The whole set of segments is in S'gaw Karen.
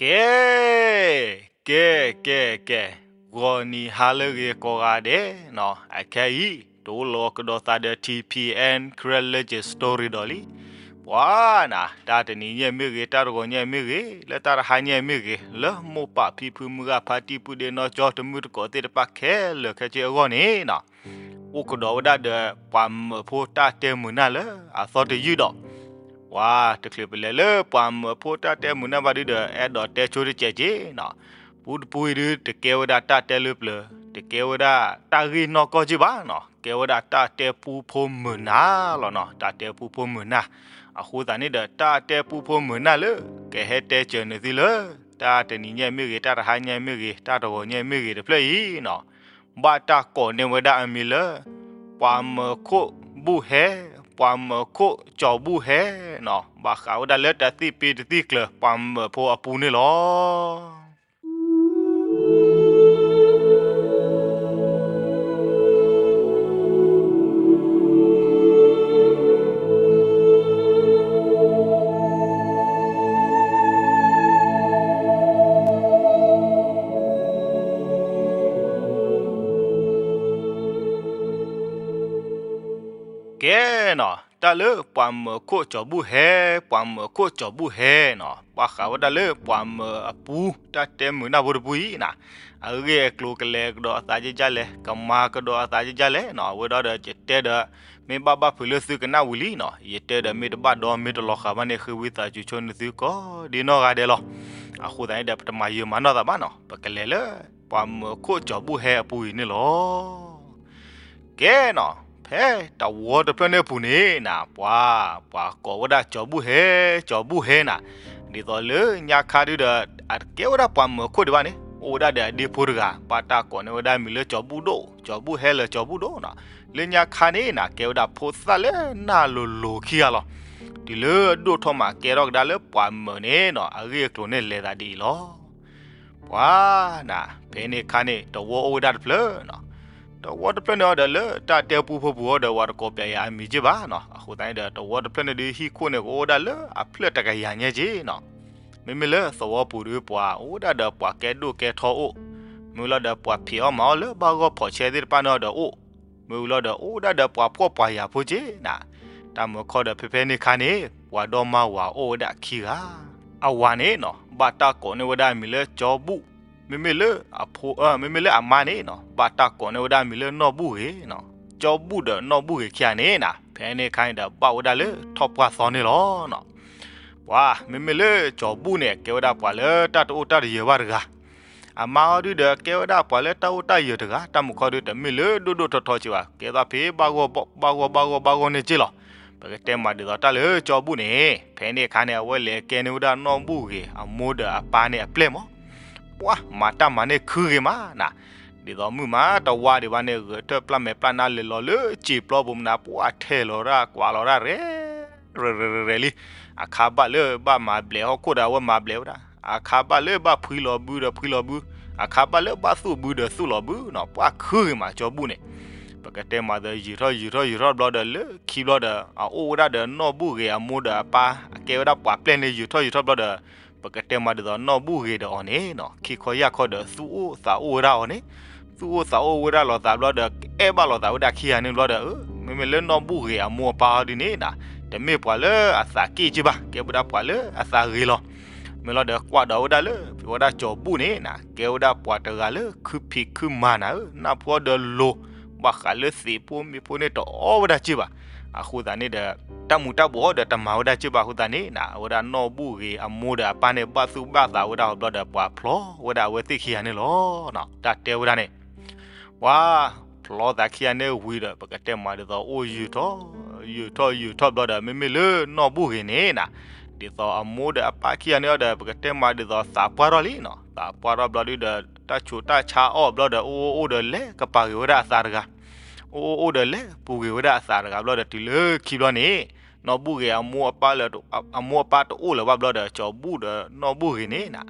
ကဲ, ကဲ, ကဲ, ကဲ, ဂီၤနံၤဟါလၢအဂ့ၤကိးဂၤဒဲးနီၤ, အခဲအံၤ တအိၣ်လီၤကဒီးသးဒီး ထံၣ်ဖံၣ်အဲၣ် Karen Legend Story ဒီးလံ. ပှၤနၤ, တၢ်တနံၤညါမ့ၢ်ဂ့ၤ, တၢ်တဂီၤညါမ့ၢ်ဂ့ၤ, လၢတၢ်တဟါညါမ့ၢ်ဂ့ၤ, လၢမိၢ်ပၢ်ဖံဖုမုၢ်ဂၤဖါတံၢ်ပုၢ်ဒ့နီၢ်ကၠီတမုၢ်တကိးသ့ၣ်တဖၣ် ခဲလၢာ်ခဲဆ့အဂီၢ်န့ၣ်နီၤ, အိၣ်ကဒီးဝဲဒၣ်ဒီးပှၤမၢဖိတၢ်တဲမုာ်နၢ်လၢအသီတယုၢ်ဒီး, ပှၤတချုးပလဲၤလၢပှၤမၢဖိတၢ်တဲမုာ်နၢ်ဘၣ်ဒုဒီး အဲၣ်ဒိးတဲဆိတစဲးက့နီၤ. ပူတပူအံၤဒု တကဲဝဲဒၣ်တၢ်တဲလၢပျၢၤ, တကဲဝဲဒၣ်တၢ်ဂ့ၢ်နီၢ်ကီၢ်က့ဘၣ်နီၤ, ကဲဝဲဒၣ်တၢ်တဲပူဖိမုာ်နၢ်လီၤနီၤ, တၢ်တဲပူဖိမုာ်နၢ်. အဃိသတးန့ၣ်ဒီး တၢ်တဲပူဖိမုာ်နၢ်လၢ ကဟဲတဲစၢၤနသုလၢ တၢ်တနံၤညါမ့ၢ်ဂ့ၤ, တၢ်တဟါညါမ့ၢ်ဂ့ၤ, တၢ်တဂီၤညါမ့ၢ်ဂ့ၤတဖျၢၣ်အံၤနီၤ, ဘၣ်တၢ်ကိးန့ၢ်ဝဲဒၣ်အမံၤလၢ ပှၤမၢခိၣ်ဘူၣ်ဟဲ, ပှၤမၢခိၣ်ကၠီၤဘူၣ်ဟဲနီၤ, ဘၣ်ဃးဝဲဒၣ်လၢတၢ်သ့ၣ်ပ့တသ့ၣ်ကျၢၤ ပှၤမၢဖိအပူန့ၣ်လီၤ. ကဲနီၤ, တၢ်လၢပှၤမၢခိၣ်ကၠီၤဘူၣ်ဟဲ, ပှၤမၢခိၣ်ကၠီၤဘူၣ်ဟဲနီၤ, ဘၣ်ဃးဝဲဒၣ်လၢပှၤမၢအပူ တၢ်တဲမုာ်နၢ်ဖိတပူအံၤနီၤ, အဂ့ၢ်အကျိၤကလဲၤကဒီးအသးဒ်လဲၣ်, ကမၤကဒီးအသးဒ်လဲၣ်နီၤ, အဝဲဒီးဒီးယတဲဒီး မ့ၢ်ဘၣ်ဘၣ်ဖုးလၢသုကနၣ်ဝံၤလံနီၤ, ယတဲဒီးမ့ၢ်တဘၣ်ဒီးမ့ၢ်တလီၤဃာ်ဘၣ်န့ၣ် ဃ့ဝံသးစူၤဆိနသုကိးဒ်နီၢ်ဂၤဒဲးလီၤ. အဃိသတးန့ၣ်ဒီး ပတမၤယၢၤမၤနီၢ်သးဘၣ်နီၤ, ပကလဲၤလၢ ပှၤမၢခိၣ်ကၠီၤဘူၣ်ဟဲအပူအံၤန့ၣ်လီၤ. ကဲနီၤ, ဖဲတဝီတဖျၢၣ်န့ၣ်အပူၤန့ၣ်နၤ, ပှၤ, ပှၤကိးဝဲဒၣ်ကၠီၤဘူၣ်ဟဲ, ကၠီၤဘူၣ်ဟဲနၤ, ဒ်သိးလၢညါခါဒုဒီး အတကဲဝဲဒၣ်ပှၤမၢခိၣ်ဒံးဘၣ်န့ၣ်, အိၣ်ဝဲဒၣ်ဒီးအဒ့ဖိတဂၤ, ဘၣ်တၢ်ကိးန့ၢ်ဝဲဒၣ်မံၤလၢကၠီၤဘူၣ်ဒိၣ်, ကၠီၤဘူၣ်ဟဲလၢကၠီၤဘူၣ်ဒိၣ်နီၤ, လၢညါခါန့ၣ်နၤ ကဲဝဲဒၣ်ဖိသၣ်လၢနၢ်လိၤလိၤခံဂၤလီၤ. တုၤလၢအဒိၣ်ထီၣ်မးကဲထီၣ်ကဒါလၢပှၤမၢန့ၣ်နီၤ, အဂ့ၢ်အကျိၤန့ၣ်လဲၤသးဒ်အံၤလီၤ. ပှၤနၤ, ဖဲန့ၣ်အခါန့ၣ် တဝီအိၣ်ဝဲဒၣ်တဖျၢၣ်နီၤ, တဝီတဖျၢၣ်န့ၣ်အီၤဒီးလၢတၢ်တဲပူဖိပူၤအီၤဒီး ပှၤတကိးပျဲယၤအမံၤက့ဘၣ်နီၤ, အဃိသတးန့ၣ်ဒီး တဝီတဖျၢၣ်န့ၣ်ဒုး ဟံၣ်ခိၣ်န့ၣ် ကအိၣ်ဝဲဒၣ်လၢအဖျၢၣ်တကယၤညါက့နီၤ, မ့မ့ၢ်လၢသဝီပူၤဒုး ပှၤအိၣ်ဝဲဒၣ်ဒီးပှၤကဲဒိၣ်ကဲထီအိၣ်, မ့ၢ်လီၤဒီးပှၤဖံးအီၣ်မၤအီၣ်လၢဘၣ်ဂီၢ်ဖီးဆဲသ့ၣ်တဖၣ်န့ၣ်အီၤဒီးအိၣ်, မ့ၢ်ဝံၤလီၤဒီးအိၣ်ဝဲဒၣ်ဒီးပှၤဖှီၣ်ပှၤယာ်ဖိက့နၤ, တၢ်မုာ်ခီဒီးဖဲဖဲန့ၣ်အခါန့ၣ် ပှၤဒီမါဝၤအိၣ်ဝဲဒၣ်ခံဂၤ, အဝၤန့ၣ်နီၤ ဘၣ်တၢ်ကိးန့ၢ်ဝဲဒၣ်အမံၤလၢကၠီဘူၣ်, မ့မ့ၢ်လၢအဖိ, မ့မ့ၢ်လၢအမါန့ၣ်နီၤ ဘၣ်တၢ်ကိးန့ၢ်ဝဲဒၣ်အမံၤလၢနီၢ်ဘူၣ်ဂ့ၤနီၤ, ကၠီဘူၣ်ဒီးနီၢ်ဘူၣ်ဂ့ၤခံဂၤန့ၣ်နၤ ဖဲန့ၣ်အခါန့ၣ်ဒီး ဘၣ်ဝဲဒၣ်လၢထီၣ်ပှၢ်သီန့ၣ်လီၤနီၤ. ပှၤ, မ့မ့ၢ်လၢကၠီဘူၣ်န့ၣ် ကဲဝဲဒၣ်ပှၤလၢတၢ်တအိၣ်တၢ်တယၢၤဘၣ်တဂၤ, အမါအီၤဒုဒီး ကဲဝဲဒၣ်ပှၤလၢတၢ်အိၣ်တၢ်ယၢၤတဂၤ, တၢ်မုာ်ခီဒုတမ့ၢ်လၢဒိၣ်ဒိၣ်ထီထီက့ဘၣ်, ကဲသးဖဲဘၣ်ဂီၢ်ဘၣ်ဂီၢ်ဘၣ်ဂီၢ်ဘၣ်ဂီၢ်န့ၣ်က့လီၤ. ပကတဲမးဒ်သိးတၢ်လၢကၠီဘူၣ်န့ၣ် ဖဲန့ၣ်အခါန့ၣ် အဝဲလဲၤကဲန့ၢ်ဝဲဒၣ်နီၢ်ဘူၣ်ဂ့ၤအမိၢ်ဒီးအပၢ်န့ၣ်အပျဲၢ်မး, ပှၤမၤတၢ်မၤန့ၢ်ခုဂ့ၤမးနၤ, ဒ်သိးမုၢ်မးတဝါဒံးဘၣ်န့ၣ် ဂဲၤထၢၣ်ပျၢ်မဲာ်ပျၢ်နါလဲၤလီၤလၢစံာ်ပျီပူၤမနၤ ပှၤထဲးလီၤဒၣ်ကွၢ်လီၤဒၣ်ရဲၣ် ရဲၣ်ရဲၣ်လံ, အခါဘၣ်လၢဘၣ်မၤဘျဲးဟီၣ်ခိၣ်ဒီးအဝဲမၤဘျဲးဝဲဒၣ်, အခါဘၣ်လၢဘၣ်ဖှံလီၤဘုဒီးဖှံလီၤဘု, အခါဘၣ်လၢဘၣ်သူၣ်ဘုဒီးသူၣ်လီၤဘုနီၤ, ပှၤခုဂ့ၤမးကၠီဘူၣ်န့ၣ်. ပကတဲမးဒီးယံာ်ထီၣ်ယံာ်ထီၣ်ယံာ်ထီၣ်ဘျီဒီး လၢခံဘျီဒီး အအိၣ်ဝဲဒၣ်ဒီးနီၢ်ဘူၣ်ဂ့ၤအမိၢ်ဒီးအပၢ် အကဲဝဲဒၣ်ပှၤပျဲၢ်န့ၣ် ယံာ်ထီၣ်ယံာ်ထီၣ်ဘျီဒီး ပကတဲမးဒ်သိးနီၢ်ဘူၣ်ဂ့ၤဒီးအီၤန့ၣ်နီၤ ခံခီယၢ်ခီဒီးသူၣ်အိၣ်သးအိၣ်ဝဲဒၣ်အီၤန့ၣ်, သူၣ်အိၣ်သးအိၣ်ဝဲဒၣ်လိာ်သးဘျီဒီး အဲၣ်ဘၣ်လိာ်သးဝဲဒၣ်ခံဂၤန့ၣ်ဘျီဒီး မ့မ့ၢ်လၢနီၢ်ဘူၣ်ဂ့ၤအမိၢ်အပၢ်အီၤဒ်န့ၣ်နၤ တမ့ၢ်ပှၤလၢအသးက့ၣ်က့ဘၣ်, ကဲဝဲဒၣ်ပှၤလၢအသးဂ့ၤလီၤ. မ့ၢ်လီၤဒီးကွၢ်ဒီးဝဲဒၣ်လၢ ဝဲဒၣ်ကၠီဘူၣ်န့ၣ်နၤ ကဲဝဲဒၣ်ပှၤတဂၤလၢခုဖံးခုမၤနၤဧၢ, နၢ်ဖိဒီးလိၤ, ဘၣ်ဃးလၢသံးဖိမ့ၤဖိန့ၣ်တအီၣ်ဝဲဒၣ်က့ဘၣ်. အဃိသတးန့ၣ်ဒီး တၢ်မူၤတၢ်ဘှီးဒီးတမၤဝဲဒၣ်က့ဘၣ်အဃိသတးန့ၣ်နၤ အဝဲဒၣ်နီၢ်ဘူၣ်ဂ့ၤအမိၢ်ဒီးအပၢ်န့ၣ် ဘၣ်သူၣ်ဘၣ်သးဝဲဒၣ်အီၤဘျီဒီး ပှၤဖျီဝဲဒၣ်အဝဲသ့ၣ်ခံဂၤန့ၣ်လီၤ. တၢ်တဲဝဲဒၣ်န့ၣ် ပှၤဖျီသးခံဂၤန့ၣ်ဝံၤဒီး ပကတဲမးဒ်သိးအိၣ်ယံာ်ထီၣ် ယံာ်ထီၣ်ယံာ်ထီၣ်ဘျီဒီး မ့မ့ၢ်လၢနီၢ်ဘူၣ်ဂ့ၤန့ၣ်နၤ ဒ်သိးအမိၢ်ဒီးအပၢ်ခံဂၤန့ၣ်အီၤဒီး ပကတဲမးဒ်သိးသးပှၢ်ထီၣ်လံနီၤ, သးပှၢ်ထီၣ်ဘျီဒုဒီး တၢ်ဆူးတၢ်ဆါအီၣ်ဘျီဒီး အိၣ်အိၣ်အိၣ်ဒီးလဲၤကပၤဂ့ၤဝဲဒၣ်အသးတဂၤ, အိၣ်အိၣ်အိၣ်ဒီးလဲၤပူၤဂ့ၤဝဲဒၣ်အသးတဂၤဘျီဒီး တုၤလၢခံဘျီန့ၣ် နီၢ်ဘူၣ်ဂ့ၤအမိၢ်အပၢ်လၢ အမိၢ်အပၢ်တအိၣ်လၢၤဘၣ်ဘျီဒီး ကၠီဘူၣ်ဒီးနီၢ်ဘူၣ်ဂ့ၤန့ၣ်နၤ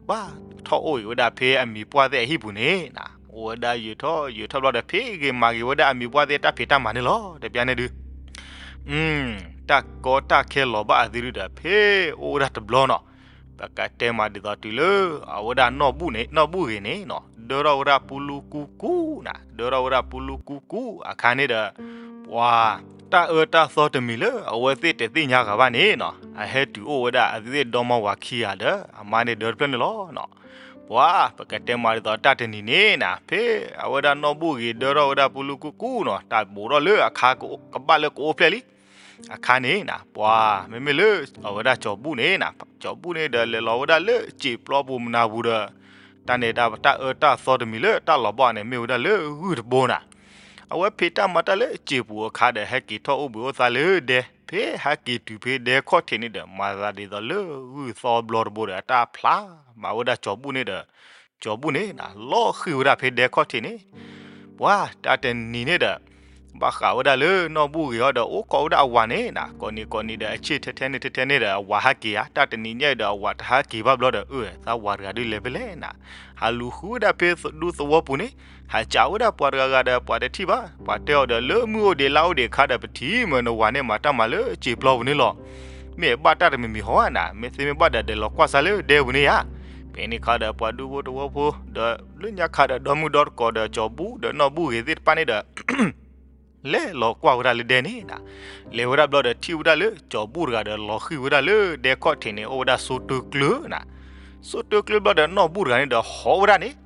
ဘၣ်ထီၣ်အိၣ်ဂ့ၤဝဲဒၣ်ဖဲအမံၤပှၢ်သ့ၣ်အဟံၣ်ပူၤန့ၣ်နၤ, အိၣ်ဝဲဒၣ်ယံာ်ထီၣ်ယံာ်ထီၣ်ဘျီဒီး ဖံးဂ့ၤမၤဂ့ၤဝဲဒၣ်အမံၤပှၢ်သ့ၣ်တၢ်ဖံးတၢ်မၤန့ၣ်လီၤ. တဘျီန့ၣ်ဒု တၢ်ကီတၢ်ခဲလီၤဘၣ်အသုဒုဒီး ဖဲအိၣ်ဝဲဒၣ်တဘျီနီၤ, ပကတဲမးဒ်သိးတုၤလၢ အဝဲဒၣ်နီၢ်ဘူၣ်န့ၣ် နီၢ်ဘူၣ်ဂ့ၤန့ၣ်နီၤ ဒၢထီၣ်ဝဲဒၣ်ပူလူကူကူနၤ, ဒၢထီၣ်ဝဲဒၣ်ပူလူကူကူအခါန့ၣ်ဒီး ပှၤ တၢ်အၢတၢ်သီတမံၤလၢအဝဲသ့ၣ်တသ့ၣ်ညါဂၤဘၣ်န့ၣ်နီၤ အဟဲတုၤအိၣ်ဝဲဒၣ်အသ့ၣ်ဒီမါဝၤခံဂၤဒီး အမါန့ၣ်ဒၢတဖျၢၣ်န့ၣ်လီၤနီၤ. ပှၤ ပကတဲမးဒ်သိးတၢ်တနံၤန့ၣ်နၤ ဖဲအဝဲဒၣ်နီၢ်ဘူၣ်ဂ့ၤဒၢထီၣ်ဝဲဒၣ်ပူလူကူကူနီၤ တၢ်ဘူးထီၣ်လၢအခါကဘၣ်လၢကအိၣ်ဖျဲၣ်လံ အခါန့ၣ်နၤ ပှၤ မ့မ့ၢ်လၢအဝဲဒၣ်ကၠီၤဘူၣ်န့ၣ်နၤ ကၠီၤဘူၣ်န့ၣ်ဒီးလဲၤလီၤဝဲဒၣ်လၢစံာ်ပျီပူၤမနၤပူၤဒီး တၢ်န့ၣ်တၢ်အၢတၢ်သီတမံၤလၢတၢ်လီၤဘၣ်န့ၣ် မ့ၢ်ဝဲဒၣ်လၢဂုၢ်တဘိနၤ. အဝဲဖံးတၢ်မၤတၢ်လၢစံာ်ပူၤအခါဒီး ဟဲက့ၤထီၣ်အိၣ်ဘှံးအိၣ်သါလၢဒဲ ဖဲဟဲက့ၤတုၤဖဲဒဲခီၣ်ထံးန့ၣ်ဒီး မၤသးဒ်သိးလၢဂုၢ်သီဘျီတဘိဒီး အတၢ်ဖျါမၤဝဲဒၣ်ကၠီၤဘူၣ်န့ၣ်ဒီး ကၠီၤဘူၣ်န့ၣ်နၤ လီၤဃံၤဝဲဒၣ်ဖဲဒဲခီၣ်ထံးန့ၣ် ပှၤ တၢ်တနံၤန့ၣ်ဒီး ဘၣ်ဃးဝဲဒၣ်လၢနီၢ်ဘူၣ်ဂ့ၤအီၤဒီး အိၣ်ခိးဝဲဒၣ်အဝၤန့ၣ်နၤ ကိးနံၤကိးနံၤဒီး အဆ့ၣ်ထဲထဲန့ၣ်ထဲထဲန့ၣ်ဒီး အဝၤဟဲက့ၤဧါ တၢ်တနံၤညါအံၤဒီး အဝၤတဟဲက့ၤဘၣ်ဘျီဒီး အၢ သးဝၤတဂၤဒုးလဲၤဖဲလဲၣ်နၤ ဟးလူၤဃုဝဲဒၣ်ဖဲဒူသဝီပူၤန့ၣ် ဟးစံးဝဲဒၣ်ပှၤတဂၤဂၤဒီး ပှၤတထံၣ်ဘၣ် ပှၤတဲအီၤဒီး လၢမုၢ်အိၣ်ဒံးလါအိၣ်ဒံးအခါဒီး ပထံၣ်မၢနဝၤန့ၣ် မၤတၢ်မၤလၢစံာ်ပျီပူၤန့ၣ်လီၤ. မ့ၢ်အဘၣ်တၢ်တမံၤမံၤဟီဧါနၤ မ့ၢ်သ့မ့ၢ်ဘၣ်ဒီး ဒဲးလီၤကွၢ်စါလၢဒဲပူၤန့ၣ်ဧါ. ဖဲန့ၣ်ခါဒီး ပှၤဒူဖိတဝီဖိ ဒီးလၢညါခါဒီးဒီမုၢ်ဒီတကိးဒီး ကၠီၤဘူၣ်ဒီးနီၢ်ဘူၣ်ဂ့ၤသ့ၣ်တဖၣ်န့ၣ်ဒီး လဲၤလီၤကွၢ်ဝဲဒၣ်လၢဒဲန့ၣ်နၤ လဲၤဝဲဒၣ်ဘျီဒီး ထံၣ်ဝဲဒၣ်လၢကၠီၤဘူၣ်တဂၤဒီး လီၤဃံၤဝဲဒၣ်လၢဒဲခီၣ်ထံးန့ၣ် အိၣ်ဝဲဒၣ်စိတိကျၢၤနၤ စိတိကျၢၤဘျီဒီး နီၢ်ဘူၣ်တဂၤန့ၣ်ဒီး ဟီၣ်ဝဲဒၣ်န့ၣ်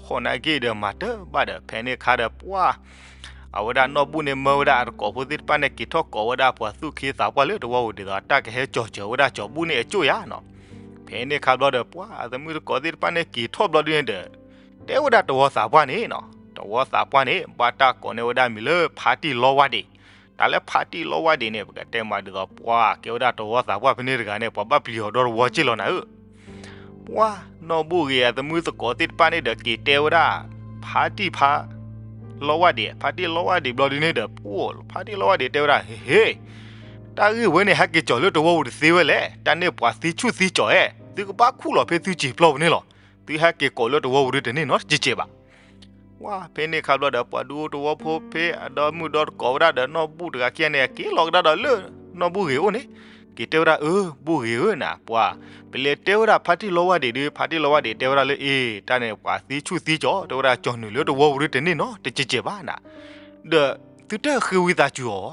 ဟီၣ်နာ်က့ဒီး မၤတဘၣ်ဒီး ဖဲန့ၣ်ခါဒီး ပှၤ အဝဲဒၣ်နီၢ်ဘူၣ်န့ၣ် မၢဝဲဒၣ်အတကိးဖိသ့ၣ်တဖၣ်န့ၣ် က့ၤထီၣ်ကိးဝဲဒၣ်ပှၤသူၣ်က့သးပှၢ်လၢတဝီပူၤဒ်သိး တၢ်ကဟဲကၠီၤစၢၤဝဲဒၣ်ကၠီၤဘူၣ်န့ၣ်အကၠိၣ်ယါနီၤ. ဖဲန့ၣ်ခါဘျီဒီး ပှၤအသမုၢ်တကိးသ့ၣ်တဖၣ်န့ၣ် က့ၤထီၣ်ဘျီဒုန့ၣ်ဒီး တဲဝဲဒၣ်တဝီသးပှၢ်န့ၣ်နီၤ, တဝီသးပှၢ်န့ၣ် ဘၣ်တၢ်ကိးန့ၢ်ဝဲဒၣ်မံၤလၢ ဖါတံၢ်လီဝါဒံး. တၢ်လၢဖါတံၢ်လီဝါဒံးန့ၣ် ပကတဲမးဒ်သိး ပှၤကဲဝဲဒၣ်တဝီသးပှၢ်ဖဲန့ၣ်တဂၤန့ၣ် ပှၤဘၣ်ပျံၤအီၤဒီတဝီက့ၢ်လီၤနၤဧၢ. ပှၤနီၢ်ဘူၣ်ဂ့ၤအသမုၢ်သကိးသ့ၣ်တဖၣ်န့ၣ်ဒီး က့ၤတဲဝဲဒၣ် ဖါတံၢ်ဖါ လီဝါဒံး, ဖါတံၢ်လီဝါဒံးဘျီဒုန့ၣ်ဒီး ဖါတံၢ်လီဝါဒံးတဲဝဲဒၣ် ဟ့ၣ်ဟ့ၣ်, တၢ်ဂ့ၢ်ဝဲန့ၣ် ဟဲက့ၤကၠီၤလၢတဝီပူၤတသ့ဝဲလဲၣ်, တၢ်န့ၣ်ပှၤသံဆူၣ်သံကၠီၤဧါ, သုကဘၣ်ခူၣ်လီၤဖဲသုစံာ်ပျီပူၤန့ၣ်လီၤ. သုဟဲက့ၤကိးလၢတဝီပူၤဒုတန့ၢ်နီတစဲးစဲးဘၣ်. ဝါ ဖဲန့ၣ်ခါဘျီဒီး ပှၤဒူဖိတဝီဖိဖဲအဒီမုၢ်ဒီတကိးဝဲဒၣ်ဒီး နီၢ်ဘူၣ်တဂၤခံဂၤန့ၣ် က့ၤလီၤကဒါဒီးလၢ နီၢ်ဘူၣ်ဂ့ၤအိၣ်န့ၣ်, က့ၤတဲဝဲဒၣ် အၢ ဘူၣ်ဂ့ၤဧၢနၤ, ပှၤ ပလဲၤတဲဝဲဒၣ်ဖါတံၢ်လီဝါဒံးဒုး, ဖါတံၢ်လီဝါဒံးတဲဝဲဒၣ်လၢ အ့ တၢ်န့ၣ်ပှၤသံဆူၣ်သံကၠီၤ, တဲဝဲဒၣ်ကၠီၤနုာ်လၢတဝီပူၤဒုတန့ၢ်နီတစဲးစဲးဘၣ်နၤ. ဒီးသုတဃ့ဝံသးစူၤအီၤ,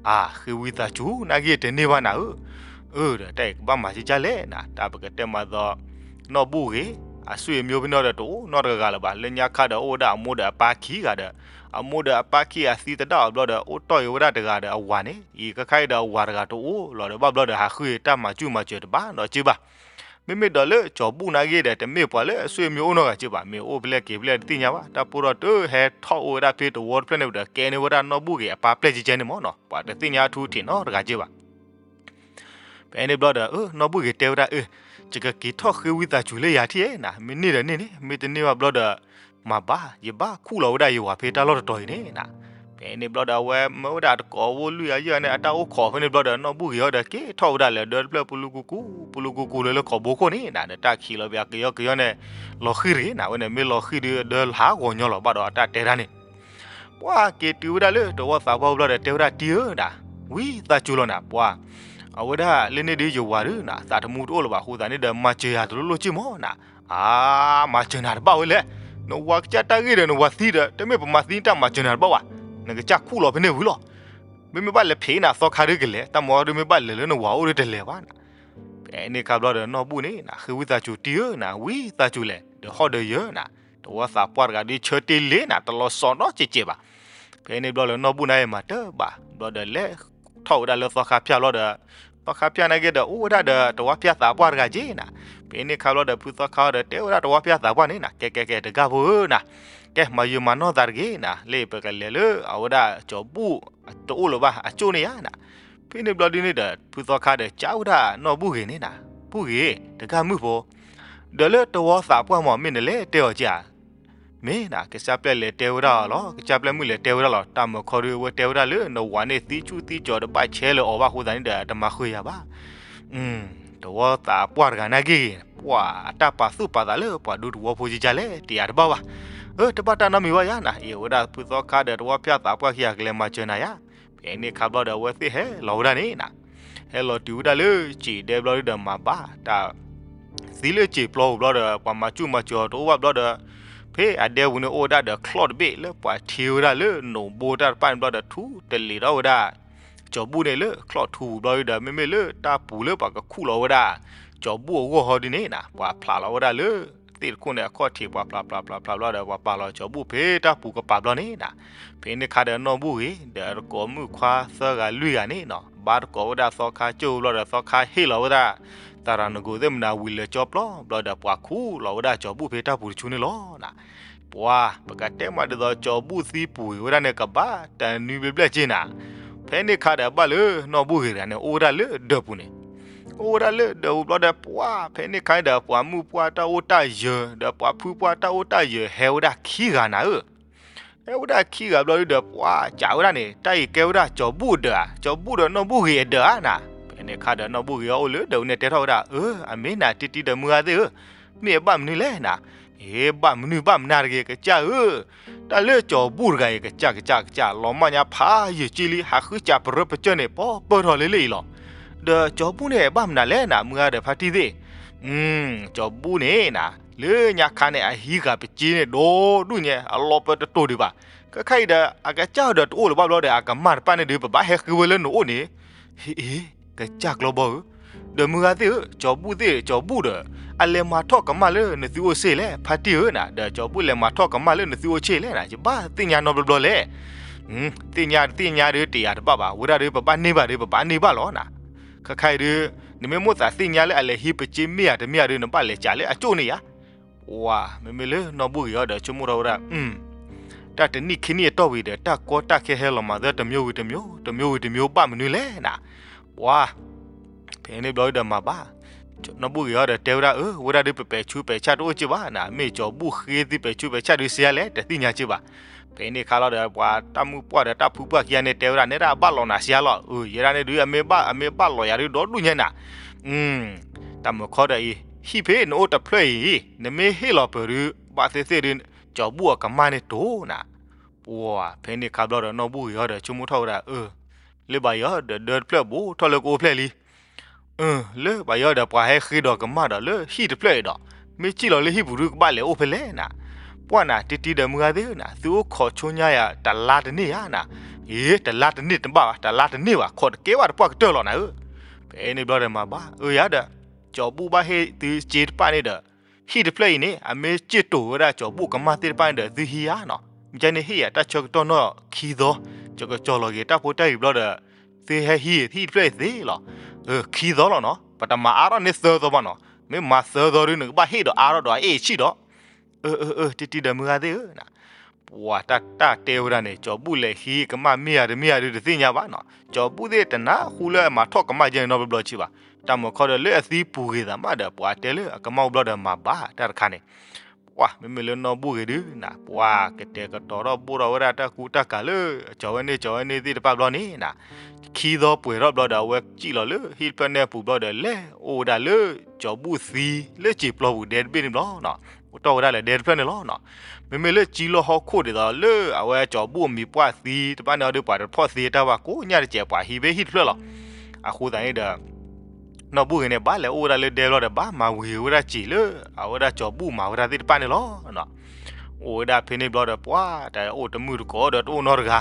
အါ ဃ့ဝံသးစူၤ နာ်က့တန့ၢ်ဘၣ်နၤဧၢ. အၢ ဒီးတၢ်အံၤကဘၣ်မၤကကၢ်လဲၣ်နၤ, တၢ်ပကတဲမးသိး နီၢ်ဘူၣ်ဂ့ၤ အဆွေမျိုးဖဲန့ၣ်ဒီးတအိၣ်နီတဂၤဂၤလၢၤဘၣ်, လၢညါခါဒီးအိၣ်ဝဲဒၣ်အမိၢ်ဒီးအပၢ်ခံဂၤဒီး, အမိၢ်ဒီးအပၢ်ခံဂၤသံသဒၣ်အီၤဘျီဒီး အိၣ်တီၢ်အီၤဝဲဒၣ်တဂၤဒီးအဝၤန့ၣ်, အံၤခါခါအံၤဒီးအဝၤတဂၤတအိၣ်လီၤဒီး ဘၣ်ဘျီဒီးဟးဃုတၢ်မၤစူၣ်မၤစၢၤတဘၣ်နီတစဲးဘၣ်. မ့မ့ၢ်ဒီးလၢကၠီၤဘူၣ်နာ်က့ဒီး တမ့ၢ်ပှၤလၢအဆွေမျိုးအိၣ်နီတဂၤစဲးဘၣ်, မ့ၢ်အိၣ်ဖဲလဲၣ်က့ၤဖဲလဲၣ်တသ့ၣ်ညါဘၣ်, တၢ်ပိၢ်ထီၣ်တုၤဟဲထီၣ်အိၣ်ဝဲဒၣ်ဖဲတဝီတဖျၢၣ်န့ၣ်ဒီး ကဲန့ၢ်ဝဲဒၣ်နီၢ်ဘူၣ်ဂ့ၤအပၢ်ပျဲၢ်ကဲကဲန့ၣ်မ့ၢ်နီၤ, ပှၤတသ့ၣ်ညါထူထံးနီတဂၤစဲးဘၣ်. ဖဲန့ၣ်ဘျီဒီး အၢ နီၢ်ဘူၣ်ဂ့ၤတဲဝဲဒၣ် အၢ ယကက့ၤထီၣ်ဃ့ဝံသးစူၤလၢယၤထံၣ်ဧါနၤ, မ့ၢ်န့ၢ်ဒီးန့ၢ်န့ၣ်, မ့ၢ်တန့ၢ်ဘၣ်ဘျီဒီး မၤဘၣ်, ယဘၣ်ခူၣ်လီၤဝဲဒၣ်ယဝၤဖဲတၢ်လီၢ်တတီၤအံၤန့ၣ်နၤ. ဖဲန့ၣ်ဘျီဒီး အဝဲမၢဝဲဒၣ်တကိးဖိလွံၢ်ဂၤယဲၢ်ဂၤန့ၣ် အတၢ်အိၣ်ခိးဖဲန့ၣ်ဘျီဒီး နီၢ်ဘူၣ်ဂ့ၤအီၤဒီး က့ၤထီၣ်ဝဲဒၣ်လဲၤဒၢတဖျၢၣ်ပူလူကူကူ, ပူလူကူကူလၢလၢခိးဘိခိၣ်န့ၣ်နၤ, ဒီးတၢ်ခံးလီၤပျၢၤကယီကယီန့ၣ် လီၤဃံၤတဂ့ၤနၤ, ဝဲန့ၣ်မ့ၢ်လီၤဃံၤဒုး ဒၢလၢဟးဂီၤညီလီၤဘၣ်ဒီး အတၢ်တဲတၢ်န့ၣ် ပှၤက့ၤတုၤဝဲဒၣ်လၢတဝီသးပှၢ်ဘျီဒီး တဲဝဲဒၣ်တံၢ်ဧၢနၤ, ဝံသးစူၤလီၤနၤ, ပှၤ အဝဲဒၣ်လၢန့ၣ်ဒုးယဝၤဒုးနၤ, သးတမူတအိၣ်လၢၤဘၣ်အဃိသတးန့ၣ်ဒီး မၤစၢၤယၤတလိၣ်လိၣ်က့ၢ်မ့ၢ်နၤ. အါ မၤစၢၤနၤတဘၣ်ဝဲလဲၣ်, နဝၤကစၢ်တၢ်ဂ့ၢ်ဒီးနဝၤသံဒီး တမ့ၢ်ပမၤသံတၢ်မၤစၢၤနၤတဘၣ်ဘၣ်, နကစၢ်ခူၣ်လီၤဖဲန့ၣ်ဝံၤလီၤ. မ့မ့ၢ်ဘၣ်လဲၤဖံးနၤသီခါဒုးကလဲၤ, တၢ်မၤဒုးမ့ၢ်ဘၣ်လဲၤလၢနဝၤအိၣ်ဒုးတလဲၤဘၣ်နၤ. ဖဲန့ၣ်ခါဘျီဒီး နီၢ်ဘူၣ်န့ၣ်နၤ ဃ့ဝံသးစူၤတံၢ်ဧၢနၤ, ဝံသးစူၤလဲၣ်, ဒီးဟီၣ်ဒီးယၢၤနၤ, တဝီသးပှၢ်တဂၤဒုးဆၢတ့ၢ်လ့နၤ, တလီၤစီၤနီတစဲးစဲးဘၣ်. ဖဲန့ၣ်ဘျီဒီး နီၢ်ဘူၣ်န့ၣ်မၤတဘၣ်, ဘျီဒီးလဲၤထီၣ်ဝဲဒၣ်လၢသီခါဖၠၣ်ဘျီဒီး သီခါဖၠၣ်နာ်က့ဒီး အိၣ်ဝဲဒၣ်ဒီးတဝီဖၠၣ်သးပှၢ်တဂၤက့ၢ်နၤ. ဖဲန့ၣ်ခါဘျီဒီး ဖုသီခါဒီးတဲဝဲဒၣ်တဝီဖၠၣ်သးပှၢ်န့ၣ်နၤ, ကဲကဲကဲ တဂၤဖိဧၢနၤ, ကဲမၤယုာ်မၤနီၢ်သးတဂ့ၤနၤ, လၢပကလဲၤလၢအဝဲဒၣ်ကၠီၤဘူၣ်တအိၣ်လၢၤဘၣ်အကၠိၣ်န့ၣ်ယါနၤ. ဖဲန့ၣ်ဘျီဒုးန့ၣ်ဒီး ဖုသီခါဒီးကးဝဲဒၣ်နီၢ်ဘူၣ်ဂ့ၤန့ၣ်နၤ, ဘူၣ်ဂ့ၤ တဂၤမုၣ်ဖိ, ဒီးလၢတဝီသးပှၢ်မ့ၢ်မ့ၢ်နလဲၤတဲအီၤက့ၢ်ဧါ. မ့ၢ်နၤ ကစၢ်ပျဲၢ်လဲၤတဲဝဲဒၣ်လီၤ, ကစၢ်ပျဲၢ်မုၣ်လဲၤတဲဝဲဒၣ်လီၤ, တၢ်မၤခီဒုးအဝဲတဲဝဲဒၣ်လၢ နဝၤန့ၣ်သံဆူၣ်သံကၠီၤတဘၣ်ဆဲးလၢၤအီၤဘၣ်အဃိသတးန့ၣ်ဒီး တမၤဃုာ်ယၤဘၣ်. တဝီသးပှၢ်တဂၤနာ်က့ၢ်, ပှၤအတၢ်ပာ်သူၣ်ပာ်သးလၢပှၤဒူတဝီဖိကကလဲၣ် တယၤတဘၣ်ဘၣ်. အၢ တဘၣ်တၢ်နီတမံၤဘၣ်ယါနၤ, အ့ၣ်ဝဲဒၣ်ဖုသီခါဒီးတဝီဖၠၣ်သးပှၢ်ခံဂၤကလဲၤမၤစၢၤနၤယါ. ဖဲန့ၣ်ခါဘျီဒီး အဝဲသ့ၣ်ဟဲလီၤဝဲဒၣ်န့ၣ်နၤ, ဟဲလီၤတုၤဝဲဒၣ်လၢစံာ်ဒဲဘျီဒုးဒီး မၤဘၣ်တၢ် သံလၢစံာ်ပျီပူၤဘျီဒီး ပှၤမၤစူၣ်မၤစၢၤအီၤတအိၣ်ဘၣ်ဘျီဒီး ဖဲအဒဲပူၤန့ၣ်အိၣ်ဝဲဒၣ်ဒီးချီၣ်တဘ့ၣ်လၢပှၤထံဝဲဒၣ်လၢနိၣ်ဘိတၢ်တဖၣ်န့ၣ်ဘျီဒီး ထူတလ့ၤထီၣ်ဝဲဒၣ် ကၠီၤဘူၣ်န့ၣ်လၢချီၣ်ထူပူၤဘျီဒီး မ့မ့ၢ်လၢတၢ်ပူၤလၢပှၤကခူၣ်လီၤဝဲဒၣ် ကၠီၤဘူၣ်အဂီၢ်ဟီဒ်န့ၣ်နၤ ပှၤဖျးလီၤဝဲဒၣ်လၢ သ့ၣ်တခိၣ်န့ၣ်အခီၣ်ထံး ပှၤဖျးဖျးဖျးဖျးဘျီဒီး ပှၤပာ်လီၤကၠီၤဘူၣ်ဖဲတၢ်ပူၤကပၤဘျီန့ၣ်နၤ ဖဲန့ၣ်ခါဒီးနီၢ်ဘူၣ်ဂ့ၤ ဒီးတကိးမုၣ်ခွါသၢဂၤလွံၢ်ဂၤန့ၣ်နီၤ ဘါတကိးဝဲဒၣ်သီခါကၠိဘျီဒီး သီခါဟ့ၣ်လီၤဝဲဒၣ် သရၣ်နဂိၤသ့ၣ်မနၤဝံၤလၢာ်ကၠီပျီဘျီဒီး ပှၤခူၣ်လီၤဝဲဒၣ်ကၠီၤဘူၣ်ဖဲတၢ်ပူၤတဆူန့ၣ်လီၤနၤ ပှၤ ပကတဲမးဒ်သိးကၠီၤဘူၣ်သံပူၤဂ့ၤဝဲဒၣ်န့ၣ် ကဘၣ်တနွံဘျဲၣ်ဘျဲၣ်က့နၤ ဖဲန့ၣ်ခါဒီးဘၣ်လၢနီၢ်ဘူၣ်ဂ့ၤတဂၤန့ၣ် အိၣ်ဝဲဒၣ်လၢဒၢးပူၤန့ၣ် အိၣ်ဝဲဒၣ်လၢဒၢးပူၤဘျီဒီး ပှၤ ဖဲန့ၣ်ခါဒီး ပှၤမုၣ်ပှၢ်တၢ်အိၣ်တၢ်ယၢၤ ဒီးပှၤဖုပှၢ်တၢ်အိၣ်တၢ်ယၢၤဟဲဝဲဒၣ်ခံဂၤနၤဧၢ ဟဲဝဲဒၣ်ခံဂၤဘျီဒီး ပှၤစံးဝဲဒၣ်န့ၣ် တၢ်အံၤကဲဝဲဒၣ်ကၠီၤဘူၣ်အဒၢးဧါ ကၠီၤဘူၣ်ဒီးနီၢ်ဘူၣ်ဂ့ၤအဒၢးဧါနၤ ဖဲန့ၣ်ခါဒီးနီၢ်ဘူၣ်ဂ့ၤအီၤအိၣ်လၢဒၢးပူၤန့ၣ်တဲထီၣ်ဝဲဒၣ် အၢ အမ့ၢ်နၤ တံတံဒီးမုၢ်ဂၤသ့ၣ်ဧၢ မ့ၢ်အဘၣ်မနုၤလဲၣ်နၤ အ့ ဘၣ်မနုၤဘၣ်မနုၤတဂ့ၤ ကစၢ်ဧၢ တၢ်လၢကၠီၤဘူၣ်တဂၤအံၤ ကစၢ်ကစၢ်ကစၢ် လီၤမၢ်ညါဖးယံာ်က့လံ ဟးဃုစးပရၢပကၢၢ်န့ၣ် ပီပၢၢ်ထီၣ်လၢလၢအံၤလီၤ ဒီးကၠီၤဘူၣ်န့ၣ်ဘၣ်မနုၤလဲၣ်နၤ မုၢ်ဂၤဒီးဖါတံၢ်သ့ၣ် ကၠီၤဘူၣ်န့ၣ်နၤ လၢညါခါန့ၣ် အဟံးဃာ်ပစ့န့ၣ် ဒီဒူၣ်ညါ အလီၤပၢတတိၢ်ဒံးဘၣ် ခဲခါအံၤဒီး အကစၢ်ဒီးတအိၣ်လၢၤဘၣ်ဘျီဒီး အကမၢ်တဖၣ်န့ၣ်ဒီး ပဘၣ်ဟဲဃ့ဝဲလၢနအိၣ်န့ၣ် ဟ့ၣ်အ့ ကစၢ်ကျီဘီဧၢ ဒီးမုၢ်ဂၤသ့ၣ်ဧၢ ကၠီၤဘူၣ်သ့ၣ် ကၠီၤဘူၣ်ဒီး အလဲၤမၤထီၣ်ကမၢ်လၢနသုအိၣ်ဆ့ၣ်လဲၣ် ဖါတံၢ်ဧၢနၤ ဒီးကၠီၤဘူၣ်လဲၤမၤထီၣ်ကမၢ်လၢနသုအိၣ်ဆ့ၣ်လဲၣ်နၤ ယဘၣ်သ့ၣ်ညါနီတဘျီဘျီလဲၣ် သ့ၣ်ညါတသ့ၣ်ညါဒီးတယာ်တဘၣ်ဘၣ် ဝဲဒၣ်ဒီးပဘၣ်န့ၢ်ဘၣ်ဒီး ပဘၣ်န့ၢ်ဘၣ်လီၤနၤ ခဲခါအံၤဒီး နမ့ၢ်မိၣ်သးသ့ၣ်ညါလၢအလဲၤဟံးပစ့မ့ၢ်ဧါတမ့ၢ်ဧါဒီး နဘၣ်လဲၤကးလၢအကၠိၣ်န့ၣ်ဧါ ပှၤ မ့မ့ၢ်လၢနီၢ်ဘူၣ်ဂ့ၤအီၤဒီးဆိကမိၣ်ထီၣ်ဝဲဒၣ် တၢ်တနံၣ်ခံနံၣ်အတီၢ်ဝံၤဒီး တၢ်ကီတၢ်ခဲဟဲလီၤမၤသၢတမျိုးဝံၤတမျိုး တမျိုးဝံၤတမျိုးဘၣ်မနုၤလဲၣ်နၤ ပှၤ ဖဲန့ၣ်ဘျီဒီးမၤဘၣ် နီၢ်ဘူၣ်ဂ့ၤအီၤဒီးတဲဝဲဒၣ် အၢ ဝဲဒၣ်ဒီးပပဲာ်ဆူးပဲာ်ဆၣ်တအိၣ်က့ဘၣ်နၤ မ့ၢ်ကၠီၤဘူၣ်ဃ့သုပဲာ်ဆူးပဲာ်ဆၣ်ဒီးစံးယါလဲၣ် တသ့ၣ်ညါက့ဘၣ် ဖဲန့ၣ်ခါလီၤဒီး ပှၤတၢ်မုၣ်ပှၢ်ဒီးတၢ်ဖုပှၢ်ခံဂၤန့ၣ် တဲဝဲဒၣ် နဲဒၣ်အဘၣ်လီၤနၤစံးယါလီၤ အၢ ယဲဒၣ်န့ၣ်ဒီး အမ့ၢ်ဘၣ် အမ့ၢ်ဘၣ်လီၤယၤဒီး ဒီဒူၣ်ညါနၤ တၢ်မုၢ်ခီဒီးအံၤ ဟံၣ်ဖဲနအိၣ်တဖျၢၣ်အံၤ နမ့ၢ်ဟ့ၣ်လီၤပၢၤဒီး ဘၣ်သ့ၣ်သ့ၣ်ဒီး ကၠီၤဘူၣ်အကမၢ်န့ၣ်တိၤနၤ ပှၤ ဖဲန့ၣ်ခါဘျီဒီး နီၢ်ဘူၣ်ဂ့ၤအီၤဒီးဆိကမိၣ်ထီၣ်ဝဲဒၣ် အၢ လၢဘၣ်ယီၤဒီးဒၢတဖျၢၣ်ဘူးထီၣ်လၢကအိၣ်ဖျဲၣ်လံ အၢ လၢဘၣ်ယီၤဒီး ပှၤဟဲဃ့ဒီးကမၢ်ဒီးလၢဟံၣ်တဖျၢၣ်အံၤဒီး မ့ၢ်စံၣ်လီၤလၢဟံၣ်ပူၤဒုး ကဘၣ်လဲၤအိၣ်ဖဲလဲၣ်နၤ ပှၢ်နၤ တံတံဒီးမုၢ်ဂၤသ့ၣ်ဧၢနၤ သုအိၣ်ခိးဆိညါယၤတလါတန့ၢ်ဧါနၤ အ့ တလါတန့ၢ်တဘၣ်ဘၣ် တလါတန့ၢ်ဘၣ် ခိးတကဲဘၣ်တပှၢ်ကတၢၢ်လီၤနၤဧၢ ဖဲန့ၣ်ဘျီဒီးမၤဘၣ် အၢ ယၤဒီး ကၠီၤဘူၣ်ဘၣ်ဟ့ၣ်သုစ့တဖၣ်န့ၣ်ဒီး ဟံၣ်တဖျၢၣ်အံၤန့ၣ် အမ့ၢ်စံၣ်တိၤဝဲဒၣ်ကၠီၤဘူၣ်ကမၢ်သ့ၣ်တဖၣ်န့ၣ်ဒီး သုဟံးဧါနီၤ မ့ၢ်ကဲန့ၣ်ဟ့ၣ်ယၤတၢ်ဆၢကတီၢ်နီၢ်ခံသီ ယကကၠီၤလီၤက့ၤတၢ်ဖိတၢ်လံၤဘျီဒီး သုဟဲဟံးဟံၣ်တဖျၢၣ်အံၤသ့လီၤ အၢ ခံသီလီၤနီၤ ပတမၤအါထီၣ်န့ၢ်သၢသီဘၣ်နီၤ မ့ၢ်မၤသၢသီဒုး နကဘၣ်ဟ့ၣ်ဒီးအါထီၣ်ဒီးအအဲၣ်ဆံၣ်ဒီး အၢ အၢ အၢ တံတံဒီးမုၢ်ဂၤသ့ၣ်ဧၢ ပှၤတၢ်တၢ်တဲဝဲဒၣ်န့ၣ် ကၠီၤဘူၣ်လဲၤဟံးကမၢ်မ့ၢ်ဧါတမ့ၢ်ဧါဒုးတသ့ၣ်ညါဘၣ်နီၤ ကၠီၤဘူၣ်သ့ၣ်တနၢ်ဟူလၢအမၤထီၣ်ကမၢ်ယဲန့ၣ်နီတဘျီဘျီဆံးဘၣ် တၢ်မုၢ်ခီဒီးလၢအသံပူၤဂ့ၤသးမးဒီး ပှၤတဲလၢအကမၢ်အိၣ်ဘျီဒီးမၤဘၣ်တၢ်တခါန့ၣ် ပှၤမ့မ့ၢ်လၢနီၢ်ဘူၣ်ဂ့ၤဒုးနၤ ပှၤကတဲာ်ကတီၤထီၣ်ဘိၣ်ထီၣ်ဝဲဒၣ်တၢ်ကူတၢ်ကၤလၢ ကၠီၤဝဲန့ၣ်ကၠီၤဝဲန့ၣ်သ့ၣ်တဖၣ်ဘျီန့ၣ်နၤ ခံသီပှဲၤထီၣ်ဘျီဒီး အဝဲစံၣ်လီၤလၢဟံၣ်တဖျၢၣ်န့ၣ်အပူၤဘျီဒီး လဲၤအိၣ်ဝဲဒၣ်လၢကၠီၤဘူၣ်သံလၢစံာ်ပျီပူၤဒဲတဘ့ၣ်န့ၣ်ဘျီနီၤ အိၣ်တီၢ်ဝဲဒၣ်လၢဒဲတဖျၢၣ်န့ၣ်လီၤနီၤ မ့မ့ၢ်လၢကၠံလီၢ်ဟီၣ်ခိၣ်ဒ်သိးလၢအဝဲကၠီၤဘူၣ်အမံၤပှၢ်သံတဖၣ်န့ၣ်အီၤဒီး ပှၤတဖီၣ်သ့တၢ်ဘၣ်ကိးညါတစဲး ပှၤဟံးဖဲဟံၣ်တဖျၢၣ်လီၤ အဃိသတးန့ၣ်ဒီး နီၢ်ဘူၣ်ဂ့ၤန့ၣ် ဘၣ်လဲၤအိၣ်ဝဲဒၣ်လၢဒဲဘျီဒီး ဘၣ်မၤဝံၤဝဲဒၣ်စံာ်လၢ အဝဲဒၣ်ကၠီၤဘူၣ်မၤဝဲဒၣ်သ့ၣ်တဖၣ်န့ၣ်လီၤ အိၣ်ဝဲဒၣ်ဖဲန့ၣ်ဘျီဒီး ပှၤတၢ်အိၣ်တမုၢ်တကိးဒီးတအိၣ်နီတဂၤ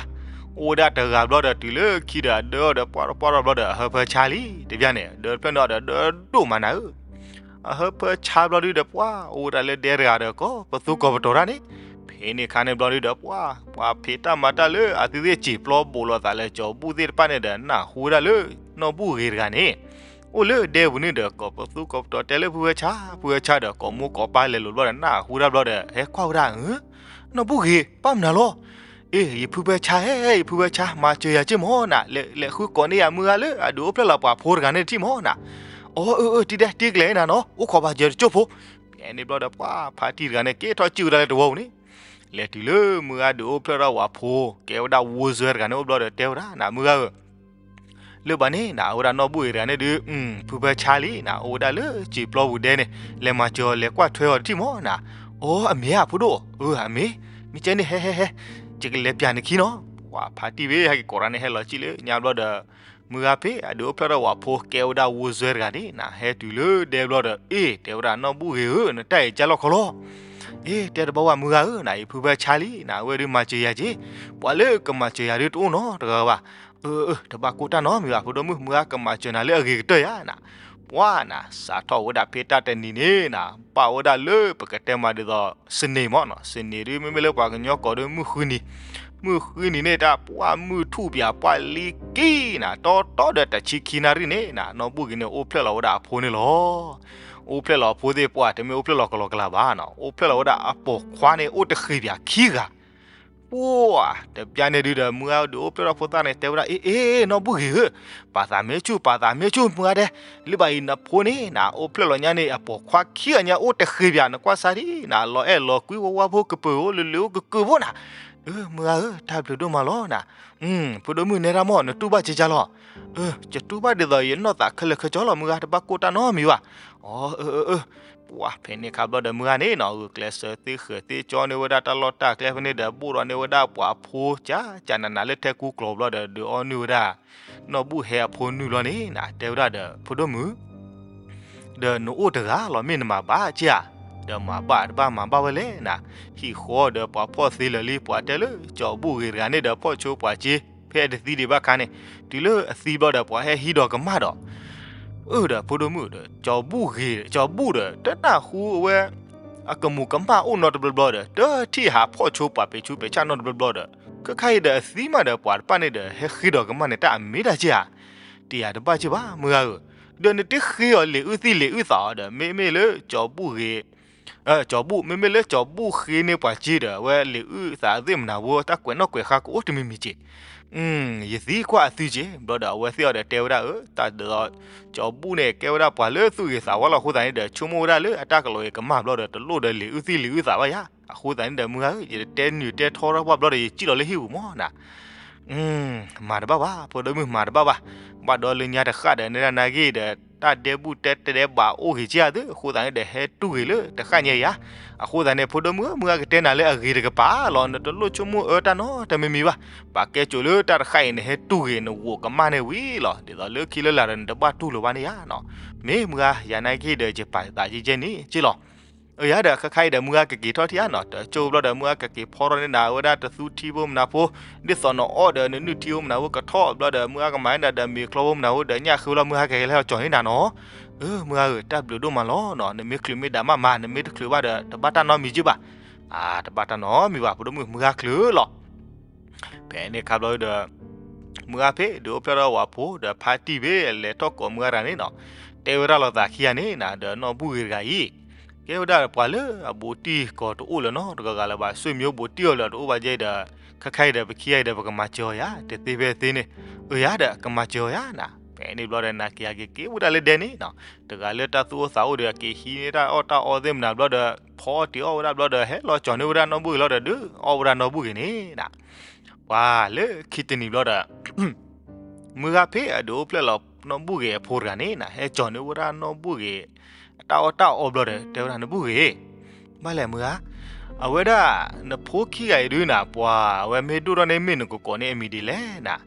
အိၣ်ဝဲဒၣ်တဂၤဘျီဒီးတုၤလၢခံဒီးအဒၢအီၤဒီး ပှၢ်ထီၣ်ပှၢ်ထီၣ်ဘျီဒီး အဟၢဖၢဆါလံ တဘျီန့ၣ် ဒၢတဖျၢၣ်န့ၣ်အီၤဒီးဒၢဒိၣ်မးနၤဧၢ အဟၢဖၢဆါဘျီဒုးဒီး ပှၤအိၣ်ဝဲဒၣ်လၢဒဲတဂၤဒီး ကိးပသူကိးပတီၤတၢ်န့ၣ် ဖဲန့ၣ်အခါန့ၣ်ဘျီဒုးဒီး ပှၤ ပှၤဖံးတၢ်မၤတၢ်လၢအသုသ့ၣ်စံာ်ပျီဘူးလိာ်သးလၢကၠီၤဘူၣ်သ့ၣ်တဖၣ်န့ၣ်ဒီး နၢ်ဟူဝဲဒၣ်လၢ နီၢ်ဘူၣ်ဂ့ၤတဂၤန့ၣ် အိၣ်လၢဒဲပူၤန့ၣ်ဒီး ကိးပသူကိးပတီၤတဲလၢဖုဖၢဆါ ဖုဖၢဆါဒီး ကိးမူကိးပၢ်လဲၤလိာ်ဘျီဒီး နၢ်ဟူဝဲဒၣ်ဘျီဒီး ဟဲကွၢ်ဝဲဒၣ် နီၢ်ဘူၣ်ဂ့ၤ ဘၣ်မနုၤလီၤ အ့ ယဖုဖၢဆါဧၢ ယဖုဖၢဆါ မၤစၢၤယၤက့ၢ်မၢ်နၤ လဲၤဃုကိးန့ၢ်ယၤမုၢ်ဂၤလၢအဒုးအိၣ်ဖျဲၣ်လီၤပှၤဖိတဂၤန့ၣ်တထံၣ်မၢ်နၤ အီ အၢ အၢ တံဒဲ တံကျဲၤနၤနီၤ အိၣ်ခိးဘၣ်ယဲတကၠိၢ်ဖိ ဖဲန့ၣ်ဘျီဒီး ပှၤဖါတံၢ်တဂၤန့ၣ် က့ၤထီၣ်စံၣ်ဝဲဒၣ်လၢတဝီပူၤန့ၣ် လဲၤတုၤလၢမုၢ်ဂၤဒုးအိၣ်ဖျဲၣ်ထီၣ်ပှၤဖိ ကဲဝဲဒၣ်ဝိစွဲတဂၤန့ၣ်အိၣ်ဘျီဒီးတဲဝဲဒၣ် နမုၢ်ဂၤဧၢ လၢဘၣ်န့ၣ်နၤ အဝဲဒၣ်နီၢ်ဘူၣ်ဂ့ၤတဂၤန့ၣ်ဒုး ဖုဖၢဆါလံနၤ အိၣ်ဝဲဒၣ်လၢစံာ်ပျီပူၤဒဲန့ၣ် လဲၤမၤစၢၤအီၤ လဲၤကွၢ်ထွဲအီၤတထံၣ်မၢ်နၤ အီ အမ့ၢ်ဧါ ဖိဒိၣ် အၢ အမ့ၢ် မ့ၢ်ကဲန့ၣ် ဟဲ ဟဲ ဟဲ ယကလဲၤပျးနခံနီၤ ပှၤဖါတံၢ်ဝဲ ဟဲက့ၤကိးတၢ်န့ၣ် ဟဲလီၤစံၣ်လၢညါဘျီဒီး မုၢ်ဂၤဖဲအဒုးအိၣ်ဖျဲၣ်ထီၣ်ဝၤဖိကဲဝဲဒၣ်ဝိၢ်စွဲတဂၤန့ၣ်နၤ ဟဲတုၤလၢဒဲဘျီဒီး အ့ၣ် တဲဝဲဒၣ်နီၢ်ဘူၣ်ဂ့ၤဧၢ နတၢ်အံၤကၢ်လီၢ်ခီလီၤ, အ့ၣ် တဲတဘၣ်ဝဲမုၢ်ဂၤဧၢ နၤ ယဖုဖၢဆါလံနၤ အဝဲဒုးမၤစၢၤယၤက့ၤ, ပှၤလၢကမၤစၢၤယၤဒုးတအိၣ်နီတဂၤဘၣ်, အၢ အၢ တဘၣ်ကိၢ်တၢ်နီတမံၤဘၣ် ဖိဒိၣ်မုၣ် မုၢ်ဂၤကမၤစၢၤနၤလၢအဂ့ၤကတၢၢ်ယၤနၤ, ပှၤနၤ စးထီၣ်ဝဲဒၣ်ဖဲတၢ်တနံၤန့ၣ်နၤ ဘၣ်ဝဲဒၣ်လၢပကတဲမးဒ်သိး စနေမးနၤ စနေဒုး မ့မ့ၢ်လၢပှၤကညီကိးဒုးမုၢ်ဃုနံၤ, မုၢ်ဃုနံၤန့ၣ် တၢ်ပှၢ်မုၢ်ထူၣ်ပၠး ပှၢ်လံက့နၤ တီတီဒီးတဆံခံနၣ်ရံၣ်န့ၣ်နၤ နီၢ်ဘူၣ်ဂ့ၤန့ၣ် အိၣ်ဖျဲၣ်လီၤဝဲဒၣ်အဖိန့ၣ်လီၤ. အိၣ်ဖျဲၣ်လီၤအဖိသ့ၣ်ပှၢ် တမ့ၢ်အိၣ်ဖျဲၣ်လီၤကလီကလီဘၣ်နၤ အိၣ်ဖျဲၣ်လီၤဝဲဒၣ်အပိာ်ခွါန့ၣ် အိၣ်တဃ့ဘၣ်ခံဂၤ ပှၢ် တဘျီန့ၣ်ဒုးဒီး မုၢ်ဂၤဒုးအိၣ်ဖျဲၣ်ထီၣ်ဖိသၣ်န့ၣ် တဲဝဲဒၣ် အ့ အ့ နီၢ်ဘူၣ်ဂ့ၤဧၢ, ပာ်သးမ့ၢ်ဆူၣ် ပာ်သးမ့ၢ်ဆူၣ် မုၢ်ဂၤဒဲး, လၢဘၣ်အံၤနဖိန့ၣ်နၤ အိၣ်ဖျဲၣ်လီၤညါန့ၣ် အပိာ်ခွါခံဂၤညါအိၣ်တဃ့ဘၣ် နကွၢ်စၢ်ဒံးနၤ လီၤအဲၣ်လီၤကွံ ဝါဝါဖိကပၢၤဧိၤ လၢလၢအိၣ်ကကၢၢ်ဖိနၤ, အၢ မုၢ်ဂၤဧၢ တၢ်ဘျုးဒိၣ်မးလီၤနၤ, ဖိဒိၣ်မုၣ်နဲဒၣ်မး နတူၢ်ဘၣ်က့ၤကၢ်လီၤ, အၢ ယတူၢ်ဘၣ်ဒ်သိးယနီၢ်သးခဲလၢာ်ခဲဆ့လီၤ မုၢ်ဂၤ တဘၣ်ကိၢ်တၢ်နီတမံၤဘၣ်, အၢ အၢ အၢ ပှၢ် ဖဲန့ၣ်ခါဘျီဒီး မုၢ်ဂၤန့ၣ်နၤ ဂုာ်ကျဲးစၢးသ့ဃၢၤသ့ကၠီန့ၢ်ဝဲဒၣ် တၢ်လီၢ်တၢ်ကျဲဖဲန့ၣ်ဒီး ဘိၣ်ဒီးန့ၢ်ဝဲဒၣ်ပှၤဖိ ကၠးကၠးနးနးလၢထဲကူကျိၤဘျီဒီး ဒုးအီၣ်နုၢ်ဝဲဒၣ် နီၢ်ဘူၣ်ဟဲအဖိနုၢ်လီၤန့ၣ်နၤ တဲဝဲဒၣ်ဒီး ဖိဒိၣ်မုၣ် ဒီးနအိၣ်တဂၤလီၤ မ့ၢ်နမၤဘၣ်က့ၤဧါ, ဒီးမၤဘၣ်တဘၣ်မၤဘၣ်ဝဲလဲၣ်နၤ, ဟံၣ်ဃီဒီးပှၤဖီၣ်သ့လၢာ်လံ ပှၤတဲလၢ ကၠီၤဘူၣ်ဂ့ၤတဂၤန့ၣ်ဒီး ဖီၣ်ဆိပှၤက့ၤ ဖဲအတသံဒံးဘၣ်ခါန့ၣ်, တုၤလၢအသံဘျီဒီး ပှၤဟဲဟံးဒီးကမၣ်ဒီး အၢ ဒီးဖိဒိၣ်မုၣ်ဒီး ကၠီၤဘူၣ်ဂ့ၤ ကၠီၤဘူၣ်ဒီး တနၢ်ဟူအဝဲ အကမူၤကမၣ်အိၣ်နီတဘျီဘျီဒီး တထံၣ်ဟးဖီၣ်ဆိပှၤပ့ၤဆူပ့ၤဆၣ်နီတဘျီဘျီဒီး ခဲခါအံၤဒီးအသံမးဒီး ပှၤတဖၣ်န့ၣ်ဒီး ဟဲဃ့ဒီးကမၣ်န့ၣ် တၢ်အမ့ၢ်တၢ်က့ၤဧါ, တယၤတဘၣ်က့ၤဘၣ် မုၢ်ဂၤဧၢ, ဒီးနတဃ့အီၤလံာ်အုၣ်သံလံာ်အုၣ်သးအီၤဒီး မ့မ့ၢ်လၢ ကၠီၤဘူၣ်ဂ့ၤ ကၠီၤဘူၣ် မ့မ့ၢ်လၢကၠီၤဘူၣ်ဃ့န့ၢ်ပှၤက့ၤဒီး အဝဲလံာ်အုၣ်သးသ့ၣ်မနၤဖိ တၢ်ကွဲးနီၣ်ကွဲးဃါကအိၣ်တမံၤမံၤက့ၤ, ယသံကွၢ်အသုက့ၤ ဘျီဒီးအဝဲသ့ၣ်အီၤဒီးတဲဝဲဒၣ်ဧၢ တၢ်ဒ်သိး ကၠီၤဘူၣ်န့ၣ် ကဲဝဲဒၣ်ပှၤလၢသူၣ်ဂ့ၤသးဝါလီၤအဃိသတးန့ၣ်ဒီး ဆိကမိၣ်ဝဲဒၣ်လၢအတၢ်ကလီၤဂ့ၤကမၣ်ဘျီဒီး တလိၣ်ဒီးလံာ်အုၣ်သံလံာ်အုၣ်သးဘၣ်ယၤ, အဃိသတးန့ၣ်ဒီး မုၢ်ဂၤဧၢ ယတတဲနုာ်တဲထီထီၣ်ပှၢ်ဘျီဒီး ယစံၣ်လီၤလၢဟံၣ်ပူၤမးနၤ မၤတဘၣ်ဘၣ် ဖိဒိၣ်မုၣ်မၤတဘၣ်ဘၣ်, ဘၣ်ဒီးလၢညါတဃၣ်ဒီး နဲဒၣ်နၤဂ့ၢ်ဒီး တၢ်ဒဲဘူၣ်တဲတဲဒဲးဘးအိၣ်ဂ့ၤက့ၤဧါသု အဃိသတးန့ၣ်ဒီး ဟဲတူၢ်ဂ့ၤလၢတဃၣ်ညါယၤ, အဃိသတးန့ၣ် ဖိဒိၣ်မုၣ်ဧၢ မုၢ်ဂၤကတဲနၤလၢအဂ့ၤတကပၤလီၤ နတလိၣ်ဆိကမိၣ်အၢတၢ်နီတမံၤမံၤဘၣ်, ပာ်ကဲစိၤလၢတၢ်တဃၣ်အံၤ နဟဲတူၢ်ဂ့ၤ နဂိၢ်ကမၣ်န့ၣ်ဝံၤလီၤ ဒ်သိးလၢခံလၢလာ်ဒီး နတဘၣ်တူၢ်လိာ်ဘၣ်န့ၣ်ယၤနီၤ, မ့ၢ်မုၢ်ဂၤ ယၤနၤဂ့ၢ်ဒီး ယပာ်သးကဲကဲန့ၣ်က့ၤလီၤ အၢ ယၤဒီး ခဲခါအံၤဒီး မုၢ်ဂၤကက့ၤထီၣ်ထံဧါနီၤ, တကၠိဘျီဒီး မုၢ်ဂၤကက့ၤဖီထီၣ်န့ၢ်နၤ အဝဲဒၣ်တသူထံဖိမနၤဖိ, ဒ်သိးနအီၣ်ဒီး နနုၢ်ထံဖိမနၤဖိကထီၣ်ဘျီဒီး မုၢ်ဂၤကမၤန့ၢ်နၤဒီး မ့ၤချီဖိမနၤဖိဒီး ညၣ်ဃ့ဝဲလီၤ မုၢ်ဂၤကက့ၤလဲၤလီၤကၠီၤန့ၢ်နၤနီၤ, အၢ မုၢ်ဂၤဧၢ တၢ်ဘျုးဒိၣ်မးလီၤနီၤ, နမ့ၢ်ချုးမ့ၢ်ဒၣ်မးမၤ, နမ့ၢ်တချုးဘၣ်ဒီး တဘၣ်တၢ်နီတမံၤက့ၤဘၣ်, အါ တဘၣ်တၢ်နီတမံၤဘၣ် ဖိဒိၣ်မုၣ် မုၢ်ဂၤချုးလီၤ ဖဲန့ၣ်ခါဘျီဒီး မုၢ်ဂၤဖဲဒုးအိၣ်ဖျဲၣ်ထီၣ်ဝၤဖိဒီး ဖါတံၢ်ဖဲလဲၤထီၣ်ကိးမုၢ်ဂၤတဂၤန့ၣ်နီၤ, တဲဝဲဒၣ်လိာ်သးခံဂၤန့ၣ်နၤ ဒီးနီၢ်ဘူၣ်ဂ့ၤတဂၤအံၤ, ကဲဝဲဒၣ်ပှၤလၢအဘူးတံၢ်ကီးတအိၣ်လၢၤနီတဂၤဂၤလၢၤဘၣ်, ဆွေမျိုးဘူးတံၢ်အီၤလၢၤတအိၣ်ဘၣ်ကဲဒီး, ခဲခါအံၤဒီး ပခံဂၤအံၤဒီး ပကမၤစၢၤအီၤယၤ တသ့ဖဲသ့န့ၣ်, အၢ ယၤဒီး ကမၤစၢၤအီၤယၤနၤ, ဖဲန့ၣ်ဘျီဒီး နာ်က့ၤယက့ၤက့ၤဝဲဒၣ်လၢဒဲန့ၣ်နီၤ, တဂၤလၢတၢ်သူၣ်အိၣ်သးအိၣ်ဒီး က့ၤဟံးန့ၢ်တၢ်အီၣ်တၢ်အီသ့ၣ်မနၤဘျီဒီး ဖီအီၣ်တ့ၤအီၣ်ဝဲဒၣ်ဘျီဒီး ဟဲလီၤကၠီၤန့ၢ်ဝဲဒၣ်နီၢ်ဘူၣ်ဂ့ၤလီၤဒီး ဒုးအီၣ်ဝဲဒၣ်နီၢ်ဘူၣ်ဂ့ၤန့ၣ်နၤ ပှၤလၢခံတနံၤဘျီဒီး မုၢ်ဂၤဖဲအဒုးအိၣ်ဖျဲၣ်လီၤနီၢ်ဘူၣ်ဂ့ၤအဖိတဂၤန့ၣ်နၤ, ဟဲကၠီၤန့ၢ်ဝဲဒၣ်နီၢ်ဘူၣ်ဂ့ၤ အတၢ်အီၣ်တၢ်အီဘျီဒီး တဲဝဲဒၣ် နီၢ်ဘူၣ်ဂ့ၤ, ဘၣ်လဲၣ်မုၢ်ဂၤ, အဝဲဒၣ် နဖိခံဂၤအံၤဒုးနၤ ပှၤအဝဲမ့ၢ်ဒိၣ်ထီၣ်န့ၣ် မ့ၢ်နကကိးန့ၣ်အမံၤဒ်လဲၣ်နၤ,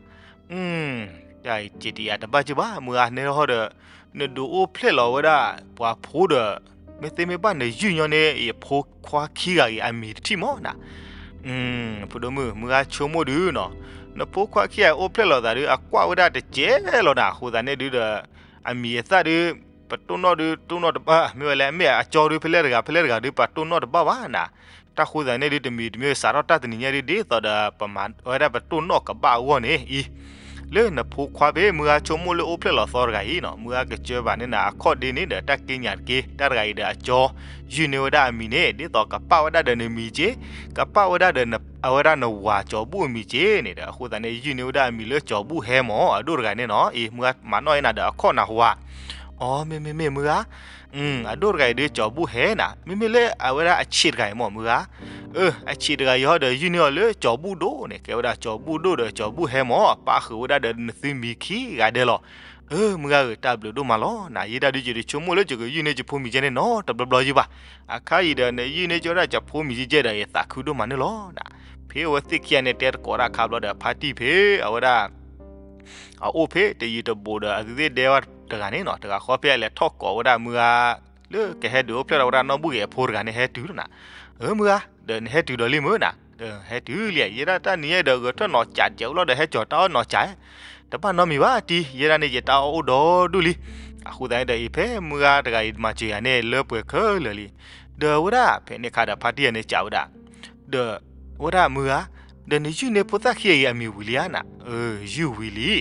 တၢ်အံၤစံးတယၤတဘၣ်က့ၤဘၣ် မုၢ်ဂၤ နဲဟီဒီး နဒုးအိၣ်ဖျဲၣ်လီၤဝဲဒၣ် ပှၤဖိဒီး မ့ၢ်သ့မ့ၢ်ဘၣ်နယုၢ်ညီန့ၢ် ယဖိခွါခံဂၤအံၤအမံၤတထံၣ်မးနၤ, ဖိဒိၣ်မုၣ် မုၢ်ဂၤဆိကမိၣ်ဒုးနီၤ, နဖိခွါခံဂၤအံၤအိၣ်ဖျဲၣ်လီၤသးဒုး အကွၢ်ဝဲဒၣ်တကဲလီၤနၤ, အဃိသတးန့ၣ်ဒုးဒီး အမံၤအသၣ်ဒုး ပတိၢ်နီၣ်ဒုး တိၢ်နီၣ်တဘၣ် မ့ၢ်ဝဲလဲၣ် မ့ၢ်အကၠီဒုး ဖဲလဲၣ်တဂၤ ဖဲလဲၣ်တဂၤဒုး ပတိၢ်နီၣ်တဘၣ်ဘၣ်နၤ, တၢ်ဃိသတးန့ၣ်ဒုး တမံၤတမံၤ စးထီၣ်တၢ်တနံၤညါဒုး ဒ်သိးဒီး ပမၤဝဲဒၣ်ပတိၢ်နီၣ်ကဘၣ်အဂီၢ်န့ၣ်အံၤ, လၢနဖိခွါဖဲ မုၢ်ဂၤဆိကမိၣ်လၢအိၣ်ဖျဲၣ်လီၤသီတဂၤအံၤနီၤ, မုၢ်ဂၤကစၢဘၣ်န့ၣ်နၤ အခီၣ်ဒ့န့ၣ်ဒီး တၢ်က့ညၣ်တက့ၢ်, တၢ်တဂၤအံၤဒီးအကၠီ ယုၢ်န့ၢ်ဝဲဒၣ်အမံၤန့ၣ် ဒ်သိးကပၣ်ဝဲဒၣ်ဒီးနမံၤက့, ကပၣ်ဝဲဒၣ်ဒီး အဝဲဒၣ်နဝၤကၠီၤဘူၣ်အမံၤက့န့ၣ်ဒီး အဃိသတးန့ၣ် ယုၢ်န့ၢ်ဝဲဒၣ်အမံၤလၢကၠီၤဘူၣ်ဟဲမး အဒိၣ်တဂၤန့ၣ်နီၤ, အံၤ မုၢ်ဂၤမၤနီၣ်အံၤနၤဒီးအခီၣ်နၢ်ဟူဧါ, အိ မ့မ့ၢ်မ့ၢ်မုၢ်ဂၤ အဒိၣ်တဂၤအံၤဒုးကၠီၤဘူၣ်ဟဲနၤ, မ့မ့ၢ်လၢအဝဲဒၣ်အဆံးတဂၤအံၤမး မုၢ်ဂၤ, အၢ အဆံးတဂၤအံၤဟီဒီး ယုၢ်န့ၢ်အီၤလၢကၠီၤဘူၣ်ဒိၣ်န့ၣ်, ကဲဝဲဒၣ်ကၠီၤဘူၣ်ဒိၣ်ဒီးကၠီၤဘူၣ်ဟဲမး ပၣ်ဃုာ်ဝဲဒၣ်ဒီးနသုမံၤခံဂၤဒဲးလီၤ. အၢ မုၢ်ဂၤဧၢ တၢ်ဘျုးဒိၣ်မးလီၤနၤ, ယဲဒၣ်ဒုး ယတဆိကမိၣ်လၢယကယုၢ်န့ၢ်ယဖိမံၤကဲန့ၣ်နီတဘျီဘျီယုၢ်ဘၣ်, အခါအံၤဒီး နယုၢ်န့ၢ်ကၠီဝဲဒၣ်ယဖိမံၤကဲဒီး ယသးခုဒိၣ်မးန့ၣ်လီၤနၤ. ဖဲအဝဲသ့ၣ်ခံဂၤန့ၣ် တဲတကိးဒၣ်အခါဘျီဒီး ဖါတံၢ်ဖဲအဝဲဒၣ် အအိၣ်ဖဲတယံၤတဘူးဒီး အသုသ့ၣ်ဒဲဝဲတဂၤန့ၣ်နီၤ, တဂၤဃီဖဲအလဲၤထီၣ်ကိးဝဲဒၣ်မုၢ်ဂၤ လၢကဟဲဒုးအိၣ်ဖျဲၣ်ဒီးဝဲဒၣ်နီၢ်ဘူၣ်ဂ့ၤအဖိတဂၤန့ၣ် ဟဲတုၤနီၤ. အၢ မုၢ်ဂၤ, ဒီးနဟဲတုၤဒီးလံမုၢ်နၤ, ဒီးဟဲတုၤလံ, ယဲဒၣ်တၢ်နံၤညါဒီး ဂဲၤထၢၣ်နီၤကးတကဲးအိၣ်လီၤဒီး ဟဲကၠီၤတၢ်အီၣ်နီၤကး, တဘၣ်နီတမံၤဘၣ်တံၤ, ယဲဒၣ်န့ၣ် ယတၢ်အီၣ်အိၣ်ဒီဒူၣ်လံ. အဃိသတးန့ၣ်ဒီး အံၤဖဲမုၢ်ဂၤတဂၤအံၤ မၤစၢၤယၤန့ၣ် လၢပှဲၤခဲလၢာ်လံ. ဒီးဝဲဒၣ် ဖဲန့ၣ်အခါဒီး ဖါတံၢ်ယၤန့ၣ်ကးဝဲဒၣ်, ဒီးဝဲဒၣ်မုၢ်ဂၤ, ဒီးနယုၢ်န့ၢ်ဖိသၣ်ခံဂၤအံၤအမံၤဝံၤလံဧါနၤ. အၢ ယုၢ်ဝံၤလံ.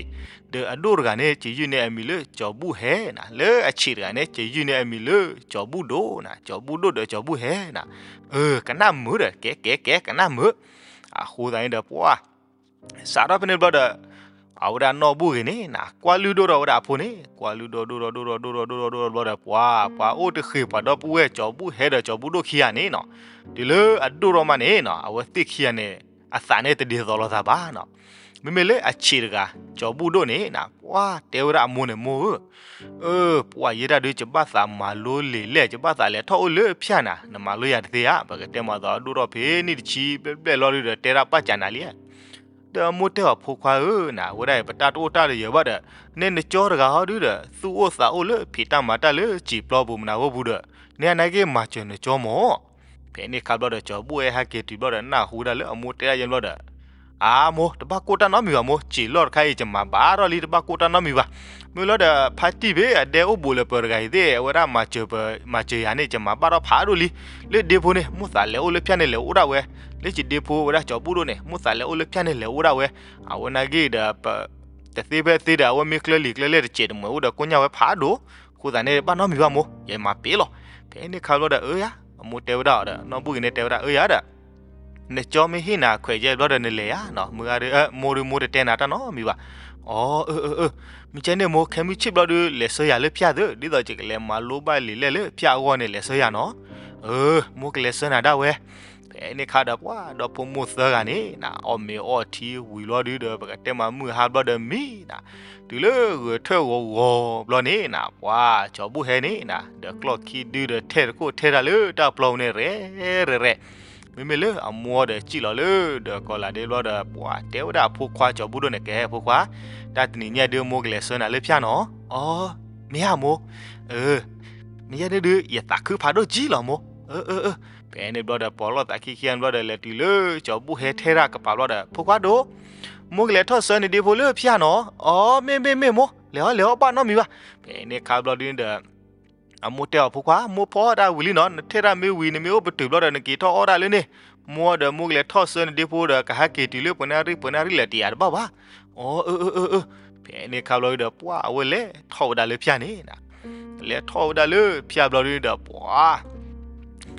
ဒီးအဒိၣ်တဂၤန့ၣ် ယယုၢ်န့ၢ်အမံၤလၢကၠီၤဘူၣ်ဟဲနၤ, လၢအဆံးတဂၤန့ၣ် ယယုၢ်န့ၢ်အမံၤလၢကၠီၤဘူၣ်ဒိၣ်နၤ, ကၠီၤဘူၣ်ဒိၣ်ဒီးကၠီၤဘူၣ်ဟဲနၤ. အၢ ကနၣ်မုာ်ဒီး ကဲကဲကဲ ကနၣ်မုာ်. အဃိသတးန့ၣ်ဒီး ပှၤ စးထီၣ်ဖဲန့ၣ်ဘျီဒီး အဝဲဒၣ်နီၢ်ဘူၣ်ဂ့ၤန့ၣ်နၤ ကွၢ်လုၢ်ဒိၣ်ထီၣ်ဝဲဒၣ်အဖိန့ၣ်, ကွၢ်လုၢ်ဒိၣ်ဒိၣ်ထီၣ်ဒိၣ်ထီၣ်ဒိၣ်ထီၣ်ဒိၣ်ထီၣ်ဒိၣ်ထီၣ်ဒိၣ်ထီၣ်ဘျီဒီး ပှၤ ပှၤအိၣ်တဃ့ၢ်ပှၤဒီပုၢ်ဝဲၢ် ကၠီၤဘူၣ်ဟဲဒီးကၠီၤဘူၣ်ဒိၣ်ခံဂၤန့ၣ်နီၤ, တုၤလၢအဒိၣ်ထီၣ်မးန့ၣ်နီၤ အဝဲသ့ၣ်ခံဂၤန့ၣ် အသးန့ၣ်တဒ်သိးလိာ်သးဘၣ်နီၤ. မ့မ့ၢ်လၢအဆံးတဂၤ ကၠီၤဘူၣ်ဒိၣ်န့ၣ်နၤ ပှၤတဲဝဲဒၣ်အမိၢ်န့ၣ် မိၢ်ဧၢ, အၢ ပှၤယဲဒၣ်ဒုး ယဘၣ်သးမၤလိလံာ်လဲၣ်, ယဘၣ်သးလဲၤထီၣ်အိၣ်လၢဖၠၣ်နၤ, နမၤလိယၤတသ့ဧါ, ပကတဲမၤသးဒိၣ်ထီၣ်ဖဲနံၣ်တဆံဘျဲၣ်ဘျဲၣ်လီၤဒုဒီး တဲဒၣ်ပာ်စၢၤနၤလံ. ဒီးအမိၢ်တဲအီၤ ဖိခွါဧၢနၤ, ဝဲဒၣ်အံၤ ပတၢ်တအိၣ်တၢ်တယၢၤဘၣ်ဒီး နဲနကၠီတဂၤဟီဒုဒီး သူၣ်အိၣ်သးအိၣ်လၢဖံးတၢ်မၤတၢ်လၢစံာ်ပျီပူၤမနုၤအဃိပူၤဒီး နဲအနာ်က့ၤမၤစၢၤနကၠီမၢ်. ဖဲန့ၣ်အခါဘျီဒီး ကၠီၤဘူၣ်ဟဲဟဲက့ၤတုၤဘျီဒီး နၢ်ဟူဝဲဒၣ်လၢအမိၢ်တဲဒၣ်ယဲဘျီဒီး, အါမိၢ် တဘၣ်ကိၢ်တၢ်နီတမံၤဘၣ်မိၢ်, စံာ်လီၢ်တခါအံၤ ယမၤဘၣ်ထီၣ်လံ တဘၣ်ကိၢ်တၢ်နီတမံၤဘၣ်. မ့ၢ်လီၤဒီး ဖါတံၢ်ဖဲအဒဲအိၣ်ဘူးလၢပၢၤတဂၤအံၤသ့ၣ် အဝဲဒၣ်မၤစၢၤပ မၤစၢၤယၤန့ၣ် ယမၤဘၣ်ထီၣ်ဖးဒိၣ်လံ. လၢဒ့ဖိန့ၣ် မိၢ်သးလဲၤအိၣ်လၢဖၠၣ်န့ၣ်လဲၤအိၣ်ဒၣ်ဝဲ, လၢယဒ့ဖိဝဲဒၣ်ကၠီၤဘူၣ်ဒိၣ်န့ၣ် မိၢ်သးလဲၤအိၣ်လၢဖၠၣ်န့ၣ်လဲၤအိၣ်ဒၣ်ဝဲ, အဝဲနာ်က့ၤဒီး တသ့ဖဲသ့ဒီး အဝဲမ့ၢ်ကျၢၤလံာ်ကျၢၤလဲၢ်တစဲးတမှဲးအိၣ်ဒီးကိညၢ်ဝဲဖးဒိၣ်, အဃိသတးန့ၣ် ဘၣ်နီတမံၤဘၣ်မိၢ်, ယမၤပ့ၤလီၤ. ဖဲန့ၣ်အခါဘျီဒီး အၢယၤ, အမိၢ်တဲဝဲဒၣ်ဒီး နီၢ်ဘူၣ်ဂ့ၤန့ၣ်တဲဝဲဒၣ် အၢယၤဒီး နကၠီမ့ၢ်ဟ့ၣ်နၤခွဲးယဲဘျီဒီးနလဲၤယၤနီၤ, မုၢ်ဂၤဒီး မိၢ်ဒီးမိၢ်တတဲနၤတၢ်နီတမံၤဘၣ်. အၢ အၢ အၢ အၢ, မ့ၢ်ကဲန့ၣ်မိၢ် ခဲမုၢ်ဆ့ၣ်ဘျီဒီး လဲၤဆှၢယၤလၢဖၠၣ်သု, ဒ်သိးယကလဲၤမၤလိဘၣ်လံာ်လဲၣ်လၢဖၠၣ်အဂီၢ်န့ၣ် လဲၤဆှၢယၤနီၤ. အၢ မိၢ်ကလဲၤဆှၢနၤဒၣ်ဝဲ. ဖဲန့ၣ်အခါဒီး ပှၤဒီဖိမိၢ်သၢဂၤန့ၣ်နၤ အီၣ်မ့ၤအီထံဝံၤဘျီဒုဒီး ပကတဲမၤမုၢ်ဟါဘျီဒီးမံနၤ, တုၤလၢဂဲၤထၢၣ်ဂီၤဂီၤဘျီန့ၣ်နၤ ပှၤကၠီၤဘူၣ်ဟဲန့ၣ်နၤ ဒီးကျီၢ်ခံဒုဒီးထဲတခိၣ်ထဲတၢ်လၢတၢ်ပျီပူၤန့ၣ် ရဲၣ်ရဲၣ်ရဲၣ်. မ့မ့ၢ်လၢအမိၢ်ဒီးစံၣ်လီၤလၢဒီးကီၤလၤဒ့ဘျီဒီး ပှၤတဲဝဲဒၣ်အဖိခွါကၠီၤဘူၣ်ဒိၣ်န့ၣ် ကဲဖိခွါ, တၢ်တနံၤညါဒုး မိၢ်ကလဲၤဆှၢနၤလၢဖၠၣ်နီၤ. အီ မ့ၢ်ဧါမိၢ်, အၢ မ့ၢ်ယဲန့ၣ်ဒုး ယသးခုဖးဒိၣ်ကံလီၤမိၢ်. အၢ အၢ အၢ. ဖဲန့ၣ်ဘျီဒီး ပိာ်လီၤသးခံခံဘျီဒီး လဲၤတုၤလၢကၠီၤဘူၣ်ဟဲထဲတၢ်ကပၤဘျီဒီး ဖိခွါဒိၣ်, မိၢ်ကလဲၤထီၣ်ဆှၢနဒ့ဖိလၢဖၠၣ်နီၤ. အီ မ့ၢ်မ့ၢ်မ့ၢ်မိၢ်, လဲၤအီၣ်လဲၤအီၣ်ဘၣ်နီတမံၤဘၣ်. ဖဲန့ၣ်အခါဘျီဒုးဒီး အမိၢ်တဲအီၤ ဖိခွါ, မိၢ်ဖီတၢ်ဝံၤလံနီၤ, နထဲတၢ်မ့ၢ်ဝံၤ နမ့ၢ်အိၣ်ပတုာ်ဘျီဒီး နက့ၤထီၣ်အီၣ်ဒၣ်လၢန့ၣ်, မိၢ်ဒီးမိၢ်ကလဲၤထီၣ်ဆှၢနဒ့ဖိဒီး ကဟဲက့ၤတုၤလၢပှဲၤနၣ်ရံၣ် ပှဲၤနၣ်ရံၣ်လဲၣ် တယာ်တဘၣ်ဘၣ်. အီ အၢ အၢ အၢ အၢ. ဖဲန့ၣ်အခါဘျီဒုးဒီး ပှၤအဝဲလဲၤထီၣ်ဝဲဒၣ်လၢဖၠၣ်န့ၣ်နၤ, လဲၤထီၣ်ဝဲဒၣ်လၢဖၠၣ်ဘျီဒုးဒီး ပှၤ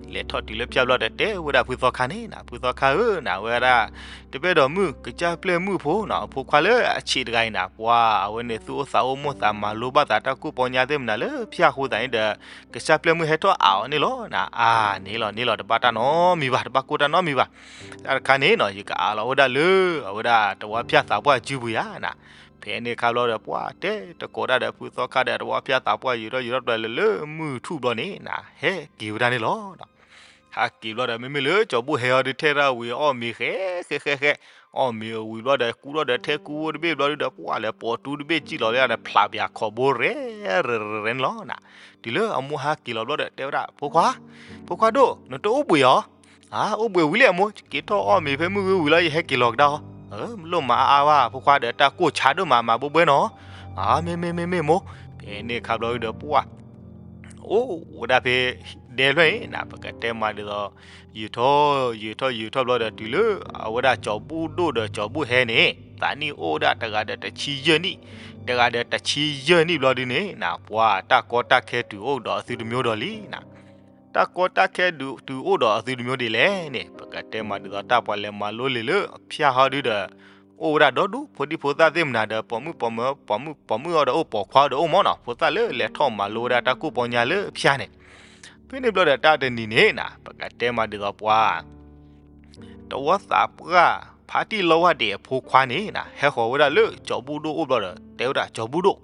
လဲၤထီၣ်တုၤလၢဖၠၣ်ဘျီဒီး တဲဝဲဒၣ်ဖုသီခါန့ၣ်နၤ, ဖုသီခါဧၢနၤ, ဝဲဒၣ် တပဲၣ်ဒိးမုၣ် ကစၢ်ပျဲၢ်မုၣ်ဖိနီၤ, အဖိခွါလၢအဆံးတဂၤအံၤနၤ, ပှၤအဝဲန့ၣ် သူၣ်အိၣ်သးအိၣ် မိၢ်သးမၤလိဘၣ်သးတၢ်ကူၣ်ပီညါသ့ၣ်မနုၤလၢဖၠၣ်အဃိသတးန့ၣ်ဒီး ကစၢ်ပျဲၢ်မုၣ်ဟဲထီၣ်အးအီၤန့ၣ်လီၤနၤ. အါ န့ၣ်လီၤ န့ၣ်လီၤ, တဘၣ်တၢ်နီတမံၤဘၣ်, တဘၣ်ကိၢ်တၢ်နီတမံၤဘၣ်. တၢ်တခါန့ၣ်နီၤ ယကအးလီၤဝဲဒၣ်လၢ အဝဲဒၣ်တဝါဖၠၣ်သးပှၢ်စုပူၤယၤနၤ. ဖဲန့ၣ်အခါဘျီဒီး ပှၤတဲတကိးဒၣ်ဒီး ဖုသီခါဒီး တဝါဖၠၣ်သးပှၢ် ယူၤထီၣ်ယူၤထီၣ်ဘျီလၢ လၢမုၢ်ထူၣ်ဘျီန့ၣ်နၤ ဟဲက့ၤဝဲဒၣ်န့ၣ်လီၤ. ဟဲက့ၤဘျီဒီး မ့မ့ၢ်လၢကၠီၤဘူၣ်ဟဲအီၤဒုး ထဲတၢ်ဝံၤအီၣ်မ့ၤဃဲဃဲဃဲဃဲ, အီၣ်မ့ၤဝံၤဘျီဒီး ကူထီၣ်ဒီးထဲကူဖိတဘ့ၣ်ဘျီဒုးဒီး ပှၤလဲၤပိာ်တူတဘ့ၣ် စံၣ်လီၤလၢအဖျးပၠးခီးဘိ ရဲၣ်ရဲၣ်ရဲၣ်န့ၣ်လီၤနၤ. တုၤလၢအမိၢ်ဟဲက့ၤလီၤဘျီဒီး တဲဝဲဒၣ် ဖိခွါ, ဖိခွါဒိၣ် နတအိၣ်ဘှံးဧါ. အါ အိၣ်ဘှံးဝံၤလံအမိၢ်, က့ၤထီၣ်အီၣ်မ့ၤဖဲမုၢ်ဂ့ၤဝံၤလီၤ ယဟဲက့ၤလီၤကဒါအီၤ. လိၣ်မၤအါအါဘၣ် ဖိခွါဒီး တၢ်ကိၢ်ဆါဒိၣ်မး မၤဘှဲဘှဲနီၤ. အါ မ့ၢ်မ့ၢ်မ့ၢ်မ့ၢ်မိၢ်. ဖဲန့ၣ်အခါဘျီဒုးဒီး ပှၤ အိၣ်ဝဲဒၣ်ဖဲဒဲလွဲၢ်အံၤနၤ ပကတဲမးဒ်သိး ယူၤထီၣ် ယူၤထီၣ်ယူၤထီၣ်ဘျီဒီး တုၤလၢအဝဲဒၣ်ကၠီၤဘူၣ်ဒိၣ်ဒီးကၠီၤဘူၣ်ဟဲန့ၣ် သးနံၣ်အိၣ်ဝဲဒၣ်တဂၤဒီးတဆံယဲၢ်နံၣ်, တဂၤဒီးတဆံယဲၢ်နံၣ်ဘျီဒုးန့ၣ်နၤ ပှၤတၢ်ကီတၢ်ခဲတုၤအိၣ်ဒီးအသုတမျိုးဒီးလံနၤ. တၢ်ကီတၢ်ခဲဒုးတုၤအိၣ်ဒီးအသုတမျိုးဒ်လဲၣ်န့ၣ် ပကတဲမးဒ်သိး တၢ်ပှၤလဲၤမၤလိလံာ်လၢဖၠၣ်ဟီဒုးဒီး အိၣ်ဝဲဒၣ်ဒီဒူၣ် ဖိဒံဖိသၣ်သ့ၣ်မနၤဒီး ပိာ်မုၣ်ပိာ်မၢၤ ပိာ်မုၣ် ပိာ်မုၣ်အီၤဒီးအိၣ် ပိာ်ခွါအီၤဒီးအိၣ်မ့ၢ်နီၤ, ဖိသၣ်လၢလဲၤထီၣ်မၤလိဝဲဒၣ်တၢ်ကူၣ်ပီညါလၢဖၠၣ်န့ၣ်. ဖဲန့ၣ်ဘျီဒီးတၢ်တနံၤန့ၣ်နၤ ပကတဲမးဒ်သိးပှၤ တဝီသးပှၢ် ဖါတံၢ်လီဝၢ်ဒဲးအဖိခွါန့ၣ်နၤ ဟဲဃီၤဝဲဒၣ်လၢကၠီၤဘူၣ်ဒိၣ်အိၣ်ဘျီဒီး တဲဝဲဒၣ်ကၠီၤဘူၣ်ဒိၣ်,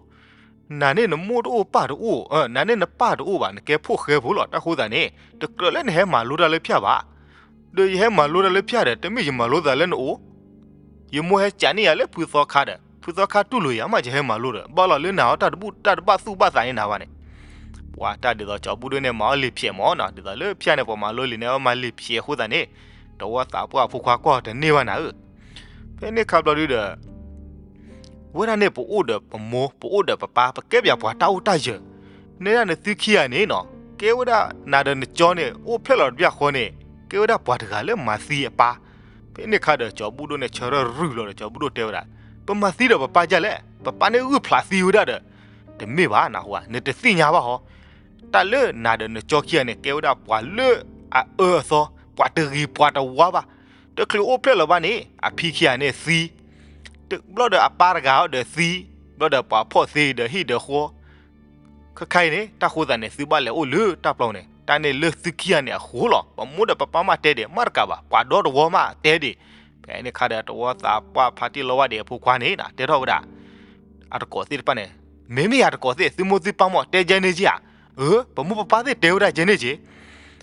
နၤန့ၣ်နမိၢ်တအိၣ်ပၢ်တအိၣ်, နၤန့ၣ်နပၢ်တအိၣ်ဘၣ်, နကဲဖိၣ်ဃဲဖိလီၤ. တၢ်ဃိသးန့ၣ် တကြၢးလၢနဟဲမၤလိတၢ်လၢဖၠၣ်ဘၣ်. ဒီးယဟဲမၤလိတၢ်လၢဖၠၣ်ဒီး တမ့ၢ်ယမၤလိသးလၢနအိၣ်, ယမိၢ်ဟဲကးန့ၢ်ယၤလၢဖုသီခါဒီး ဖုသီခါတူၢ်လိာ်ယၤမး ယဟဲမၤလိဒီး ဘၣ်လီၤလၢနၤအီၤတၢ်တဘူၣ်တၢ်တဘၣ်သူၣ်ဘၣ်သးန့ၢ်နၤဘၣ်န့ၣ်, ပှၤတၢ်ဒ်သိးကၠီၤဘူၣ်ဒိၣ်န့ၣ် မၤအီၣ်လံာ်ဖျဲးမးနီၤ, ဒ်သိးလၢဖၠၣ်န့ၣ် ပှၤမၤလိလံာ်န့ၣ် အဝဲမၤလံာ်ဖျဲးအဃိသတးန့ၣ်, တဝီသးပှၢ်အဖိခွါကွၢ်တန့ၢ်ဘၣ်နၤဧၢ, ဖဲန့ၣ်ခါဘျီဒုဒီး ဝဲဒၣ်န့ၣ် ပအိၣ်ဒီးပမိၢ် ပအိၣ်ဒီးပပၢ် ပကဲပၠးပှၤတၢ်အိၣ်တၢ်ယၢၤ, နဲဒၣ်နသုခံဂၤန့ၣ်နီၤ ကဲဝဲဒၣ်နၤဒီးနကၠီန့ၣ် အိၣ်ဖျဲၣ်လီၤတဘျီဃီန့ၣ် ကဲဝဲဒၣ်ပှၤတဂၤလၢမၤသံအပၢ်, ဖဲန့ၣ်ခါဒီးကၠီၤဘူၣ်ဒိၣ်န့ၣ် ဆၢထၢၣ်ရုၢ်လီၤဒီး ကၠီၤဘူၣ်ဒိၣ်တဲဝဲဒၣ်, ပမၤသံဒီးပပၢ်ဒ်လဲၣ်, ပပၢ်န့ၣ်ဂုၢ်ဖျးသံဝဲဒၣ်ဒီး, တမ့ၢ်ဘၣ်နဟူဧါ, နတသ့ၣ်ညါဘၣ်ဟီ, တၢ်လၢနၤဒီးနကၠီခံဂၤန့ၣ် ကဲဝဲဒၣ်ပှၤလၢအအၢအသီ, ပှၤတဂ့ၤပှၤတဝါဘၣ်, တချုးအိၣ်ဖျဲၣ်လီၤဘၣ်န့ၣ် အဖံခံဂၤန့ၣ်သံ, ဘျီဒီးအပၢ်တဂၤဒီးသံ, ဘျီဒီးပှၤဖီၣ်သ့ဒီးဟံၣ်ဒီးဃီ ခဲခါအံၤန့ၣ် တၢ်ဃိသးန့ၣ် သုဘၣ်လဲၤအိၣ်လၢတၢ်ပျီန့ၣ် တၢ်န့ၣ်လၢသုခံဂၤန့ၣ်အဃိလီၤ. ပမိၢ်ဒီးပပၢ်မးတဲဒံး မ့ၢ်တကးဘၣ် ပှၤဒီတဝီမးတဲဒံး. ဖဲန့ၣ်ခါဒီး တဝီသးပှၢ်ဖါတံၢ်လီဝါဒံးအဖိခွါန့ၣ် တဲထီၣ်ဝဲဒၣ် အတကိးသ့ၣ်တဖၣ်န့ၣ်, မ့မ့ၢ်ယၤတကိးသ့ၣ် သုမိၢ်သုပၢ်မး တဲကဲန့ၣ်က့ဧါ. အၢ ပမိၢ်ပပၢ်သ့ၣ်တဲဝဲဒၣ်ကဲန့ၣ်က့.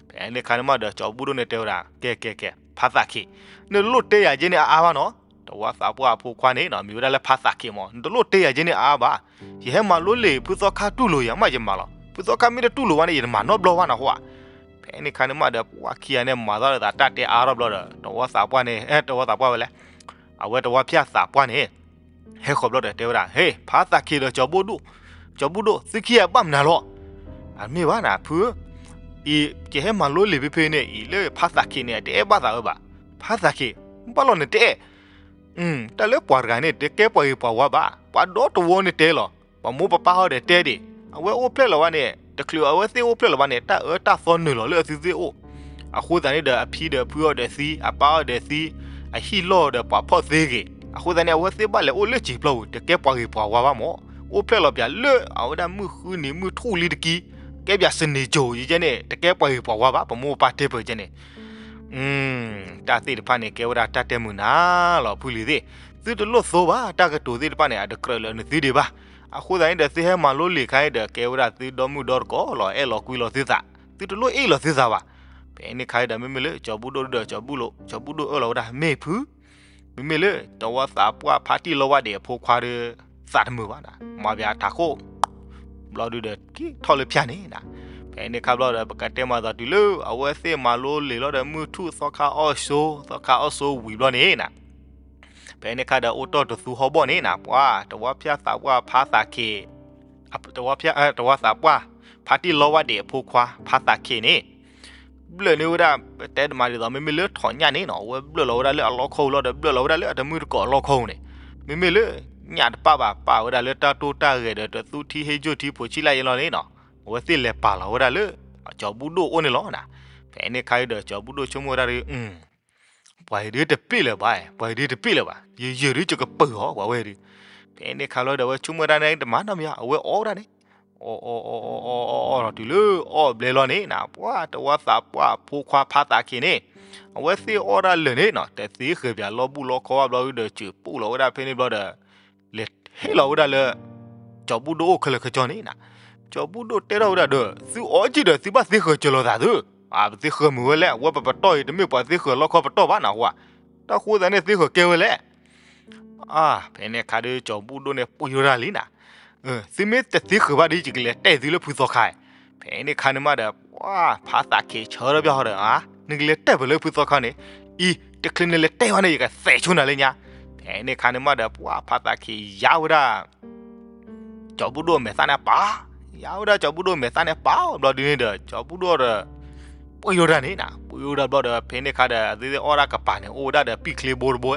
ဖဲန့ၣ်ခါန့ၣ်မးဒီး ကၠီၤဘူၣ်ဒိၣ်န့ၣ်တဲဝဲဒၣ် ကဲ ကဲ ကဲ ဖါသးခ့, နတလိၣ်တဲယၤကဲန့ၣ်အါအါဘၣ်နီၤ. တဝီသးပှၢ်အဖိခွါန့ၣ်နီၤ မ့ၢ်ဝဲဒၣ်လၢဖါသးခ့မး နတလိၣ်တဲယၤကဲန့ၣ်အါအါဘၣ်. ယဟဲမၤလိလံာ် ဖုသီခါတူၢ်လိာ်ယၤမး ယမၤလီၤ. ဖုသီခါမ့ၢ်တတူၢ်လိာ်ဘၣ်န့ၣ် ယတမၤနီတဘျီဘၣ်နဟူဧါ. ဖဲန့ၣ်ခါန့ၣ်မးဒီး ပှၤခံဂၤန့ၣ် မၤသးဒီးသးတၢ်တဲအါထီၣ်ဘျီဒီး တဝီသးပှၢ်န့ၣ် တဝီသးပှၢ်ဝဲလဲၣ်, အဝဲတဝီဖၠၣ်သးပှၢ်န့ၣ် ဟဲဃီၤဘျီဒီးတဲဝဲဒၣ် ဟ့ ဖါသးခ့ဒီးကၠီၤဘူၣ်ဒိၣ်, ကၠီၤဘူၣ်ဒိၣ် သုခံဂၤဘၣ်မနုၤလီၤ. အမ့ၢ်ဘၣ်နၤဖုဧၢ, အံၤ ယဟဲမၤလိလံာ်ဖဲဖဲန့ၣ် အံၤလၢဖါသးခ့န့ၣ် တအဲၣ်ဘၣ်သးဝဲဘၣ်. ဖါသးခ့, ဘၣ်လီၤနတအဲၣ် တၢ်လၢပှၤတဂၤန့ၣ် တကဲပှၤဂ့ၤပှၤဝါဘၣ်. ပှၤဒီတဝီန့ၣ်တဲလီၤ. ပှၤမိၢ်ပပၢ်ဟီဒီးတဲဒံး. အဝဲအိၣ်ဖျဲၣ်လီၤဘၣ်န့ၣ် တချုးအဝဲသ့ၣ်အိၣ်ဖျဲၣ်လီၤဘၣ်န့ၣ် တၢ်အၢတၢ်သီနုာ်လီၤလၢအသုသ့ၣ်အိၣ်. အဃိသတးန့ၣ်ဒီး အဖံဒီးဖုအီၤဒီးသံ, အပၢ်အီၤဒီးသံ, အဟံၣ်လီၢ်ဒီးပှၤဖီၣ်သ့ဂ့ၤ. အဃိသတးန့ၣ် အဝဲသ့ၣ်ဘၣ်လဲၤအိၣ်လၢစံာ်ပျီပူၤ တကဲပှၤဂ့ၤပှၤဝါဘၣ်မး. အိၣ်ဖျဲၣ်လီၤပၠးလၢအဝဲဒၣ်မုၢ်ဃုနံၤမုၢ်ထူၣ်လံတကံ, ကဲပၠးစနံးကၠိယကဲန့ၣ် တကဲပှၤဂ့ၤပှၤဝါဘၣ် ပမိၢ်ပပၢ်တဲပၢၢ်ကဲန့ၣ် တၢ်သ့ၣ်တဖၣ်န့ၣ် ကဲဝဲဒၣ်တၢ်တဲမုာ်နၤလီၤ ဖုလံၤသ့ၣ်. သုတလိၣ်သိဘၣ် တၢ်ကတိၤသ့ၣ်တဖၣ်န့ၣ် အတကြၢးလၢနသုဒံးဘၣ်. အဃိသတးန့ၣ်ဒီး သုဟဲမၤလိလံာ်ခါအံၤဒီး ကဲဝဲဒၣ်သုဒီမုၣ်ဒီတကိးလီၤ အဲၣ်လီၤကွံလီၤသုသး, သုတလိၣ်အ့ၣ်လီၤသုသးဘၣ်. ဖဲန့ၣ်ခါအံၤဒီး မ့မ့ၢ်လၢကၠီၤဘူၣ်ဒိၣ်ဒီး ကၠီၤဘူၣ်ဒိၣ်အၢၣ်လီၤဝဲဒၣ် မ့ၢ်ဖု မ့မ့ၢ်လၢ တဝီသးပှၢ်ဖါတံၢ်လီဝါဒံးအဖိခွါဒီး သးတမုာ်ဘၣ်နၤ, မၤပၠးထးခိၣ် ဘျီဒုဒီး က့ၤထီၣ်လၢဖၠၣ်န့ၣ်နၤ. ဖဲန့ၣ်ခါဘျီဒီး ပကတဲမၤသးတုၤလၢ အဝဲသ့ၣ်မၤလိလံာ်လီၤဒီး မုၢ်ထူၣ်သီခါအီၣ်ဆိ, သီခါအီၣ်ဆိဝံၤဘျီန့ၣ်နၤ. ဖဲန့ၣ်ခါဒီး အိၣ်တီၢ်တသူဟီၣ်ဘီၣ်န့ၣ်နၤ, ပှၤ တဝီဖၠၣ်သးပှၢ်ဖါသးခ့ တဝီဖၠၣ် တဝီသးပှၢ် ဖါတံၢ်လီဝါဒံးအဖိခွါ ဖါသးခ့န့ၣ် ဘျၢၣ်န့ၢ်ဝဲဒၣ် ပတဲတမၤဒ်သိး မ့မ့ၢ်လၢထီၣ်ညၣ်န့ၣ်နီၤ အဝဲဘျၢၣ်လီၤဝဲဒၣ်လၢအလီခီပူၤလီၤဒီး ဘျၢၣ်လီၤဝဲဒၣ်လၢအတမုၢ်တကိးအလီခီပူၤန့ၣ်, မ့မ့ၢ်လၢ ညၣ်တပၣ်ဘၣ် ပာ်ဝဲဒၣ်လၢတၢ်တိၢ်တၢ်ဂဲၤဒီး တသူထံဟ့ၣ်ကၠိၣ်ထံဖိဆံးလၢ်ယဲလီၤန့ၣ်နီၤ, အဝဲသ့ၣ်လဲၤပာ်လီၤဝဲဒၣ်လၢ ကၠီၤဘူၣ်ဒိၣ်အိၣ်န့ၣ်လီၤနၤ. ဖဲန့ၣ်ခါအံၤဒီး ကၠီၤဘူၣ်ဒိၣ်ဆိကမိၣ်ဝဲဒၣ်ဒီး ပှၤအံၤဒုတပ့ၢ်လၢၤဘၣ်, ပှၤအံၤဒုတပ့ၢ်လၢၤဘၣ်, ယယုၢ်ဒုကကပၢၤအီၤ ပှၤဝဲဒု. ဖဲန့ၣ်ခါလီၤဒီး အဝဲဆိကမိၣ်ဝဲဒၣ်န့ၣ် တမၤနီတမံၤ အဝဲအီၣ်ဝဲဒၣ်န့ၣ် အီၣ်အီၣ်အီၣ်အီၣ်အီၣ်အီၣ်လီၤတုၤလၢအီၣ်ဘျဲလီၤန့ၣ်နၤ, ပှၤ တဝီသးပှၢ်ဖိခွါဖါသးခ့န့ၣ် အဝဲသ့ၣ်အီၣ်ဒၣ်လၢာ်န့ၣ်နီၤ တသ့ဃဲၤပၠးလီၤဘူၣ်လီၤခီဘၣ်ဘျီဒုဒီး စူးပူၣ်လီၤဝဲဒၣ်ဖဲန့ၣ်ဘျီဒီး လဲၤဟ့ၣ်လီၤဝဲဒၣ်လၢ ကၠီၤဘူၣ်ဒိၣ်အိၣ်ခဲလၢာ်ခဲဆ့န့ၣ်နၤ. ကၠီၤဘူၣ်ဒိၣ်တဲထီၣ်ဝဲဒၣ်ဒီး သုအီၣ်ကံၢ်ဒီး သုဘၣ်သ့ဃၢၤစၢၤလိာ်သးသု, ပသ့ဃၢၤမုာ်ဝဲလဲၣ်, အဝဲပပတီၢ်အံၤတမ့ၢ်ပှၤသ့ဃၢၤလီၢ်ခီပတီၢ်ဘၣ်နဟူဧါ, တၢ်ဃိသတးန့ၣ်သ့ဃၢၤကဲဝဲလဲၣ်. ဖဲန့ၣ်ခါဒီး ကၠီၤဘူၣ်ဒိၣ်န့ၣ် ပှ့ၤဝဲဒၣ်လံနၤ, သုမ့ၢ်တသ့ဃၢၤဘၣ်ဒီး ယကလဲၤတဲသုလၢဖုသီခါ. ဖဲန့ၣ်ခါန့ၣ်မးဒီး ပှၤဖါသးခ့ဆၢထၢၣ်ဘၣ်ဟီဒီး နကလဲၤတဲပၢၢ်လၢဖုသီခါန့ၣ်, အံၤ တချုးနလဲၤတဲဘၣ်န့ၣ် ယကသဲးဆိနၤလၢညါ. ဖဲန့ၣ်ခါန့ၣ်မးဒီး ပှၤဖါသးခ့ယါဝဲဒၣ် ကၠီၤဘူၣ်ဒိၣ်အမဲာ်သၣ်န့ၣ်ပာ်, ယါဝဲဒၣ်ကၠီၤဘူၣ်ဒိၣ်အမဲာ်သၣ်န့ၣ်ပာ်ဘျီဒုန့ၣ်ဒီး ကၠီၤဘူၣ်ဒိၣ်ဒီး ပှ့ၤဝဲဒၣ်န့ၣ်နၤ, ပှ့ၤဝဲဒၣ်ဘျီဒီး ဖဲန့ၣ်ခါဒီး အဝဲသ့ၣ်အီၣ်ဒၣ်ကပၤန့ၣ် အိၣ်ဝဲဒၣ်ဒီးပံာ်ချ့ဘိတဘိ,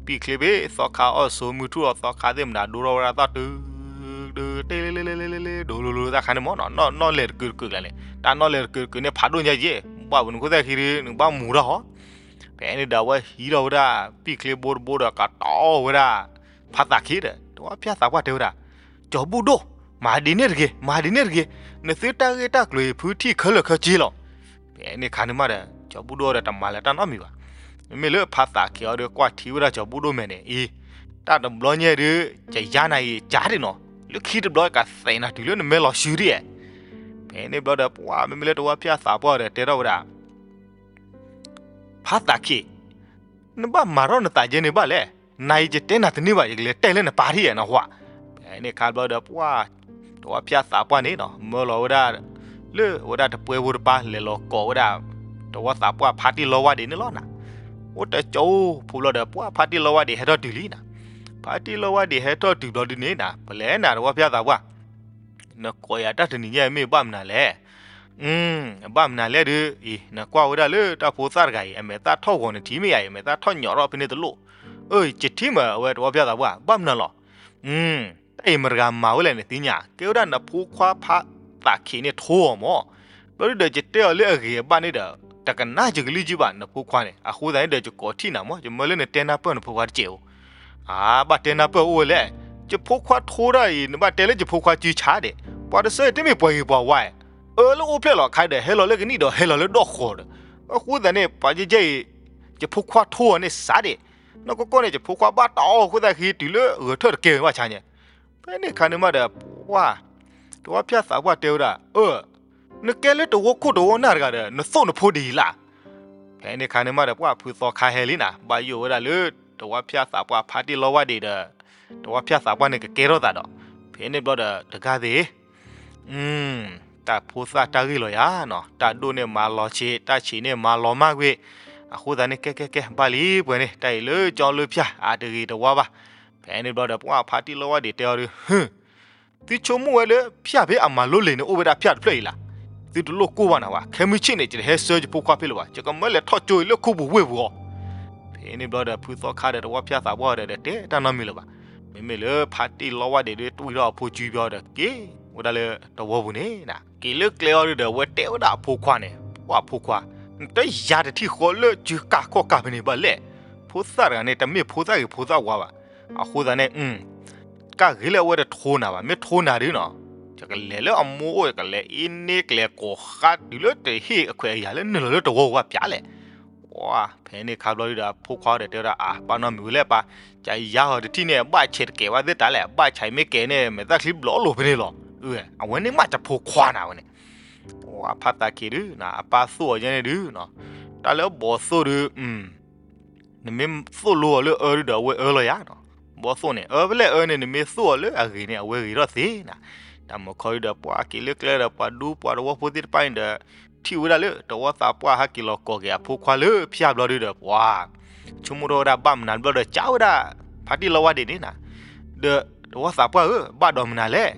ပံာ်ချ့ဘ့ၣ် သီခါအီၣ်ဆိမုၢ်ထူၣ်အီၤ သီခါသ့ၣ်မနုၤဒိထီၣ်ဝဲဒၣ်သီၣ်တုၤ တုၤ တ့လ့လ့လ့လ့လ့လ့ ဒိလီၤလီၤတၢ်ခါန့ၣ်မးနီၤ, နီၣ်လဲၤတကုာ်တကုာ်ကျါန့ၣ်, တၢ်နီၣ်လဲၤတကုာ်တကုာ်န့ၣ် ဖးဒိၣ်ညါယဲၢ်, ဘၣ်ပနုၤခိၣ်သၣ်ခံဒု နကဘၣ်မူၤထီၣ်ဟီ. ဖဲန့ၣ်ဒီး အဝဲဟံးထီၣ်ဝဲဒၣ် ပံာ်ချ့ဘိတဘိဒီး ကတီၤဝဲဒၣ် ဖါသးခ့ဒီး တဝီဖၠၣ်သးပှၢ်တဲဝဲဒၣ်, ကၠီၤဘူၣ်ဒိၣ်, မၤဒ်န့ၣ်တဂ့ၤ, မၤဒ်န့ၣ်တဂ့ၤ, နသုတၢ်ဂ့ၢ်တၢ်ကျိၤအံၤ ဖုထံၣ်ခဲလၢာ်ခဲဆ့လီၤ. ဖဲန့ၣ်ခါန့ၣ်မးဒီး ကၠီၤဘူၣ်ဒိၣ်ဒီးတမၤလၢၤတၢ်နီတမံၤဘၣ်. မ့မ့ၢ်လၢဖါသးခ့အီၤဒီး ကွၢ်ထံဝဲဒၣ်ကၠီၤဘူၣ်ဒိၣ်မဲာ်န့ၣ် အံၤ တၢ်တဘျီညါဒု ယယါနၤအံၤ ကၠးဒံးနီၤ, လၢခံတဘျီကသဲးနၤတုၤလၢနမဲာ်လီၤဆှုဒံးဧါ. ဖဲန့ၣ်ဘျီဒီး ပှၤမ့မ့ၢ်လၢတဝီဖၠၣ်သးပှၢ်ဒီးတဲထီၣ်ဝဲဒၣ် ဖါသးခ့, နဘၣ်မၤထီၣ်နသးယဲန့ၣ်ဘၣ်လဲၣ်. နၤအံၤယတဲနၤတန့ၢ်ဘၣ် ယကလဲၤတဲလၢနပၢ်ထံၣ်နီၤဝဲ. ဖဲန့ၣ်အခါဘျီဒီး ပှၤ တဝီဖၠၣ်သးပှၢ်န့ၣ်နီၤ မၢလီၤဝဲဒၣ် လၢဝဲဒၣ်တပှဲၤဖိတပၤ လဲၤလီၤကိးဝဲဒၣ် တဝီသးပှၢ်ဖါတံၢ်လီဝါဒ့းန့ၣ်လီၤနၤ. အိၣ်တကၠိဖိဘျီဒီး ပှၤဖါတံၢ်လီဝါဒ့းဟဲထီၣ်တုၤလံနၤ. ဖါတံၢ်လီဝါဒ့းဟဲထီၣ်တုၤဘျီဒုန့ၣ်နၤ ပလဲၤနၤတဝီဖၠၣ်သးပှၢ် နကိးယၤတၢ်တနံၤညါမ့ၢ်ဘၣ်မနုၤလဲၣ်. ဘၣ်မနုၤလဲၣ်ဒုး အံၤ နကွၢ်ဝဲဒၣ်လၢတၢ်ဖိသၣ်တဂၤအံၤ အမဲာ်သၣ်ထီၣ်ဂီၤနထံၣ်မ့ၢ်ဧါအံၤ အမဲာ်သၣ်ထီၣ်ညီၣ်ထီၣ်ဖဲန့ၣ်တလိၣ်. အၢ ယထံၣ်မး အဝဲတဝီဖၠၣ်သးပှၢ် ဘၣ်မနုၤလီၤ. တၢ်အံၤမတၤတဂၤမၤဝဲလဲၣ်နသ့ၣ်ညါ ကဲဝဲဒၣ်နဖိခွါဖါသးခ့းန့ၣ်ထိအီၤမး. ဘျီဒုဒီးယတဲအီၤလၢအဂ့ၤအဘၣ်န့ၣ်ဒီး တကနၣ်ယကလုၢ်ကံဘၣ် နဖိခွါန့ၣ် အဃိသတးန့ၣ်ဒီးယကိးထံၣ်နၤမး ယမၢလၢနတဲနၢ်ပၢၢ်နဖိခွါတကဲးဧိၤ. အါ ဘၣ်တဲနၢ်ပၢၢ်အိၣ်ဝဲလဲၣ်. ယဖိခွါထိတၢ်အံၤ နဘၣ်တဲလၢယဖိခွါစုဆါဒဲး. ပှၤတဆၢအံၤတမ့ၢ်ပှၤဂ့ၤပှၤဝါဧါ. အၢလၢအိၣ်ဖျဲၣ်လီၤခါဒီး ဟဲလီၤလၢကနံၣ်ဒီးဟဲလီၤလၢဒီၣ်ဃီၤဒီး အဃိသတးန့ၣ် ပှၤယဲယဲအံၤ ယဖိခွါထိအီၤန့ၣ်စးဒဲး. နီၢ်ကီၢ်ကီၢ်န့ၣ် ယဖိခွါဘၣ်တၢ်အီၣ်အဃိသတး ဃ့တုၤလၢဂဲၤထၢၣ်တကဲဝဲဘၣ်ဆါညါ. ဖဲန့ၣ်အခါန့ၣ်မးဒီး ပှၤ တဝီဖၠၣ်သးပှၢ်တဲဝဲဒၣ် အၢ နကဲလၢတဝီခိၣ်တဝီနၢ်တဂၤဒီး နသိၣ်နဖိဒ်အံၤလၢ်. ဖဲန့ၣ်အခါန့ၣ်မးဒီး ပှၤဖုသီခါဟဲလံနၤ ဘၣ်ယိၣ်ဝဲဒၣ်လၢ တဝီဖၠၣ်သးပှၢ်ဖါတံၢ်လီဝါဒ့းဒီး တဝီဖၠၣ်သးပှၢ်န့ၣ်ကကဲထီၣ်သးဒီး ဖဲန့ၣ်ဘျီဒီး တဂၤသ့ၣ် တၢ်ဖိသၣ်တၢ်ဂ့ၢ်လီၤယၤနီၤ တၢ်ဒိၣ်န့ၣ်မၤလီၤဆံး တၢ်ဆံးန့ၣ်မၤလီၤမၢ်ကွံာ်. အဃိသတးန့ၣ် ကဲကဲကဲ ဘၣ်လံပှဲၤန့ၣ် တၢ်အံၤလၢကၠီလၢဖၠၣ် အတဂ့ၤတဝါဘၣ်. ဖဲန့ၣ်ဘျီဒီး ပှၤဖါတံၢ်လီဝါဒ့းတဲအီၤဒုး သုဆိကမိၣ်ဝဲလၢဖၠၣ်ဖဲအမၤလိလံာ်န့ၣ် အိၣ်ဝဲဒၣ်ဖၠၣ်တဖျၢၣ်အံၤလၢ်. သုတလိၣ်ကိၢ်ဘၣ်နၤဝဲ ခဲမုၢ်ဆ့ၣ်န့ၣ် ယတဟဲဆှၢယဖိခွါဖဲလၢၤဘၣ် ယကမၢလဲၤထီၣ်ကၠိအံၤလၢခိပူၤဝ့ၢ်ပူၤအီၤ. ဖဲန့ၣ်ဘျီဒီး ဖုသီခါဒီးတဝီဖၠၣ်သးပှၢ်ဒီး တတဲတၢ်နီတမံၤလၢၤဘၣ်. မ့မ့ၢ်လၢဖါတံၢ်လီဝါဒ့းဒုး တွံၢ်ထီၣ်အဖိစုဘျီဒီး က့ၤဝဲဒၣ်လၢတဝီပူၤန့ၣ်နၤ က့ၤလၢကျဲအီၤဒုးဒီး အဝဲတဲဝဲဒၣ်အဖိခွါန့ၣ် ပှၤဖိခွါ နတယာ်တထံၣ်ဃီလၢစုကၢ်ခီၣ်ကၢ်ဖဲန့ၣ်ဘၣ်လဲၣ်. ဖိသၣ်တဂၤန့ၣ် တမ့ၢ်ဖိသၣ်ဂ့ၤဖိသၣ်ဝါဘၣ်. အဃိသတးန့ၣ် ကၢ်ဂ့ၤလၢအဝဲတထိနၤဘၣ် မ့ၢ်ထိနၤဒုးနီၤ ယကလဲၤလၢအမိၢ်အိၣ် ယကလဲၤအ့န့ၣ်ကလဲၤကိးဃါတုၤလၢတဟ့ၣ်အခွဲးအယာ်လၢနုာ်လီၤလၢတဝီပူၤဘၣ်ပၠးလဲၣ်. ပှၤ ဖဲန့ၣ်ခါဘျီဒုးဒီး အဖိခွါဒီးတဲဝဲဒၣ် အါ ပာ်နီတမံၤဝဲလဲၣ်ပၢ်, ကယါဟီၤတထံၣ်န့ၣ် ဘၣ်ဆဲးတကဲးဘၣ်သ့ၣ်တၢ်လဲၣ်, ဘၣ်ဆဲးမ့ၢ်ကဲးန့ၣ် မဲာ်သၣ်ချံဘျီလိာ်ဖဲန့ၣ်လီၤ. အဝဲန့ၣ်မးတဖိခွါနၤဝဲန့ၣ်. ပှၤဖါသးခ့ဒုး အပၢ်သိၣ်အီၤယဲန့ၣ်ဒုး တၢ်လၢအဘီၣ်သိၣ်ဒုး နမ့ၢ်သိၣ်လိအီၤလၢအၢဒုးဒီး အဝဲအၢလီၤယၤနီၤ. ဘီၣ်သိၣ်န့ၣ် အၢဖဲလဲၣ်အၢန့ၣ် နမ့ၢ်သိၣ်အီၤလၢအဂ့ၤန့ၣ် အဝဲဂ့ၤထီၣ်သ့နၤ. တၢ်မုၢ်ခီဒုးဒီး ပှၤက့ၤလၢကျဲဒီး ပှၤဒူပှၤတဝီဖိသ့ၣ်တဖၣ်န့ၣ်ဒီး ထံၣ်ဝဲဒၣ်လၢ တဝီသးပှၢ်ဟဲက့ၤလီၤကိးက့ၤအဖိခွါလၢဖၠၣ်ဘျီဒုးဒီး ပှၤ ဆိကမိၣ်ထီၣ်ဝဲဒၣ်ဘၣ်မနုၤဘျီဒီး ကးဝဲဒၣ် ဖါတံၢ်လီဝါဒ့းန့ၣ်နၤ. ဒီးတဝီသးပှၢ်ဧၢ, ဘၣ်ဒီးမနုၤလဲၣ်.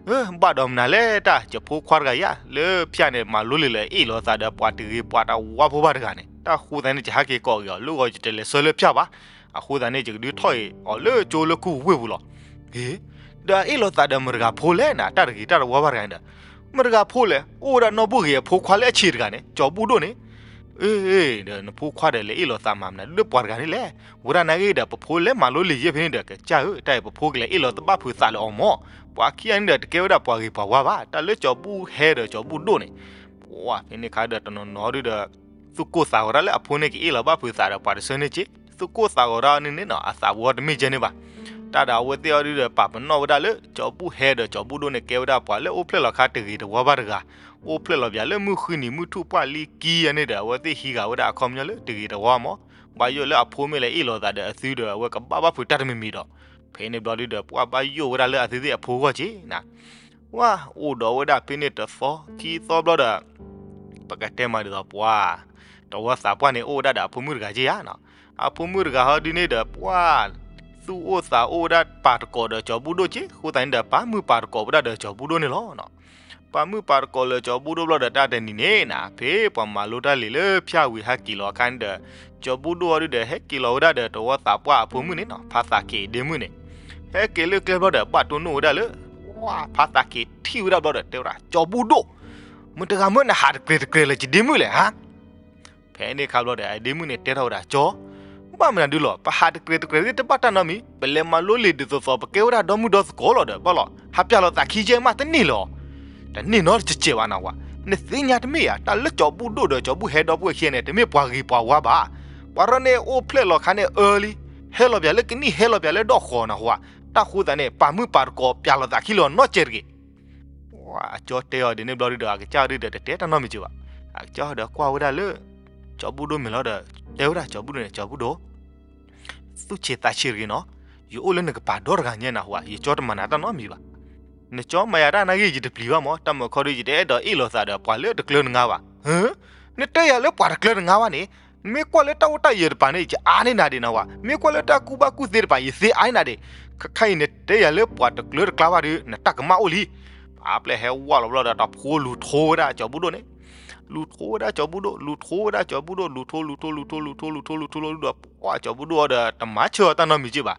အၢ ဘၣ်ဒီးမနုၤလဲၣ် တၢ်ယဖိခွါတဂၤယၤ လၢဖၠၣ်န့ၣ် မၤလိလံာ်လၢအ့ၣ်လိာ်သးဒီးပှၤတဂ့ၤပှၤတဝါဖိဘၣ်တဂၤန့ၣ် တၢ်ဃိသတးန့ၣ် ယဟဲက့ၤကိးက့ၤအီၤ လၢဂီၤယတလဲၤဆှၢလၢဖၠၣ်ဘၣ်. အဃိသတးန့ၣ် ယကဒုးထီၣ်အီၤလၢကၠိလၢခိပူၤဝ့ၢ်ပူၤလီၤ. အ့ ဒီးအ့ၣ်လိာ်သးဒီးမတၤတဂၤဖိလဲၣ်နၤ တၢ်တဂ့ၤတၢ်တဝါဘၣ်တဂၤန့ၣ်ဒီး မတၤတဂၤဖိလဲၣ်, အိၣ်ဝဲဒၣ်နီၢ်ဘူၣ်ဂ့ၤအဖိခွါလၢအဆံးတဂၤန့ၣ် ကၠီၤဘူၣ်ဒိၣ်န့ၣ်. အ့ ဒီးနဖိခွါဒီးလဲၤအ့ၣ်လိာ်သးမၤမနုၤလၢပှၤတဂၤန့ၣ်လဲၣ်. ဝဲဒၣ်နာ်ဂ့ၤဒီး ပဖိလဲၤမၤလိလံာ်ယဲၢ်ဖဲန့ၣ်ဒီး ကစၢ်ဧၢ, တၢ်အံၤပဖိကလဲၤအ့ၣ်လိာ်သးဘၣ်ဖုးသးလၢအီၤမး. ပှၤခံဂၤန့ၣ်ဒီး တကဲဝဲဒၣ်ပှၤဂ့ၤပှၤဝါဘၣ်. တၢ်လၢကၠီၤဘူၣ်ဟဲဒီးကၠီၤဘူၣ်ဒိၣ်န့ၣ် ပှၤဖဲန့ၣ်ခါဒီးတနီၤနီၤဒုးဒီး သူၣ်ကိၢ်သးဂီၤတၢ်လၢအဖိန့ၣ် ကအ့ၣ်လိာ်ဘၣ်ဖုးသးဒီးပှၤတဆၢန့ၣ်က့, သူၣ်ကိၢ်သးဂီၤတၢ်န့ၣ်န့ၣ်နီၤ အသးဝီတမ့ၢ်ကဲန့ၣ်ဘၣ်. တၢ်ဒီးအဝဲသ့ၣ်အီၤဒုးဒီး ပာ်ပနီၣ်ဝဲဒၣ်လၢ ကၠီၤဘူၣ်ဟဲဒီးကၠီၤဘူၣ်ဒိၣ်န့ၣ် ကဲဝဲဒၣ်ပှၤလၢအိၣ်ဖျဲၣ်လီၤခါတဂ့ၤတဝါဘၣ်တဂၤ, အိၣ်ဖျဲၣ်လီၤပၠးလၢမုၢ်ဃုနံၤမုၢ်ထူၣ်ပှၢ်လံကံအန့ၣ်ဒီး အဝဲသ့ၣ်ဟံးဃာ်ဝဲဒၣ်အခီပညီလၢတဂ့ၤတဝါမး. ဘၣ်ယိၣ်လၢအဖိမ့ၢ်လဲၤအ့ၣ်လိာ်သးဒီးအသုဒီး အဝဲကဘၣ်ဘၣ်ဖုးတၢ်တမံၤမံၤဒီး ဖဲန့ၣ်ဘျီဒုးဒီး ပှၤဘၣ်ယိၣ်ဝဲဒၣ်လၢအသုသ့ၣ်အဖိအဂီၢ်က့ၤနၤ. ဝဲအိၣ်ဒီးဝဲဒၣ်ဖဲန့ၣ်တသီခံသီဘျီဒီး ပကတဲမးဒ်သိးပှၤ တဝီသးပှၢ်န့ၣ် အိၣ်ဝဲဒၣ်ဒီးအဖိမုၣ်တဂၤက့ၤဧါနီၤ. အဖိမုၣ်တဂၤဟီဒုးန့ၣ်ဒီး ပှၤ သူၣ်အိၣ်သးအိၣ်ဝဲဒၣ်ပာ်တကိးဒီးကၠီၤဘူၣ်ဒိၣ်က့ၤ, အဃိသတးန့ၣ်ဒီး ပာ်မုၢ်ပာ်တကိးဝဲဒၣ်ဒီးကၠီၤဘူၣ်ဒိၣ်န့ၣ်လီၤ. ပာ်မုၢ်ပာ်တကိးလၢကၠီၤဘူၣ်ဒိၣ်ဘျီဒီး တၢ်တနံၤန့ၣ်နၤ ဖဲပှၤမၤလိတၢ်လံာ်လၢဖၠၣ်ဝံၤဟဲက့ၤလီၤအခါန့ၣ်ဒီး ကၠီၤဘူၣ်ဒိၣ်အီၤဒုးဒီး ဟဲက့ၤလီၤဝဲဒၣ်ဒီးတဝီသးပှၢ်အဖိမုၣ်န့ၣ်နီၤ, ဖါသးက့ၤဒ့မုၣ်န့ၣ် ဟဲက့ၤလၢကျဲဘျီဒီး ဘၣ်တိၢ်နီၣ်ဝဲဒၣ်လၢ ဝဲဖါသးက့ၤထံၣ်ဝဲဒၣ်ဘျီဒီး တဲဝဲဒၣ် ကၠီၤဘူၣ်ဒိၣ်, မတၤတဂၤမၢနဟးတကြဲးတကြဲးလၢယဒ့မုၣ်လဲၣ်ဧါ. ဖဲန့ၣ်အခါဘျီဒီး အဒ့မုၣ်န့ၣ်တဲထီၣ်ဝဲဒၣ် ကၠီၤ, ဘၣ်မနုၤဒုးလီၤ, ပဟးတကြဲးတကြဲးသ့ၣ်တဘၣ်တၢ်နီတမံၤ, ပလဲၤမၤလိလံာ်ဒ်သိးသိး ပကဲဝဲဒၣ်ဒီမုၢ်ဒီသကိးလီၤဒီး ဘၣ်လီၤ, ဟးပျၢ်လိာ်သးခံကဲမးတန့ၢ်လီၤ. တန့ၢ်နီတစဲးဘၣ်နဝဲ, နသ့ၣ်ညါတမ့ၢ်ဧါ, တၢ်လၢကၠီၤဘူၣ်ဒိၣ်ဒီးကၠီၤဘူၣ်ဟဲဒီပုၢ်ဝဲၢ်ခံဂၤန့ၣ် တမ့ၢ်ပှၤဂ့ၤပှၤဝါဘၣ်. ပှၤရီန့ၣ်အိၣ်ဖျဲၣ်လီၤခါန့ၣ်အၢလံ, ဟဲလီၤပၠးလၢကနံၣ်ဟဲလီၤပၠးလၢဒီၣ်ဃီၤနဝဲ, တၢ်ဃိသတးန့ၣ် ပာ်မုၢ်ပာ်တကိးပျၢ်လိာ်သးခံလီၤနီတစဲးတဂ့ၤ. အကၠီၤတဲအီၤဒ်န့ၣ်ဘျီဒုးဒီး အကစၢ်ဒုးဒီးတတဲတၢ်နီတမံၤက့ၤဘၣ်. အကစၢ်ဒီးကွၢ်ဝဲဒၣ်လၢ ကၠီၤဘူၣ်ဒိၣ်မဲာ်လီၤဒီး တဲဝဲဒၣ်ကၠီၤဘူၣ်ဒိၣ်န့ၣ် ကၠီၤဘူၣ်ဒိၣ် သူၣ်ဆံးသးဆံးတဂ့ၤနီၤ, ယအိၣ်လၢနကပၤဒီတဂၤညါနၢ်ဟူဧါ, ယကၠီတမၤနၤတၢ်နီတမံၤဘၣ်. နကၠီမၤယၤတၢ်နာ်ဂ့ၢ် ယတပျံၤဘၣ်မး, တၢ်မုၢ်ခီဒုး ယတအဲၣ်ဒိးအ့ၣ်လိာ်သးဒီးပှၤလၢတကျၢတနါဘၣ်. နတဲယၤလၢပှၤတကျၢတနါဘၣ်န့ၣ်, မ့ၢ်ကွၢ်လၢတၢ်အိၣ်တၢ်ယၢၤတပၤန့ၣ် ယအါန့ၢ်နၤဒံးနၢ်ဟူဧါ, မ့ၢ်ကွၢ်လၢတၢ်ကူၣ်ဘၣ်ကူၣ်သ့တပၤ ယသ့အါန့ၢ်နၤဒံး. ခဲခါအံၤနတဲယၤလၢပှၤတကျၢတကျါဘၣ်ဒီး နတၢ်ကမၣ်အိၣ်လံ. ပှၤပျဲၢ်ဟဲဝးလီၤဘျီဒီး တၢ်ဖိလူၤထိဝဲဒၣ်ကၠီၤဘူၣ်ဒိၣ်န့ၣ်, လူၤထိဝဲဒၣ်ကၠီၤဘူၣ်ဒိၣ်, လူၤထိဝဲဒၣ်ကၠီၤဘူၣ်ဒိၣ်, လူၤထိ လူၤထိ လူၤထိ လူၤထိ လူၤထိ လူၤထိ လူၤထိ လူၤထိ လူၤဒီး ပှၤကၠီၤဘူၣ်ဒိၣ်အီၤဒီး တမၤဆၢအီၤတၢ်နီတမံၤက့ဘၣ်.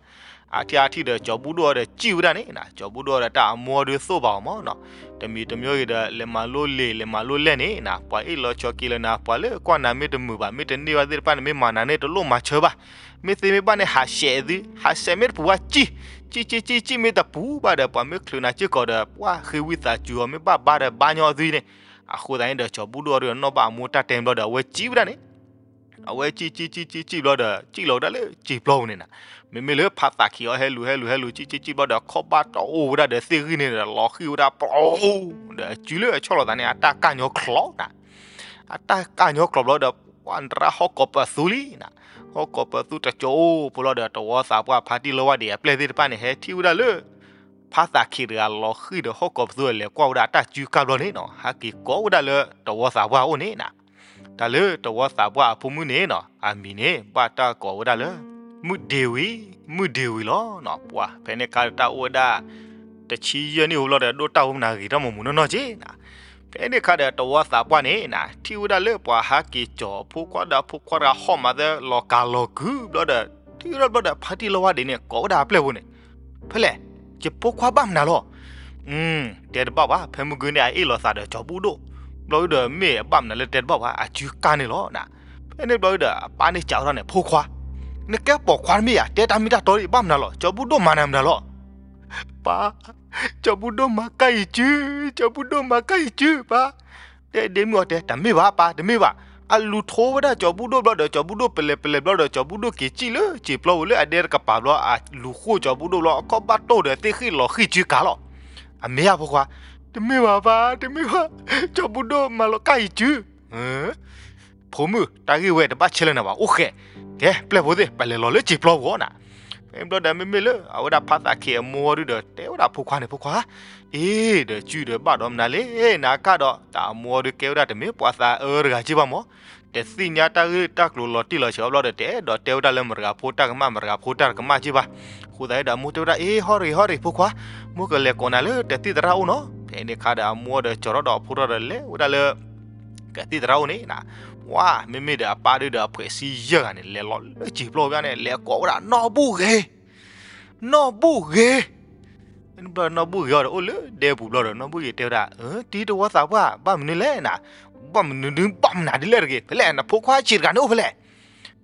အါထံၣ်အါထံၣ်ဒီး ကၠီၤဘူၣ်ဒိၣ်အီၤဒီး စံၣ်ဝဲဒၣ်န့ၣ်နၤ, ကၠီၤဘူၣ်ဒိၣ်အီၤဒီး တၢ်အမိၢ်ဒုးသိၣ်ဘၣ်အီၤမးနီၤ, တမံၤတမံၤဂ့ၤဒီး လဲၤမၤလိလံာ် လဲၤမၤလိလဲၢ်န့ၣ်နၤ, ပှၤအ့ၣ်လိာ်ဆိးက့လိာ်နၤ, ပှၤလၢကွၢ်နၤမ့ၢ်တမုာ်ဘၣ် မ့ၢ်တန့ၢ်ဘၣ်သ့ၣ်တဖၣ်န့ၣ် မ့ၢ်မၤနၤန့ၣ် တလိၣ်မၤဆၢဘၣ်. မ့ၢ်သ့မ့ၢ်ဘၣ်န့ၣ် ဟးဆှဲးသု, ဟးဆှဲးမ့ၢ်တပူၤဘၣ် စံၣ်, စံၣ် စံၣ် စံၣ် စံၣ် မ့ၢ်တပူၤဘၣ်ဒီး ပှၤမ့ၢ်ချုးနၤစ့ၢ်ကီးဒီး ပှၤဃ့ဝံသးစူၤအီၤ မ့ၢ်ဘၣ်ဘါဒီးဘါညီအီၤသုန့ၣ်. အဃိသတးန့ၣ်ဒီး ကၠီၤဘူၣ်ဒိၣ်အီၤဒီး နီၣ်ဘၣ်အမိၢ်တၢ်တဲဘျီဒီး အဝဲစံၣ်ဝဲဒၣ်န့ၣ် အဝဲစံၣ် စံၣ် စံၣ် စံၣ် စံၣ်ဘျီဒီး စံၣ်လီၤကဒါလၢစံာ်ပျီပူၤန့ၣ်နၤ. မ့မ့ၢ်လၢဖါသးခံးအီၤဟဲလူၤ ဟဲလူၤ ဟဲလူၤ စံၣ် စံၣ် စံၣ်ဘျီဒီး ခီၣ်ဘၣ်တအိၣ်ဝဲဒၣ်ဒီးသ့ၣ်ဂံၢ်န့ၣ်ဒီး လီၤဃံၣ်ဝဲဒၣ်ပျီ ဒီးအစုလၢအဆီၣ်လီၤသးန့ၣ် အတၢ်ကၢ်ညီချီနၤ, အတၢ်ကၢ်ညီချီဘျီဒီး ပှၤနရၣ်ဟီၣ်ကိးပသူလံနၤ, ဟီၣ်ကိးပသူတကၠိဖိလီၤဒီး တဝီသးပှၢ်ဖါတံၢ်လီဝါဒံးအပျဲၢ်သ့ၣ်တဖၣ်န့ၣ် ဟဲထံၣ်ဝဲဒၣ်လၢ ဖါသးခံးတဂၤလီၤဃံၣ်ဒီးဟီၣ်ကိးပသူ လဲၤကွၢ်ဝဲဒၣ်အတၢ်စုကၢ်ဘျီန့ၣ်နၤ, ဟဲက့ၤကိးဝဲဒၣ်လၢတဝီသးပှၢ်အအိၣ်န့ၣ်နၤ. တၢ်လၢတဝီသးပှၢ်အဖိမုၣ်န့ၣ်နၤ အမံၤန့ၣ် ဘၣ်တၢ်ကိးဝဲဒၣ်လၢ မုၣ်ဒ့ဝံၤ, မုၣ်ဒ့ဝံၤလီၤနၤ. ပှၤဖဲန့ၣ်ခါတၢ်အိၣ်ဝဲဒၣ် တဆံယဲၢ်နံၣ်အိၣ်ဘျီဒီး ဒိၣ်တၢ်အိၣ်မနၤဂ့ၤထီၣ်မုၢ်မုၢ်နီၢ်နီၢ်က့နၤ. ဖဲန့ၣ်ခါဒီးတဝီသးပှၢ်န့ၣ်နၤ ထံၣ်ဝဲဒၣ်လၢပှၤဟးက့ၤကၠီၤဖိခွါဒီးဖိခွါတဂၤဟီၣ်မၤသၢလီၤကၤလီၤကုၤဘျီဒီး ထံၣ်ဝဲဒၣ်ဘျီဒီး ဖါတံၢ်လီဝါဒံးန့ၣ် ကိးဝဲဒၣ်အပျဲၢ်ဖိန့ၣ်, ဖဲလဲၣ်, ယဖိခွါဘၣ်မနုၤလီၤ. တဲတဘၣ်ဘၣ်, ဖဲမုၢ်ဂီၤန့ၣ် အအ့ၣ်လိာ်သးဒီးကၠီၤဘူၣ်ဒိၣ်, ဘျီဒီးမ့ၢ်အဘၣ်မနုၤလၢတဲတဘၣ်ဘၣ် အစုကၢ်န့ၣ်လီၤနၤ. ဖဲန့ၣ်ဘျီဒီး အပၢ်န့ၣ်စံးဝဲဒၣ်န့ၣ် ဖိခွါ, နကဲပိာ်ခွါတမ့ၢ်ဧါ, တဲတၢ်မ့ၢ်တၢ်တီဒံး ဘၣ်မနုၤလီၤ, ကၠီၤဘူၣ်ဒိၣ်မၤနၤမနုၤလီၤ. ပၢ်, ကၠီၤဘူၣ်ဒိၣ်မၤကၢ်ယစု, ကၠီၤဘူၣ်ဒိၣ်မၤကၢ်ယစု ပၢ်. တဲဒ့မုၣ်အီၤတဲ တမ့ၢ်ဘၣ်ပၢ် တမ့ၢ်ဘၣ်. အလူၤထိဝဲဒၣ်ကၠီၤဘူၣ်ဒိၣ်ဘျီဒီး ကၠီၤဘူၣ်ဒိၣ်ပလဲၤပလဲၤဘျီဒီး ကၠီၤဘူၣ်ဒိၣ်က့ၤစံၣ်လၢစံာ်ပျီပူၤလၢအဒဲတကပၤဘျီ အလူၤဃိကၠီၤဘူၣ်ဒိၣ်ဘျီ အခီၣ်ဘၣ်တိၢ်ဒီးသ့ၣ်ဃံၣ်လီၤဃံၣ်စုကၤလီၤ. အမ့ၢ်ဧါဖိခွါ, တမ့ၢ်ဘၣ်ပၢ် တမ့ၢ်ဘၣ်, ကၠီၤဘူၣ်ဒိၣ်မၤလီၤကၢ်ယစု. ဖိမုၣ် တၢ်ဂ့ၢ်ဝဲတဘၣ်ဆဲးလၢနၤဘၣ် အိၣ်ဃဲ, ကဲပျဲၢ်ဖိသ့ၣ် ပလဲၤလီၤလၢစံာ်ပျီပူၤနၤ. ဖဲဘျီဒီးမ့မ့ၢ်လၢအဝဲဒၣ်ဖါသးခံးအမိၢ်ဒုဒီး တဲဝဲဒၣ်ဖိခွါန့ၣ် ဖိခွါ, အ့ ဒီးစုဒီးဘၣ်ဒီးမနုၤလဲၣ်နၤကၢ်ဒီး တၢ်အမိၢ်ဒုကဲဝဲဒၣ်တမ့ၢ်ပှၤသးအၢတဂၤက့ဘၣ်မး, တသ့ၣ်ညါတၢ်ဂ့ၢ်တၢ်ကျိၤလီၤတံၢ်လီၤဆဲးအီၤဘျီဒီး တအဲၣ်ဒိးတဲဝဲဒၣ်လၢမတၤဂၤဖိတၢ်ကမၣ် မတၤဂၤဖိတၢ်တကမၣ်က့ဘၣ်. အဃိသတးဒီးအမိၢ်တဲဝဲဒၣ် အ့ ဟီၣ်ရ့ၣ်ဟီၣ်ရ့ၣ်ဖိခွါ, မိၢ်ကလဲၤကိးနၤလၢတသ့ၣ်သရၣ်အိၣ်နီၤ. ဖဲန့ၣ်ခါဒီးအမိၢ်ဒီးကၠီၤထီၣ်ဒီးအဖိထီၣ်ဒီးလဲၤဝဲဒၣ်လၢ ကသံၣ်သရၣ်အိၣ်န့ၣ်နၤ, ဝါ မ့မ့ၢ်ဒီးအပၢ်ဒုဒီးအဖှဲးဆံယဲၢ်ဂၤန့ၣ် လဲၤလီၤလၢစံာ်ပျီပူၤန့ၣ် လဲၤကိးဝဲဒၣ်နီၢ်ဘူၣ်ဂ့ၤ, နီၢ်ဘူၣ်ဂ့ၤ. ဘျီနီၢ်ဘူၣ်ဂ့ၤအီၤဒီးအိၣ်လၢဒဲပူၤဘျီဒီး နီၢ်ဘူၣ်ဂ့ၤတဲဝဲဒၣ် တံၤတဝီသးပှၢ် ဘၣ်မနုၤလဲၣ်နၤ, ဘၣ်မနုၤဒု ဘၣ်မနုၤဒ်လဲၣ်တဂ့ၤ ဖဲလဲၣ် နဖိခွါဆံးတဂၤန့ၣ်အိၣ်ဖဲလဲၣ်.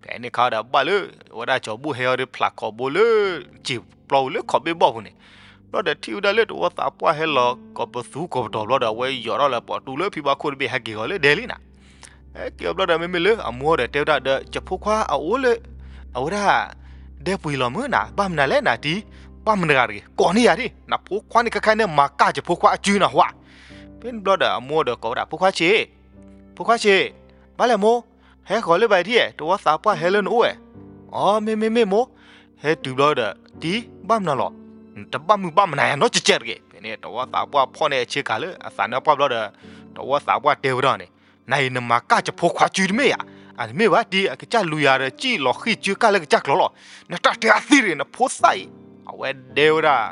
ဖဲန့ၣ်ခါဒီးဘၣ်လၢ ဝဲဒၣ်ကၠီၤဘူၣ်ဟဲအီၤဒီးဖျးခိးဘိလၢ စံာ်ပျီပူၤလၢခိးဘ့ၣ်ဘီၣ်ပူၤန့ၣ်, ဘျီဒီးထံၣ်ဝဲဒၣ်လၢတဝီသးပှၢ်ဟဲလီၤကိးပသူကိးပတီၤဘျီဒီး အဝဲယိးထီၣ်လၢပီၣ်တူလၢဖံဘၣ်ခိၣ်တဘ့ၣ်ဟဲက့ၤဂီၤလၢဒဲလံနၤ. ဟဲက့ၤအီၤဘျီဒီးမ့မ့ၢ်လၢအမိၢ်ဒီးတဲဝဲဒၣ်ဒီး ယဖိခွါအအိၣ်လၢ အဝဲဒၣ် ဒဲပှ့ၤလီၤမုၢ်နၤ ဘၣ်မနုၤလဲၣ်နၤတံၤ, ဘၣ်မနုၤဂၤတဂ့ၤ ကိးန့ၢ်ယၤဒ် နဖိခွါန့ၣ်ခဲခါန့ၣ် မၤကၢ်ယဖိခွါအစုနၢ်ဟူဧါ. ဖဲန့ၣ်ဘျီဒီးအမိၢ်ဒီးကိးဝဲဒၣ် ဖိခွါဆံး, ဖိခွါဆံး, ဘၣ်လဲၣ်မိၢ်, ဟဲဃီၤလၢဘၣ်အံၤဒ် တဝီသးပှၢ်ဟဲလၢနအိၣ်ဝဲ. အီ မ့မ့ၢ်မ့ၢ်မိၢ်, ဟဲတုၤဘျီဒီး တံၤ ဘၣ်မနုၤလီၤ, နတဘၣ်မုာ်ဘၣ်မနုၤယၤနီတစဲးတဂ့ၤ. ဖဲန့ၣ် တဝီသးပှၢ်ဖီၣ်န့ၢ်အဆ့ကၤလၢအသးနါပှၢ်ဘျီဒီး တဝီသးပှၢ်တဲဝဲဒၣ်န့ၣ်, နၤအံၤနမၤကၢ်ယဖိခွါစုတမ့ၢ်ဧါ. အတမ့ၢ်ဘၣ်တံၤ အကစၢ်လူၤယၤဒီးစံၣ်လီၤဃံၣ်စုကၢ်လၢကစၢ်ကျိၤလီၤ. နတၢ်တဲအသံတဂ့ၤ နဖိသၣ်အံၤ. အဝဲဒဲဝဲဒၣ်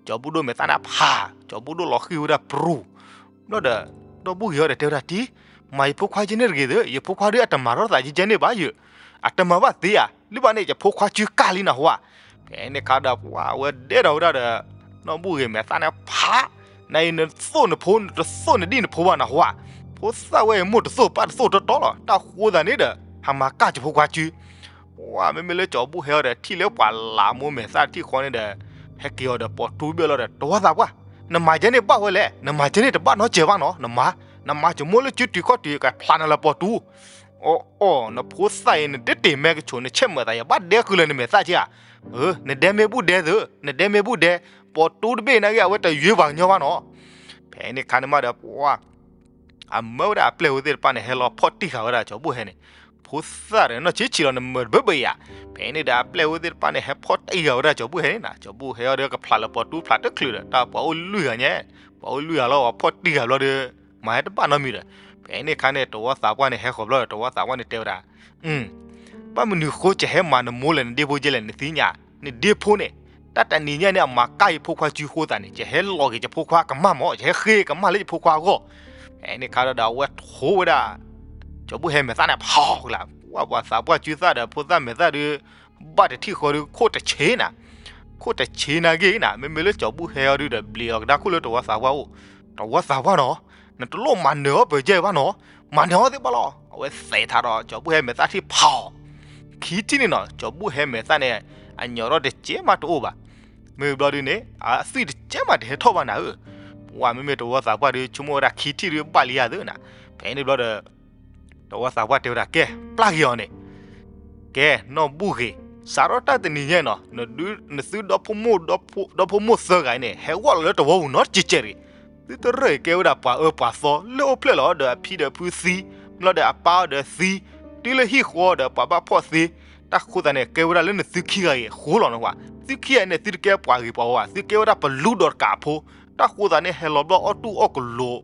ကၠီၤဘူၣ်ဒိၣ်မဲာ်သၣ်န့ၣ်ဖး, ကၠီၤဘူၣ်ဒိၣ်လီၤဃံၣ်ဝဲဒၣ်ပြူၤ. ဘျီဒီး နီၢ်ဘူၣ်ဂ့ၤအီၤဒီးတဲဝဲဒၣ် တံၤ, မၤယဖိခွါကဲန့ၣ်တဂ့ၤသ့, ယဖိခွါဒုးအတမၤထီၣ်သးကဲကဲန့ၣ်ဘၣ်ယၤ, အတမၤဘၣ်သ့ဧါ, လၢဘၣ်န့ၣ် ယဖိခွါစုကၢ်လံနၢ်ဟူဧါ. ဖဲန့ၣ်ခါဒီးပှၤဝဲဒဲဒီးဝဲဒၣ်ဒီး နီၢ်ဘူၣ်ဂ့ၤမဲာ်သၣ်န့ၣ်ဖး, နအံၤနသိၣ်နဖိ နတသိၣ်နဒံၣ်နဖိဘၣ်နၢ်ဟူဧါ. ဖိသၣ်ဝဲအံၤမိၢ်တသိၣ်ပၢ်တသိၣ်တီတီလီၤ. တၢ်ဃိသးန့ၣ်ဒီး ဟးမၤကၢ်ယဖိခွါစု ဝဲမ့မ့ၢ်လၢကၠီၤဘူၣ်ဟဲအီၤဒီး ထံၣ်လၢပှၤလၢမိၢ်မဲာ်သၣ်တထံၣ်ဃီန့ၣ်ဒီး ဟဲက့ၤအီၤဒီးပိာ်တူဘ့ၣ်လီၤဒီး တဝီသးပှၢ်, နမၤကဲန့ၣ်ဘၣ်ဝဲလဲၣ်, နမၤကဲန့ၣ်တဘၣ်နီတစဲးဘၣ်နီၤ, နမၤ, နမၤကမိၣ်လၢကၠူတုၤခီၣ်တုၤ ကဖျါနၤလၢပိာ်တူ, အီၣ်အီၣ် နဖိသၣ်အံၤ နတတ့ၢ်မဲကဆိး နဆဲးမုာ်သး ယဘၣ်ဒဲဃုာ်လၢနမဲာ်သၣ်က့ဧါ, နဒဲမ့ၢ်ဘူၣ်ဒဲသ့, နဒဲမ့ၢ်ဘူၣ်ဒဲ, ပိာ်တူတဘ့ၣ်နာ်က့ အဝဲတယွ့ပှၤကညီဘၣ်နီၤ. ဖဲန့ၣ်ခါန့ၣ်မးဒီး ပှၤ အမၢဝဲဒၣ်အပျဲၢ်ဝဲသ့ၣ်တဖၣ်န့ၣ် ဟဲလီၤဖီၣ်တံၢ်ဃာ်ဝဲဒၣ်ကၠီၤဘူၣ်ဟဲန့ၣ်, ဖ ဃိသၣ်ဒီးနီၢ်ဆံးဆံးလီၤ နမၤတဘၢဘၢအံၤဧါ. ဖဲန့ၣ်ဒီးအပျဲၢ်ဝဲသ့ၣ်တဖၣ်န့ၣ် ဟဲဖီၣ်တံၢ်ဃာ်ဝဲဒၣ်ကၠီၤဘူၣ်ဟဲန့ၣ်နီၤ, ကၠီၤဘူၣ်ဟဲအီၤဒီးကဖျးလၢပှၤတူၢ်ဖျးတချုးဒီး တၢ်ပှၤအိၣ်လွံၢ်ဂၤညါ, ပှၤအိၣ်လွံၢ်ဂၤလီၤ ပှၤဖီၣ်တံၢ်ဃာ်ဘျီဒီး မၤဟဲတဘၣ်နီတမံၤဒီး, ဖဲန့ၣ်အခါန့ၣ် တဝီသးပှၢ်န့ၣ် ဟဲဃီၤဘျီဒီး တဝီသးပှၢ်န့ၣ်တဲဝဲဒၣ်, ဘၣ်မနုၤဃိ ကဟဲမၤနမိၢ်လဲၣ် နဒ့ဖိကဲလဲၣ် နသ့ၣ်ညါ, နဒ့ဖိန့ၣ် တၢ်တနံၤညါန့ၣ် အမၤကၢ်ယဖိခွါစုဃိသးန့ၣ် ယဟဲလီၤက့ၤယဖိခွါကမၣ်မး, ယဟဲဃ့ကမၣ်လၢယဖိခွါအဂီၢ်. ဖဲန့ၣ်အခါဒီး အဝဲထိဝဲဒၣ် ကၠီၤဘူၣ်ဟဲမဲာ်သၣ်န့ၣ် ဖီကလး, ပှၤသးပှၢ်စုသၣ်ဒီးဖိသၣ်မဲာ်သၣ်ဒီး ဘၣ်တထံၣ်ဃီဒီး ခိၣ်တဆ့နၤ, ခိၣ်တဆ့နၤဂ့ၤနၤ, မ့မ့ၢ်လၢကၠီၤဘူၣ်ဟဲအီၤဒုဒီး ဘျံးအီၤကဒါခိၣ်လၢတဝီသးပှၢ်အိၣ်, တဝီသးပှၢ်နီၤ, နတလိၣ်မၤနၢၤအီၤပၢၤယဲၢ်ဘၣ်နီၤ, မၤနၢၤအီၤသ့ၣ်ဘၣ်လီၤ. အဝဲသဲးထးဒီး ကၠီၤဘူၣ်ဟဲမဲာ်သၣ်ထံၣ်ဖီ ခံထံၣ်န့ၣ်နီၤ, ကၠီၤဘူၣ်ဟဲမဲာ်သၣ်န့ၣ် အညီၣ်ထီၣ်တကဲမးတအိၣ်ဘၣ်. မ့ၢ်ဘျီဒုန့ၣ် အသွံၣ်တကဲမးတဟဲထီၣ်ဘၣ်နၤဧၢ, ပှၤမ့မ့ၢ်တဝီသးပှၢ်ဒု ဆိကမိၣ်ဝဲဒၣ်ခံထံၣ်ဒုဘၣ်လံယၤသ့နၤ. ဖဲန့ၣ်ဘျီဒီး တဝီသးပှၢ်တဲဝဲဒၣ် ကဲ ပျၢ်က့ၤအီၤန့ၣ်, ကဲ နီၢ်ဘူၣ်ဂ့ၤ, စးထီၣ်တၢ်တနံၤညါနီၤ, နသုဒီဖိမိၢ်, ဒီဖိမိၢ်သၢဂၤအံၤန့ၣ် ဟဲဂီၢ်လီၤလၢတဝီပူၤနီတစဲးစဲးတဂ့ၤ. သုတရၢၢ်အံၤကဲဝဲဒၣ်ပှၤအၢပှၤသီ လၢအိၣ်ဖျဲၣ်လီၤဒီးအဖံဒီးဖုသံ, ဘျီဒီးအပၢ်ဒီးသံ, တုၤလၢဟံၣ်ဃီဒီးပှၤဘၣ်ဖှီၣ်သ့, တၢ်ဃိသးန့ၣ် ကဲဝဲဒၣ်လၢနသုခံဂၤအံၤဃိလီၤနဝၤ, သုခံဂၤန့ၣ် သုတကဲပှၤဂ့ၤပှၤဝါဘၣ်, သုကဲဝဲဒၣ်ပလူဒီးတကးဖိ, တၢ်ဃိသးန့ၣ် ဟဲလီၤဘျီအီၣ်တူၢ်အီၣ်ကလိာ်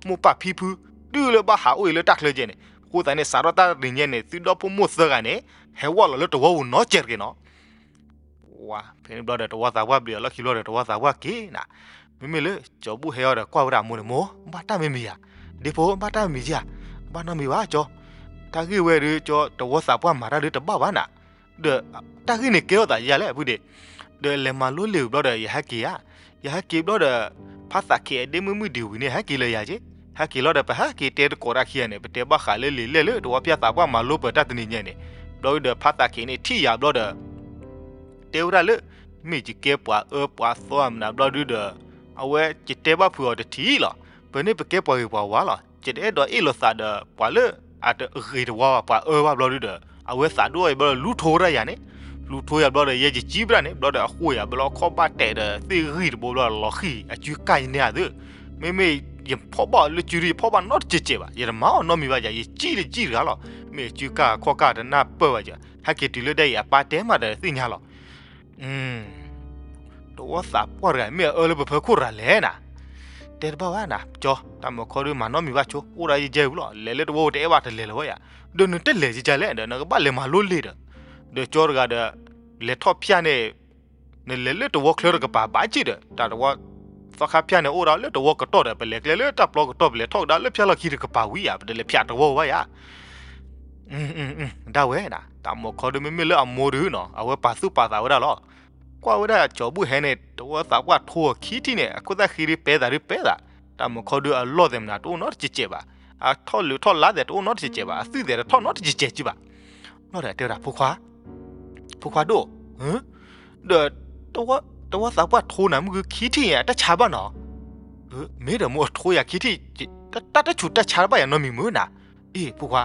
မိၢ်ပၢ်ဖံဖု, တုၤလၢဘၣ်ဟးအိၣ်အံၤလၢတၢ်ချၢကဲန့ၣ်, ဃိသးန့ၣ် စးထီၣ်တၢ်တနံၤညါန့ၣ် သုဒီဖိမိၢ်သၢဂၤန့ၣ် ဟဲဂီၢ်လီၤလၢတဝီပူၤနီတစဲးတဂ့ၤနီၤ. ဝၤ ဖဲန့ၣ်ဘျီဒီး တဝီသးပှၢ်ဘျံးအီၤလီၢ်ခံဘျီဒီး တဝီသးပှၢ်က့ၤနၤ, မ့မ့ၢ်လၢ ကၠီၤဘူၣ်ဟဲအီၤဒီးကွၢ်ဝဲဒၣ်အမိၢ်န့ၣ် မိၢ် ဘၣ်တၢ်မ့ၢ်မံၤဧါ, ဒ့ဖိ ဘၣ်တၢ်မ့ၢ်မံၤဧါ, ဘၣ်နီတမံၤဘၣ်ကၠီ, တၢ်ဂ့ၢ်ဝဲဒုကၠီ တဝီသးပှၢ်မၤတၢ်ဒုတဘၣ်ဘၣ်နၤ, ဒီး တၢ်ဂ့ၢ်န့ၣ်ကဲထီၣ်သးယၤလဲၣ် ဖုဒ့ၣ်, ဒီးလဲၤမၤလိလံာ်ဘျီဒီး ယဟဲက့ၤဧါ, ယဟဲက့ၤဘျီဒီး ဖါသးခ့အဒ့မုၣ်မုၣ်ဒံးဝံၤန့ၣ် ဟဲက့ၤလၢယၤက့ၤ, ဟဲက့ၤလီၤဒီး ပဟဲက့ၤတဲတကိးတၢ်ခံဂၤန့ၣ် ပတဲဘၣ်ဃးလၢလံာ်လဲၢ်လၢတဝီပၠၢ်သးပှၢ်မၤလိပၢၤတၢ်တနံၤညါန့ၣ်, ဘျီဒုဒီး ဖါသးခ့န့ၣ်ထံၣ်ယၤဘျီဒီး တဲဝဲဒၣ်လၢ မ့ၢ်ယကဲပှၤအၢပှၤသီမနုၤဘျီဒုဒီး အဝဲယတဲဘၣ်ဖုးအီၤတထံၣ်လီၤ, ပန့ၣ်ပကဲပှၤဂ့ၤပှၤဝါလီၤ, ယတအဲၣ်ဒိးအ့ၣ်လိာ်သးဒီးပှၤလၢအတဂ့ၤတဝါဘၣ် ပှၤအၢဘၣ်ဘျီဒုဒီး အဝဲသးဒိၣ်အံၤဘျီဒီး လူၤထိဝဲဒၣ်ယၤန့ၣ်, လူၤထိယၤဘျီဒီး ယဲယကံၣ်ဘၣ်န့ၣ် ဘျီဒီးအဃိယၤဘျီခီၣ်ဘၣ်တဲာ်ဒီးသ့ၣ်ဂံၢ်တဘိဘျီဒီး လီၤဃံၣ်အစုကၢ်ယန့ၢ်ဧါသ့, မ့မ့ၢ်ယဖီၣ်ဘၣ်အီၤလၢစုဒု ယဖီၣ်ဘၣ်နီတစဲးစဲးဘၣ်, ယတမၤအီၤနီတမံၤဘၣ်ယၤ, ယကံၣ်လၢကံၣ်တဂၤလီၤ, မ့ၢ်အစုကၢ်ခီၣ်ကၢ်တနၢ်ပၢၢ်ဘၣ်ယၤ, ဟဲက့ၤတုၤလၢဒ်အံၤ အပၢ်တဲမးဒီးသ့ၣ်ညါလီၤ. တဝီသးပှၢ်တဂၤ မ့ၢ်အအၢလၢပဖၢခိၣ်တဂၤလဲၣ်နၤ, တဲတဘၣ်ဘၣ်နၤ, ကၠီ တၢ်မုၢ်ခီဒုမၤနီတမံၤဘၣ်ဆိ, အိၣ်ဒၣ်ယဲယဲဝံၤလီၤ, လဲၤလၢတဝီပူၤတအဲၣ်ဘၣ်တလဲၤလၢၤဝဲယၤ, ဒီးနတလဲၤယကလဲၣ်, ဒီးနကဘၣ်လဲၤမၤလိလံာ်ဒီး, ဒီးကၠီတဂၤဒီး လဲၤထီၣ်ဖၠၣ်န့ၣ် နလဲၤလၢတဝီချၢတကပၤဘၣ်က့ၤဒီး တၢ်တဝီ သီခါဖၠၣ်န့ၣ်အိၣ်ဒၣ်လၢတဝီကတီၢ်ဒီး ပလဲၤကျဲလၢတၢ်ပျီကတီၢ် ပလဲၤထီၣ်ကဒါလၢဖၠၣ်လီၢ်ခံတကပၤဝံၤဧါ, ပတလဲၤဖၠၣ်တဝီဘၣ်ယၤ. ဒၣ်ဝဲဒၣ် တၢ်မုၢ်ခီဒု မ့မ့ၢ်လၢအမိၢ်ဒုနီၤ အဝဲပာ်သူၣ်ပာ်သးဝဲဒၣ်လီၤ. ကွၢ်ဝဲဒၣ်ကၠီၤဘူၣ်ဟဲန့ၣ် တဝီသးပှၢ်ထိအီၤခံထံၣ်န့ၣ် အခိၣ်သၣ်ဃံဒု ပဲသးဒုပဲသး, တၢ်မုၢ်ခီဒု အလီၢ်သဲးမနုၤတအိၣ်နီတစဲးစဲးဘၣ်, အထီၣ်လုးထီၣ်လါသဲးတအိၣ်နီတစဲးစဲးဘၣ်, အသွံၣ်သဲးတထီၣ်နီတစဲးစဲးက့ဘၣ်. ဘျီဒီးတဲဝဲဒၣ် ဖိခွါ ဖိခွါဒိၣ်, ဒီး တဝီသးပှၢ်ထိနၤမုၢ်ဂုၢ်ခံထံၣ်အံၤ အတၢ်ဆါဘၣ်နီၤ. မ့ၢ်ဒီးမိၢ်အထိယၤခံထံၣ်, တၢ်တဆူးတၢ်ဆါဘၣ်ယၤနီတမံၤမ့ၢ်နၤ. အ့ၣ် ဖိခွါ,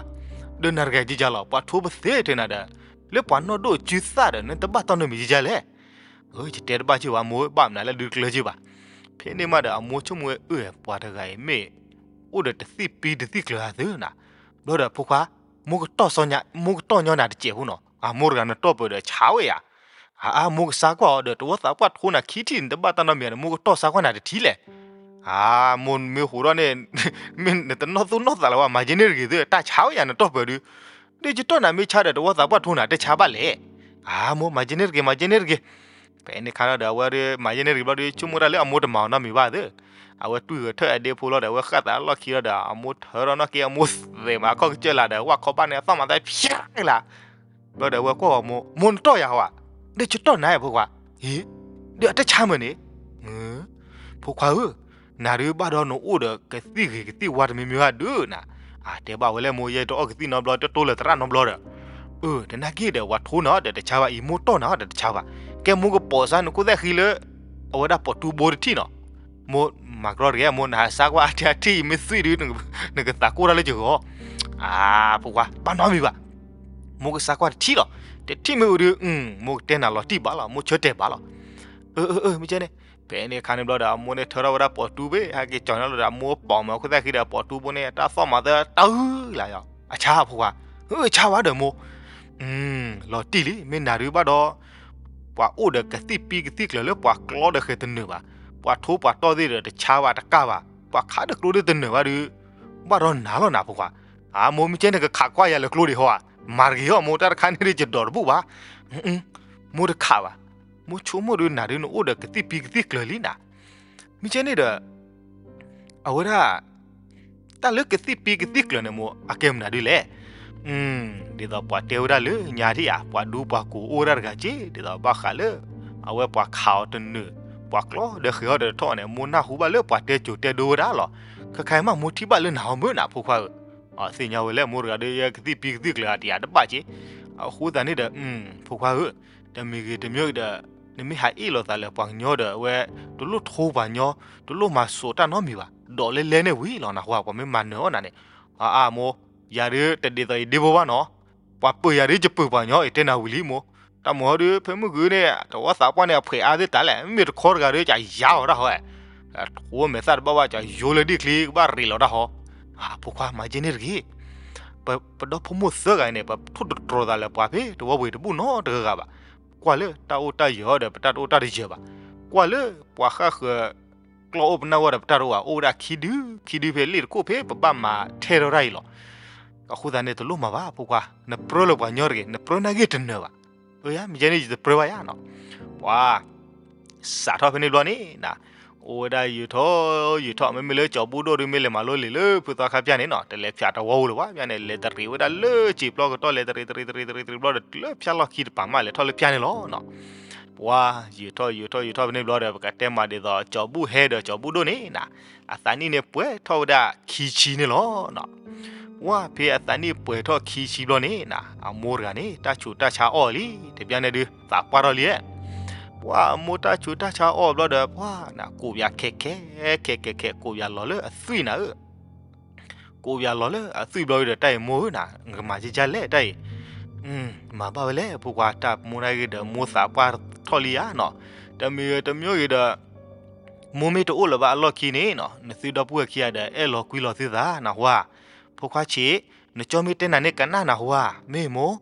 ဒီးနၤတဂၤကကလီၤ ပှၤထိပသ့ထဲနၤဒီး လၢပှၤနီၢ်ဒိၣ်စုသၣ်ဒီး နတဘၣ်တီၢ်နီတမံၤကကလဲၣ်. ယတဲတဘၣ်က့ဘၣ်မိၢ် ဘၣ်မနုၤလၢဒုးကျၢက့ဘၣ်. ဖဲန့ၣ်မးဒီး အမိၢ်ဆိကမိၣ်ဝဲ အၢ ပှၤတဂၤအံၤမ့ၢ် အိၣ်ဒီးတသံၣ်ပံတသံၣ်ကျၢၤဧါသ့နၤ. ဘျီဒီးဖိခွါ, မိၢ်ကတီၢ်ညီနၤတစဲးဖိနီၤ, အမိၢ်တဂၤနတီၢ်ပၢၤဒီးဆါဝဲယၤ. အါ မိၢ်ကစါကွၢ်အီၤဒီး တဝီသးပှၢ်ထိနၤခံထံၣ် နတဘၣ်တီၢ်နီတမံၤန့ၣ် မိၢ်ကတီၢ်စါကွၢ်နၤတထံၣ်လဲၣ်. အါ မိၢ်မ့ၢ်ဟူးထီၣ်န့ၣ် မ့ၢ်နတနီၢ်သူၣ်နီၢ်သးလၢၤဘၣ် မၤယဲန့ၣ်တဂ့ၤသ့ တၢ်ဆါဝဲယၤနတီၢ်ပၢၤဒုး. ဒီးယတီၢ်နၤမ့ၢ်ဆါဒီး တဝီသးပှၢ်ထိနၤတဆါဘၣ်လဲၣ်. အါ မိၢ်မၤယဲန့ၣ်တဂ့ၤ မၤယဲန့ၣ်တဂ့ၤ. ဖဲန့ၣ်ခါဒီး အဝဲမၤယဲန့ၣ်တဂ့ၤဘျီဒီး ဆိကမိၣ်တၢ်လၢအမိၢ်တမၤအီၤနီတမံၤဘၣ်သ့. အဝဲတွံၢ်ဂဲၤထၢၣ်အဒ့ဖိလီၤဒီး အဝဲဃၣ်သးလီၢ်ခံလီၤဒီး အမိၢ်ထၢထီၣ်နီၢ်က့ အမိၢ်သဲးမၤခီၣ်ကစၢၢ်လၢဒီး ဝၣ်ခီဘၣ်န့ၣ် အသီၣ်မၤသးဖျါလၢ ဘျီဒီးအဝဲကွၢ်အမိၢ်, မိၢ်နတီၢ်ယၤဧါ, ဒီးယတီၢ်နၤဖိခွါ. အ့ ဒီးအတၢ်ဆါမုၢ်န့ၣ်, ဖိခွါဧၢ, နၤဒုးဘၣ်ဒီးနအိၣ်ဒီးကသံၣ်ဂ့ၤကသံၣ်ဝါတမံၤမံၤဘၣ်ဒုးနၤ. အတဲဘၣ်ဝဲလၢမိၢ် ယဲတအီၣ်ကသံၣ်နီတဘျီ တတိၢ်လၢသရၣ်နီတဘျီဒီး. အၢ တနာ်က့ဒီး ပှၤထိနၤဒီးတဆါဘၣ်အံၤ မိၢ်တီၢ်နၤဒီးတဆါဘၣ်. ကဲမိၢ်ကပိာ်စါနခိၣ်သၣ်ဃံလၢ အဝဲဒၣ်ပိာ်တူဘိတထံၣ်နီၤ. မိၢ်မၤကရီတဂ့ၤ မိၢ်နဟးစါကွၢ်အထံအထံအံၤမ့ၢ်သွံၣ်ဒုး နကသးကိၢ်တၢ်လၢယဂီၢ်. အါ ဖိခွါ ဘၣ်နီတမံၤဘၣ်. မိၢ်ကစါကွၢ်တထံၣ်လီၤ. တထံၣ်မ့ၢ်အိၣ်ဒုး မိၢ်ကတဲနၤလီၤတံၢ်ဘၣ်လီၤ မိၢ်ဆၢတဲာ်ဘၣ်လီၤ. အၢ အၢ အၢ မ့ၢ်ကဲန့ၣ်. ဖဲန့ၣ်အခါန့ၣ်ဘျီဒီး အမိၢ်န့ၣ်ထၢထီၣ်ဝဲဒၣ်ပိာ်တူဘ့ၣ် ဟဲက့ၤကၠီၤန့ၣ်လီၤဒီး အမိၢ်ပိာ်မုၣ်ခိၣ်သၣ်ဃံဒီးပိာ်တူဘိန့ၣ် တၢ်သီၣ်မၤသၢတၢ်အုၣ်လၢယၤ. အဆါဖိခွါ. အၢ ဆါဝဲဒီးမိၢ်, လီၤတံၢ်လံ မ့ၢ်နၤဒုးဘၣ်ဒီး ပှၤအိၣ်ဒီးကသံၣ်ပံကသံၣ်ကျၢၤလၢပှၤကျီဒီးဃဲၤတနၢၤဘၣ်, ပှၤထိပှၤတီၢ်သ့ၣ်ဒီးတဆါဘၣ်တကၢ်ဘၣ်, ပှၤခးဒီးကျိဒၢတနၢၤဘၣ်ဒုး, ဘၣ်ဒီးနၤလီၤနၤဖိခွါ, အမိၢ်မ့ၢ်ကဲန့ၣ်ကခးကွၢ်ယၤလၢကျိဒံးဟီဧါ, မၤတဂ့ၤဟီၣ်မိၢ် တၢ်တခါန့ၣ်ဒုးယဒိးတဘူၣ်ဘၣ်, မိၢ်တခးဘၣ်, မိၢ်ဆိကမိၣ်ဒုးနၤဒုးနအိၣ်ဒီးကသံၣ်ပံကသံၣ်ကျၢၤလံနၤ, မ့ၢ်ကဲန့ၣ်ဒီး အဝဲဒၣ် တၢ်လၢကသံၣ်ပံကသံၣ်ကျၢၤန့ၣ်မိၢ် အကဲမနုၤဒုးလဲၣ်, ဒ်သိးပှၤတဲဝဲဒၣ်လၢညါထံၣ်ဧါ ပှၤဒူပှၤကိးအိၣ်ဝဲဒၣ်တဂၤက့ ဒ်သိးဘၣ်ဃးလၢ အဝဲပှၤခးအီၤတနၢၤ, ပှၤကျီဒီးဃဲၤအီၤဒီးတထီၣ်န့ၣ် မိၢ်နၢ်ဟူဘၣ်လၢပှၤတဲစိၤတဲဒိဝဲဒၣ်လီၤ, ခဲခါအံၤမးမိၢ်ထံၣ်ဘၣ်လၢနၤဟီမုၢ်နၤဖိခွါဧၢ, သ့ၣ်ညါဝဲလၢမိၢ်တဂၤဒီးယဲကသံၣ်ပံကသံၣ်ကျၢၤအတယၤတဘၣ်က့, အဃိသတးန့ၣ်ဒီး ဖိခွါဧၢ, တမံၤဂ့ၤတမံၤဂ့ၤဒီး နမ့ၢ်ဟးအ့ၣ်လိာ်သးလၢပှၤကညီဒီးအဝဲ တလိၣ်ထိပှၤကညီ, တလိၣ်မၤစိာ်တၢ်နီတမံၤဘၣ်, ဒီးလဲလဲန့ၣ်ဝံၤလီၤနၢ်ဟူဧါ ပှၤမ့ၢ်မၤနၢၤအီၣ်နၤန့ၣ်, အါအမိၢ်, ယၤဒုးတဒ်သိးယဒ့ဖိဘၣ်နီၤ, ပှၤပၢၤယၤဒုးယပၢၤပှၤကညီ ယတဲနၤဝံၤလံမိၢ်, တၢ်မၤဟီဒုး ဖဲမုၢ်ဂုၤန့ၣ် တဝီသးပှၢ်န့ၣ် အဖှဲးအါသ့ၣ်တၢ်လဲၣ် မ့မ့ၢ်တခီတဂၤဒုး ကယါအီၤတၢ်ဟီ, ထိမဲာ်သၣ်တဘၣ်ဘၣ် ကယိလၢဒံၣ်ချံ ကဘၣ်ရ့းလီၤတၢ်ဟီ, ဖိခွါမၤကဲန့ၣ်တဂ့ၤ ပဒီဖိမိၢ်သၢဂၤအံၤန့ၣ် ပထိၣ်တတြီၤသးလၢပှၤဖဲတဝီပူၤတဘူၣ်နီတဂၤဂၤဘၣ်, ကွၢ်လၢတၢ်အိၣ်တၢ်ယၢၤအီၤဒီးပတၢ်တအိၣ်တၢ်တယၢၤဘၣ်, ကွၢ်လၢပှၤဃၣ်ဃၢၤ ကျီအိၣ်ပနၢ်ဝဲဒီးပတၢ်တအိၣ်ဘၣ် အိၣ်ဝဲဒၣ်ခံဒု ခံဒုဖဲလ့ၣ်တခိၣ်ဖဲပဘၣ်မၤထဲထီၣ်တၢ်အံၤလီၤ, အဃိသတးန့ၣ် တလိၣ်မၤဘၣ်ဖိခွါ နပြၢလၢပှၤကညီတဂ့ၤ နပြၢနၢ်ဂ့ၢ်တနၢၤဘၣ်, အၢယါ မ့ၢ်ကဲန့ၣ်ယတပြၢဘၣ်ယါနီၤ, ပှၤ စးထီၣ်ဖဲန့ၣ်ဘျီန့ၣ် အိၣ်ဝဲဒၣ်ယုာ်ထီၣ်ယုာ်ထီၣ် မ့မ့ၢ်လၢကၠီၤဘူၣ်ဒိၣ်ဒုးမ့ၢ်လဲၤမၤလိလံာ်လၢဖုသီခါပျၢ်န့ၣ်နီၤ တလဲၤဖၠးတဝီပူၤလၢၤဘၣ် ပျၢ်န့ၣ် လဲၤတရံးဝဲဒၣ်လၢစံာ်ပျီကတီၢ် လဲၤတရံးတရံးတရံးတရံးတရံးဘျီဒီး လၢဖၠၣ်လီၢ်ခံတပၤမး လဲၤထီၣ်လၢဖၠၣ်န့ၣ်လီၤနီၤ, ပှၤ ယုာ်ထီၣ်ယုာ်ထီၣ်ယုာ်ထီၣ်ဖဲန့ၣ်ဘျီဒီး ပကတဲမးဒ်သိး ကၠီၤဘူၣ်ဟဲဒီးကၠီၤဘူၣ်ဒိၣ်န့ၣ် အသးနံၣ်န့ၣ်ပှဲၤထီၣ်ဝဲဒၣ်ခံဆံန့ၣ်လီၤနီၤ, ပှၤဖဲအသးနံၣ်ပှဲၤထီၣ်ခံဆံဘျီန့ၣ် အမိၢ်တဂၤန့ၣ် တၢ်ဆူးတၢ်ဆါအီၣ်လံ တပျၢ်န့ၣ်ဒုး သးပှၢ်ထီၣ်လံ, ပှၤအမိၢ်တၢ်ဆူးတၢ်ဆါအီၣ်ဘျီဒီး ပှၤ ကိးပၠးခဲခဲ ခဲခဲခဲ ကိးပၠးလီၤလၢအသွံၣ်နၤဧၢ ကိးပၠးလီၤလၢအသွံၣ်ဘျီဒီး တၢ်အံၤမိၢ်ဧၢနၤ နကမၤကကလဲၣ်တၢ်အံၤ, မၤဘၣ်ဝဲလဲၣ် ဖိခွါ တၢ်မိၢ်နၢ်ဂ့ၤဒီး မိၢ်သးပှၢ်ထီၣ်လံဧါနီၤ, တမံၤဂ့ၤတမံၤဂ့ၤဒီး မိၢ်မ့ၢ်တအိၣ်လၢၤဘၣ်အလီၢ်ခံန့ၣ်နီၤ နသုဒီပုၢ်ဝဲၢ်ခံဂၤဒီး အဲၣ်လီၤကွံလီၤသုသး နၢ်ဟူဧါ, ဖိခွါဆံး, နကၠီမ့ၢ်တဲနၤန့ၣ်ကနၣ်နၢ်ဟူဧါ မ့ၢ်မိၢ်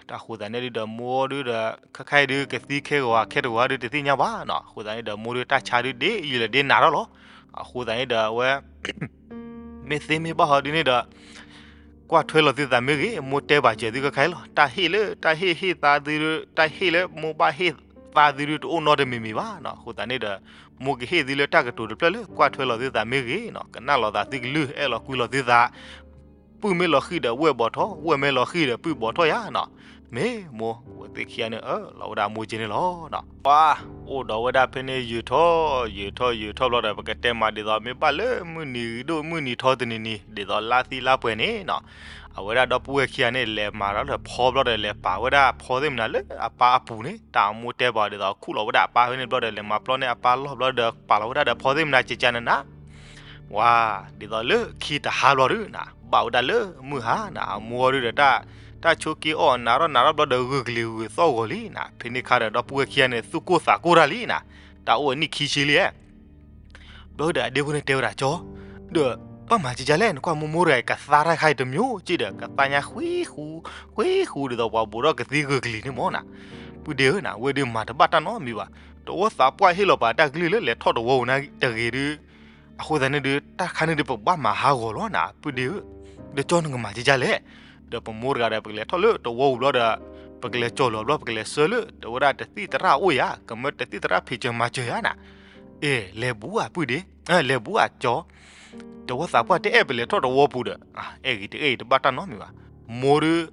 တၢ်ဃိသးန့ၣ်ဒုးဒီး မိၢ်ဒုးဒီး ခဲခါအံၤဒုး ကသံခဲဂီၤခဲတဂီၤဒုး တသ့ၣ်ညါဘၣ်နီၤ အဃိသတးန့ၣ်ဒီး မိၢ်ဒုးတၢ်ဆါဒုးဒ်အံၤလၢဒ်နၤထီၣ်လီၤ, အဃိသတးန့ၣ်ဒီး အဝဲ မ့ၢ်သ့မ့ၢ်ဘၣ်ဟီဒုးန့ၣ်ဒီး ကွၢ်ထွဲလီၤသုသးမ့ၢ်ဂ့ၤ မိၢ်တဲဘၣ်စၢၤသုခဲခါအံၤလီၤ, တၢ်ဟ့ၣ်လၢ တၢ်ဟ့ၣ်ဟ့ၣ်သါသု တၢ်ဟ့ၣ်လၢမိၢ်ဘၣ်ဟ့ၣ်သါသုဒုး တအိၣ်နီတမံၤမံၤဘၣ်နီၤ, အဃိသတးန့ၣ်ဒီး မိၢ်ကဟ့ၣ်သုလၢတၢ်ကတိၤတဖျၢၣ်လၢ ကွၢ်ထွဲလီၤသုသးမ့ၢ်ဂ့ၤနီၤ ကနၣ်လီၤသးသုကလုၢ် အဲၣ်လီၤကွံလီၤသုသး ပုၢ်မ့ၢ်လီၤဃံၤဒီး ဝဲၢ်ဘီၣ်ထီၣ် ဝဲၢ်မ့ၢ်လီၤဃံၤဒီး ပုၢ်ဘီၣ်ထီၣ်ယါနီၤ, မ့ၢ်မိၢ် အဝဲသ့ၣ်ခံဂၤန့ၣ် အၢၣ်လီၤဝဲဒၣ်မိၢ်က့န့ၣ်လီၤနီၤ, ပှၤ အိၣ်ဒီးဝဲဒၣ်ဖဲန့ၣ် ယုာ်ထီၣ် ယုာ်ထီၣ် ယုာ်ထီၣ်ဘျီဒီး ပကတဲမးဒ်သိး မ့ၢ်ဘၣ်လၢမုၢ်နံၤဒိၣ်မုၢ်နံၤထီတနံၤနံၤ ဒ်သိးလါသံလါပှဲၤန့ၣ်နီၤ, အဝဲဒၣ်ဒီပုၢ်ဝဲၢ်ခံဂၤန့ၣ် လဲၤမၤဒီးလၢဖီဘျီဒီး လဲၤပာ်ဝဲဒၣ်ဖီသ့ၣ်မနၤလၢအပၢ်အပူၤန့ၣ် တၢ်အမိၢ်တဲပှၤဒ်သိး ခူၣ်လီၤဝဲဒၣ်အပၢ်ဖဲန့ၣ်ဘျီဒီး လဲၤမၤပျီန့ၢ်အပၢ်လီၢ်ဘျီဒီး ပာ်လီၤဝဲဒၣ်ဒီးဖီသ့ၣ်မနၤ ကကနနၤ ဝါ ဒ်သိးလၢခံတဟါဘျီဒုးနၤ ဘၣ်ဝဲဒၣ်လၢမုၢ်ဟါနၤ အမိၢ်အီၤဒုးဒီး တၢ်ဆိးက့အီၣ်နးထီၣ်နးထီၣ်ဘျီဒီး ဂုာ်ကလံၤဂုာ်သီၣ်ဂီၤလံနၤ ဖဲန့ၣ်ခါဒီး ဒီပုၢ်ဝဲၢ်ခံဂၤန့ၣ် သူၣ်ကိၢ်သးကိၢ်တၢ်လံနၤ တၢ်အိၣ်အနံၣ်ခံဆံလံဧါ ဘျီဒီးအဒ့ဖိန့ၣ်တဲဝဲဒၣ် ကၠီ ဒီး ဘၣ်မၤကကလဲၣ် နကွၢ်မိၢ်မိၢ်တဂၤအံၤ ကသါတၢ်ခါအံၤတမံၤက့ဒီး ကသါညါဃံဃူ ဃံဃူဒ်သိးပှၤဘိးထီၣ်ကသံဂုာ်ကလံၤန့ၣ်မ့ၢ်နၤ ပုၢ်ဒ့ဧၢနၤ ဝဲဒုးမၤတဘၣ်တၢ်နီတမံၤဘၣ် တဝီသးပှၢ်ဟ့ၣ်လီၤပာ်တၢ်ကလုၢ်လၢလဲၤထီၣ်တဝီပူၤနၤတဂ့ၤဒုး အဃိသတးန့ၣ်ဒုး တၢ်ခါန့ၣ်ဒုး ပကဘၣ်မၤဟးဂီၤလီၤနၤ ပုၢ်ဒ့ဧၢ, ဒီးကၠီနကမၤကကလဲၣ်, ဒီးပမိၢ်တဂၤဒီး ပကလဲၤထီၣ်လၢတဝီပူၤဘျီဒီး ပကလဲၤကၠီၣ်လီၤဘျီ ပကလဲၤဆှၢလၢ တဝဲဒၣ်တသံၣ်သရၣ်အိၣ်ယၤ ကမၢတသံၣ်သရၣ်ဖံးစၢၤမၤစၢၤယၤနၤ, အဲ လဲၤဘူးဧါပုၢ်ဒ့, လဲၤဘူးဧါကၠီ တဝီသးပှၢ်တအဲၣ်ပလဲၤထီၣ်တဝီပူၤဒီး အဲၣ်ဂ့ၤတအဲၣ်ဂ့ၤတဘၣ်တၢ်နီတမံၤဘၣ်, မိၢ်ဒုး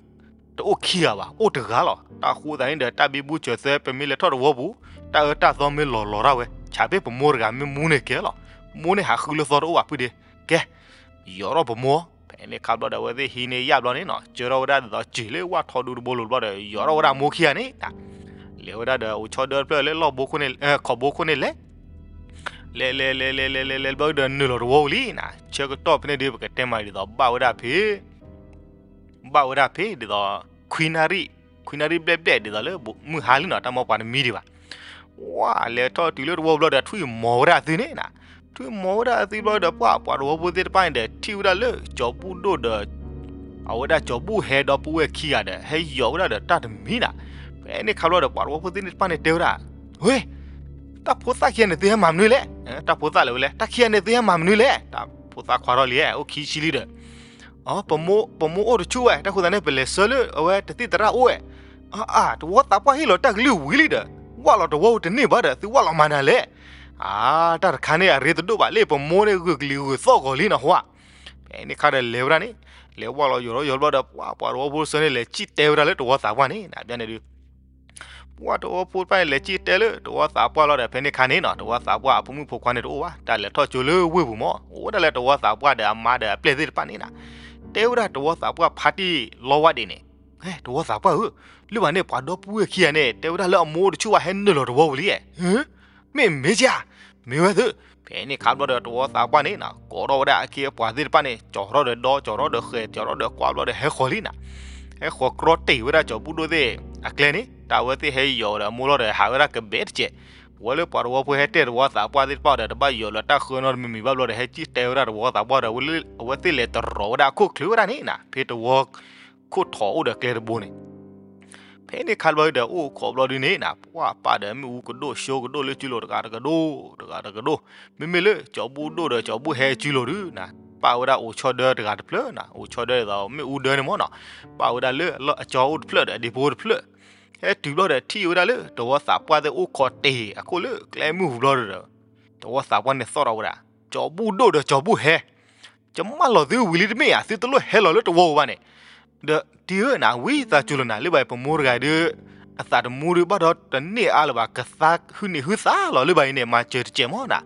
တအိၣ်ခံဂၤဘၣ် အိၣ်တဂၤလီၤ, တၢ်ဃိသတးန့ၣ်ဒီး တၢ်ဘံဘူစၢၤသၢ ပမ့ၢ်လဲၤထီၣ်တဝီပူၤ တၢ်အၢတၢ်သီမ့ၢ်လီၤလီၤတၢ်ဝဲ ဆးဘ့ၣ်ပမိၢ်တဂၤမ့ၢ်မူန့ၣ်ကဲလီၤ, မိၢ်န့ၣ်ဟးဃုလၢသီတအိၣ်ဘၣ်ပုၢ်ဒ့, ကဲ ယီၤထီၣ်ပမိၢ်, ဖဲန့ၣ်ခါဘျီဒီး အဝဲသ့ၣ်ဟံးန့ၢ်ယၣ်ဘျီန့ၣ်နီၤ ကၢထီၣ်ဝဲဒၣ်ဒ်သိးစံာ်လၢဝၣ်ထီဒူတဘိလိၤဘျီဒီး ယီၤထီၣ်ဝဲဒၣ်မိၢ်ခံဂၤန့ၣ်, လဲၤဝဲဒၣ်ဒီးအိၣ်ဆီဒၢတဖျၢၣ်လၢလီၢ်ဘိခိၣ်န့ၣ် ခီၣ်ဘိခိၣ်န့ၣ်လဲၤ, လဲၤလဲၤလဲၤလဲၤလဲၤလဲၤလဲၤ ဘျီဒီးနုာ်လီၤတဝီပူၤလံနီၤ ဆၢကတီၢ်ဖဲန့ၣ်ဒုး ပကတဲမးဒ်သိးဘၣ်ဝဲဒၣ်ဖဲ ဘၣ်ဝဲဒၣ်ဖဲဒ်သိး ခွံနၣ်ရံၣ်, ခွံနၣ်ရံၣ်ဘျဲၣ်ဘျဲၣ်ဒ်သိးလၢမုၢ်ဟါလံနီၤ တၢ်မ့ၢ်ပှၤတမံၤဒံးဘၣ်, ဝါ လဲၤထီၣ်တုၤလၢတဝီပူၤဘျီဒီး ထွံၣ်မီၤဝဲဒၣ်အသုန့ၣ်နီၤ, ထွံၣ်မီၤဝဲဒၣ်အသုဘျီဒီး ပှၤ ပှၤတဝီပူၤသ့ၣ်တဖၣ်န့ၣ်ဒီး ထံၣ်ဝဲဒၣ်လၢကၠီၤဘူၣ်ဒိၣ်ဒီး အဝဲဒၣ်ကၠီၤဘူၣ်ဟဲဒီပုၢ်ဝဲၢ်ခံဂၤဒီး ဟဲယီၤဝဲဒၣ်ဒီးတၢ်တမံၤနၤ. ဖဲန့ၣ်ခါဘျီဒီး ပှၤတဝီဖိသ့ၣ်တဖၣ်န့ၣ်တဲဝဲဒၣ်, ဝ့ၢ်, တၢ်ဖိသၣ်ခံဂၤန့ၣ် သုဟဲမၤမနုၤလဲၣ်. တၢ်ဖိသၣ်လဲၤဝဲလဲၣ်, တၢ်ခံဂၤန့ၣ် သုဟဲမၤမနုၤလဲၣ်. တၢ်ဖိသၣ်ခွါထီၣ်လံ, အိၣ်ခံဆံလံဒီး ပမိၢ်အိၣ်တဆူၣ်ဝဲ, တၢ်ဃိသတးန့ၣ် ပလဲၤဆှၢလၢအဝဲတသ့ၣ်သရၣ်အိၣ်ဝဲ. အါ, တဝီသးပှၢ်ဟ့ၣ်လီၤတၢ်ကလုၢ်ဝံၤလံဒီး ဝၣ်လီၤတဝီတန့ၢ်ဘၣ်ဒီး သုဝၣ်လီၤမၤနၤလဲၣ်. အါ, တၢ်တခါန့ၣ် အရ့တဒိၣ်ဘၣ်လၢ ပမိၢ်န့ၣ်ဂုာ်ကလံၤဂုာ်သီၣ်ဂီၤလံနီၤဟါ. ဖဲန့ၣ်ခါဒီးလဲၤဝဲဒၣ်န့ၣ်, လဲၤဝၣ်လီၤယိာ်ထီၣ်ယိာ်ဘျီဒီး ပှၤတဝီဖိတဆၢန့ၣ် လဲၤစံၣ်တဲဝဲဒၣ်လၢတဝီသးပှၢ်န့ၣ် နဘၣ်န့ၣ်ဒုး ပှၤတဝီဖိတဖၣ်န့ၣ် လဲၤစံၣ်တဲလၢတဝီသးပှၢ်လီၤဒီး ဖဲန့ၣ်ခါန့ၣ်နီၤ တဝီသးပှၢ်အဖိမုၣ်ဖိခွါန့ၣ်တအိၣ်ဘၣ်, တၢ်လဲၤထီၣ်ကၠိလၢဝ့ၢ်ပူၤမး, အိၣ်ဝဲဒၣ်လၢတဝီသးပှၢ်ဒီးအမါဒီးအပျဲၢ်သ့ၣ်တဖၣ်န့ၣ်နၤ. တဲဝဲဒၣ်တဝီသးပှၢ်ဖါတံၢ်လီဝါဒ့းန့ၣ်, တဝီသးပှၢ်ဧၢ, လၢဘၣ်န့ၣ် ပှၤဒီပုၢ်ဝဲၢ်ခံဂၤန့ၣ် တဲဝဲဒၣ်လၢအမိၢ်တဆူၣ်ဝဲဟဲနုာ်လီၤတဝီပူၤလံ, မ့ၢ်မ့ၢ်ဧါ, မ့ၢ်ဝဲသု. ဖဲန့ၣ်ခါဘျီဒီး တဝီသးပှၢ်န့ၣ် ကိးထီၣ်ဝဲဒၣ်အခ့အပှၤသ့ၣ်တဖၣ်န့ၣ် ကၠီၤထီၣ်ဒီးဒီ ကၠီၤထီၣ်ဒီးဃဲၤ ကၠီၤထီၣ်ဒီးကွၢ်ဘျီဒီး ဟဲဃီၤလံနၤ. ဟဲဃီၤကြီတ့ၢ်ဝဲဒၣ်ကၠီၤဘူၣ်ဒိၣ်သ့ၣ်အကျဲန့ၣ်, တၢ်ဝဲသ့ၣ်ဟဲယီၤဒီးအမိၢ်လီၤဒီး ဟးဝဲဒၣ်ကဘဲးတစဲး. ဝဲလၢပှၤတဝီဖိဟဲတဲတဝီသးပှၢ်သ့ၣ်တဖၣ်ဒီး တဘၣ်ယီၤလၢတၢ်ဃၢနီတမံၤမံၤဘၣ်ဘျီဒီး ဟဲစံၣ်တဲဝဲဒၣ်တဝီသးပှၢ်ဒီး အဝဲသ့ၣ်လဲၤတရီၤဝဲဒၣ်အခိၣ်ချၢဝဲဒၣ်န့ၣ်နၤ ဖဲတဝီခိၣ်ထီၣ်အိၣ်ဒီးကျဲတဘိန့ၣ် ဖဲန့ၣ်ခါဘျီဒီး အိၣ်ခိးဘျီဒုန့ၣ်နၤ ပှၢ်ပၢ်ဒီးမ့ၣ်အူကဒိၣ် ဆိကဒိၣ်လၢစုလိၤတဂၤတကဒိၣ် တဂၤတကဒိၣ်. မ့မ့ၢ်လၢကၠီၤဘူၣ်ဒိၣ်ဒီးကၠီၤဘူၣ်ဟဲစုလိၤဒုနၤ ပၢ်ဝဲဒၣ်အိၣ်ဆီဒၢတဂၤတဖျၢၣ်နၤ, အိၣ်ဆီဒၢဒ်သိးမ့ၣ်အူဒၢန့ၣ်မ့ၢ်နီၤ, ပၢ်ဝဲဒၣ်လၢအကၠီအိၣ်တဖျၢၣ်ဒီးအဒ့ဖိတဖျၢၣ်. ဟဲတုၤဘျီဒီးထံၣ်ဝဲဒၣ်လၢတဝီသးပှၢ်သ့ၣ်အိၣ်ခိးတ့ၢ်အခိၣ်လၢကျဲမုၢ်ပူၤဘျီဒီး တဝီသးပှၢ်န့ၣ်သီၣ်ထီၣ်ဝဲဒၣ်, ကၠီၤဘူၣ်ဒိၣ်ဒီးကၠီၤဘူၣ်ဟဲ ယမၢလီၤသုဝံၤလံတမ့ၢ်ဧါ, သုတလိၣ်ဟဲလီၤလၢတဝီဧိၤဘၣ်န့ၣ်. ဒီးတံၤဧၢနၤ ဝံသးစူၤလီၤနၤ လၢဘၣ်ပမိၢ်တဂၤဒီး အသးတမူဒီးဘၣ်ဒီးတန့ၢ်အါလၢၤဘၣ်, ကသါဟုန့ၢ်ဟုသးလီၤလၢဘၣ်အံၤန့ၣ် မၤစၢၤတစဲးမ့ၢ်နၤ,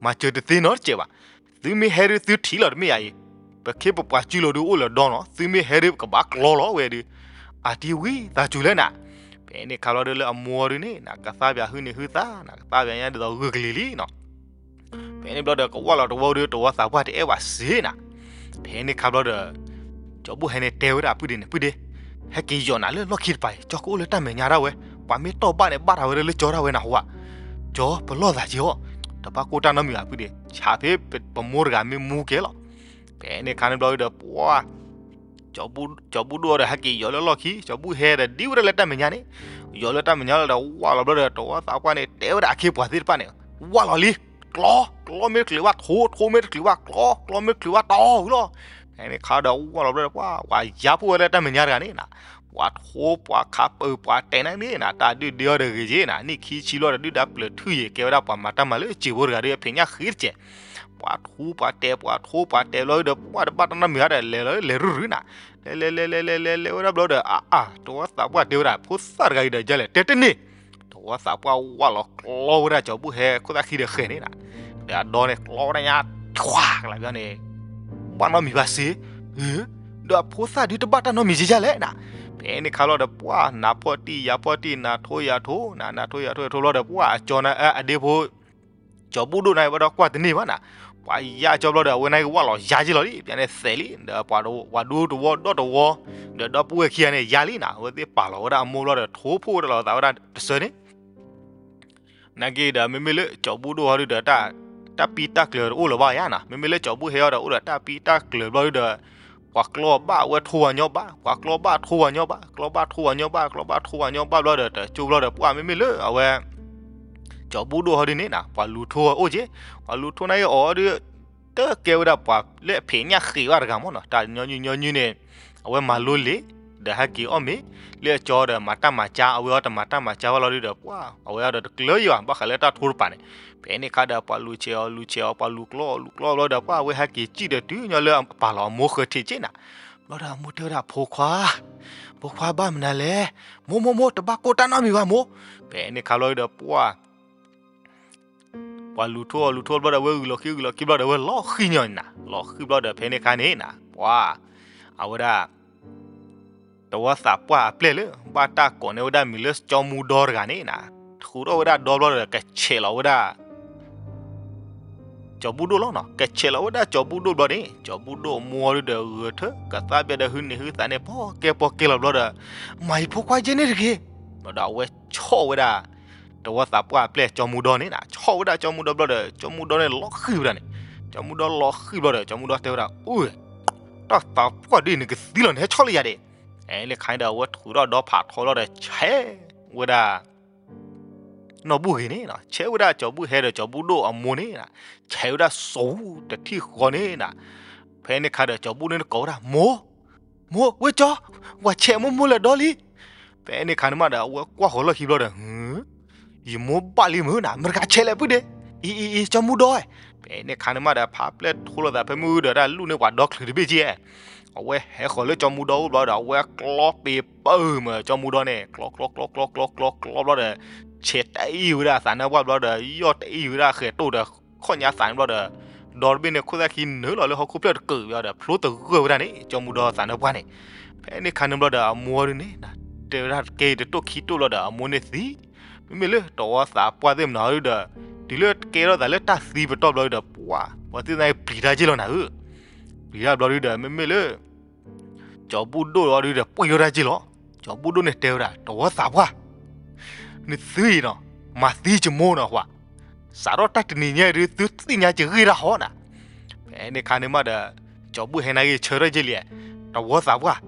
မၤစၢၤတသ့နီတစဲးဘၣ်. သုမ့ၢ်ဟဲဒီးသုထံၣ်လီၤတမ့ၢ်ဧါအံၤ, ပခ့ပပှၤစုလိၤဒုးအိၣ်လၢၤဒီနီၤ, သုမ့ၢ်ဟဲဒီးကဘၣ်ကျီလီၤဝဲဒုး, အတံၤဝံသးစူၤလဲၣ်နၤ. ဖဲန့ၣ်ခါဘျီဒီးလၢအမိၢ်ဒုန့ၣ်နၤ ကသါပၠးဟုန့ၢ်ဟုသးနၤ ကသါပၠးညါဒ်သိးဂုာ်ကလံၤလံနီၤ. ဖဲန့ၣ်ဘျီဒီးကဝၢ်လီၤတဝီဒီး တဝီသးပှၢ်တအဲၣ်ဘၣ်စ့နၤ. ဖဲန့ၣ်ခါဘျီဒီး ကၠီၤဘူၣ်ဟဲန့ၣ်တဲဝဲဒၣ်ပုၢ်ဒ့န့ၣ် ပုၢ်ဒ့, ဟဲက့ၤယီၤနၤလၢလီၢ်ခံတပၤအံၤ ကၠီကအိၣ်လၢတၢ်မဲာ်ညါဒၣ်ဝဲ, ပှၤမ့ၢ်တီၢ်ဘၣ်န့ၣ် ဘၣ်တၢ်ဝဲဒၣ်လၢကၠီဒၣ်ဝဲနၤဟါ, ကၠီပလီၢ်သးက့ၤအီၤ, တဘၣ်ကိၢ်တၢ်နီတမံၤဘၣ်ပုၢ်ဒ့, ဆးဖဲပမိၢ်တဂၤမ့ၢ်မူကဲလီၤ. ဖဲန့ၣ်ခါန့ၣ်ဘျီဒီးပှၢ် ကၠီၤဘူၣ်ဒိၣ်ဒီးဟဲက့ၤယီၤလၢလီၢ်ခံ, ကၠီၤဘူၣ်ဟဲဒီးဒ်ဝဲဒၣ်လၢတၢ်မဲာ်ညါန့ၣ်, ယီၤလၢတၢ်မဲာ်ညါလီၤဒီးဝၢ်လီၤဘျီဒီး တဝီသးပှၢ်န့ၣ် တဲဝဲဒၣ်အခ့အပှၤသ့ၣ်တဖၣ်န့ၣ်, ဝၢ်လီၤလံ, ကျီ, ကျီမ့ၢ်တချုးဘၣ်ထိ, ထိမ့ၢ်တချုးဘၣ်ကျီ, ကျီမ့ၢ်တချုးဘၣ်တီလီၤ. ဖဲန့ၣ်ခါဒီးဝၢ်လီၤဘျီဒီးပှၢ် ပှၤယါဖှိၣ်ဝဲလၢတၢ်မဲာ်ညါတဂၤန့ၣ်နၤ, ပှၤထိပှၤခးပၢၤပှၤတဲာ်န့ၣ်နၤ တၢ်ဒုၣ်ဒုၣ်အီၤဒီးဂ့ၤက့နၤ, နံၣ်ခံဆံလီၤဒီးဒုၣ်ဒါပျၢၤထုယ့ၤ ကဲဝဲဒၣ်ပှၤမၤတၢ်မၤလၢစံာ်ဖိတဂၤဒီး အဖံးညၣ်ဃ့တစဲး ပှၤထိပှၤတဲာ် ပှၤထိပှၤတဲာ်ဘျီဒီး ပှၢ်တဘၣ်တၢ်နီတမံၤဘၣ်ဒီး လဲၤလီၤလဲၤရုၢ်ရုၢ်နၤ, လဲၤလဲၤလဲၤလဲၤလဲၤလဲၤလဲၤဝဲဒၣ်ဘျီဒီး အါအါ တဝီသးပှၢ်တဲဝဲဒၣ် ဖိသၣ်တဂၤအံၤဒီးယလဲၣ် တဲတန့ၢ်, တဝီသးပှၢ်ဝၢ်လီၤကျီဝဲဒၣ်ကၠီၤဘူၣ်ဟဲခိၣ်သၣ်ခံဒီးဃဲၤန့ၣ်နၤ, ဒီးအဒီန့ၣ်ကျီဝဲဒၣ်ညါ ထွါကလးဘျီန့ၣ် ဘၣ်နီတမံၤဘၣ်စ့, ဒီးအဖိသၣ်ဒုးတဘၣ်တၢ်နီတမံၤယဲယလဲၣ်နၤ, ဖဲန့ၣ်ခါလီၤဒီးပှၢ်နၤဖီၣ်တံၢ်ယၤဖီၣ်တံၢ် နၤထိယၤထိနၤ နၤထိယၤထိယၤထိဘျီဒီး ပှၢ်အကၠီနၤအဒ့ဖိ ကၠီၤဘူၣ်ဒိၣ်နၤဘၣ်ဒီးကွၢ်တန့ၢ်ဘၣ်နၤ, ပှၤယါကၠီဘျီဒီး အဝဲန့ၣ်ကဝၢ်လီၤယါက့လီၤလံ ပျဲန့ၣ်သဲးလံ ဒီးပှၤဒူတဝီဒီတဝီ ဒီးဒီပုၢ်ဝဲၢ်ခံဂၤန့ၣ် ယါလံနၤ, အဝဲသ့ၣ်ပာ်လီၤဝဲဒၣ်အမိၢ်ဘျီဒီး ထိဖှိၣ်ဝဲဒၣ်လီၤသးဝဲဒၣ်တစၢန့ၣ် နာ်က့ဒီး မ့မ့ၢ်လၢကၠီၤဘူၣ်ဒိၣ်ဟီဒုဒီး တၢ်ပံတၢ်ကျၢၤတအိၣ်လၢၤဘၣ်ယါနီၤ, မ့မ့ၢ်လၢကၠီၤဘူၣ်ဟဲအီၤဒီး အိၣ်ဒီးတၢ်ပံတၢ်ကျၢၤဘျီဒုဒီး ပှၤကျီဘၣ်ဝဲထိဝၤညီဘၣ်, ပှၤကျီဘၣ်ထိဝၤညီဘၣ်, ကျီဘၣ်ထိဝၤညီဘၣ်, ကျီဘၣ်ထိဝၤညီဘၣ်ဘျီဒီး တကၠိဘျီဒီး ပှၢ်မ့မ့ၢ်လၢအဝဲ ကၠီၤဘူၣ်ဒိၣ်ဟီဒုန့ၣ်နၤ ပှၤလူၤထိအိၣ်က့, ပှၤလူၤထိနာ်က့အီၤဒု တကဲဝဲဒၣ်ပှၤလၢအဖံးညၣ်ဃ့ဘၣ်တဂၤမ့ၢ်နီၤ, တၢ်ညီနုၢ်ညီနုၢ်န့ၣ် အဝဲမၤလိလံာ် ဒီးဟဲက့ၤအီၣ်မ့ၤ လၢအကၠီဒီး မၤတၢ်မၤကၠါ အဝဲအီၤတမၤတၢ်မၤကၠါဘၣ်လီၤဒုဒီး ပှၢ်အဝဲအီၤဒီးတကျၢၤယံၤဘၣ် ဘၣ်ဃးလၢတၢ်ထိတပၤန့ၣ်, ဖဲန့ၣ်ခါဒီး ပှၤလူၤဆဲးအီၤ လူၤဆဲးအီၤ ပှၤလူၤကျီအီၤ လူၤကျီအီၤဘျီဒီး ပှၢ်အဝဲဟဲက့ၤစံၣ်ဒီးတုၤညီလၢအပာ်လီၤအမိၢ်ဃၢၤထံးက့နၤ, ဘျီဒီးအမိၢ်တဲဝဲဒၣ် ဖိခွါ, ဖိခွါဘၣ်မနုၤလဲၣ်, မိၢ်မိၢ်မိၢ် တဘၣ်ကိၢ်တၢ်နီတမံၤဘၣ်မိၢ်, ဖဲန့ၣ်ခါဘျီဒီး ပှၢ် ပှၤလူၤထိအီၤလူၤထိဘျီဒီး အဝဲဂုာ်လီၤခံဂုာ်လီၤခံဘျီဒီး အဝဲလီၤဃံၤညီနၤ, လီၤဃံၤဘျီဒီး ဖဲန့ၣ်ခါန့ၣ်နၤ ပှၢ် အဝဲဒၣ် တဝီသးပှၢ်အပျဲၢ်လၢ ဘၣ်တၢ်ကိးန့ၢ်ဝဲဒၣ်မံၤလၢကၠီမူဒီတဂၤန့ၣ်နၤ, ဃုာ်ထီၣ်ဝဲဒၣ်ဒီဘျီဒီး ကဆဲးလီၤဝဲဒၣ် ကၠီၤဘူၣ်ဒိၣ်လီၤနီၤ, ကဆဲးလီၤဝဲဒၣ်ကၠီၤဘူၣ်ဒိၣ်ဘျီန့ၣ် ကၠီၤဘူၣ်ဒိၣ်အမိၢ်ဒုဒီး ဂဲၤထၢၣ်ကသါဘၣ်ဒီး ဟုန့ၢ်ဟုသးန့ၣ် ပီၢ်ကဲပီၢ်ကဲလီၤဘျီဒီး မၤယဖိခွါယဲန့ၣ်တဂ့ၤ, ဘျီဒီးအဝဲဆီၣ်ဝဲဒၣ် တဝီသးပှၢ်အပျဲၢ်ကၠီမူဒီန့ၣ်နၤ, ဆီၣ်ဝဲဒၣ်ကၠီမူဒီဘျီဒီး ကၠီမူဒီန့ၣ်လီၤဃံၤဝဲဒၣ်န့ၣ်, ကၠီမူဒီလီၤဃံၤဘျီဒီး ကၠီမူဒီတဲဝဲဒၣ် အိၣ် တၢ်သးပှၢ်ဒ်အံၤ နကသံလီၤ နဟဲဆီၣ်လၢယၤဒံး. ဖဲန့ၣ်အခါန့ၣ်ဒီး အဝဲထုးထီၣ်ဒီဖးထီလီၤဒီး ဆဲးဝဲဒၣ် နီၢ်ဘူၣ်ဂ့ၤန့ၣ်နီၤ, ဆဲးဝဲဒၣ်ကၠီၤဘူၣ်ဟဲဒီးကၠီၤဘူၣ်ဒိၣ်အမိၢ်န့ၣ်နီၤ, ဆဲးဝဲဒၣ်စီၤဝူတထံၣ်ဃီန့ၣ်နီၤ. ဖဲန့ၣ်အခါဒီး ကၠီၤဘူၣ်ဒိၣ်န့ၣ်ကိးဝဲဒၣ် မိၢ်, မိၢ်, ဝဲၢ်ကၠီ, ပှၤဆဲးမိၢ်မိၢ်လဲၤဒီလံ. ဖဲန့ၣ်အခါန့ၣ်မးဒီး အဝဲကွၢ်ဃီၤလီၢ်ခံဘျီဒီး ယမိၢ်ဘၣ်လံမုၢ်နီၤ, မတၤတဂၤဆဲးလဲၣ်ပုၢ်ဒ့, အံၤ အံၤ အံၤ ကၠီၤမူဒီဧၢ. ဖဲန့ၣ်အခါန့ၣ်မးဒီး ဖးပျဲၢ်ထိလိာ်သးဖဲမုၢ်ဒီး တၢ်လူၣ်န့ၢ်ပှၤဒီချုးတဘ့ၣ်က့. အဝဲဟဲဃီၤလၢကၠီၤမူဒီအိၣ်ဘျီဒီး အဝဲကျီပ့ၤပၢၢ်မး ကၠီၤမူဒီန့ၣ် ကျီ ကျီ ကျီ ကျီ ကျီ ကျီ ကျီဘျီဒီး ဆဲးတအ့ၣ်ဝဲဒၣ်သးနါပှၢ်ဘျီဒီး ယီၢ်တအ့ၣ်ဝဲဒၣ်ဃဲၤတိၢ်ဒီး ခီၣ်ညါသးန့ၣ်ဘျီဒီး ဒီတဘ့ၣ်န့ၣ် ခိၣ်သၣ်ခံနုာ်လီၤလၢဟီၣ်ခိၣ်ဖျၢၣ်တကုာ်ဘျီဒီး ဖျိတဂၢၢ်ဝဲဒၣ်န့ၣ် ကၠီၤမူဒီသးနါပှၢ်န့ၣ်. ဖဲန့ၣ်အခါန့ၣ်ဘျီဒီး အမိၢ်ဒုန့ၣ် တဲဝဲဒၣ်ကဲအံၤတတိၢ်ခံတိၢ်ဘျီဒီး အမိၢ်န့ၣ်သံ မ့မ့ၢ်လၢတဝီသးပှၢ်သ့ၣ်မနုၤဒုဒီး တုၤလၢကဲထီၣ်သးလၢတၢ်သံပတီၢ်ဘျီဒုဒီး ပှၤ ပှၤသ့ၣ်သးပျံၤတၢ်က့ၢ်လီၤနၤဧၢ. ပျံၤတၢ်ဘျီဒုဒီး မ့မ့ၢ်လၢ ကၠီၤဘူၣ်ဒိၣ်လီၤဒုဒီး ပှံၢ်ထီၣ်တၢ်က့ၢ်လီၤ. ကၠီၤဘူၣ်ဒိၣ်န့ၣ်တဲဝဲဒၣ် တဝီသးပှၢ်, နသုအံၤနီၤ မၤသံယမိၢ်နီၤ ပှၤ စးထီၣ်တၢ်တနံၤညါအံၤဒု သုသ့ၣ်ညါကဂ့ၢ်တၢ်ဟီနီၤ. ဖဲန့ၣ်အခါန့ၣ်မးဒီး ကၠီၤဘူၣ်ဟဲနာ်က့ၤဆၢထၢၣ်က့ၢ်လံ, တဝီသးပှၢ်,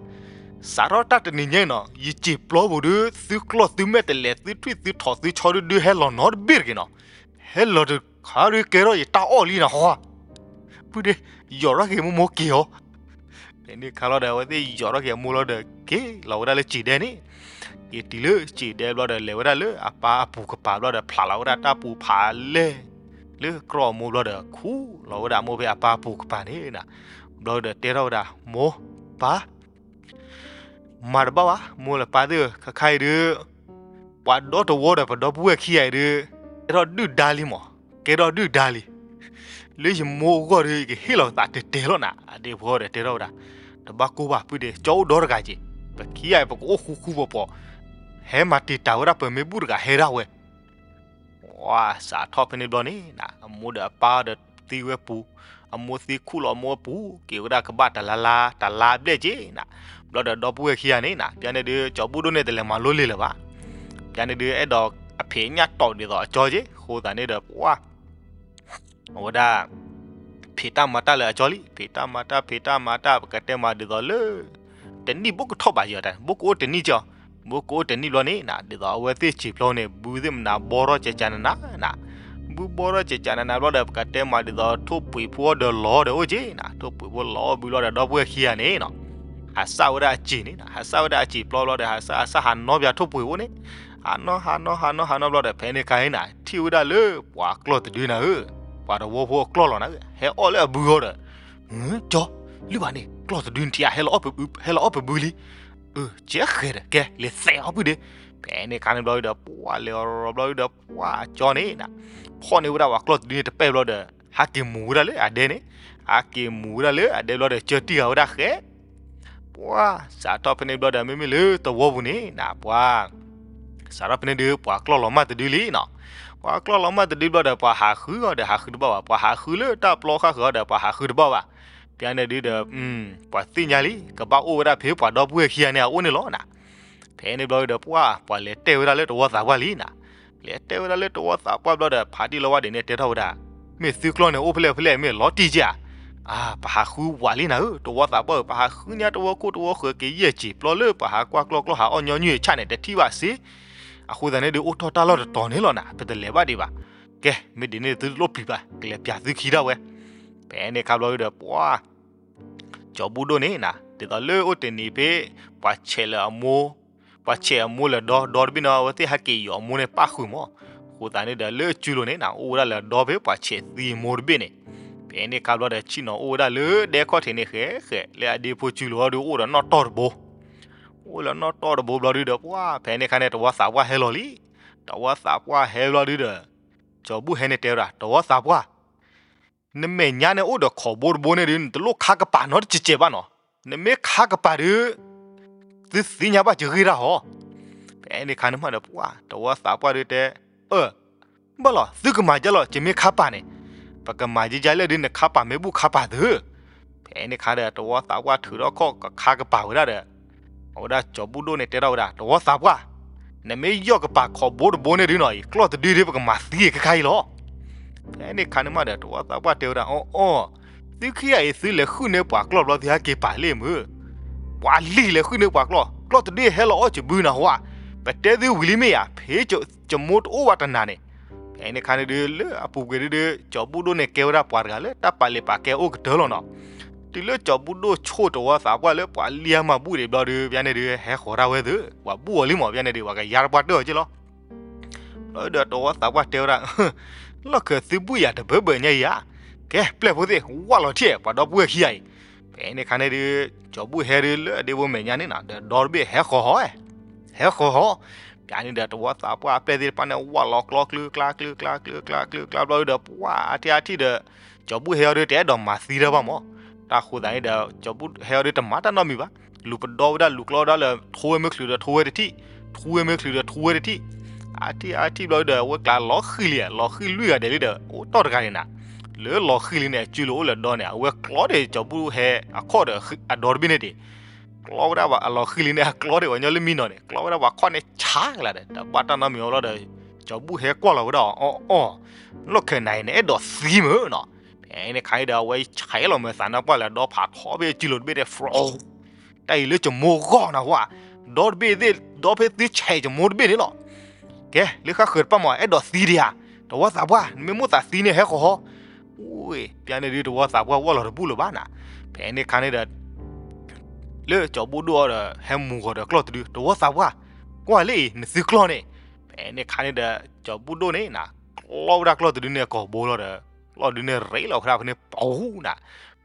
စးထီၣ်တၢ်တနံၤညါအံၤနီၤ ယစံာ်ပျီပူၤဒု သုကျီၢ်သုမဲာ်တလဲၤ သုထွံၣ်သုထိးသုဆီဒုဒု ဟဲလီၤနီတဘ့ၣ်တဂ့ၤနီၤ. ဟဲလီၤတခါဒု ကဲထီၣ်ယတၢ်အီၣ်လံနီၤ ဟီ. ပုၢ်ဒ့, ယီၤထီၣ်က့ၤမိၢ်မိၢ်က့ၤအီၤ. ဖဲန့ၣ်အခါလီၤဒီး အဝဲသ့ၣ်ယီၤထီၣ်က့ၤအမိၢ်လီၤဒီး က့ၤလီၤဝဲဒၣ်လၢစံာ်ဒဲန့ၣ်, က့ၤတုၤလၢစံာ်ဒဲဘျီဒီး လဲၤဝဲဒၣ်လၢအပၢ်အပူၤကပၤဘျီဒီး ဖျးလီၤဝဲဒၣ်တၢ်ပူၤဖးလဲၢ် လၢကြီအမိၢ်ဘျီဒီး ခူၣ်လီၤဝဲဒၣ်အမိၢ်ဖဲအပၢ်အပူၤကပၤန့ၣ်, ဘျီဒီးတဲထီၣ်ဝဲဒၣ် မိၢ်, ပၢ် မၤတဘၣ်ဘၣ် မိၢ်လၢပၢ်သ့ၣ်ဧၢ, ခါခါအံၤဒု ပှၤဒီတဝီဒီး ပဒီပုၢ်ဝဲၢ်ခံဂၤအံၤဒု ကဲထီၣ်ဒုၣ်ဒါလံမး, ကဲထီၣ်ဒုၣ်ဒါလံ. လၢယမိၢ်အဂီၢ်ဒီး ယကဟ့ၣ်လီၤသးတဲာ်တဲာ်လီၤနၤ, အဒ့ဖိဒီးတဲထီၣ်ဝဲဒၣ်, တဘၣ်ကိၢ်ဘၣ် ပုၢ်ဒ့, ကၠီအိၣ်ဒီတဂၤက့ၤ, ပခံဂၤအံၤ ပကအိၣ်ဃူဃူဖိးဖိး, ဟဲမၤတံာ်တာ်ဝဲဒၣ်ပမ့ၢ်ဘူၣ်တဂၤဟဲဒၣ်ဝဲ ဝါစးထီၣ်ဖဲန့ၣ်ဘျီန့ၣ်နၤ, အမိၢ်ဒီးအပၢ်ဒီးသံဝဲပူၤ, အမိၢ်သံခူၣ်လီၤအမိၢ်ဝဲပူၤ, က့ၤဝဲဒၣ်ကဘၣ်တလါလါ တလါဘျဲၣ်က့ၤနၤ, ဘျီဒီးဒီပုၢ်ဝဲၢ်ခံဂၤန့ၣ်နၤ, ပျၢ်န့ၣ်ဒု ကၠီၤဘူၣ်ဒိၣ်န့ၣ်တလဲၤမၤလိလံာ်လၢၤဘၣ်. ပျၢ်န့ၣ်ဒု အဲၣ်ဒိးအဖံးညၣ်တီၢ်ဒ်သိးအကၠီက့ၤ, အဃိသတးန့ၣ်ဒီး ပှၢ် အဝဲဒၣ် ဖံးတၢ်မၤတၢ်လၢအကၠီလံ, ဖံးတၢ်မၤတၢ် ဖံးတၢ်မၤတၢ် ပကတဲမးဒ်သိးလၢ တနံၣ်ဘိကထီၣ်ဘးယီၤတၢ်, ဘိကအိၣ်တနံၣ်ကၠီ, ဘိကအိၣ်တနံၣ်ဘျီန့ၣ်နၤ, ဒ်သိးအဝဲသ့ၣ်စံာ်ပျီန့ၣ် ဘုသ့ၣ်မနၤဘီထီၣ်ကကနနၤနၤ, ဘုဘီထီၣ်ကကနနၤဘျီဒီး ပကတဲမးဒ်သိးထိၣ်ပှ့ၤဖိဒီးလီၤဒီးအိၣ်က့ၤနၤ, ထိၣ်ပှ့ၤဖိလီၤအီၣ်ဘုလီၤဒီး ဒီပုၢ်ဝဲၢ်ခံဂၤန့ၣ်နၤ, ဟးစၢ်ဝဲဒၣ်အစံာ်န့ၣ်နၤ, ဟးစၢ်ဝဲဒၣ်အစံာ်ပျီဘျီဒီး ဟးစၢ် ဟးစၢ်ဟးနီၢ်ပၠးထိၣ်ပှ့ၤဖိန့ၣ်, ဟးနီၢ်ဟးနီၢ်ဟးနီၢ်ဟးနီၢ်ဘျီဒီး ဖဲန့ၣ်ခါအံၤနၤ ထံၣ်ဝဲဒၣ်လၢ ပှၤကျီၢ်တဒုနၤဧၢ, ပှၤတဝီဖိအကျီၢ်လီၤနၤဧၢ, ဟဲအီၣ်လၢအဘုအီၤဒီး ကၠီ, လုၢ်ဘၣ်န့ၣ် ကျီၢ်တဒုန့ၣ်ထံၣ်ဧါ, ဟဲလီၤအီၣ်ပဘုလံ, ကဲဃဲၤဒီး ကဲလဲၤသဲးအီၤပုၢ်ဒ့, ဖဲန့ၣ်ခါန့ၣ်ဘျီဒီး ပှၢ်လဲၤအီၤဘျီဒီး ပှၢ်ကၠီန့ၣ်နၤ, ဖီၣ်န့ၢ်ဝဲဒၣ်ပှၤကျီၢ်တဒုန့ၣ်တပဲၢ်ဘျီဒီး ဟးက့ၤမူၤဝဲဒၣ်လၢအဒဲန့ၣ်, ဟးက့ၤမူၤဝဲဒၣ်လၢအဒဲဘျီဒီး ကၠီတံၢ်ဃာ်ဝဲဒၣ်ဃဲ ပှၢ်စးထီၣ်ဖဲန့ၣ်ဘျီဒီး မ့မ့ၢ်လၢတဝီပူၤန့ၣ်နၤ ပှၢ် စးထီၣ်ဖဲန့ၣ်ဒု ပှၤကျီၢ်လီၤမၢ်တဒုလံနီၤ, ပှၤကျီၢ်လီၤမၢ်တဒုဘျီဒီး ပှၤဟးဃုအီၤဒီး ဟးဃုတဘၣ်ဘၣ်, ပှၤဟးဃုလၢတၢ်ပျီဃၣ်ဃုာ်အီၤဒီး ပှၤဟးဃုတဘၣ်ဘၣ်, ပျၢ်န့ၣ်ဒုဒီး ပှၤသ့ၣ်ညါလံ ကဘၣ်အိၣ်ဝဲဒၣ်ဖဲပှၤဒီပုၢ်ဝဲၢ်ခံဂၤန့ၣ် အအိၣ်န့ၣ်လီၤနၤ, ဖဲန့ၣ်ဘျီဒီး ပှၢ် ပှၤလဲၤတဲဝဲဒၣ်လၢတဝီသးပှၢ်လံနၤ, လဲၤတဲဝဲဒၣ်လၢတဝီသးပှၢ်ဘျီဒီး ဖးတံၢ်လီၤဝါဒံးန့ၣ် တဲထီၣ်ဝဲဒၣ်, မ့ၢ်သုကျီၢ်န့ၣ် အိၣ်ဖဲလဲၣ်ဖဲလဲၣ် မ့ၢ်လီၤတံၢ်က့ဧါ, အါ ပှၤဟးဃုဝးလံနၤဧၢ, တဝီသးပှၢ်ဧၢ, ပှၤဟးဃုညါတဝီခိၣ်တဝီဃၢၤ က့ၤယဲၢ်စံာ်ပျီလၢ ပှၤဟးကွၢ်ကျီၢ်ကျီၢ်ဟးအီၣ်ညီနုၢ်အဆၣ်န့ၣ် တထံၣ်ဘၣ်စ့, အဃိသတးန့ၣ်ဒု အိၣ်ထီၣ်တၢ်လီၢ်တတီၤန့ၣ်လီၤနၤ, ပတလဲၤဘၣ်ဒံးဘၣ်, ကဲ မ့ၢ်ဒ်န့ၣ်သုတလိၣ်ပျံၤဘၣ်, ကလဲၤပျၢ်သုခံဒၣ်ဝဲ, ဖဲန့ၣ်ခါဘျီဒီး ပှၢ် ကၠီၤဘူၣ်ဒိၣ်န့ၣ်နၤ ဒ်သိးလၢအိၣ်တနံၤဖဲ ပှၤဆဲးလၢအမိၢ်, ပှၤဆဲးအမိၢ်လၢာ်ဒီ ဒီတဘ့ၣ်န့ၣ် အဝဲသ့ၣ်ဟဲက့ၤယီၤအမိၢ်န့ၣ်ပၣ်ဃုာ်မး, အဃိသတးန့ၣ်ဒီးလၢအစုလိၤန့ၣ်နၤ အိၣ်ဝဲဒၣ်လၢာ်ဒီဖဲပှၤဆဲးသံအမိၢ်တဘ့ၣ်န့ၣ်, ဖဲန့ၣ်ခါဘျီဒီး ဆ့ၣ်နီၤအိၣ်ဝဲဒၣ်လၢဒဲခီၣ်ထံးန့ၣ်ဃဲဃဲ လၢအဒ့ဖိစုလိၤအီၤဒီး အိၣ်ဒီးနီၣ်တီၢ်တဘိ, အိၣ်လၢနီၣ်တီၢ်တဘိဘျီဒုဒီး ပှၢ် ဖဲန့ၣ်ခါန့ၣ် တဝီသးပှၢ်ဟဲလီၤလံ, တဝီသးပှၢ်ဟဲဘျီဒုဒီး ကၠီၤဘူၣ်ဟဲန့ၣ်တဲဝဲဒၣ် တဝီသးပှၢ် နမဲာ်ညါန့ၣ်အိၣ်ဒီးခိးဘိတဘိန့ၣ်ဒု နတလိၣ်ခါကပၤနီတစဲးစဲးဘၣ်နီၤ, နမ့ၢ်ခါကပၤဒု သုသ့ၣ်ညါဘၣ်ကဂ့ၢ်တၢ်ဟီ, ဖဲန့ၣ်ခါန့ၣ်မးဒီး ပှၢ် တဝီသးပှၢ်ဒုတဲ, အၢ ဘၣ်လီၤ သုကမၤဒ်လဲၣ် ယမ့ၢ်ခါပာ်န့ၣ်, ပကမၤဒ်လဲၣ်ဒု နခါပာ်မ့ၢ်ဘူၣ်ခါပာ်သု, ဖဲန့ၣ်ခါဒီး တဝီသးပှၢ်ထုးထီၣ်ခီၣ်ကခါကပၤဝဲဒၣ်ဒီး အဝဲဒၣ်ကၠီၤဘူၣ်ဒိၣ်န့ၣ်တဲထီၣ်ဝဲဒၣ် တဝီသးပှၢ်, နမ့ၢ်ယီၢ်ကပၤခိးဘိတဘိန့ၣ်ဒုနီၤ ယကျီၢ်တဒုဒု ပကမၤသံခဲခါအံၤလီၤ. ဖဲန့ၣ်ခါန့ၣ်မးဒီး တဝီသးပှၢ်တဲဝဲဒၣ် အီၣ်အီၣ်, သုခံဂၤအံၤ သုလဲၤဃုန့ၢ်ပှၤကျီၢ်ဘျီ သုဟဲက့ၤပာ်လံမုၢ်, ပှၤလံၤလဲၤဃုန့ၢ်ပှၤကျီၢ်, ကျီၢ်တဒုဟဲလီၤအီၣ်စၢၤဘုနၢ်ဟူဧါ, ပတဲသုဝံၤလံမ့ၢ်ဧါ, ဖဲယမိၢ်တအိၣ်ဘၣ်တနၤန့ၣ်. ဖဲန့ၣ်အခါန့ၣ်ဒုး လၢအပူၤကွံာ်ဒုး ကၠီၤဘူၣ်ဒိၣ်န့ၣ်ကဲဝဲဒၣ်ပှၤတဂၤလၢတၢ်ပာ်လ့ၤပာ်ကဲအိၣ်ကတၢၢ်လီၤနီၤ. တုၤလၢကၠီၤဘူၣ်ဒိၣ်ဆိၣ်တဝီသးပှၢ်လၢပှၤလံၤအမၤဘူၣ်ဒံးဘျီဒုး ပျဲန့ၣ်ဒုး ဟဲဃီၤတၢ်ဝဲသု, ပှၤဘူၣ်အီၤလံမး ပျဲန့ၣ်ဒုး ပှၤကယါတပှၢ်တၢၢ်အီၤက့လီၤ. ဘျီဒုးတဝီသးပှၢ်တဲဝဲဒၣ်, လီၢ်ခၢၣ်သုဘူၣ်ယၤတဘၢဘၢညါအံၤဧါ, ကဲပျဲၢ်ဖိသ့ၣ် ဝၢ်လီၤထံၣ် ပှၤဒီပုၢ်ဝဲၢ်ခံဂၤအံၤ. ဖဲန့ၣ်အခါန့ၣ်ဒုး ကၠီၤဘူၣ်ဟဲဒုးလၢအဒ့ဖိမဲာ်ညါန့ၣ်နီၤ ဒီးဒီတဘ့ၣ်ဟဲဃီၤဟီ, ဟဲဃီၤဟီ, ပျဲန့ၣ်ဒီးတဝီသးပှၢ်အပျဲၢ်သ့ၣ်တဖၣ်န့ၣ် ဝၢ်လီၤကျီကျုကျါကျုကျါကျုကျါကျုကျါဘျီဒုးဒီး ပှၢ်အါထံၣ်အါထံၣ်ဒီး ကၠီၤဘူၣ်ဟဲအီၤဒုးတအဲၣ်ဒိးမၤသံတၢ်ဘၣ်မး. တၢ်ဃိသးန့ၣ်ဒီး ကၠီၤဘူၣ်ဟဲအီၤဒုးတမၤတၢ်နီတမံၤဘၣ်, လူၤပဒီဝဲဒၣ်လူၤကျီဝဲဒၣ်လၢ ထိဝဲမ့ၢ်ချုးဒီးထိဝဲတထံၣ်, ထိဝဲမ့ၢ်ချုးဒီးထိဝဲတထံၣ်, အါထံၣ်အါထံၣ်ဘျီဒုးဒီး အဝဲကျါလီၤဃံၤလံ, လီၤဃံၤလွံၢ်ဂၤဒဲးလံဒီး အိၣ်တီၢ်တဂၤန့ၣ်နၤ, လၢလီၤဃံၤလံန့ၣ်အစုလိၤအိၣ်လၢဒီန့ၣ် အဝဲကျီဒံးကၠီၤဘူၣ်ဟဲအခီၣ်ဒီးအဒီတဘ့ၣ်န့ၣ်ဒံး ကျီဝဲဒၣ်အလီၤဃံၤလံန့ၣ် အကျီဒံးပှၤညီလၢမံနီၤန့ၣ် ကျီဝဲဒၣ်ပှၤခီၣ်န့ၣ်ဆါကလာ်ဒီး တဘၣ်တၢ်နီတမံၤအီၤဘျီဒီး ကၠီၤဘူၣ်ဟဲကွၢ်လီၤဝဲဒၣ်အီၤ အီၣ်အီၣ်, လီၢ်ခၢၣ်နၤအံၤန့ၣ် အဲၣ်ဒိးသံမုၢ်နီၤ. ဖဲန့ၣ်ခါအံၤဒီး အဝဲဆဲးလီၤမုၢ်သးနီၢ်ပှၢ်လၢဒီဖးထီဘ့ၣ်စုလိၤတဘ့ၣ်န့ၣ် ဖျိ တၢ်အံၤလၢကၠီၤမိၢ်ဂီၢ်နၢ်ဟူဧါ, ဒီတဘ့ၣ်သ့ၣ် ဒီဖဲသုဆဲးကၠီၤမိၢ်တဘ့ၣ်န့ၣ်လီၤ. ကဲ လၢဃၣ်ဃၢၤတပၢ်မး အဲၣ်ဒိးသံဒံးဧါ, တဝီသးပှၢ် နမ့ၢ်မိၣ်သးသံန့ၣ်ဟဲဃီၤဟီ, ဝ့ၢ် ပျဲန့ၣ်ဒုးတဝီသးပှၢ်ဝဲၢ်လီၤတဘူၣ်လၢၤဘၣ်နၤ. ဖဲန့ၣ်ခါန့ၣ်ဒီး လၢကၠီၤဘူၣ်ဒိၣ်အီၤဒီး ဟဲမူၤဂီၤဒီးကျီၢ်တဒု တဝီသးပှၢ်, ကွၢ်လၢအံၤ နသုကျီၢ်န့ၣ်. ဖဲန့ၣ်ခါန့ၣ်ဒီး ကၠီၤဘူၣ်ဒိၣ်န့ၣ်နၤ ကျီဝဲဒၣ်ကျီၢ်တဒုန့ၣ်ကိာ်ဘိလီၤဒီး ကျီၢ်ဒုန့ၣ်ရ့လီၤဝဲဒၣ်ဖဲန့ၣ်ပူၤနၤ.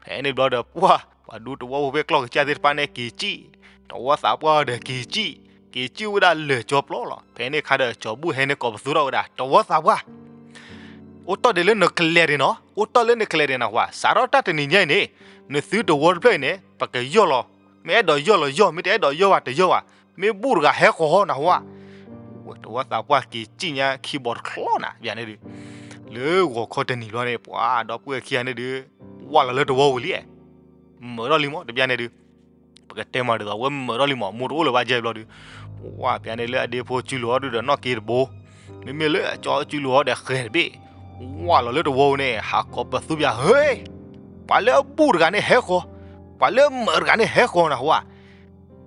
ဖဲန့ၣ်ဘျီဒီး ပှၢ် ပှၤဒူတဝီဖိဖဲကျီၢ်ကစၢ်သ့ၣ်တဖၣ်န့ၣ်က့ၤစံၣ်, တဝီသးပှၢ်ဒီးက့ၤစံၣ်, က့ၤစံၣ်ဝဲဒၣ်လၢာ်ကၠီပျီလီၤ. ဖဲန့ၣ်ခါဒီး ကၠီၤဘူၣ်ဟဲန့ၣ်ကိးပသူထီၣ်ဝဲဒၣ် တဝီသးပှၢ် အိၣ်တီၢ်ဒံးလၢနကလဲၤဒံးနီၤ, အိၣ်တီၢ်လၢနကလဲၤဒံးနၢ်ဟူဧါ, စးထီၣ်တၢ်တနံၤညါအံၤန့ၣ် နသုတဝီတဖျၢၣ်အံၤန့ၣ် ပကယီၢ်လီၤ, မ့ၢ်အဲၣ်ဒိးယီၢ်လီၤယီၢ်, မ့ၢ်တအဲၣ်ဒိးယီၢ်ဘၣ်တယီၢ်ဘၣ်, မ့ၢ်ဘူၣ်တဂၤဟဲဃီၤဟီနၢ်ဟူဧါ. တဝီသးပှၢ်က့ၤစံၣ်ညါခံဘီတချီနၤ တဘျီန့ၣ်ဒုး, လၢဂီၤခီတနံၤဘျီန့ၣ် ပှၤဒီပုၢ်ဝဲၢ်ခံဂၤန့ၣ်ဒုး ဝၢ်လီၤလၢတဝီပူၤလံ, မုာ်ထီၣ်လံမး တဘျီန့ၣ်ဒုး ပကတဲမးဒ်သိး အဝဲမုာ်ထီၣ်လံမး မိၢ်တအိၣ်လၢၤဘၣ်ယဲၢ်ဘျီဒုး, ပှၢ် ပျဲန့ၣ်လၢအဒ့ဖိစုလိၤအီၤဒုးဒီးနီၣ်က့တဘိ, မ့မ့ၢ်လၢအကၠီစုလိၤအီၤဒီးဃဲၤတဘ့ၣ်, ဝၢ်လီၤလၢတဝီပူၤန့ၣ် ဟးကိးပသူပျဲ ဟ့ၣ်, ပှၤလၢအဘူၣ်တဂၤန့ၣ်ဟဲဃီၤ, ပှၤလၢအမုာ်တဂၤန့ၣ်ဟဲဃီၤနၢ်ဟူဧါ.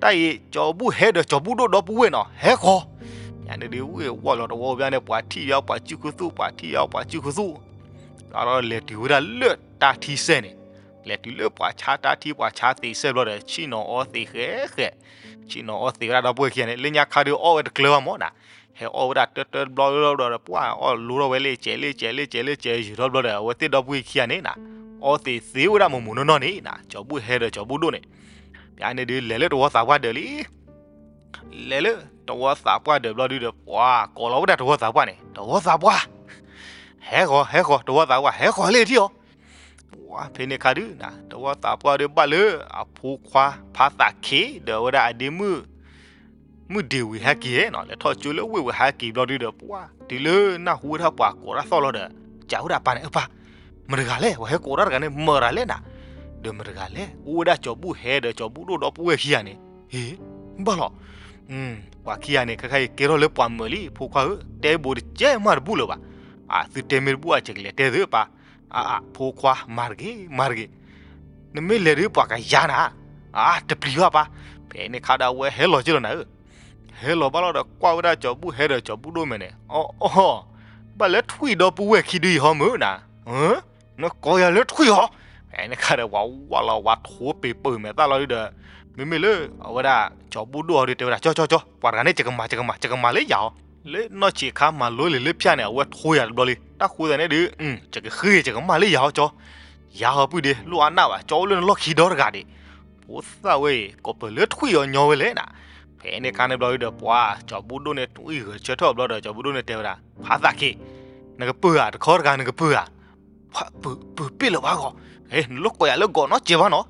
တၢ်အံၤ ကၠီၤဘူၣ်ဟဲဒီးကၠီၤဘူၣ်ဒိၣ်ဒီပုၢ်ဝဲၢ်နီၤ ဟဲဃီၤ, ပျဲန့ၣ်ဒုး ဝ့ၢ်ဝၢ်လီၤတဝီပျဲန့ၣ် ပှၤထံၣ်ယါပှၤစုခူသူၣ် ပှၤထံၣ်ယါပှၤစုခူသူၣ်, ဒီးလဲၤတုၤဝဲဒၣ်လၢတၢ်ထံစဲန့ၣ်, လဲၤတုၤလၢပှၤဆါတၢ်ထံ ပှၤဆါသ့းစဲဘျီဒီး ဆ့ၣ်နီၤအီသံးဃဲးဃဲး, ဆ့ၣ်နီၤအီသံးဝဲဒၣ်ဒီပုၢ်ဝဲၢ်ခံဂၤန့ၣ် လၢညါခါဒုးအီၣ်ဝဲတကျၢၤဘၣ်မးနၤ, ဟဲအီၣ်ဝဲဒၣ်တၢတၢတဘျီဘျီဒီး ပှၢ်အီၣ်လိထီၣ်ဝဲလၢကဲးလၢကဲးလၢကဲးလၢကဲးယုာ်ထီၣ်ဘျီဒီး အဝဲသ့ၣ်ဒီပုၢ်ဝဲၢ်ခံဂၤန့ၣ်နၤ အီသံးသ့ဝဲဒၣ်မိၢ်မိၢ်နီၢ်နီၢ်န့ၣ်နၤ ကၠီၤဘူၣ်ဟဲဒီးကၠီၤဘူၣ်ဒိၣ်န့ၣ်, ပျဲန့ၣ်ဒုး လဲၤလၢတဝီသးပှၢ်ဒၢးလံ လဲၤလၢတဝီသးပှၢ်ဒၢးဘျီဒုးဒီး ပှၤကိးလီၤဝဲဒၣ်တဝီသးပှၢ်န့ၣ် တဝီသးပှၢ်, ဟဲဃီၤ ဟဲဃီၤ တဝီသးပှၢ် ဟဲဃီၤလၢထံၣ်အီၤ, ပှၤဖဲန့ၣ်ခါဒုးနၤ တဝီသးပှၢ်ဒုးဘၣ်လၢအဖိခွါဖါသးခ့ ဒီးဝဲဒၣ်အဒ့မုၣ် မုၢ်ဒ့ဝံၤဟဲက့ၤနီၤ လဲၤထီၣ်ကၠိလၢဝ့ၢ်ဝံၤဟဲက့ၤဘျီဒုးဒီး ပှၤတုၤလၢနၢ်ဟူဝဲဒၣ်ပှၤကိးတၢ်သီၣ်လီၤဒီး ကးဝဲဒၣ်ပၢ်န့ၣ် အပၢ်, မတၤတဂၤလဲၣ် ပှၤဟဲကိးတၢ်တဂၤန့ၣ် မတၤတဂၤလဲၣ်နၤ, ဒီးမတၤတဂၤလဲၣ် အိၣ်ဝဲဒၣ်ကၠီၤဘူၣ်ဟဲဒီးကၠီၤဘူၣ်ဒိၣ်ဒီပုၢ်ဝဲၢ်ခံဂၤန့ၣ်, ဟ့ၣ်, ဘၣ်လီၤ ပှၤခံဂၤန့ၣ် ခဲခါအံၤကဲထီၣ်လၢပှၤမုာ်လံ ဖိခွါဧၢ, တဲဘိးတကဲမးတဘူၣ်လၢၤဘၣ်, အသုတဲမ့ၢ်တဘူၣ်အစကလဲၤတဲသုပၢ်, အအ ဖိခွါ မၤတဂ့ၤ မၤတဂ့ၤ, နမ့ၢ်လဲၤဒုးပှၤကယါနၤ, အတပျံၤဘၣ်ပၢ်, ဖဲန့ၣ်ခါဒီးအဝဲဟဲလီၤက့ၤလီၤနၤဧၢ, ဟဲလီၤဘၣ်လီၤဒီးကွၢ်ဝဲဒၣ်ကၠီၤဘူၣ်ဟဲဒီးကၠီၤဘူၣ်ဒိၣ်မဲာ်န့ၣ်, အီအီ, ဘၣ်လၢထွံၣ်ဒီပုၢ်ဝဲၢ်ခံဒုအံၤဟီမုၢ်နၤ, နကိးယၤလၢထွံၣ်ဟီ, ဖဲန့ၣ်ခါဒီးပှၤဝၢ်လီၤဝဲထိပ့ၤပၢၢ်မဲာ်သၣ်လီၤဒုးဒီး, မ့မ့ၢ်လၢအဝဲဒၣ်ကၠီၤဘူၣ်ဒိၣ်အီၤဒုးတဲဝဲဒၣ် ကၠီကၠီကၠီ ပှၤတဂၤန့ၣ် ယကမၤ ယကမၤ ယကမၤလၢယၤဟီ, လၢနီၢ်ဆံးခါမၤလိလံာ်လၢဖၠၣ်န့ၣ် အဝဲထိယၤတဘျီလံ, တၢ်ဃိသးန့ၣ်ဒုး, ယကဃ့ ယကမၤလၢယၤဟီကၠီ, ယၤဟီပုၢ်ဒ့ လိၣ်အါနၢ်ဘၣ် ကၠီအိၣ်လၢနလီၢ်ခံဒီတဂၤဒံး, ဖိသၣ်ဝဲအံၤ ကိးပၢၤလၢထွံၣ်အီၤညီဝဲလဲၣ်နၤ, ဖဲန့ၣ်ခါန့ၣ်ဘျီဒုးဒီးပှၤ ကၠီၤဘူၣ်ဒိၣ်န့ၣ် တွံၢ်ဂဲၤဆၢထၢၣ်ဘျီဒီး ကၠီၤဘူၣ်ဒိၣ်န့ၣ်တဲဝဲဒၣ် ဖါသးခ့, နကပၢၤဧါ တခီတဂၤနကပၢၤဧါ ပၢၤပ့ၣ်လၢၤဘၣ်ဂီၢ်, နလိၣ်ကိးယၤလၢဂီၤနီတစဲးဘၣ်နီၤ,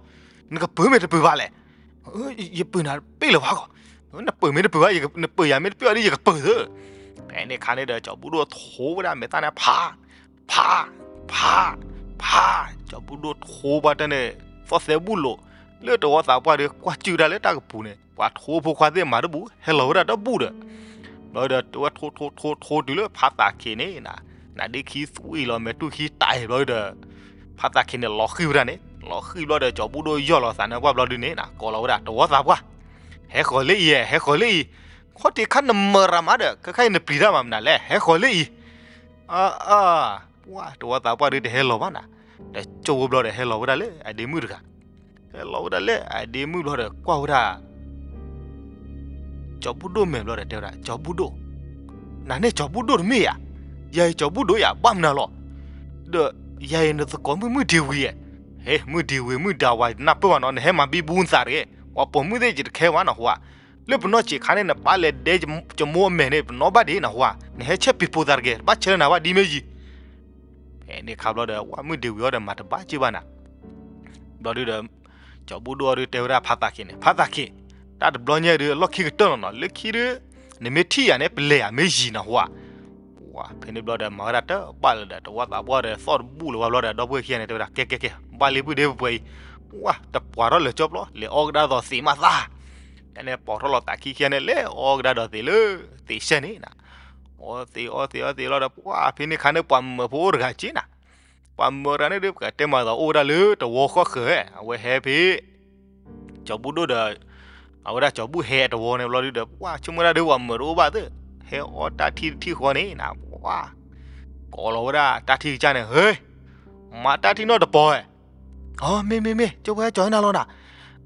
နကပၢၤမ့ၢ်တပၢၤဘၣ်လဲၣ်, ယပၢၤနၤပ့ၣ်လၢၤဘၣ်ဂီၢ်, နပၢၤမ့ၢ်တပၢၤဘၣ်, နပၢၤယၤမ့ၢ်တပ့ၣ်အီၤဒီး ယကပၢၤသၢ, ဖဲန့ၣ်ခါန့ၣ်ဒီး ကၠီၤဘူၣ်ဒိၣ်ထိဝဲဒၣ်မဲာ်သၣ်န့ၣ် ဖး, ဖး, ဖး, ဖး, ကၠီၤဘူၣ်ဒိၣ်ထိဘၣ်တၢ်န့ၣ် သီၣ်သဲဘူၣ်လိာ်, လၢတဝီသးပှၢ်ဒီး ကွၢ်စုၣ်တၢ်လၢတၢ်ကပူၤန့ၣ် ပှၤထိဖိခွါသ့ၣ်မၤတဘူၣ် ဟဲလီၤဝဲဒၣ်ဒီဘူၣ်ဒီး, ဘျီဒီး တဝဲထိထိထိထိတုၤလၢဖါသးခ့န့ၣ်နၤ, နါဒ့ခံသွံၣ်လီၤ မဲာ်တူၢ်ခံတၢ်အံၤဘျီဒီး, ဖါသးခ့န့ၣ်လီၤဃံၤဝဲဒၣ်န့ၣ်, လီၤဃံၣ်ဘျီဒီး ကၠီၤဘူၣ်ဒိၣ်ယီၢ်လီၤသးန့ၢ်ပှၢ်ဘျီဒုန့ၣ်နီၤ ကိးလီၤဝဲဒၣ် တဝီသးပှၢ်, ဟဲဃီၤလၢအံၤဧါ, ဟဲဃီၤလၢအံၤ, ခီၣ်ထံးခါနမၤရၤမးဒီး ခဲခါအံၤနပျံၤတၢ်မၤမနုၤလဲၣ်, ဟဲဃီၤလၢအံၤ, အၢ ပှၢ် တဝီသးပှၢ်ဒုတဟဲလီၤဘၣ်နီၤ, ဒီးကၠိဖိဘျီဒီး ဟဲလီၤဝဲဒၣ်လၢအဒ့မုၣ်တဂၤ, ဟဲလီၤဝဲဒၣ်လၢအဒ့မုၣ်ဘျီဒီး ကွၢ်ဝဲဒၣ် ကၠီၤဘူၣ်ဒိၣ်မဲာ်ဘျီဒီး တဲဝဲဒၣ် ကၠီၤဘူၣ်ဒိၣ်, နၤန့ၣ်ကၠီၤဘူၣ်ဒိၣ်တမ့ၢ်ဧါ, ယၤအံၤကၠီၤဘူၣ်ဒိၣ်ယၤ ဘၣ်မနုၤလီၤ, ဒီးယၤအံၤနသကိးမုၣ်မုၢ်ဒ့ဝံၤဧါ, ဟဲ မုၢ်ဒ့ဝံၤ မုၢ်ဒၤဝါ ယတနၢ်ပၢၢ်ဘၣ်နီၤ, နဟဲမၤဘံဘူသးတဂ့ၤ, ပှၤပိာ်မုၣ်သ့ၣ်ယတခဲဘၣ်နီၤဟူဧါ, လၢပနီၢ်ဆံးခါန့ၣ် နပၢ်လဲၤဒဲကမိၢ်အမဲာ်န့ၣ် ပနီၣ်ဘၣ်ဒံးနီၤဟူဧါ, နဟဲဆဲးပ့ၤပိာ်သးတဂ့ၤ, တဘၣ်ဆဲးလၢနၤဘၣ်ဒ်မ့ၢ်ယံၤ ဖဲန့ၣ်ခါဘျီဒီး ဝဲမုၢ်ဒ့ဝံၤအီၤဒီးမၤတဘၣ်က့ၢ်ဘၣ်နၤ, ဘျီဒုဒီး ကၠီၤဘူၣ်ဒိၣ်အီၤဒုတဲဝဲဒၣ်ဖါသးခ့န့ၣ်, ဖါသးခ့, တၢ်တဘျီညါဒု လီၢ်ခံကတၢၢ်လီၤနီၤ, လၢခံဒု နမ့ၢ်ထံၣ်ယၤန့ၣ် ပလဲၤယၤမ့ၢ်ယံၤနီၤဟူဧါ, ဖဲန့ၣ်ဘျီဒီး မၤဝဲဒၣ်တဘၣ်လၢၤဒီး တဝီသးပှၢ်ဒီး သီၣ်တဘူၣ်လၢၤဝဲဘျီဒီး ဒီပုၢ်ဝဲၢ်ခံဂၤန့ၣ် တဲဝဲဒၣ် ကဲ ကဲ ကဲ ဘၣ်လံပုၢ်ဒ့ပှဲၤအံၤ, ဝါ တပှၤထီၣ်လၢာ်ကၠီပျီ လဲၤအီကဒါဒီးသံးမးသး, ဖဲန့ၣ်ပိာ်ထီၣ်လီၤသးခံခံဂၤန့ၣ် လဲၤအီကဒါဒီးသံးလၢ သံးစဲန့ၣ်နီၤ အီသံးအီသံးအီသံးလီၤဒီး ပှၢ် ဖဲန့ၣ်ခါန့ၣ် ပှၤမၢဖိအိၣ်တဂၤက့နီၤ, ပှၤမၢတဂၤန့ၣ်ဒုး ပကတဲမၤသးအိၣ်ဝဲဒၣ်လၢတဝီဃီဃၢၤ, အဝဲဟဲဖဲ ကၠီၤဘူၣ်ဒိၣ်ဒီး အဝဲဒၣ်ကၠီၤဘူၣ်ဟဲတဝီန့ၣ်ဘျီဒုဒီး ပှၢ် ဆိကမိၣ်ဒၣ်ဒုး ပှၤမၢတအိၣ်ဘၣ်သ့ၣ်, ဟဲအီတၢ်ထံတထံၣ်ဃီန့ၣ်နီၤ ပှၢ် ကိးလီၤဝဲဒၣ်တၢ်ထံကစၢ်န့ၣ်, ဟ့ မၤတၢ်ထံနီတပီၤဧါ, အၢ မ့ၢ် မ့ၢ် မ့ၢ် ကၠိဖိဟဲကၠီၤနၤလီၤနၤ,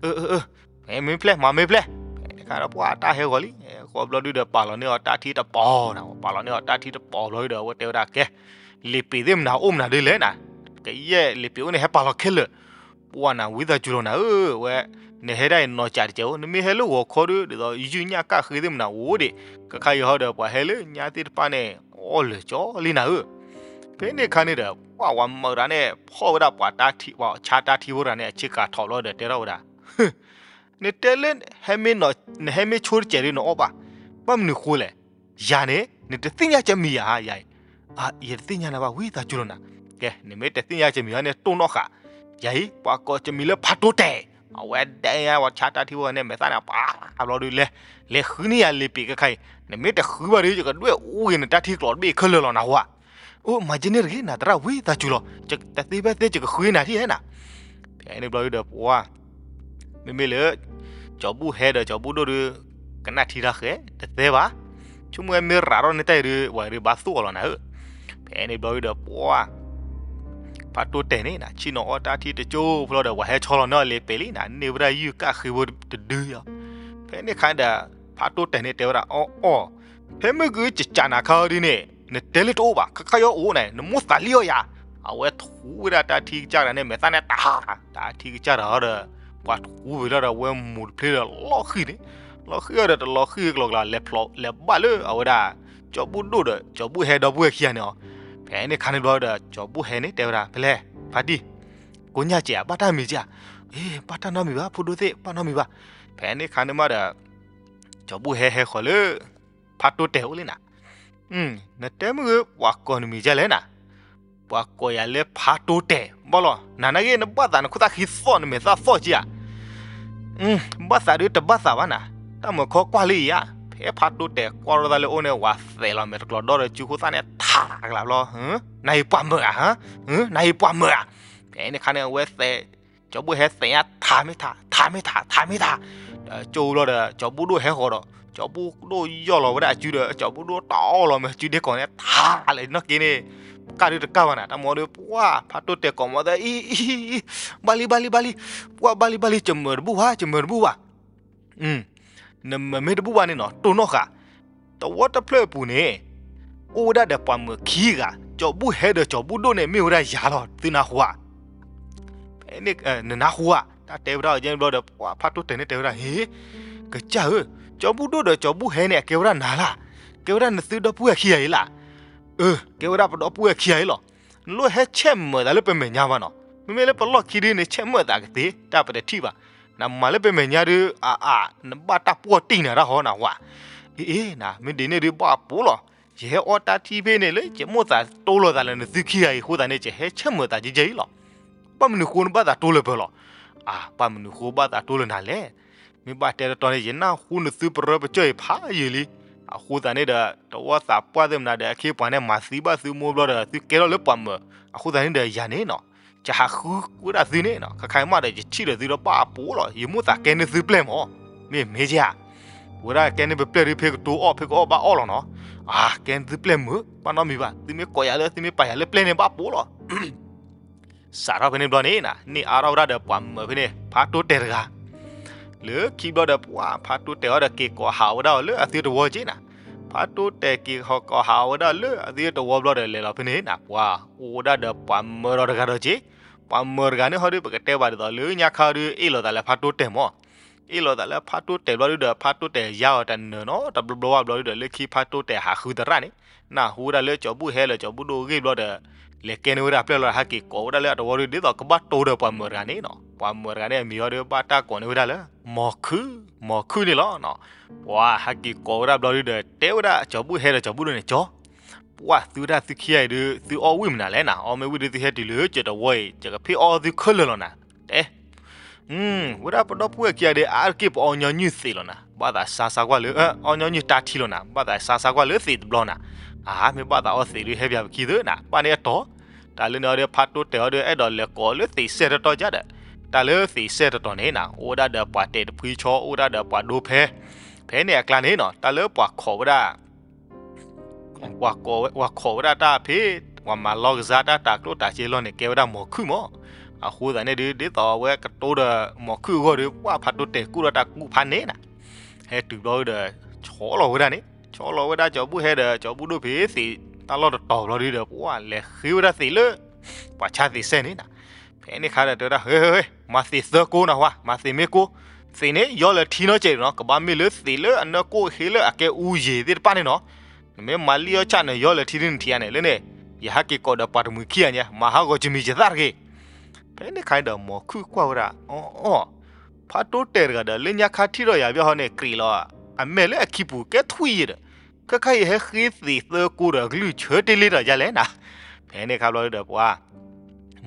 အၢ အၢ အၢ မ့ၢ်ဖျဲၣ် မၤမ့ၢ်ဖျဲၣ်, ဖဲန့ၣ်ခါဒီး ပှၢ် တၢ်ဟဲဂီၤလံ, ဟဲဂီၤဘျီဒုဒီး ပာ်လီၤန့ၢ်အီၤတၢ်ထံတပီၤနီၤ, ပာ်လီၤန့ၢ်အီၤတၢ်ထံတပီၤဘျီဒုဒီး အဝဲတဲဝဲဒၣ် ကဲ လံာ်ပ့ၤသ့ၣ်မနုၤအိၣ်မနုၤဒုလဲၣ်နၤ, ကယဲၢ်လံာ်ပ့ၤအိၣ်န့ၣ် ဟဲပာ်လီၤခဲလၢာ်, ပှၢ်နၤ ဝံသးစူၤလီၤနၤဧၢ, ဝဲ နဟဲဒၣ်အံၤနီၢ်ကၠးတကဲးဧိၤ, နမ့ၢ်ဟဲလၢဂီၤခီဒု ဒ်သိးယုၢ်ညၣ်ကၣ်ဃ့သ့ၣ်မနုၤအိၣ်ဒံး, ကခါအံၤဟီဒီး ပှၤဟဲလၢညါသ့ၣ်တဖၣ်န့ၣ် အီၣ်လၢာ်ကၠီလံနၤဧၢ, ဖဲန့ၣ်ခါန့ၣ်ဒီး ပှၢ် ပှၤမၢတဂၤန့ၣ် ဖီၣ်ဝဲဒၣ်ပှၤတၢ်ထံ ပှၤဆါတၢ်ထံဖိတဂၤန့ၣ် အဆ့ကၤထီၣ်ဘျီဒီး တဲထီၣ်ဝဲဒၣ် နတဲလၢ နဟဲမ့ၢ်ဆိတစဲးဒုးနအီၣ်ဘၣ်, ဘၣ်မနုၤဃိလဲၣ်, ယၤန့ၣ် နတသ့ၣ်ညါကမံၤဧါ, ယၤအံၤ ယတသ့ၣ်ညါနၤဘၣ် ဝံသးစူၤလီၤနၤ, ကဲ နမ့ၢ်တသ့ၣ်ညါကမံၤဘၣ်န့ၣ် တိၢ်နီၣ်ဃာ်, ယၤအံၤ ပှၤကိးကမံၤလၢဖးတိၢ်တဲာ်, အဝဲဒဲညါပှၤဆါတၢ်ထံဖိန့ၣ် မဲာ်သၣ်န့ၣ်ပှၤဘျီဒုးလဲၤ လဲၤဃုန့ၢ်ယၤလံာ်ပ့ၤကခါအံၤ, နမ့ၢ်တဃုဘၣ်ဒီး ယကဒွဲၣ်အူဂ့ၤနတၢ်ထံကျိးတဘ့ၣ်ခဲလၢာ်လီၤနၤဟူဧါ အိၣ် မၤက့န့ၣ်တဂ့ၤ နသရၣ်ဝံသးစူၤလီၤ, တသ့ဖဲသ့ ယကဃုနၤထံၣ်ဧါနၤ, ဖဲန့ၣ်ဘျီဒုဒီးပှၢ် မ့မ့ၢ်လၢ ကၠီၤဘူၣ်ဟဲဒီးကၠီၤဘူၣ်ဒိၣ်ဒုး ကနၣ်ထံတၢ်ဃဲ တသဲဘၣ်, ဆိကမိၣ်ဝဲမ့ၢ်ရၤထီၣ်န့ၢ်တၢ်အံၤဒုး ဝဲဒုးဘၣ်သိၣ်အီၤလီၤနၤဧၢ, ဖဲန့ၣ်ဘျီဒုဒီးပှၢ် ဖးတိၢ်တဲာ်န့ၣ်နၤ ဆ့ၣ်နီၤအီတၢ်ထံတကၠိဖိလီၤဒီး ပှၤဟဲဆီလီၤန့ၢ်အီၤလံာ်ပ့ၤလံနၤ န့ၢ်ဝဲဒၣ်ယုၢ်ကၣ်ဃ့ဖိတဒုယီၤ, ဖဲန့ၣ်ခါဒီး ဖးတိၢ်တဲာ်န့ၣ်တဲဝဲဒၣ် အီၣ်အီၣ် ဖဲမုၢ်ကကၠးနၤခါအီၤဒ်န့ၣ် နတဲလၢတအိၣ်ဘၣ် ခါခါအံၤအီၣ်အိၣ်န့ၣ် နမိၢ်သးလံအီၤယၤ, အဝဲထူဝဲဒၣ်တၢ်ထံကစၢ်တဂၤန့ၣ် မဲာ်သၣ်န့ၣ်တၢ် တၢ်ထံကစၢ်တဂၤဒီး ပှၤထူဝဲလီၤဒီး ဝဲမူးတဖျ့ဒီးလီၤဃံၣ်န့ၣ်, လီၤဃံၣ်အီၤဒီးတလီၤဃံၣ်ကျိၤကျါ လဲၤဖျိးလဲၤဘၣ်လၢအဝဲဒၣ် ကၠီၤဘူၣ်ဒိၣ်ဒီး ကၠီၤဘူၣ်ဟဲဒီပုၢ်ဝဲၢ်ခံဂၤန့ၣ်အီၤ, ဖဲန့ၣ်ခါန့ၣ်ဘျီဒီး ကၠီၤဘူၣ်ဟဲန့ၣ်တဲဝဲဒၣ် ဖဲလဲၣ် ဖါတံၢ် ကိညၢ်စဲးဧါ ဘၣ်တၢ်မံၤကဲဧါ, အ့ ဘၣ်တၢ်နီတမံၤဘၣ် ဖိဒိၣ်သ့ၣ် ဘၣ်နီတမံၤဘၣ်, ဖဲန့ၣ်ခါန့ၣ်မးဒီး ကၠီၤဘူၣ်ဟဲဟဲဃီၤလၢ ဖးတိၢ်တဲာ်အိၣ်လံနၤ, နတဲမုၢ်ဂ့ၤ ပှၤကိးနမံၤဒ်လဲၣ်နၤ, ပှၤကိးယၤလၢဖးတိၢ်တဲာ် ဘၣ်လီၤ နၤနာ်က့ နဘၣ်သးနခိၣ်သၣ်ဃံသီၣ် နမဲာ်သၣ်သီၣ်ကဲဧါ, ဘၣ်သးဒုးတဘၣ်သးဘၣ်နၤ, တၢ်မုာ်ခီကွၢ်လံအံၤဧါ, ဖဲဖးတိၢ်တဲာ်ကွၢ်ထီၣ်သးလၢအအိၣ်န့ၣ် ဝၤသဲးလီၤမဲာ်တကျီၤဒီဒီး စုခိၣ်သၣ်န့ၣ်ထးကလၤဘျီ, နၤအံၤပှၤမုာ်ဧါ, နၤအံၤပှၤမုာ်ဧါ, ဖဲန့ၣ်ခါန့ၣ် အဝဲသဲး ကၠီၤဘူၣ်ဟဲသဲးညါ ထးမ့ၢ်ထး ထးမ့ၢ်ထး ထးမ့ၢ်ထး, ဒီးကၠိလီၤဒီး ကၠီၤဘူၣ်ဒိၣ်ဟဲဃီၤဒီး ကၠီၤဘူၣ်ဒိၣ်ယီၢ်လီၤဝဲဒၣ်အစုဒီး ကၠီၤဘူၣ်ဒိၣ်တီလီၤမဲာ်စုဒ့ကိးန့ၣ် ထးလၢနီၢ်က့န့ၣ်, ကၢ်ဒုးတကၢ်ဘၣ်နၤ တၢ်မၤဒီး ပှၢ် ဖးတိၢ်တဲာ်ကိးမီၤသး အံၤ အံၤ အံၤ ဘၣ်လံ ဘၣ်လံ ဘၣ်လံ, ပှၢ် ဘၣ်လံ ဘၣ်လံ ယမုာ်တဘူၣ်ဘၣ် ယမုာ်တဘူၣ်ဘၣ် နမုာ်မ့ၢ်တဘူၣ်ဘၣ်န့ၣ်နီၤ တိၢ်နီၣ်ဃာ်, တဝီတဖျၢၣ်အပူၤန့ၣ် အိၣ်ဝဲဒၣ်ဒီးပှၤမုာ်ခံဂၤ, ကၠီၤဘူၣ်ဟဲဒီးကၠီၤဘူၣ်ဒိၣ်န့ၣ် မ့ၢ်ဝဲဒၣ်ယၤလီၤ သုနၢ်ဟူဧါ, နနၢ်ဟူဧါ, တၢ်တဲဝဲဒၣ်အီၤယဲၢ်ဘျီဒီး ပှၢ် ဖးတိၢ်တဲာ်န့ၣ်တဲဝဲဒၣ် ဟ့ ကစၢ်ဧၢ, ကၠီၤဘူၣ်ဒိၣ်ဒီးကၠီၤဘူၣ်ဟဲန့ၣ် အကဲဝဲဒၣ်နၤလၢ်, ကဲဝဲဒၣ်နသုဒီပုၢ်ဝဲၢ်ခံဂၤအံၤလၢ်, အၢ ကဲဝဲဒၣ်ပဒီပုၢ်ဝဲၢ်ခံဂၤအံၤလီၤ, နလိၣ်ဟဲဆဲးမုာ်သးလၢပမဲာ်ညါဘၣ်နီၤ, မ့မ့ၢ်လၢပလီၢ်ခံဒုန့ၣ် ဆဲးမုာ်သးကသ့ တၢ်ပတထံၣ်ဘၣ်, နမၤလၢပမဲာ်ညါဒု အါအါ နဘၣ်တၢ်ပှီၢ်တံၢ်နၤတၢ်ဟီနၢ်ဟူဧါ, အ့ အ့ နၤ မ့ၢ်ဒ်န့ၣ်ဒုဘၣ်ပူၤလီၤ, ယဟဲအီတၢ်ထံဖဲန့ၣ်လၢ ယမိၣ်သးတိလိာ်သးလၢနသုခံဂၤအံၤအဃိသတးန့ၣ် ယဟဲဆဲးမုာ်သးကဲကဲအံၤလီၤ, ဘၣ်မနုၤဃိနဘၣ်သးတိလၢပၢၤလီၤ, အါ ဘၣ်မနုၤဃိဘၣ်သးတိလၢနၤလဲၣ်, မ့ၢ်ဘၣ်တဲတတီန့ၣ် ယနၢ်ဟူနသုပရၢပကၢၢ်အံၤဖးယံာ်လံ, အဃိသတးန့ၣ်ဒီး တဝီသးပှၢ်သ့ၣ်မနုၤဒီး အခ့အပှၤန့ၣ် မၤသံဘၣ်သုမိၢ်ဘျီဒီး သုကဲထီၣ်လၢပှၤမုာ်, အဃိသတးန့ၣ်ဒီးယၤန့ၣ်နီၤ, ယဟးဃုဝဲဒၣ်သုန့ၣ်နီၤ, ခါခါအံၤမးဒီး ယထံၣ်ဒီးသုဒီးဘၣ်အပူၤလီၤ, ယမိၣ်သးကဲန့ၢ်သုပျဲၢ်မး, မ့ၢ်မ့ၢ်ဧါ, ဝဲဒၣ်ကဲန့ၢ်ပပျဲၢ်ဒီး ဖဲကတိၤအီၣ် ဖဲကအီၣ်ဘၣ်အီၣ်လီၤနီၤ, အါ ကဲန့ၢ်သုပျဲၢ်မုာ် ဘၣ်နီတမံၤဘၣ်, သုမ့ၢ်ကိးယၤလၢ သုမ့ၢ်ပာ်ယၤလၢပျဲၢ်န့ၣ်ဘၣ်ပူၤလီၤ. စးထီၣ်ဖဲန့ၣ်ဘျီန့ၣ်နီၤ, န့ၢ်အါထီၣ်ဝဲဒၣ်ဒီးပှၤမၢၤဖဲန့ၣ် ဖးတိတဲာ်တဂၤ လၢခံဘျီဒီး ပှၤဖးတိတဲာ်အီၤဒီး က့ၤကိးဟးဝဲဒၣ်အီၤလၢအသုတဝီက့နီၤ, ဖးတိတဲာ်က့ၤကိးဟးဝဲဒၣ်လၢအသုတဝီဘျီဒီး လဲၤလီၤဖဲန့ၣ်နီၤ, ပှၤအိၣ်ဝဲဒၣ်ဒီးပှၤမၢၤဒီးတဂၤဒီးက့, ပှၤမၢၤတဂၤန့ၣ်ဟီဒီး ပကတဲဘၣ်ဒ်သိးလၢညါခါဒီး အ့ၣ်လိာ်သးလၢဖးတိတဲာ်မး, အ့ၣ်လိာ်သးလၢဖးတိတဲာ်ဘျီဒီး ဖးတိတဲာ်ယါအီၤတနၢၤနီတဘျီဘျီဘၣ်ဘျီဒီး လၢခံဖးတိတဲာ်ဟးဃုသရၣ်န့ၣ်, နၢ်ဟူဝဲဒၣ်လၢကၠီၤဘူၣ်ဟဲလၢကၠီၤဘူၣ်ဒိၣ်အဂ့ၢ်ဘျီဒီး လဲၤကဲန့ၢ်ဝဲဒၣ်ပျဲၢ်လီၤဒီး ဟဲက့ၤကိးဝဲဒၣ်လၢအတဝီဒီး ဒ်သိးကဘၣ်တိဒီးပှၤမၢၤတဂၤန့ၣ်နီၤ, ပှၤမၢၤတဂၤန့ၣ် အမံၤဟီဒီး ဘၣ်တၢ်ကိးန့ၢ်ဝဲဒၣ်လၢ မီၤခုၣ်, မီၤခုၣ်န့ၣ်လီၤနီၤ, ပှၤဟဲက့ၤကိးဝဲဒၣ်ဘျီဒီး တဲဝဲဒၣ်ကၠီၤဘူၣ်ဟဲဒီးကၠီၤဘူၣ်ဒိၣ်န့ၣ် ကၠီၤ ပှၤသုဝဲဒၣ်သုခံဂၤအံၤဒီး သုအီၣ်ဝံၣ်မနုၤလဲၣ်နီၤ, အီၣ်မ့ၢ်ဝံၣ်ဒီး သုဟဲတုၤလၢကၠီၤတဝီအံၤ ယကဖ့ၣ်အီၣ်သုခဲလၢာ်လီၤနၤ, တဲ ဝဲဒၣ်ပဒီပုၢ်ဝဲၢ်ခံဂၤဒီး အါတက့ၢ်ပအီၣ်ညီနုၢ်သံးလီၤနၤ, ဘၣ်သးစါစါကွၢ်လၢ အီၣ်ညီနုၢ်တၢ်ထံလီၤနၤ, ဘၣ်သးစါစါကွၢ်လၢသံးတဘျီနၤ, အါ မ့ၢ်ဘၣ်သးအီၣ်သံးဒီး ဟဲပၠးပခံသ့နၤ, ဘၣ်န့ၣ်အတီၤ, တၢ်လၢန့ၣ်အီၤဒီး ဖးတိတဲာ်အီၤဒီး အဲၣ်ဒိးလဲၤကိးလၢသံးစဲၣ်တတီၤကဒီး, တၢ်လၢသံးစဲၣ်တတီၤန့ၣ်နၤ အိၣ်ဝဲဒၣ်ဒီးပှၤတဲာ်တဖှံဆီ အိၣ်ဝဲဒၣ်ဒီးပှၤဒိဖဲ, ဖဲန့ၣ်အကျါန့ၣ်နီၤ တၢ်လၢပှၤခိးဝဲဒၣ် ပှၤခိးဝဲဒၣ်တၢ်ဖဲ ပှၤမၤလီကစၢ်တၢ်တၤကျိၣ်တၤစ့လီၢ်န့ၣ် ကဲဝဲဒၣ်မီၤခုၣ်မး, အဃိသတးန့ၣ်ဒီး ဒ်သိးအဝဲကတိဒီးမီၤခုၣ်အဂီၢ်ဒီး ပှၤဖးတိတဲာ်ကူၣ်ဒီးတၢ်ကူၣ်ဖးန့ၣ်နၤ, ဟဲတုၤဘျီဒီး ဆီလီၤဝဲဒၣ်န့ၣ်, ဆီလီၤဝဲဒၣ်ကၠီၤဘူၣ်ဟဲဒီးကၠီၤဘူၣ်ဒိၣ်ဖဲသံးတၢ်လီၢ်တတီၤဘျီဒီး ပှၤလဲၤဃ့ဝဲဒၣ်သံးလၢ ပှၤဆါသံးစဲၣ်န့ၣ်နၤ, ဖဲန့ၣ်ခါဒီးတဲဝဲဒၣ် ဟဲ ဟဲ မၤသံးသၢကိးနၤဝဲ, မၤသံးမ့ၢ်ကိး, သံးန့ၣ် ယီလၢထံနီကဲးနီၤ, ကဘၣ်မ့ၢ်လၢသံးလၢအနၢကိၣ်ဃ့လၢအကဲအူယံၤသ့ၣ်တဖၣ်န့ၣ်နီၤ, နမ့ၢ်မၤလံအီၣ်ဆၣ်န့ၣ် ယီလၢထံဒ်နထံၣ်ဧါန့ၣ် လၢန့ၣ်, ယဟဲက့ၤကိးဒီးပှၤတမှံၤခံဂၤညါ မၤဟးဂီၤကမံၤယသၣ်တဂ့ၤ. ဖဲန့ၣ်ခါဒီး မီၤခုၣ်ကွၢ်ဝဲဒၣ် အီ ဖးတိတဲာ်တဂၤဒီး လၢညါခါထံၣ်ထီၣ်ယၤဘၣ်ဟီန့ၣ် ကြ့းလီၤ အမဲာ်လၢအခံပူၤကဲထွံၣ်ယဲဒီး, ခဲခါအံၤဟဲဃ့သံးသၢကိးဒီး အကလုၢ်ဆၢတ့ၢ်လ့တၢ်ယါလဲၣ်နၤ. ဖဲန့ၣ်ခါဘျီဒီးပှၤ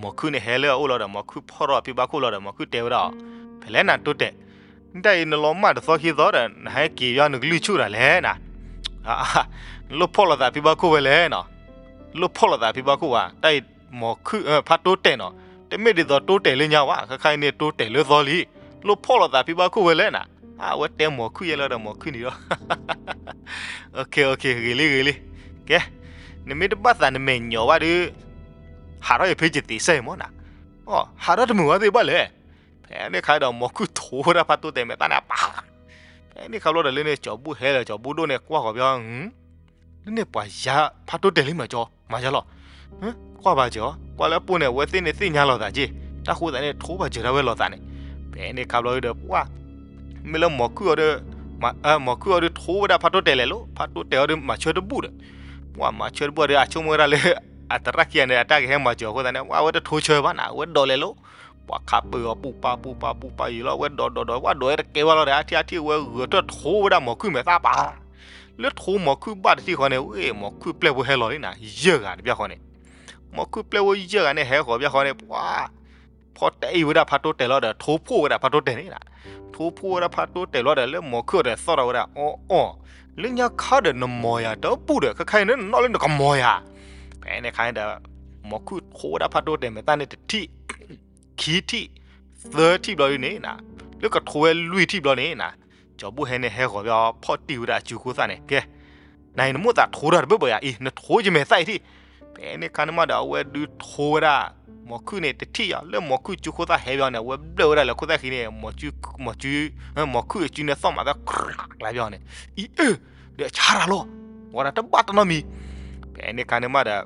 မီၤခုၣ်န့ၣ်ဟဲလၢအအိၣ်လီၤဒီး မီၤခုၣ်ဖီၣ်ထီၣ်ဖံဘါခိၣ်လီၤဒီး မီၤခုၣ်တဲဝဲဒၣ်အီၤ, ဖဲလဲၣ်နၤတိတဲာ်, နတၢ်အံၤနလီၤမၢ်တသီခံသီဒီး နဟဲက့ၤယါနကလုၢ်ဆူၣ်တၢ်လဲၣ်နၤ, နလိၣ်ဖီၣ်လိာ်သးဖံဘါခိၣ်ဝဲလဲၣ်နီၤ, နလိၣ်ဖီၣ်လိာ်သးဖံဘါခိၣ်ဝဲ, တၢ်အံၤ မီၤခုၣ် ဖးတိတဲာ်နီၤ, တမ့ၢ်ဒ်သိးတိတဲာ်လၢညါဝဲ, ခဲခါအံၤန့ၣ်တိတဲာ်လၢသီလံ, လိၣ်ဖီၣ်လိာ်သးဖံဘါခိၣ်ဝဲလဲၣ်နၤ, အဝဲတဲမီၤခုၣ်ယဲလီၤဒီး မီၤခုၣ်န့ၣ်ဒီး ဂ့ၤလံ ဂ့ၤလံ, ကဲ, နမ့ၢ်တဘၣ်သးနမဲာ်ညီၣ်ဘၣ်ဒီး ဟးထီၣ်ယဖဲယသံးစဲၣ်မးနၤ, ဟးထီၣ်တမုာ်ဝဲသ့ၣ်ဘၣ်လဲၣ်. ဖဲန့ၣ်ခါဒီး မီၤခုၣ်ထိဝဲဒၣ်ဖးတိတဲာ်မဲာ်သၣ်န့ၣ်ပာ်, ဖဲန့ၣ်ခါဘျီဒီးလၢန့ၣ် ကၠီၤဘူၣ်ဟဲလၢကၠီၤဘူၣ်ဒိၣ်န့ၣ် ကွၢ်ဃီၤဘၣ် လၢန့ၣ်ပှၤယါဖးတိတဲာ်လံမးကၠီ, မၤယါလီၤ, ကွၢ်ဘၣ်ကၠီ, ကွၢ်လၢအပူၤန့ၣ် အဝဲသ့ၣ်န့ၣ်သ့ၣ်ညါလိာ်သးက့, တၢ်ဃိသးန့ၣ် ထိဘၣ်စၢၤဒၣ်ဝဲလိာ်သးန့ၣ်, ဖဲန့ၣ်ခါဘျီဒီး ပှၤ မ့ၢ်လၢမီၤခုၣ်အီၤဒီး, မီၤခုၣ်အီၤဒီးထိဝဲဒၣ်ဖးတိတဲာ်လဲၣ်လီၤ, ဖးတိတဲာ်အီၤဒီးမၤဆၢတဘူၣ်ဒီး, ပှၤမၤဆၢတဘူၣ်ဒီး အဆိကမိၣ်ဝဲဒၣ်လၢ အသရၣ်ခံဂၤန့ၣ် အတၢ်ကဟဲမၤစၢၤအဃိသတးန့ၣ် ပှၤဝဲတထိဆၢဘၣ်နၤ အဝဲဒိးလဲၤလီၤ, ပှၤခးပၢၤအီၤပူၤပာ်ပူၤပာ်ပူၤပာ်ယံာ်လီၤ အဝဲဒိးဒိးဒိး ပှၤဒိးဝဲတကဲဘၣ်လီၤဒီး အထံၣ်အထံၣ်ဝဲဂုၤထီၣ်ထိဝဲဒၣ်မီၤခုၣ်မဲာ်သၣ်ပာ်, လၢထိမီၤခုၣ်ဘၣ်တထံၣ်ဃီန့ၣ် ဝဲမီၤခုၣ်ပျဲၢ်ဖိဟဲလီၤလံနၤ ယဲၢ်ဂၤတဘျီဃီန့ၣ်, မီၤခုၣ်ပျဲၢ်ဖိယဲၢ်ဂၤန့ၣ်ဟဲဃီၤဘၣ်ဃီန့ၣ် ပှၤ ဖီၣ်တဲအံၤဝဲဒၣ်ဖးတိတဲာ်လီၤဒီး ထိဖှိၣ်ဝဲဒၣ်ဖးတိတဲာ်န့ၣ်နၤ, ထိဖှိၣ်ဝဲဒၣ်ဖးတိတဲာ်လီၤဒီး လၢမီၤခုၣ်အီၤဒီးသီၣ်ထီၣ်ဝဲဒၣ် အီအီ, လၢညါခါဒီးနမီၤယၤတဘူၣ်ဒီး ခဲခါအံၤန့ၣ်နနီၣ်လၢနကမီၤယၤ, ဖဲန့ၣ်ခါဒီး မီၤခုၣ်ထိဝဲဒၣ်ဖးတိတဲာ်မဲာ်သၣ်န့ၣ်တထံၣ်, ခံထံၣ်, သၢထံၣ်ဘျီဒ်န့ၣ်နၤ, လၢကထိဝဲလွံၢ်ထံၣ်ဘျီန့ၣ်နၤ, ကၠီၤဘူၣ်ဟဲန့ၣ်ဟဲဃီၤဘၣ်ဖီၣ်တံၢ်ဝဲဒၣ်အစုခိၣ်သၣ်န့ၣ် ကဲ, နၤအံၤနမိၣ်သးထိတၢ်တဘၢၣ်ဘၢၣ်ယၤအံၤ နထိယမဲာ်သၣ်အံၤထံၣ်, ဖဲန့ၣ်ခါန့ၣ်မးဒီး အဝဲဒုးထိဝဲဒၣ် မီၤခုၣ်န့ၣ်တထံၣ်ယၤ လၢမီၤခုၣ်စုခိၣ်သၣ်ဟဲဘၣ်န့ၣ် အဝဲဘျၢၣ်ဝဲဒၣ်လၢခိၣ်သၣ်ခံန့ၣ် မီၤခုၣ်အစုန့ၣ်သီၣ်မးသၢ ကျါဘၣ်န့ၣ်, အံၤအၢ, ဒီးဆါတၢ်လီၤ, ဝဲဒၣ်တဘၣ်တနီတမံၤ, ဖဲန့ၣ်ခါန့ၣ်မးဒီး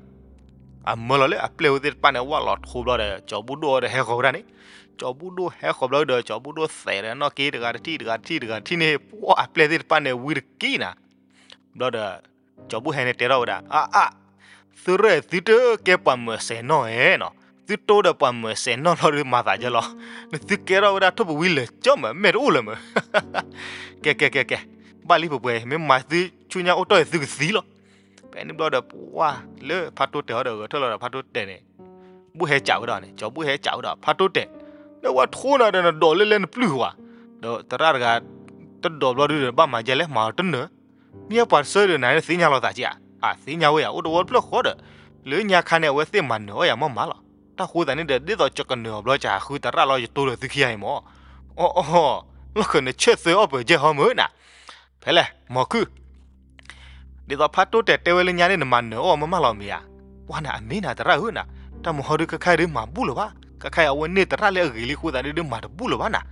အမၢလီၤလၢအပျဲၢ်ဝဲသ့ၣ်တဖၣ်န့ၣ် ဝၣ်လီၤထိဘျီဒီး ကၠီၤဘူၣ်ဒိၣ်အီၤဒီးဟဲဃီၤဝဲဒၣ်န့ၣ်, ကၠီၤဘူၣ်ဒိၣ်ဟဲဃီၤဘျီဒီး ကၠီၤဘူၣ်ဒိၣ်သဲးဒီးနီၣ်က့တဂၤတထံၣ် တဂၤတထံၣ် တဂၤတထံၣ်န့ၣ် ပှၤအပျဲၢ်သ့ၣ်တဖၣ်န့ၣ် ဝံတက့ၢ်နၤ ဘျီဒီး ကၠီၤဘူၣ်ဟဲန့ၣ်တဲထီၣ်ဝဲဒၣ် အါအါ, သုရၢၢ် သုတကဲပှၤမၢၤစဲးနီၣ်ဧဲနီၤ, သုတိဒီးပှၤမၢၤစဲးနီၣ်လီၤဒီးမၤသးယဲလီၤ, နသုကဲထီၣ်ဝဲဒၣ်ထိၣ်ပဝံၤလၢာ်ကၠီမး မဲာ်တအိၣ်လၢၤမး, ကဲကဲကဲကဲ, ဘၣ်လံပှဲၤပှဲၤ မ့ၢ်မၤသုဆူညါအိၣ်တီၢ်အံၤသုကသံလီၤ, ဖဲန့ၣ်ဘျီဒီးပှၤလၢဖးတိတဲာ်ဟီဒီးဂဲၤထၢၣ်လီၤဒီးဖးတိတဲာ်န့ၣ် ဘူၣ်ဟဲကးဝဲဒၣ်န့ၣ် ကၠီၤဘူၣ်ဟဲကးဝဲဒၣ် ဖးတိတဲာ်, လၢဝဲထိနၤဒီးနဒိးလၢလဲနပျုၢ်ဝဲ, ဒီးသရၣ်တဂၤ တဒိးဘျီဒုဒီးဘၣ်မၤယဲလဲၣ် မၤအီၤတနၢၤ, မ့ၢ်ပှၤတဆၢဒီးနၤန့ၣ်သ့ၣ်ညါလီၤသးက့ဧါ, အသ့ၣ်ညါဝဲယၤ အိၣ်တဝီတဖျၢၣ်ဃီဒီး, လၢညါခါန့ၣ် အဝဲသ့ၣ်မၤနၢၤအီၣ်ယၤမးမးလီၤ, တၢ် အဃိသတးန့ၣ်ဒီး ဒ်သိးယကနၢၤအီၤဘျီ ယဟးဃုသရၣ်လီၤ ယတိဒီးသုခံဂၤအံၤမၢ်. အီအီ, လီၢ်ဃၢၤနဆၢၣ်သၢအီၣ်ပၢၢ်ယဲၢ်ဟီမၢ်နၤ. ဖဲလဲၣ် မိၢ်ခုၣ် ဒ်သိးဖးတိၢ်တဲာ်တဲဝဲလၢညါန့ၣ် နမၤနၢၤအီၣ်မးမးလီၤမ့ၢ်ဧါ. ပှၢ်နၤအမ့ၢ်နၤသရၣ်ဧၢနၤ, တၢ်မုာ်ဟီဒုးခဲခါဒုးမၤဘူၣ်လၢၤဘၣ်, ခဲခါအံၤအဝဲန့ၢ်သရၣ်လၢအဂ့ၤလံအဃိသတးဒုး ဒုးမၤတဘူၣ်လၢၤဘၣ်နၤ.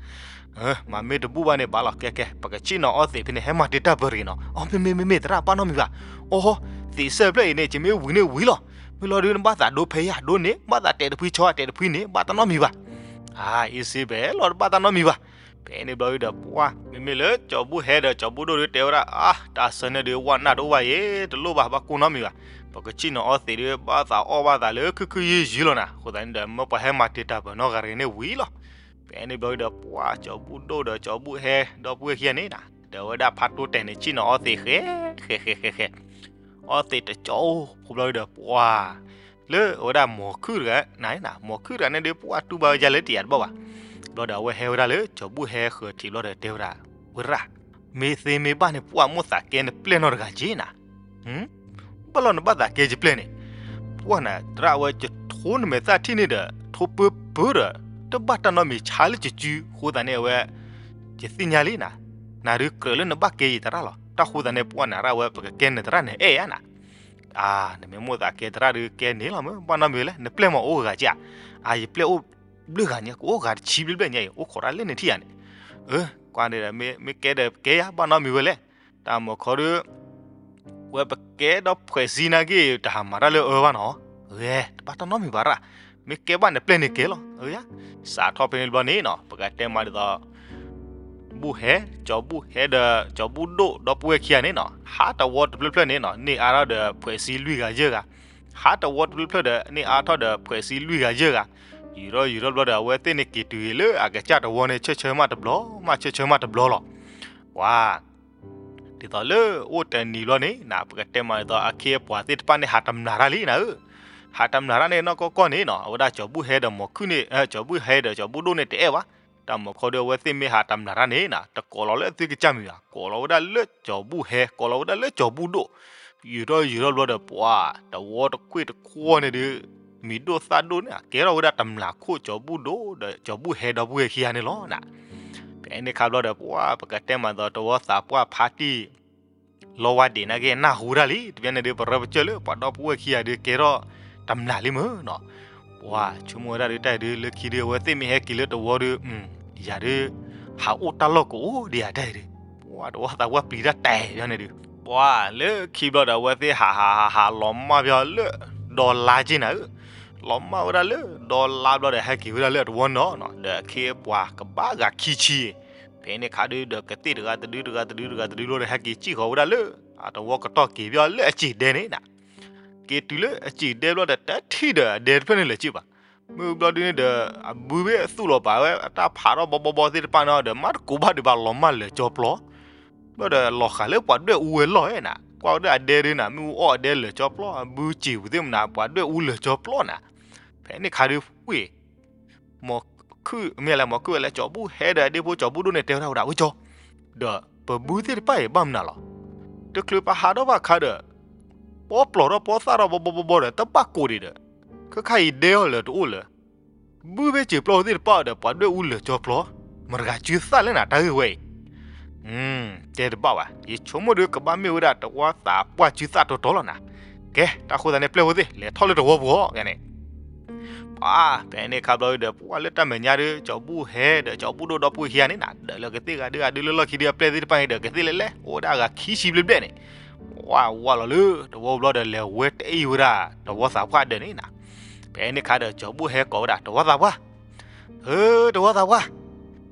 မၤမ့ၢ်တဘူၣ်ဘၣ်န့ၣ် ဘၣ်လီၤကဲကဲ ပကဆ့ၣ်နီၤအီၣ်သံးဖဲန့ၣ် ဟဲမၤတ့ၢ်တၢ်ပၢၢ်တဂ့ၤနီၤ. အီ မ့မ့ၢ်မ့မ့ၢ်သရၣ် ဘၣ်နီတမံၤဘၣ်. အီ သံးစဲဖျၢၣ်အံၤန့ၣ် ကမ့ၢ်ဝံၤန့ၣ်ဝံၤလီၤ. မ့ၢ်လီၤဒုးနဘၣ်သးဒိဖဲယၤဒိန့ၣ် ဘၣ်သးတဲာ်တဖှံဆီတဲာ်တဖှံန့ၣ် ဘၣ်တၢ်နီတမံၤဘၣ်. အါ အ့စ့ဘဲလီၤ တဘၣ်တၢ်နီတမံၤဘၣ်. ဖဲန့ၣ်ဘျီဒုးဒီး ပှၢ် မ့မ့ၢ်လၢကၠီၤဘူၣ်ဟဲဒီးကၠီၤဘူၣ်ဒိၣ်ဒုးတဲဝဲဒၣ် အါ တၢ်ဆၢန့ၣ်ဒုး ဝဲနၢ်တအိၣ်ဘၣ်ယဲ တလိၣ်ဘၣ် ဘၣ်ကိၢ်နီတမံၤဘၣ်. ပကဆ့ၣ်နီၤအီၣ်သံးဒုး ဘၣ်သးအီၣ်ဘၣ်သးလၢခုၣ်ခုၣ်ယုၢ်ယုၢ်လီၤနၤ. အဃိသတးန့ၣ်ဒီး မ့ၢ်ပှၤဟဲမၤတ့ၢ်တၢ်ပၢၢ်နီတဂၤတဂ့ၤန့ၣ်ဝံၤလီၤ. ဖဲန့ၣ်ဘျီဒုးဒီး ပှၢ် ကၠီၤဘူၣ်ဒိၣ်ဒီးကၠီၤဘူၣ်ဟဲဒီပုၢ်ဝဲၢ်ခံဂၤန့ၣ်နၤ ဒီးအဝဲဒၣ်ဖးတိၢ်တဲာ်န့ၣ် ဆ့ၣ်နီၤအီၣ်သံးဃဲ ဃဲ ဃဲ ဃဲ ဃဲ အီၣ်သံးတကၠီၤအိၣ်ဖိဘျီဒုးဒီး ပှၢ် လၢအဝဲဒၣ်မိၢ်ခုၣ်တဂၤ နၤနၤ မိၢ်ခုၣ်တဂၤန့ၣ်ဒုး ပှၢ်တူၢ်ဘၣ်ဝဲဒ်လဲၣ်တယာ်တဘၣ်ဘၣ်. ဘျီဒီးအဝဲဟဲဝဲဒၣ်လၢကၠီၤဘူၣ်ဟဲဃၢၤထံးဘျီဒီးတဲဝဲဒၣ်, ဝဲရၣ်, မ့ၢ်သ့မ့ၢ်ဘၣ်န့ၣ် ပှၢ်မိၣ်သးကဲနပျဲၢ်နီတဂၤက့နၤ. ဘၣ်လီၤနဘၣ်သးကဲယပျဲၢ်န့ၣ်. ပှၢ်နၤ သရၣ်ဝဲ ယထိနမဲာ်သၣ်ထံၣ်န့ၣ်ဒီး ထိပၢပၢဒီး တဘၣ်တၢ်နီတမံၤဆါလၢယစု အဃိသတးန့ၣ်အဝဲ ယသ့ၣ်ညါလံနၤ. နၤဒုးကြၢးလၢနဘၣ်ကဲယသရၣ်လီၤ. တၢ်ဃိသတးန့ၣ် ပှၢ်နၤရၣ်ဝဲ ပကကဲနသရၣ်န့ၣ်အဲၣ်ဧါနၤ. အါ နမ့ၢ်မိၣ်သးကဲသရၣ်ဒုးကဲန့ၣ်လီၤမ့ၢ် ဘၣ်နီတမံၤလဲၣ် နပျဲၢ်မ့ၢ်အိၣ်ဂၤက့ဧါ. အါ ယပျဲၢ်အိၣ်ဘျုးဂၤညါ ကအိၣ်ဂၤတဆံဘျဲၣ်ဘျဲၣ်ညါအံၤ အိၣ်ခိးတၢ်လၢန့ၣ်ထံၣ်ယၤန့ၣ်. အၢ ကွၢ်န့ၣ်ဒီး မ့ၢ်ကဲဒီးကဲယၤ ဘၣ်နီတမံၤဝဲလဲၣ်. တၢ်မုာ်ခီဒုး ဝဲပကဲဒီးဖှဲးစံနာ်က့ တဟးမၤတၢ်လၢအၢဘၣ်နီၤ. ဂဲၤ တဘၣ်တၢ်နီတမံၤဘၣ်ရၣ်, မ့ၢ်ကဲဘၣ်နပျဲၢ်န့ၣ်ကဲလီၤ. အၢ စးထီၣ်ဖဲန့ၣ်ဘျီန့ၣ်နီၤ ပကတဲမးဒ်သိး ဘူၣ်ဟဲ ကၠီၤဘူၣ်ဟဲဒီးကၠီၤဘူၣ်ဒိၣ်ဒီပုၢ်ဝဲၢ်ခံဂၤန့ၣ်နီၤ ဟးတဝီတဖျၢၣ်ဖျၢၣ်န့ၣ်နီၤ န့ၢ်အါထီၣ်ဒီးဖှဲးစံလွံၢ်ဂၤယဲၢ်ဂၤ, ဟးတဝီတဖျၢၣ်ဖျၢၣ်ဒီး န့ၢ်အါထီၣ်ဒီးဖှဲးစံလွံၢ်ဂၤယဲၢ်ဂၤ, ယူၤထီၣ်ယူၤထီၣ်ဘျီဒီး အဝဲသ့ၣ်န့ၣ်က့ၤတုၤဂ့ၤလၢအကစၢ်တဝီန့ၣ် ဆၢဆၢမးတဘျီ မးဆၢဆၢမးတဘျီလီၤ. ပှၤ ဒ်သိးလၢအိၣ်တနံၤဘျီန့ၣ် နၤ ပကတဲမးဒ်သိး အခ့အပှၤသ့ၣ်တဖၣ်န့ၣ် ဟးတမျၢ်တၢ်လံနၤဧၢ, ဟးတမျၢ်တၢ်န့ၣ်နီၢ်ကီၢ်ကီၢ်န့ၣ်နီၤ အဝဲဒၣ်ကၠီၤဘူၣ်ဟဲဒီးမိၢ်ခုၣ်န့ၣ် ကၠီၤဘူၣ်ဟဲဒီးကၠီၤဘူၣ်ဒိၣ်န့ၣ်တအဲၣ်ဘၣ်. တၢ်မုာ်ခီဒုး အဝဲသ့ၣ်မ့ၢ်ဟးတမျၢ်တၢ်န့ၣ်နၤ တကိးလီၤလၢအသုကစၢ်မံၤဘၣ် ကိးလီၤဝဲဒၣ်လၢကၠီၤဘူၣ်ဟဲ ကိးလီၤဝဲဒၣ်လၢကၠီၤဘူၣ်ဒိၣ်, ယူၤထီၣ်ယူၤထီၣ်ဘျီဒီး ပှၤ တဝီတခွ့ၣ်တခွီၣ်န့ၣ်ဒုး မံၤဒိၣ်သၣ်ဒိၣ်န့ၣ် ကဲထီၣ်ဝဲဒၣ်တမျၢ်ခိၣ်ကၠီၤဘူၣ်ဒိၣ်ဒီးကၠီၤဘူၣ်ဟဲဒီပုၢ်ဝဲၢ်ခံဂၤန့ၣ်လီၤနၤ. ဖဲန့ၣ်ခါဘျီဒီး ပှၤ ပကတဲမးဒ်သိး တဝီသးပှၢ်ဖါတံၢ် လီဝါဒံးနာ်က့ နၢ်ဟူဝဲဒၣ်လံ တဘျီန့ၣ်ဒုး ပရၢပစၢၢ်လၢပှၤဒီပုၢ်ဝဲၢ်ခံဂၤဒုးကဲထီၣ်တမျၢ်လံမ့ၢ်နီၤ. ပှၤဆိကမိၣ်ဝဲဒၣ်ဒုး တၢ်အံၤဒုး လၢခံဒုး အဝဲသ့ၣ်မ့ၢ်ဟဲက့ၤလၢတဝီဒုး ယၤဒုး ဟးအိၣ်တၢ်လီၢ်ကအိၣ်ဒံးဧါတၢ်အံၤဒုး, ပှၤ တဝီသးပှၢ်ပျံၤတၢ်တဲာ်ဘျီန့ၣ်ဒုး ပှၤလၢခံဘျီဒီး အဝဲသ့ၣ်ဟးဟးဟးဟးလီၤမၢ်ဘျီလၢ ဒီလါက့နၤဧၢ, လီၤမၢ်ဝဲဒၣ်လၢ ဒီလါဘျီဒီး ဟဲက့ၤဝဲဒၣ်လၢအတဝီနီၤနီၤ ဒီးအခ့အပှၤကဘၣ်ဂၤခံဆံ ဖဲန့ၣ်ခါဒုးဒီး ကသ့ၣ်တဂၤတဒု တဂၤတဒု တဂၤတဒုလီၤဒီး ဟဲက့ၤစံၣ်ဃီၤဝဲဒၣ်လၢ အတဝီကတီၢ်က့ၤဘျီလၢအစံၣ်ဒဲန့ၣ်နၤ, က့ၤတုၤလၢအစံၣ်ဒဲဘျီဒီး တထံၣ်ဒီးအဒဲတဖျၢၣ်န့ၣ်လၢၤက့ဘၣ်. မ့ၢ်ဘျီဒုးန့ၣ်ဒီး အဘုဘ့ၣ်သူၣ်လီၤပာ်ဝဲ အတၢ်ဖးထီၣ်ဘီဘီဘီသ့ၣ်တဖၣ်န့ၣ်ဒီး မၤတကိးဘၣ်ဒံးဘၣ် လီၤမၢ်လၢာ်ကၠီပျီ ဘျီဒီးလီၤဃာ်လၢပှၤဒွဲၣ်အူဝဲလီၢ်ဧဲနၤ, ကွၢ်ဝဲဒၣ်အဒဲဒုးနၤ မ့ၣ်အူအီၣ်အဒဲလၢာ်ကၠီပျီ အဘုစံၣ်ပူၤသ့ၣ်မနၤ ပှၤဒွဲၣ်အူလၢာ်ကၠီပျီနၤ. ဖဲန့ၣ်ခါဒုးဝ့ၢ် မ့ၢ်လဲၣ် မီၤခုၣ်ဝဲလဲၣ် ကၠီၤဘူၣ်ဟဲဒီး ဒ့ဖိကၠီၤဘူၣ်ဒိၣ်န့ၣ် တဲဝဲဒၣ်ဝဲဒၣ် ဝဲကၠီၤ, ဒီးပဘုသ့ၣ်တဖၣ်အံၤဘၣ်မနုၤလီၤ. တချုးပဟးထီၣ်ဘၣ်ခါဒီး ပီပျီၢ်ထီၣ်ပီသၣ်ထီၣ်ဘီဘီဘီဘီဒီး တဘၣ်ကိးဒံးဒီး ခဲခါအံၤဒဲအီၤလၢာ်တအိၣ်လၢၤ ဘုဘ့ၣ်စံၣ်ပျီသ့ၣ်တဖၣ်ဒီး ပှၤဒွဲၣ်အူလၢာ်ကၠီပျီ, မတဂၤစုသၣ်လဲၣ်နၤ တၢ်ဂ့ၢ်ဝဲအံၤ. တဲတဘၣ်ဘၣ် ယဆိကမိၣ်ဒုးကဘၣ်မ့ၢ်ဝဲဒၣ်တဝီသးပှၢ်စုသၣ်တီတီလီၤနၤ. ကဲ တၢ်ဃိသတးန့ၣ် ပျဲၢ်ဖိသ့ၣ် လဲၤထီၣ်လၢတဝီပူၤအီၤန့ၣ် ပှၤ ဖဲန့ၣ်ခါဘျီဒီး ပှၤလၢတၢ်မဲာ်ညါဒုး ကၠီၤဘူၣ်ဟဲဒီးကၠီၤဘူၣ်ဒိၣ်ဒီပုၢ်ဝဲၢ်ခံဂၤန့ၣ်နၤ ဒီးလၢကသ့ၣ်ဂၤဒုးဂၤဒုးလၢလီၢ်ခံဒုး အပျဲၢ်သ့ၣ်တဖၣ်န့ၣ်ဒီး ကသ့ၣ်လဲၣ်လဲၣ် အိၣ်ဝဲဒၣ်အဂၤခံဆံဘျဲၣ်ဘျဲၣ်န့ၣ် ပှၤဝးလီၤလၢတဝီဘျီဒီး လဲၤဝဲတအံၤဝဲဒၣ် တဝီသးပှၢ်ဒၢးန့ၣ်နၤ. ဖဲန့ၣ်ခါဒီး ကၠီၤဘူၣ်ဟဲကိးဝဲဒၣ် တဝီသးပှၢ် ဧၢ တဝီသးပှၢ်.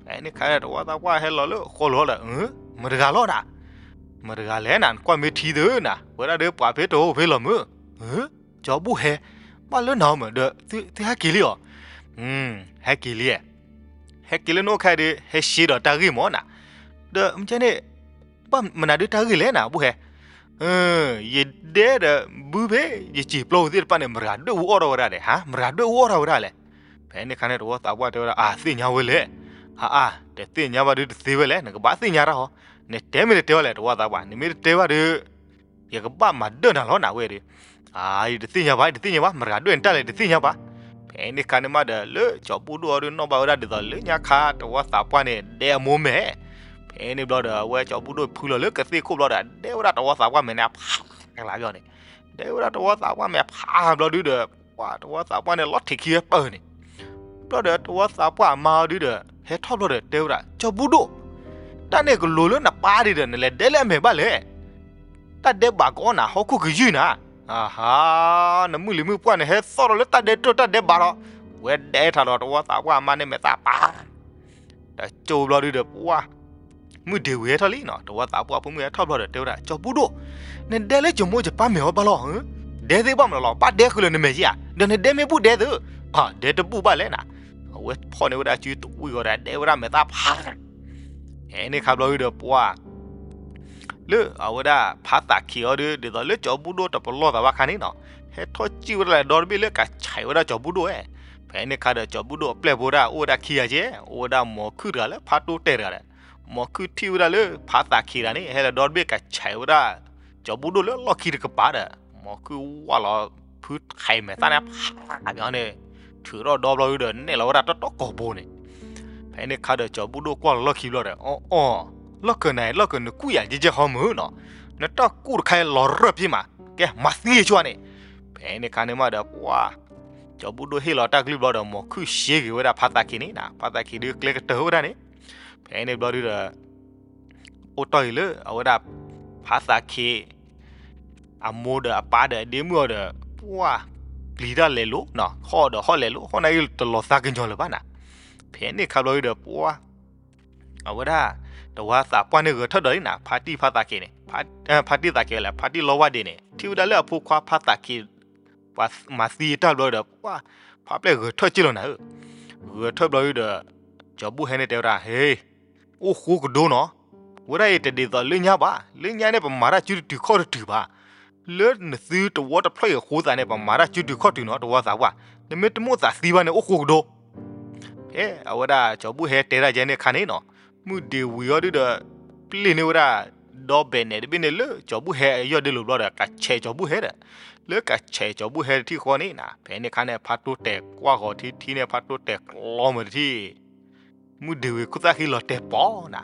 ဖဲန့ၣ်ခါဒီး တဝီသးပှၢ်ဟဲလီၤလၢဃီလီၤဒီး မတဂၤလီၤနၤ. မတဂၤလဲၣ်နၤ နကွၢ်မ့ၢ်ထံသၢနၤ ဝဲဒၣ်ဒီးပှၤဖဲတဝီဖဲလီၤမုၢ်. ကၠီၤဘူၣ်ဟဲ ဘၣ်လၢနၤမုၢ်ဒီး သုဟဲက့ၤလံအီၤ. ဟဲက့ၤလံ ဟဲက့ၤလၢနအိၣ်ခါဒီး ဟဲရှဲဒီးတၢ်ဂ့ၢ်မၢ်နၤ. ဒီးမ့ၢ်န့ၣ် ဘၣ်မနုၤဒုးတၢ်ဂ့ၢ်လဲၣ်နၤ ဘူၣ်ဟဲ. ယဒဲဒီးဘုဖဲ ယစံၣ်ပျီသ့ၣ်တဖၣ်န့ၣ် မတဂၤဒွဲၣ်အူအီၣ်ထီၣ်ဝဲဒၣ်လဲၣ် ဟါ မတဂၤဒွဲၣ်အူအီၣ်ထီၣ်ဝဲဒၣ်လဲၣ်. ဖဲန့ၣ်ခါန့ၣ် တဝီသးပှၢ်တဲဝဲဒၣ် အါ သ့ၣ်ညါဝဲလဲၣ်. အါအါ တသ့ၣ်ညါဘၣ်ဒုးတသ့ဝဲလဲၣ် နကဘၣ်သ့ၣ်ညါတၢ်ဟီ. နတဲမ့ၢ်တတဲဝဲလဲၣ် တဝီသးပှၢ် နမ့ၢ်တတဲဘၣ်ဒီး ယကဘၣ်မၤဒၢၣ်နၤလီၤနၤဝဲဒီး. အါ ယတသ့ၣ်ညါဘၣ် ယတသ့ၣ်ညါဘၣ် မတဂၤဒွဲၣ်နတၢ်လဲၣ် တသ့ၣ်ညါဘၣ်. ဖဲ ဖဲန့ၣ်ခါန့ၣ်မးဒီး လၢကၠီၤဘူၣ်ဒိၣ်အီၤဒုးနီၣ်ဘၣ်ဝဲဒၣ်ဒ်သိးလၢညါခါ တဝီသးပှၢ်န့ၣ် ဒဲအမိၢ်မဲာ်. ဖဲန့ၣ်ဘျီဒီး အဝဲကၠီၤဘူၣ်ဒိၣ်ဖုလီၤလၢကသ့ၣ်ခိၣ်ဘျီဒီး ဒဲဝဲဒၣ်တဝီသးပှၢ်မဲာ်န့ၣ်အဖးကလါဘျီန့ၣ်, ဒဲဝဲဒၣ်တဝီသးပှၢ်မဲာ်အဖးဘျီဒုဒီး ပှၤတဝီသးပှၢ်န့ၣ် လီၤထံးခံဝဲပၢၢ်န့ၣ်. ဘျီဒီးတဝီသးပှၢ်အမါအီၤဒုဒီး ဟဲထီၣ်ဘျီဒီးတဲဝဲဒၣ် ကၠီၤဘူၣ်ဒိၣ်, တၢ်န့ၣ်ကလိၤလၢနပၢ်ဒံးဒီး နလဲၤဒဲလၢအမဲာ်ဘၣ်လဲၣ်. တၢ်ဒဲးဘးကအီၣ်နၤ ဟီၣ်ခိၣ်ကယုၢ်နၤ. အဟါ, နမုၢ်လံၤမုၢ်ပှၢ်န့ၣ် ဟဲသီၣ်ထီၣ်လၢတၢ်ဒဲးတၢၢ်တၢ်ဒဲးဘးဒီး ဝဲဒဲထးဒီးတဝီသးပှၢ်အမါန့ၣ်မဲာ်သၣ်ပၢ် တကၠိဘျီဒုဒီး ပှၤမုၢ်ဒ့ဝံၤဟဲထီၣ်လံနီၤ, တဝီသးပှၢ်ဖိမုၣ်ဟဲထီၣ်ဘျီဒီးတဲဝဲဒၣ် ကၠီၤဘူၣ်ဒိၣ်, နဒဲလၢယမိၢ်ယပၢ်မဲာ်အီၤဘၣ်လီၤ. ဒဲသ့ၣ်ဘၣ်မနုၤလီၤ, ဘၣ်ဒဲဃုာ်လၢနမဲာ်ယဲဧါ, ဒီးနဒဲမ့ၢ်ဘူၣ်ဒဲသု, ဒဲတဘူၣ်ဘၣ်လဲၣ်နၤ. အဝဲဖီၣ်န့ၢ်ဝဲဒၣ်စုတဝံၣ်ဂီၤဒီး ဒဲဝဲဒၣ်မဲာ်သၣ်ဖး ဖဲန့ၣ်ခါဘျီဒုဒီးပှၤ လၢအဝဲဒၣ်ဖးသးခ့အီၤဒု ဒ်သိးလၢကၠီၤဘူၣ်ဒိၣ်တပလီၢ်သးဘၣ်ခါန့ၣ်နီၤ, ဟဲထီၣ်စံၣ်ဝဲဒၣ်လၢဒီတဘ့ၣ်လၢကဆဲးဝဲဒၣ်ကၠီၤဘူၣ်ဒိၣ်ဝဲ. ဖဲန့ၣ်ခါဒီးကၠီၤဘူၣ်ဒိၣ်အပျဲၢ်ဖိဒၣ်အိၣ်ဝဲဒၣ်ခံဂၤကဲ, အိၣ်ဝဲဒၣ်မိၤခုၣ်တဂၤလၢဖးတိတဲာ်တဂၤဒီး, မိၤခုၣ်ထံၣ်ဝဲဒၣ်လၢဖးသးခ့တဂၤန့ၣ် ဟဲလၢဒီတဘ့ၣ်ကဆဲးဝဲဒၣ် ကၠီၤဘူၣ်ဒိၣ်လၢလီၢ်ခံတကပၤဒီး, မိၤခုၣ်ဝၢ်လီၤဖုထံးမဲာ်သၣ်န့ၣ်ဖးန့ၣ် ထုးထီၣ်ဒီဘျီဒုဒီး နဲၣ်လီၤဝဲဒၣ်တီတီကိာ်ဘိန့ၣ် ဖဲန့ၣ်ခါဒီးကၠီၤဘူၣ်ဒိၣ်ကွၢ်လီၤလီၢ်ခံဘျီဒီး အီအီ, လီၢ်ကၢၢ်နၤအံၤ လီၢ်ကၢၢ်နကူၣ်ယၤယဲၢ်ကဲဟီမုၢ်နီၤ, နတၢ်ကူၣ်တခါအံၤလီၤရၢၢ်ဖံးမး, ကဲမၤသံအဆိန့ၣ်. ဖဲန့ၣ်ခါန့ၣ်မးဒီးပှၤ ကၠီၤဘူၣ်ဒိၣ်ဟ့ၣ်လီၤတၢ်ကလုၢ်ဘျီဒီး မိၤခုၣ်ရှဲက့ၤဝဲဒၣ်ဖးသးခ့န့ၣ်နီၤ, ဖးသးခ့ဒုးကျဲကတၢၢ်ဝဲဒၣ်န့ၣ်. ဖဲန့ၣ်ဘျီဒုဒီး အိၣ်တီၢ်အံၤလၢအဝဲဒၣ် ဖးသးခ့ အမိၢ်ဒီးအပၢ်ဒီးအဒ့မုၣ်အီၤဒီး ပှၤပျံၤတၢ်လဲၤလိၤ, ဟီၣ်ဒီးဟီၣ်လဲၤလိၤ, ဟီၣ်နၢ်ဂ့ၢ်တလီၤသးကညီၤလၢၤဘၣ်နၤ. ဖဲန့ၣ်ခါဘျီဒုဒီးပှၤ အဝဲဒၣ် တဝီသးပှၢ်န့ၣ်ဂဲၤထၢၣ်ဒီးလံနၤ, ဖါတံၢ်ဖးသးခ့န့ၣ်, ဖါတံၢ်သးခ့ဝဲလဲၣ်, ဖါတံၢ်လီဝၢ်ဒ့န့ၣ် ထံၣ်ဝဲဒၣ်လၢအဖိခွါဖးသးခ့ ပှၤမၤသံတၢ်ဘျီဒီး ပှၤ ဖါပျဲၢ်ဂဲၤထၢၣ်က့လီၤနၤဧၢ. ဂဲၤထၢၣ်ဘျီဒုဒီး ကၠီၤဘူၣ်ဟဲန့ၣ်တဲဝဲဒၣ် ဟ့ အိၣ်ဃိကဒိနီၤ, ဝဲဒၣ်အံၤတဒ်သိးလၢညါဘၣ်, လၢညါန့ၣ်ပမၤတၢ်စုတတုၤခီၣ်တတုၤဘၣ်, လၢနသုတဝီတဖျၢၣ်အံၤအဃိသးန့ၣ် ပမၤတၢ်စုတတုၤခီၣ်တုၤနီၤ တဝီသးပှၢ်, နမ့ၢ်တမိၣ်သးသံဘၣ်န့ၣ် အိၣ်ဃိကဒိ. ဖဲအဝဲဒၣ်ကၠီၤဘူၣ်ဟဲတဲဒၣ်ယဲန့ၣ်ခါန့ၣ်နီၤ, မုၢ်ဒ့ဝံၤအီၤဒုဒီး ပျ့ၤန့ၢ်ဝဲဒၣ် ဒီဘဲၣ်နဲၣ်တဘ့ၣ်န့ၣ်လၢကၠီၤဘူၣ်ဟဲအယီၢ်ဒ့လိာ်ဘျီဒီး ကဆဲးကၠီၤဘူၣ်ဟဲဒီး, လၢကဆဲးကၠီၤဘူၣ်ဟဲတထံၣ်ဃီန့ၣ်နၤ, ဖဲန့ၣ်ခါန့ၣ် ဖါတိတဲာ်ကွၢ်ဃီၤထံထံန့ၣ် ဖါတိတဲာ်ကျီမုၢ်တထံၣ် မုၢ်ဒ့ဝံၤခိၣ်သၣ်ဃံလီၤတဲာ်ပီၤနၤ,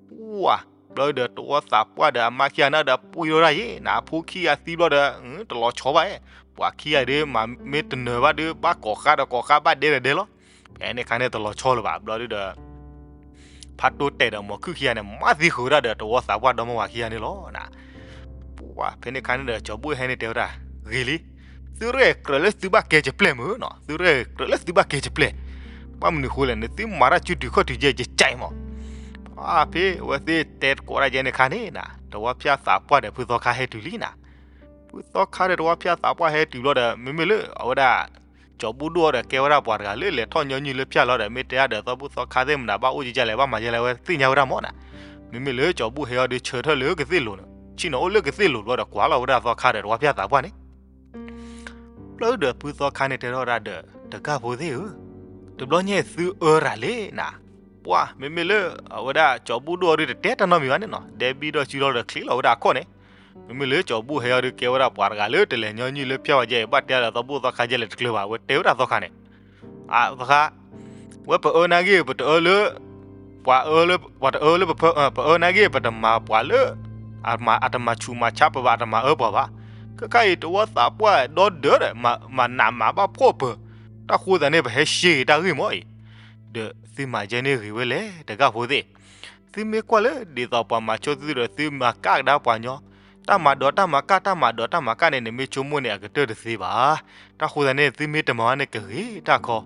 ပှၤ ဘျီဒုဒီးတဝီသးပှၢ်ဒီးအမါခံဂၤန့ၣ်ဒီးပှ့ၤထီၣ်ဒၣ်ယဲနၤ, အဖိခံဂၤသံဘျီဒီး တလီၤဆီဘၣ်, ပှၤခံဂၤဒုးမ့ၢ်တနၢၤဘၣ်ဒုး ဘၣ်ကိးဃါဒီးကိးဃါ ဘၣ်ဒဲဒီးဒဲလီၤ. ဖဲန့ၣ်ခါန့ၣ်တလီၤဆီလၢၤဘၣ် ဘျီဒုဒီး ဖါတိတဲာ်ဒီးမိၤခုၣ်ခံဂၤန့ၣ် မၤသံဃုာ်ဝဲဒၣ်ဒီးတဝီသးပှၢ်ဒီမါဝၤခံဂၤန့ၣ်လီၤနၤ. ပှၤ ဖဲန့ၣ်ခါန့ၣ်ဒီးကၠီၤဘူၣ်ဟဲန့ၣ်တဲဝဲဒၣ် ဂ့ၤလံ, သုရဲၣ်ကြၢးလၢသုဘၣ်ကဲကပျဲၢ်မုၢ်နီၤ, သုရဲၣ်ကြၢးလၢသုဘၣ်ကဲကပျဲၢ်, ဘၣ်မနုၤဃိလဲၣ် နသုမၤတၢ်စုတုၤခီၣ်တုၤယဲၢ်ယကဲမး. ဖဲအဝဲသ့ၣ်တဲတကိးဒၣ်ယဲန့ၣ်ခါန့ၣ်နၤ, တဝီဖၠၣ်သးပှၢ်ဒီးဖုသီခါဟဲတုၤလံနၤ. ဖုသီခါဒီးတဝီဖၠၣ်သးပှၢ်ဟဲတုၤဘျီဒီး မ့မ့ၢ်လၢအဝဲဒၣ် ကၠီၤဘူၣ်ဒိၣ်အီၤဒီးကဲဝဲဒၣ်ပှၤတဂၤလၢလဲၤထီၣ်ညီနုၢ်လၢဖၠၣ်လီၤဒီး မ့ၢ်တဲဒၣ်ဒီးသီဘူၣ်သီခါသ့ၣ်မနုၤ ဘၣ်အိၣ်ကလဲၣ် ဘၣ်မၤကလဲၣ် အဝဲသ့ၣ်ညါဝဲဒၣ်မးနၤ. မ့မ့ၢ်လၢကၠီၤဘူၣ်ဟဲအီၤဒီးဆၢထၢၣ်လၢကသ့ၣ်လိၤန့ၣ် ဆ့ၣ်နီၤအိၣ်လၢကသ့ၣ်လိၤဘျီဒီးကွၢ်လီၤဝဲဒၣ်သီခါဒီးတဝီဖၠၣ်သးပှၢ်န့ၣ် ဘျီဒုဒီးဖုသီခါန့ၣ်တဲထီၣ်ဝဲဒၣ်ဒီး တဂၤဖိသ့ၣ်ဧၢ, တဘျီညါသုအၢရၤလံနၤ. ပှၤ မ့မ့ၢ်လၢအဝဲဒၣ်ကၠီၤဘူၣ်ဒိၣ်အီၤဒုးတတဲတၢ်နီတမံၤဘၣ်န့ၣ်နီၤ, ဒဲဘံဒီးစုလီၤဒီးချ့လီၤဝဲဒၣ်အခီၣ်န့ၣ်. မ့မ့ၢ်လၢကၠီၤဘူၣ်ဟဲအီၤဒုးကဲဝဲဒၣ်ပှၤတဂၤလၢတလဲၤညီနုၢ်လၢဖၠၣ်ဝဲယဲၢ် ဘၣ်တဲဒီးသီဘူၣ်သီခါယဲၢ်လဲၣ်တကျၢၤဘၣ်, အဝဲတဲဝဲဒၣ်သီခါန့ၣ် အသီခါ, ဝဲပအၢနာ်က့ၢ် ပတအၢလၢ ပှၤအၢလၢ ပှၤတအၢလၢပဖၢ ပအၢနာ်က့ၢ် ပတမၤပှၤလၢ အတမၤဆူးမၤဆါပှၤဘၣ် အတမၤအၢပှၤဘၣ်. ခဲခါအံၤတဝီသးပှၢ်ဒီဒၢးဒီး မၤနးမၤဘၣ်ဖှီၣ်ပၢၤ, တၢ်ဃိသးန့ၣ် ပဟဲရှဲဂ့ၤတၢ်ဂ့ၢ်မးအံၤ, ဒီးသုမၤယဲန့ၣ်ဂ့ၤဝဲလဲၣ် တဂၤဖိသ့ၣ်. သုမ့ၢ်ကွၢ်လၢဒ်သိးပှၤမၤဆိသုဒီး သုမၤကၣ်ကဒါပှၤညီ, တၢ်မၤဒိးတၢ်မၤကၣ် တၢ်မၤဒိးတၢ်မၤကၣ်န့ၣ် နမ့ၢ်ဆိကမိၣ်န့ၣ် အကတၢၢ်တသ့ဘၣ်. တၢ်ဃိသးန့ၣ် သုမ့ၢ်တမၤဘၣ်န့ၣ်ကဂ့ၤတၢ်ခီ,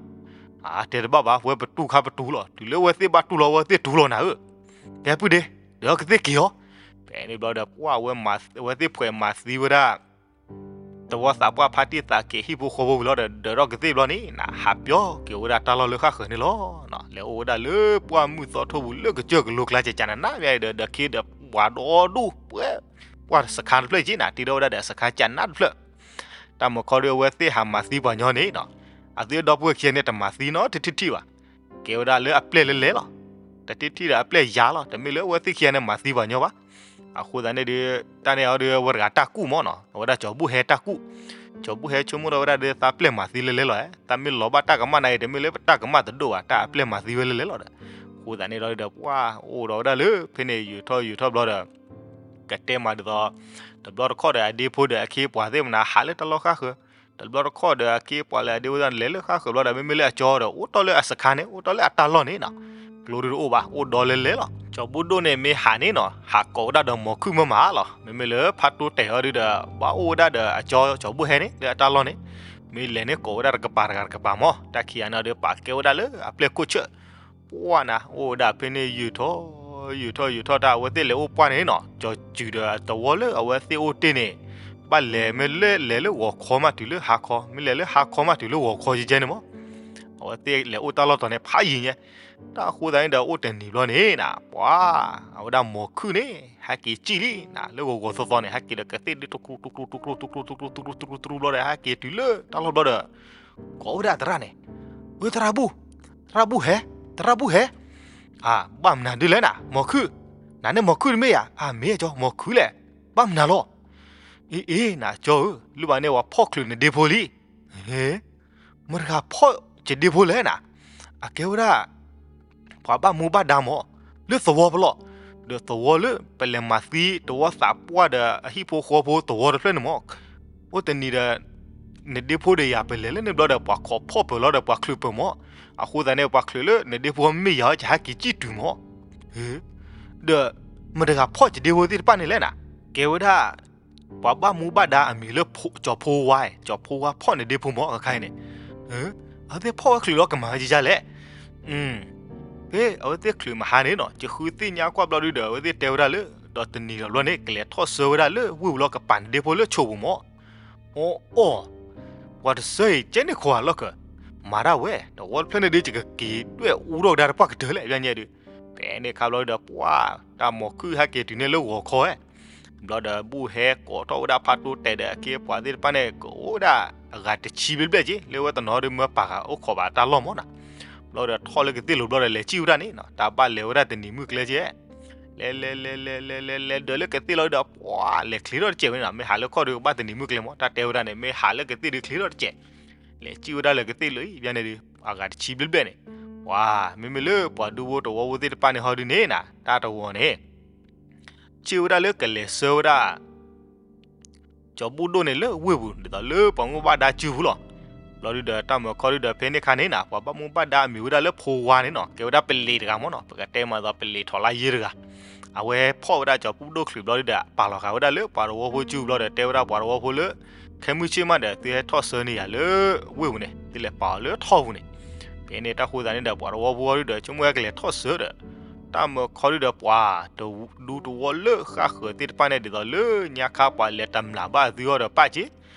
အတဲတဘၣ်ဘၣ် ဝဲပတူၢ်ခါပတူၢ်လီၤ, တုၤလၢဝဲသ့ၣ်ဘၣ်တူၢ်လီၤ ဝဲသ့ၣ်တူၢ်လီၤနၤဧၢ, ကဲပုၢ်ဒ့, ဒီးကသ့ၣ်က့ၤအီၤ. ဖဲန့ၣ်ဘျီဒီး ပှၤဝဲသ့ၣ်ဖှဲးမၤသံဝဲဒၣ် တဝီသးပှၢ်ဖါတံၢ်သးက့ၤဟံၣ်ဖိဃီဖိဝံၤလီၤဒီး ဒၢးထီၣ်ကသ့ၣ်ဘျီန့ၣ်နၤ ဟးပျီက့ၤဝဲဒၣ်တၢ်လီၢ်လၢဃၣ်ဃၢၤန့ၣ်လီၤ. လဲၤအိၣ်ဝဲဒၣ်လၢပှၢ်မုၢ်သီထိပူၤလၢကစၢၢ်ကလိကျါကကနနၣ်မ့ၢ်ဒီး ဒီးခ့ဒီးပှၤဒီဒူၣ်ပှဲၤ ပှၤစခါတဖျၢၣ်က့နၤ တ့ထီၣ်ဝဲဒၣ်ဒီးစခါကနနၣ်တဖျၢၣ် တၢ်မုၢ်ခီဒီးအဝဲသ့ၣ်ဟးမၤသံပှၤညီန့ၣ်နီၤ, အသုဒီပုၢ်ဝဲၢ်ခံဂၤန့ၣ် တမၤသံနီတထံၣ်ထံၣ်ဘၣ်. ကဲဝဲဒၣ်လၢအပျဲၢ်လၢလဲၤလီၤ. တထံၣ်ထံၣ်ဒီးအပျဲၢ်ယၤလီၤ. တမ့ၢ်လၢအဝဲသ့ၣ်ခံဂၤန့ၣ်မၤသံပှၤညီဘၣ်. အဃိသတးန့ၣ်ဒီး တၢ်န့ၣ်အီၤဒီးဝဲတဂၤတၢ်ကူၣ်မးနီၤ, အဝဲဒၣ်ကၠီၤဘူၣ်ဟဲတၢ်ကူၣ်. ကၠီၤဘူၣ်ဟဲဆိကမိၣ်ထီၣ်ဝဲဒၣ်ဒီး သးပျဲၢ်မၤသံလဲၣ်လဲၣ်လီၤ, သးမ့ၢ်လီၤဘၣ်တၢ်ကမၣ်နၤအံၤ တမ့ၢ်လၢပတၢ်ကမၣ်တဒိၣ်ဘၣ်, တၢ်အပျဲၢ်မၤသံဝဲလဲၣ်လဲၣ်လီၤဒီး, အဃိသတးန့ၣ်ဒီး ပှၤအိၣ်ဒီးဝဲဒၣ်လၢဖဲန့ၣ် ယူာ်ထီၣ်ယူာ်ထီၣ်ဘျီဒီး ကတဲမၤဒ်သိး တဘျီတခီၣ်ဒီး အဒ့ဖိဒီးအခ့အပှၤသ့ၣ်မနၤ ဟးလၢတၢ်လီၢ်ဃၣ်ဃၢၤ, တဘျီတခီၣ်ဒီး အခ့အပှၤလၢအဒ့ဖိသ့ၣ်လဲၤလၢဃၣ်ဃၢၤဘျီဒီး မ့မ့ၢ်လၢအကၠီဒီး အိၣ်တ့ၢ်လၢအစခါန့ၣ် အိၣ်တ့ၢ်လၢအတၢ်လီၢ်န့ၣ်နီၤ, ကျိဒုတအိၣ်ဘၣ် အိၣ်ဒီလဲၤလဲၤလီၤ. ကၠီၤဘူၣ်ဒိၣ်န့ၣ်မ့ၢ်ဟးန့ၣ်နီၤ ဟးကိးဝဲဒၣ်ဒီးမိၢ်ခုၣ်မၢမးလီၤ. မ့မ့ၢ်လၢဖးတိတဲာ်အီၤဒုဒီး ဘၣ်အိၣ်ဝဲဒၣ်ဒီးအကၠီကၠီၤဘူၣ်ဟဲန့ၣ် လၢအတၢ်လီၢ်န့ၣ်, မ့ၢ်လဲၤန့ၣ်ကိးဝဲဒၣ်တကပၤတဂၤတကပၤမး, တၢ်ခံဂၤန့ၣ်ဒီး ပာ်ကဲဝဲဒၣ်လၢအပျဲၢ်ခိၣ်ဆၢၣ် ပှၢ်နၤ အိၣ်ဝဲဒၣ်ဖဲန့ၣ် ယူာ်ထီၣ်ယူာ်ထီၣ်ယူာ်ထီၣ်တၢ် အဝဲသ့ၣ်လဲၤအိၣ်ပှၢ်န့ၣ်နီၤ, ကၠီၤစူၤဒီးတဝီလၢအဝဲသ့ၣ်အိၣ်တ့ၢ်န့ၣ် ဘၣ်လဲၤမ့ၢ်လၢ လဲၤလၢဂီၤခီမးတုၤလၢဟါခီ, မ့ၢ်လဲၤလၢဟါခီမးတုၤလၢဂီၤခီယဲကဲန့ၣ်မး, အဝဲသ့ၣ်လဲၤအိၣ်တၢ်လီၢ်တီၤန့ၣ် ဖးယံၤညါ, တၢ်အဃိသတးန့ၣ်ဒီး အိၣ်တနံၤဘျီန့ၣ်နၤ ပှၤ အဝဲဒၣ်မိၢ်ခုၣ်န့ၣ် ဟဲက့ၤစံၣ်လံနၤ လၢဂီၤဂီၤသီသီန့ၣ် ဟဲက့ၤဒီးကသ့ၣ်ဒု တကြူတကြူတကြူတကြူတကြူတကြူတကြူတကြူတကြူတကြူတကြူတကြူတကြူဘျီဒီး ဟဲက့ၤတုၤလၢတၢ်လီၢ်ဘျီဒီး ကိးဝဲဒၣ်အသရၣ်န့ၣ်, အၢ သရၣ်ဘူၣ်, သရၣ်ဘူၣ်ဟဲ, သရၣ်ဘူၣ်ဟဲ, အၢ ဘၣ်မနုၤဒ်လဲၣ်နၤ မိၢ်ခုၣ်, နၤန့ၣ်မိၢ်ခုၣ်တမ့ၢ်ဧါ, အၢ မ့ၢ်ကၠီ မိၢ်ခုၣ်လဲၣ်, ဘၣ်မနုၤလီၤ, အ့ အ့ နၤကၠီဧၢ လၢဘၣ်န့ၣ် ပှၤဖီၣ်ချုးနဒ့ဖိလံ, ဟ့ မတဂၤဖီၣ်ယဒ့ဖိလဲၣ်နၤ, အကဲဝဲဒၣ် ပှၤဘၣ်မူဘၣ်ဒါမး, လၢသဝီပလီၢ်, ဒီးသဝီလၢပလဲၤမၤသံတဝီသးပှၢ်ဒီးအဟံၣ်ဖိဃီဖိသဝီတဖျၢၣ်န့ၣ်မး, အိၣ်တနံၤဒီး နဒ့ဖိဒီးယၤ ပလဲၤလၢန့ၣ်ဘျီဒီး ပှၤခိးဖီၣ်ပၢၤလီၤဒီးပှၤချုးပၢၤမး, အဃိသတးန့ၣ် ပှၤချုးလၢနဒ့ဖိမ့ၢ်ယၤ ကဟဲက့ၤစံၣ်တုၤမး, ဒီး မတဂၤဖီၣ်ယဒ့ဖိသ့ၣ်တဖၣ်န့ၣ်လဲၣ်နၤ, ကဲဝဲဒၣ် ပှၤဘၣ်မူဘၣ်ဒါအမံၤလၢ ကၠီၤဖိဝါ, ကၠီၤဖိဝါဖီၣ်နဒ့ဖိမး ခဲခါအံၤန့ၣ်, အဝဲသ့ၣ်ဖီၣ်ဝဲချုးလီၤကမၤဝဲကယါလဲၣ်, ဖဲအဝဲသ့ၣ်ချုးမဟါန့ၣ်နီၤ ယဃုသ့ၣ်ညါကွၢ်ဘျီဒုဒီး အဝဲသ့ၣ်တဲဝဲဒၣ်လၢ ဒီးတနံၤဒီးဘျီန့ၣ် ကလဲၤထီၣ်ဆၢဝဲဒၣ်လၢဝ့ၢ်ပူၤလီၤ ကပာ်နဒ့ဖိလၢဆိးပူၤမး, အီအီ ပှၤတဆၢအံၤ ကဲန့ၣ်ခိးအလီၢ်ကၢၤ, မၤတၢ်ဝဲ တဝီတဖျၢၣ်န့ၣ်ဒုး ယကက့ၤဒွဲၣ်အူထီၣ်ကဒါတပှၢ်ကတၢၢ်လဲၣ် ဘၣ်ညါဒုး, ဖဲန့ၣ်ခါဘျီဒုဒီး ပှၤ တၢ်မိၢ်ခုၣ်ဟဲက့ၤတုၤန့ၣ်လၢဂီၤခီဝဲ ဘျီဒီးဘူၣ်ဟဲကိးထီၣ်ဝဲဒၣ်ဖးတိတဲာ်ဒီးအခ့အပှၤသ့ၣ်တဖၣ်န့ၣ် ကအိၣ်ဝဲဒၣ်အဂၤတဆံဘျဲၣ်ဘျဲၣ်က့ၤ လၢဝဲတနီၤဒုးမၢပာ်ဃာ်အိၣ်ခိးဘၣ်တၢ်လီၢ်မးနီၤ, ဘျီဒီးထီၣ်လၢကသ့ၣ်လိၤဘျီဒီးလဲၤစံၣ်ဝဲဒၣ်န့ၣ်နီၤ တၢ်ဘၣ်လဲၤဝဲဒၣ်တနံၤမုၢ်ကျဲကဲ လဲၤလဲၤလဲၤလဲၤလဲၤလဲၤလဲၤဒီးလၢကသ့ၣ်လီၤဒီး ပှၤလဲၤချ့ထီၣ်တစဲးဝဲန့ၣ်နီၤ မ့ၢ်ဟးလၢခီၣ်ဒီးကဘၣ်တနံၤမုၢ်ကျဲမး တၢ်တဲဝဲဒၣ်န့ၣ် မ့ၢ်ဟးလၢကသ့ၣ်ဒုးချ့ထီၣ်တစဲး လဲၤစံၣ်ဝဲဒၣ်လၢကသ့ၣ်လၢအံၤ ဘၣ်ညါဒုး အဂၤတဆံဘျဲၣ်ဘျဲၣ်န့ၣ်, ပှၤ မ့မ့ၢ်လၢပှၤဒူဖိတဝီဖိသ့ၣ်တဖၣ်န့ၣ်ဟီဒုးန့ၣ်နီၤ တၢ်တဝီန့ၣ် စံးဝဲဒၣ်လၢကလဲၤဆှၢဝဲဒၣ် ကၠီၤဘူၣ်ဒိၣ်န့ၣ်လၢဝ့ၢ်ပူၤ ဒ်သိးလၢပှၤမူဘၣ်ဒါစုပူၤလီၤ. ဘျီဒုဒီးတၢ်မၢခီဒုဒီးဖဲန့ၣ်ခါန့ၣ်နီၤ ပှၤဘၣ်မူဘၣ်ဒါအမံၤဝဲဒၣ်လၢဖိဝါန့ၣ်နီၤ ကဲဝဲဒၣ်ပလံၤတဂၤမးနီၤ ပကတဲမးသိးပလံၤထီၣ်လါယ့တဂၤ အဝဲဖီၣ်ဝဲဒၣ်ကၠီၤဘူၣ်ဒိၣ်ချုးဘျီဒုဒီး ပာ်လီၤဃာ်ဝဲဒၣ်လၢပှၤတဝီဖိစုပူၤဘျီဒီး တဲဝဲဒၣ်ပှၤတဝီဖိလၢ ခဲမုၢ်ဆ့ၣ်မးဒီး သုဟဲထီၣ်ဆှၢန့ၢ်ယၤလၢဝ့ၢ်ပူၤန့ၣ် သုလဲၤပာ်အီၤလၢထီၣ်ပူၤန့ၣ်, ဖဲန့ၣ်တၢ်ဃိသတးန့ၣ်ဒီး ပှၤတဝီဖိဒုဒီး ဆိကမိၣ်ဝဲကလဲၤထီၣ်ဆှၢဒီး တၢ်မၢခီဒုဒီးပှၤ တဒူတဝီလၢဃၣ်ဃၢၤသ့ၣ်တဖၣ်န့ၣ် ဒ်သိးလၢညါခါပှၤလဲၤတမျၢ်ဘၣ်သုအီၤဒီးပာ်က့ၤ,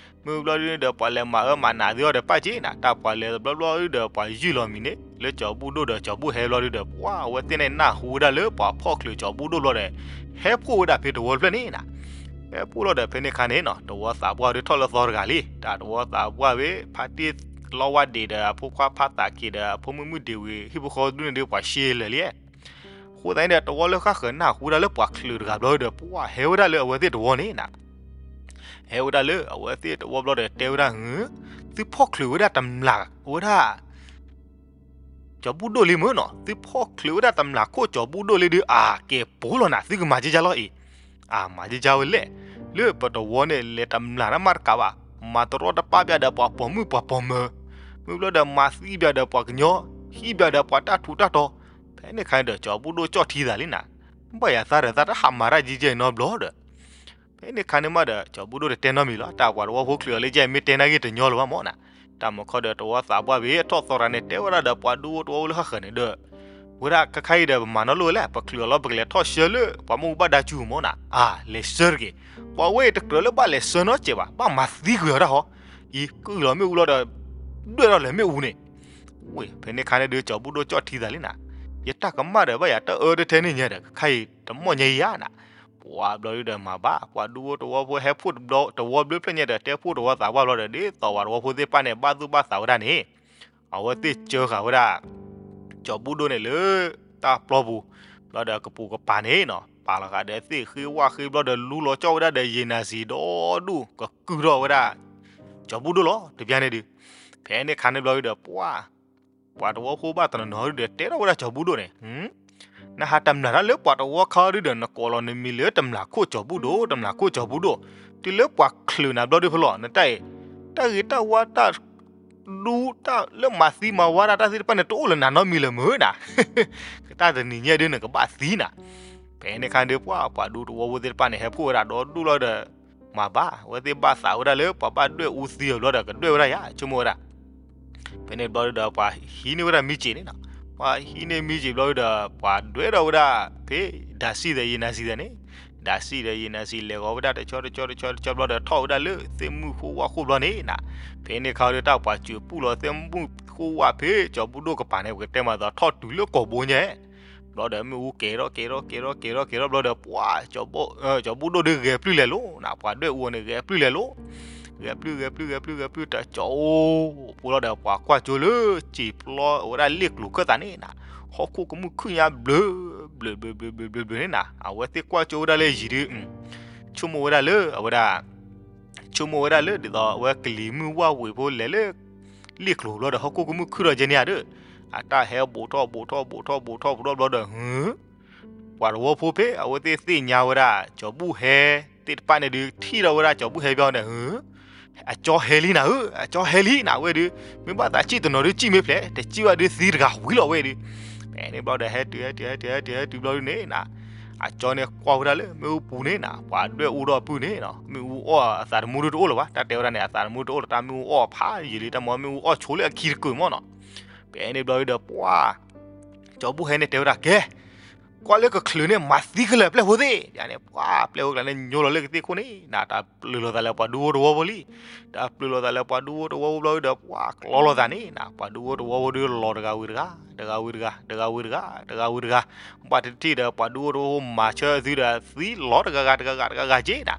မ့ၢ်ဘျီဒုန့ၣ်ဒီး ပှၤလဲၤမၤအၢမၤနးသုအီၤဒီးပာ်က့ၤနီၤ တၢ်ပှၤလဲၤတဘျီဘျီဒုဒီး ပှၤယုၢ်လီၤမံၤန့ၣ် လၢကၠီၤဘူၣ်ဒိၣ်ဒီးကၠီၤဘူၣ်ဟဲဘျီဒုဒီး ပှၤအဝဲသ့ၣ်န့ၣ်နၢ်ဟူဝဲဒၣ်လၢပှၤဖီၣ်ချုးကၠီၤဘူၣ်ဒိၣ်ဘျီဒီး ဟဲဖှိၣ်ဝဲဒၣ်ဖဲတဝီတဖျၢၣ်န့ၣ်နီၤ ဟဲဖှိၣ်လီၤဒီးဖဲန့ၣ်ခါန့ၣ်နီၤ တဝီသးပှၢ်ဒုးထီၣ်လၢသီတဂၤလံ, တၢ်တဝီသးပှၢ်ဝဲ ဖါတံၢ်လီဝါဒ့းဒီးအဖိခွါဖါသးက့ၤဒီးအဖိမုၣ်မုၣ်ဒ့းဝံၤ ဟံၣ်ဖိဃီဒုန့ၣ်ဒုး ပှၤရှဲလၢာ်လံ. အဃိသတးန့ၣ်ဒီး တဝီလၢဃၣ်ဃၢၤနၢ်ဟူဝဲဒၣ်လၢပှၤချုးတဂၤဘျီဒီး ပှၤဟဲဝဲဒၣ်လၢအဝဲသ့ၣ်တဝီန့ၣ်နီၤ ဟဲဝဲဒၣ်လၢအဝဲသ့ၣ်တဝီဘျီဒီး တဲဝဲဒၣ် သုဖီၣ်ချုးဝဲဒၣ်တမျၢ်ဝဲဒၣ် ကၠီၤဘူၣ်ဒိၣ်လံမ့ၢ်နီၤ, သုဖီၣ်ချုးဝဲဒၣ်တမျၢ်ခိၣ်ကၠီၤဘူၣ်ဒိၣ်လံဒုး အကဲပိာ်လီၤနၤ သုကမၤက့ၤကၢ်လီၤအံၤ, အမၤက့ၤကၢ်ဝဲလဲၣ်, လၢပတဝီန့ၣ် လဲၤတမျၢ်တၢ်မၤတကးဘၣ်, မၤတရီတပါဘၣ်ဒီးပှၤပိာ်မုၣ်ပှၤပိာ်မၢၤ, မ့ၢ်ဘျီဒီးမၤသံဘၣ်ဒီးပှၤကညီ, ဟံးဘၣ်ဒီးပှၤတၢ်ထူးတၢ်တီၤ, ဖဲန့ၣ်ခါန့ၣ်ဒီး ကၠီၤဘူၣ်ဒိၣ်ကၠီၣ်ထံသးလံနၤ, ဘၣ်ယၤသးဒီးသးတဟးမၤတၢ်ယံာ်ယဲၢ်နီတဘျီဒီး ဖဲန့ၣ်ခါန့ၣ်မးဒီး ကၠီၤဘူၣ်ဒိၣ်တတဲနီတမံၤလီၤ, တၢ်ပှၤတဝီဖိချုးအီၤလၢယဲၢ်မ့ၢ်တဲနာ်က့ၤတညီလၢၤဘၣ်မ့ၢ်နၤ, တၢ်မၢခီဒီးတဝီသးပှၢ်ဘ့ၣ်ထီၣ်သီရၤန့ၣ် တဲဝဲဒၣ်ဒီးပှၤဒူဖိတဝီဖိလၢဃၣ်ဃၢၤန့ၣ်ဒီး ဝဲဒၣ်ခဲခါအံၤဒီး ပမၤနီတလိၣ်ဝဲလဲၣ်, ပချုးအီၤလီၤ ပကလဲၤထီၣ်ဆှၢလၢပှၤမူဘၣ်ဒါစုပူၤမ့ၢ်နၤ, အါ လဲၤဆှၢတက့ၢ်, ပှၤဝဲအံၤတကြၢးလၢဘၣ်လဲၤဆှၢနီတစဲးဘၣ်, ဘၣ်မၤသံကွံာ်အီၤတၢ်ဟီ, အံၤကုၢ်လီၤမ့ၣ်အူလီၤဒီး ဒွဲၣ်ထီၣ်လဲၤမ့ၣ်အူန့ၣ် ဝဲ ဖဲန့ၣ်ခါန့ၣ်ဒီး ကၠီၤဘူၣ်ဒိၣ်ကၠီၣ်ထံသးလံနၤ, ယတၢ်ကမၣ်ဒီးဘၣ်ယၤတအၢတထဲန့ၣ်ညါဒီး ခဲခါအံၤ တမီၢ်ညါယၤနၤ, ပှၤဘျီဒုဒီးမၤဘၣ်, ပှၤဒူဖိတဝီဖိဟဲဖှိၣ်တဝီဘျီဖျၢၣ်ညါဒီး တဲဖှိၣ်တဝီသးပှၢ်ဘျီဒီး ဒ်သိးပှၤတဝီဖိသ့ၣ်တဖၣ်န့ၣ် ဘၣ်သူၣ်ဘၣ်သးဝဲဒၣ်န့ၣ်, အဝဲသ့ၣ်စၢဃာ်ဝဲဒၣ် ကၠီၤဘူၣ်ဒိၣ်န့ၣ်လၢ တၢ်ပျီပူၤ, ဘျီဒီးကပူၤကပၤန့ၣ်နီၤ ပာ်လီၤဃာ်ဒီးသ့ၣ်ဃ့ဝၣ်ဃ့ဘျီဒီး လူလီၤကၠီၣ်ဝဲဒၣ်ဒီး ယံာ်နၤစံးဒီဒူၣ် ကကုၢ်ထီၣ်ဝဲဒၣ် ကၠီၤဘူၣ်ဒိၣ်လီၤ တပျၢ်န့ၣ်ဒုး. ဖဲန့ၣ်ခါန့ၣ်ဘျီဒုးဒီး ပှၤ ပှၤတဝီဖိဘၣ်တနီၤနီၤဒုးဒီး တဲထီၣ်ဝဲဒၣ်ကၠီၤဘူၣ်ဒိၣ်န့ၣ်, နဟးတမျၢ်တၢ်လၢပှၤတဝီခါဒုးဒီး နကိးလီၤနမံၤလၢတမျၢ်ခိၣ်ကၠီၤဘူၣ်ဒိၣ် တမျၢ်ခိၣ်ကၠီၤဘူၣ်ဒိၣ်, တုၤလၢပှၤချုးနၤဘျီဒုးဖဲလီၤ နတၢ်အံၤ တၢ်ဂ့ၤတၢ်ဝါတၢ် ဒူတၢ်လၢမၤသံမၤဝါဒၣ်တၢ်သ့ၣ်တဖၣ်န့ၣ် တအိၣ်လၢနၤနီတမံၤလၢၤမုၢ်နၤ, တၢ်တနံၤညါဒုးနကဘၣ်သံနၤ. ဖဲန့ၣ်ခါဒုးပှၤ ပှၤဒူသဝီဖိသ့ၣ်တဖၣ်န့ၣ် ဟဲဖှိၣ်ဝဲဒၣ်ဒီဒူၣ်လီၤဒီး မၤဘၣ် အဝဲသ့ၣ်ဘၣ်သးဝဲဒၣ်လၢပှၤဘၣ်ဒွဲၣ်အူသံအီၤဘျီဒီး ကဒွဲၣ်ဝဲဒၣ်ယၤ ဆိကမိၣ်ဝဲဒၣ်. ဖဲန့ၣ်ဘျီဒုးဒီး ပှၤဟံးန့ၢ်ဝဲဒၣ်မံက့ၤန့ၣ်နီၤ, ပှၤဟံးန့ၢ်မံက့ၤဘျီဒုးဒီး ပှၤဒွဲၣ်ထီၣ်ဝဲဒၣ်ဖဲ ဒၣ်စံၣ်ဒီးယနၤစံၣ်ဒီးန့ၣ်, ဒၣ်စံၣ်ဒီးယနၤစံၣ် လဲၤဂီၤဝဲဒၣ်တဆီတဆီတဆီတဆီဘျီဒီး ထီၣ်ဝဲဒၣ်လၢသ့ၣ်မုၢ်ဃိဝၣ်ဃိဘျီန့ၣ်နၤ. ဖဲန့ၣ်ခါဒုး တၢ်ပှၤစၢၤပူၣ်လီၤသ့ၣ်မုၢ်ဃိဝၣ်ဖဲ ကၠီၤဘူၣ်ဒိၣ်ကပၤန့ၣ် ပကတဲမးသိး ထီၣ်တုၤလၢကိာ်ဘိညါ ဘျီဒီးမ့ၣ်အူကဲၤထီၣ်ကဲၤထီၣ်ကဲၤထီၣ်ကဲၤထီၣ်ကဲၤထီၣ်ဘျီဒီး ပှၤ ကၠီၤဘူၣ်ဒိၣ်ဒုးဂဲၤပျုၢ်လဲၤလိၤနၤ, ပှၤဒွဲၣ်အူအီၤန့ၣ် ဂဲၤပျုၢ်လဲၤလိၤ, ဂဲၤပျုၢ်ဂဲၤပျုၢ်ဂဲၤပျုၢ်ဂဲၤပျုၢ် တကၠီၤအိၣ်ဖိလီၤဒီး ပှၤကွၢ်ကၠိလၢ စံာ်ပျီဝဲဒၣ်လ့ၣ်ကျိၤခၢၣ်သးန့ၣ်နၤ, ဟီၣ်ခိၣ်ကမုၢ်ခုၣ်ညါဘျၢ ဘျၢဘျၢဘျၢဘျၢဘျၢဘျၢန့ၣ်နၤ, အဝဲသ့ၣ်ကွၢ်ကၠိဝဲဒၣ်လၢယံၤဒုး ဆိကမိၣ်ဝဲဒၣ်လၢအဝဲဒၣ် ဆိကမိၣ်ဝဲဒၣ်လၢ ဒ်သိးအဝဲကလံၤမုၢ်ဝၣ်ဝံၤဖိလဲၤလၢ လ့ၣ်ကျိၤဘျီဒီး ဟီၣ်ခိၣ်ကမုၢ်ခုၣ်ထီၣ်ကဲန့ၣ်ဧါဒီး အတၢ်ဟဲဘူးထီၣ်ဘူးထီၣ်ဘူးထီၣ်ဘူးထီၣ်ဘူးထီၣ်ဘူးထီၣ်ဘျီဒီး ပှၤတဝီဖိဖဲအဝဲသ့ၣ်သ့ၣ်ညါဝဲဒၣ် ကၠီၤဘူၣ်ဟဲသ့ၣ်တဖၣ်န့ၣ်ဒုး ထံၣ်ထီၣ်ဝဲဒၣ်ကၠီၤဘူၣ်ဟဲဘျီန့ၣ် အကၠီဟဲလံနၤဧၢ, အကၠီဟဲလံနၤဝဲဒုး, မ့ၢ်ဘၣ်သးစံၣ်တနီၤဒုး စံၣ်မ့ၢ်ဖျဲး တစံၣ်ဘၣ်ဒုးသံတဂၤဝံၤလီၤဝဲဒုး. ဖဲန့ၣ်ဘျီဒီး ဟဲတုၤဟဲတုၤဟဲတုၤဟဲတုၤဟဲတုၤဘျီဒုးန့ၣ်နၤ, အကၠီန့ၣ်ကွၢ်ဝဲဒၣ်လၢမ့ၣ်အူပူၤန့ၣ်နၤ, ပှၤဒွဲၣ်အူဒီးအပုၢ်န့ၣ်နီၤ, မ့ၣ်အူအီၣ်အသးတမူဒုးတအိၣ်လၢၤဘၣ်, တၢ်တဲဝဲဒၣ်န့ၣ် အသးတမူတအိၣ်လၢၤ တၢ်မ့ၣ်အူအီၣ်ဖးယံာ်လံ တၢ်မ့ၢ်မ့ၣ်အူအီၣ်ဆိလၢအခံတကုာ်မ့ၢ်နီၤ. ဖဲန့ၣ်ဘျီဒုးဒီး ပှၤ ကၠီၤဘူၣ်ဟဲန့ၣ်တဲဝဲဒၣ် ကဲ ကွၢ်လၢကချုးန့ၣ် မၤသံခဲလၢာ်အပျဲၢ်ဖိသ့ၣ်, ယန့ၣ် ပှၤပျဲၢ်ဖိကျါန့ၣ် ညိလီၤလၢကသ့ၣ်ခိၣ်န့ၣ်နၤ, တၢ်ပျုၤလိာ်သးလၢပှၤဒူဖိတဝီဖိလံ, တၢ်ပျုၤလိာ်သးလၢပှၤဒူဖိတဝီဖိဘျီဒုးဒီး ပှၤကျီလိာ်သးန့ၣ်နၤ, ပှၤဒူဖိတဝီဖိဒုးလီၤတဂၤဝံၤတဂၤ, တဂၤဝံၤတဂၤ, တဂၤဝံၤတဂၤ, ဘၣ်တထံၣ်ဒီး ပှၤဒူဖိတဝီဖိမၤဆၢသုဒီး သံလီၤတဂၤဂၤတဂၤဂၤတဂၤဂၤက့နၤ.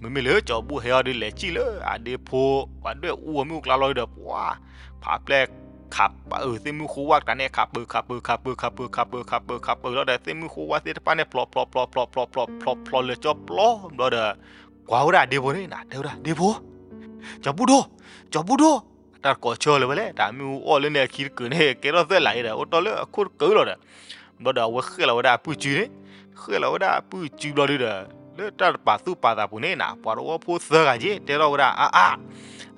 မ့မ့ၢ်လၢကၠီၤဘူၣ်ဟဲအီၤဒုး လဲၤစံၣ်လၢအဒ့ဖိ ပှၤဒွဲၣ်အူအမ့ၣ်အူကျါလီၤဒုးဒီး ပှၤ ဖးပျဲၢ် ခးပၢသ့ၣ်မုၢ်ဃိဝၣ်ကျါန့ၣ် ခးပၢခးပၢခးပၢခးပၢခးပၢခးပၢခးပၢခးပၢလီၤဒီး သ့ၣ်မုၢ်ဃိဝၣ်သ့ၣ်တဖၣ်န့ၣ် ဖျိးဖျိးဖျိးဖျိးဖျိးဖျိးဖျိးလၢကၠီပျီဘျီဒီး ကွၢ်ဝဲဒၣ်အဒ့ဖိန့ၣ်နၤ တဲဝဲဒၣ် ဒ့ဖိ ကၠီၤဘူၣ်ဒိၣ် ကၠီၤဘူၣ်ဒိၣ်, တၢ်တကိးဆၢလၢၤဝဲလဲၣ် တၢ်မ့ၣ်အူအီၣ်လၢန့ၣ်အခံတကုာ်န့ၣ် ကဲထီၣ်သၢလးအံၤဒီး အိၣ်တီၢ်လၢအခိၣ်တကုာ်လီၤဒီး ဘျီဒီးအဝဲဃဲၣ်လီၤဝဲဒၣ်အပုၢ်စုန့ၣ်, ဃဲၣ်လီၤဝဲဒၣ်အပုၢ်စုဘျီဒုးဒီး လၢတၢ်တပာ်သူၣ်ပာ်သးပူၤန့ၣ်နၤ ပှၤတဝီဖိသၢဂၤက့ တဲထီၣ်ဝဲဒၣ် အါအါ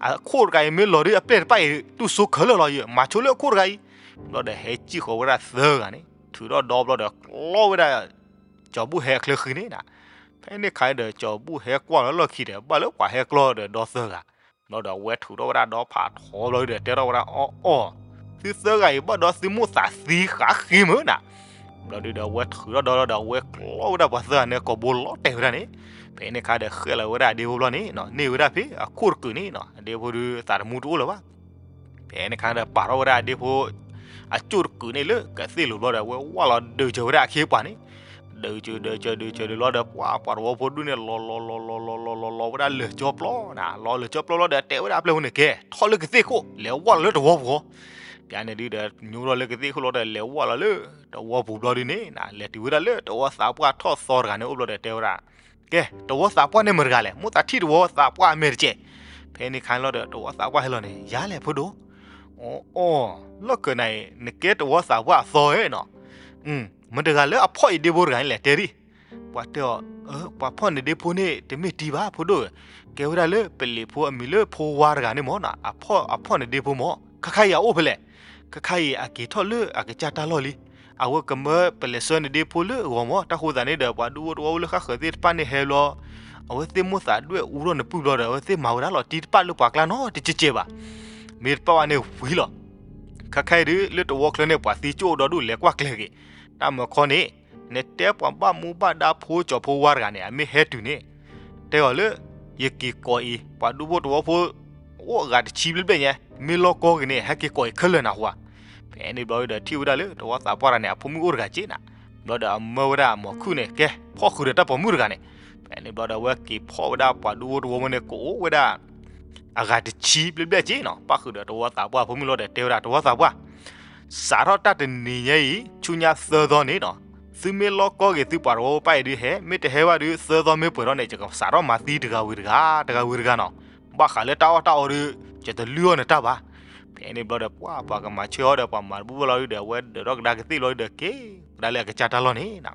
အခိၣ်တဂၤအံၤမ့ၢ်လီၤဒုး အပျဲၢ်တဖၣ်အံၤ တူၢ်စိခၢၣ်လၢာ်လီၤယ မၤဆိလၢအခိၣ်တဂၤအံၤ, ဘျီဒီးဟဲစံၣ်ဃီၤဝဲဒၣ်သၢဂၤန့ၣ် ထုးထီၣ်ဒီဘျီဒီးကျီဝဲဒၣ် ကၠီၤဘူၣ်ဟဲအချၢဃံန့ၣ်နၤ, ဖဲန့ၣ်ခါဒီးကၠီၤဘူၣ်ဟဲကွၢ်လီၤလီၢ်ခံဒီး ဘၣ်လၢပှၤဟဲကျီဒီးဒီသၢဂၤ ဘျီဒီးအဝဲထုးထီၣ်ဝဲဒၣ်ဒီဖးထီဘျီဒုးဒီး တဲထီၣ်ဝဲဒၣ်အီၣ်အီၣ်, သုသၢဂၤအံၤဘၣ်ဒီးသုမိၣ်သးသံဃးဃ့မုၢ်နၤ, ဘျီဒုးဒီးအဝဲထုးထီၣ်ဒီလီၤဒီး အဝဲကျီဝဲဒၣ်ပှၤသၢဂၤန့ၣ်ကိာ်ဘိလီၤတဲာ်ဝဲဒၣ်န့ၣ်, ဖဲန့ၣ်ခါဒီးဃဲၣ်လီၤဝဲဒၣ်အဒ့ဖိဘျီန့ၣ် န့ၢ်ဝဲဒၣ်ဖဲအခိၣ်တကုာ်န့ၣ် အဒ့ဖိဒုးသးတမူတအိၣ်လၢၤဘၣ် ဖဲန့ၣ်ခါဒီးပာ်ထီၣ်ဝဲဒၣ်အဒ့ဖိ အကၠိၣ်တကုာ်န့ၣ်လၢကသ့ၣ်လိၤဘျီဒီး အဝဲဝၢ်လီၤဒုးစၢၤဝဲဒၣ်အခ့အပှၤန့ၣ်, ဒုးစၢၤဒုးစၢၤဒုးစၢၤဒုးလီၤဒီး ပှၤပှၤတဝီဖိဒူၣ်န့ၣ် လီၤလီၤလီၤလီၤလီၤလီၤလီၤလီၤလီၤဝဲဒၣ်လၢာ်ကၠီပျီနၤ, လီၤလၢာ်ကၠီပျီလီၤဒီး တဲဝဲဒၣ်အပျဲၢ်ဖိန့ၣ် ကဲ ထီၣ်လၢကသ့ၣ်ခိၣ် လဲၤဝၢ်လီၤလၢတဝီပူၤဃီ, ပျၢ်န့ၣ်ဒုးဒီး ညိလီၤလၢကသ့ၣ်ခိၣ်လီၤဒီး လဲၤဝၢ်လီၤလၢတဝီပူၤဘျီဒုးန့ၣ် လဲၤတုၤဝဲဒၣ်လၢတဝီသးပှၢ်ထီၣ်သီတဂၤန့ၣ်အိၣ်ဘျီဒီးတဲဝဲဒၣ် ကဲ တဝီသးပှၢ်န့ၣ်မတၤတဂၤလဲၣ်, မိၣ်သးထံၣ်တဝီသးပှၢ်အမဲာ်တကဲး, ဖဲန့ၣ်ခါန့ၣ်လီၤဒီး တဝီသးပှၢ်ဟဲလီၤန့ၣ် ယၤလဲၣ်ဖိဒိၣ်, အီၣ်အီၣ် လီၢ်ခၢၣ်နၤအံၤ နကဲတဝီသးပှၢ်အသီဧါနီၤ, မတၤတဂၤလၢအဖီၣ်အံၤဒ့ဖိတဂၤန့ၣ်လဲၣ် တဲဒံး, ပှၤတဲအီၤ ပှၤဖီၣ်န့ၢ်ဒ့ဖိန့ၣ် တမ့ၢ်တံၤဘၣ်ဖိဒိၣ်ဧၢ, ကဲဝဲဒၣ်လၢပလံၤဖိအမံၤလၢဖိဝါတဂၤန့ၣ်မ့ၢ်နီၤ, အဖီၣ်န့ၢ်ဒ့ဖိမ့ၢ်, ခါခါအံၤအအိၣ်ဖဲလဲၣ်, ခါခါအံၤအက့ၤထီၣ်လၢအကစၢ်တၢ်လီၢ်လံ အဝဲကမၢပလဲၤဆှၢန့ၢ်ဒ့ဖိလၢအဂီၢ်မ့ၢ်, တၢ်ဃိသးန့ၣ်ဒီးပှၤဒူဖိတဝီဖိလၢဃၣ်ဃၢၤသ့ၣ်တဖၣ်န့ၣ်ဟဲလီၤ, အဝဲသ့ၣ်မိၣ်သးဒွဲၣ်အူထီၣ်နပုၢ်ဘျီဒီး အဝဲသ့ၣ်မၤဝဲဒၣ်လီၤတံၢ်တပာ်လၢပှၤကျါနီတကဲးကဲးဘၣ်, မ့ၢ်တပာ်ဝဲန့ၣ်ဝံၤလီၤ, ခါခါအံၤဒုး လၢတဝီချၢန့ၣ် ပှၤသံကၠိၣ်ဒီဒူၣ်လဲၤကွၢ်ကျဲၤက့ၤ, တၢ်မၢခီန့ၣ် နတဲပှၤဘၣ်မူဘၣ်ဒါဖိကၠီၤဖိဝါတဂၤန့ၣ် အမ့ၢ်ဟဲတုၤန့ၣ် တဲအီၤလၢ ယက့ၤကိးအံၤ ပှၤဒူဖိတဝီဖိ အိၣ်အဂၤတဆံဘျဲၣ်ဘျဲၣ်ညါ, မ့ၢ်လီၢ်ကီက့ၤန့ၣ် ဟဲက့ၤကိးအံၤခဲလၢာ်နၢ်ဟူဧါ, ဖဲန့ၣ်ဘျီဒီးထံၣ်ဝဲဒၣ်လၢတဝီသးပှၢ်တဂၤန့ၣ် အဖိမုၣ်အိၣ်တဂၤက့နၤ, ဘျီဒီးအမၢဝဲဒၣ်အမိၢ်ခုၣ်န့ၣ် ကဲ ဖီၣ်ဃုာ်ဒီးတၢ်ပိာ်မုၣ်တဂၤန့ၣ်, ဖဲန့ၣ်ဘျီဒီးအဝဲက့ၤဖီၣ်ဝဲဒၣ်ပှၤဒူဖိတဝီဖိန့ၣ် ကအိၣ်ဝဲဒၣ် အဂၤတဆံဘျဲၣ်ဘျဲၣ်က့နီၤ, ပၣ်ဃုာ်ဒီးတဝီသးပှၢ်အဖိမုၣ်လီၤဒီးတဲဝဲဒၣ် တဝီသးပှၢ် စးထီၣ်တၢ်တနံၤညါအံၤ ဆူညါသၢသီန့ၣ်နီၤ, သုမ့ၢ်လီၢ်ကီက့ၤသုပှၤတဝီဖိပၢ်အံၤဒုးဟဲ, မ့ၢ်တဟဲဘၣ်ဒုး သၢသီမ့ၢ်ပှဲၤထီၣ်န့ၣ် ယကစးထီၣ်မၤသံတဂၤဝံၤတဂၤ တဂၤဝံၤတဂၤနီၤ, ဘၣ်ဃးလၢတၢ်အီၣ်တၢ်အီဒီး ယတလုၢ်အီၣ်နတၢ်ဘၣ်. ဖဲန့ၣ်ဘျီဒီး ပှၤ ပှၤကမၤဆၢအီၤဒီး ပှၤမၤတဘူၣ်ဘၣ်လီၤဒုဒီး အဝဲဒၢးထီၣ်ကဒါကသ့ၣ်ဘျီဒုဒီး က့ၤဝဲဒၣ်လၢအကစၢ်တၢ်လီၢ်န့ၣ်နီၤ.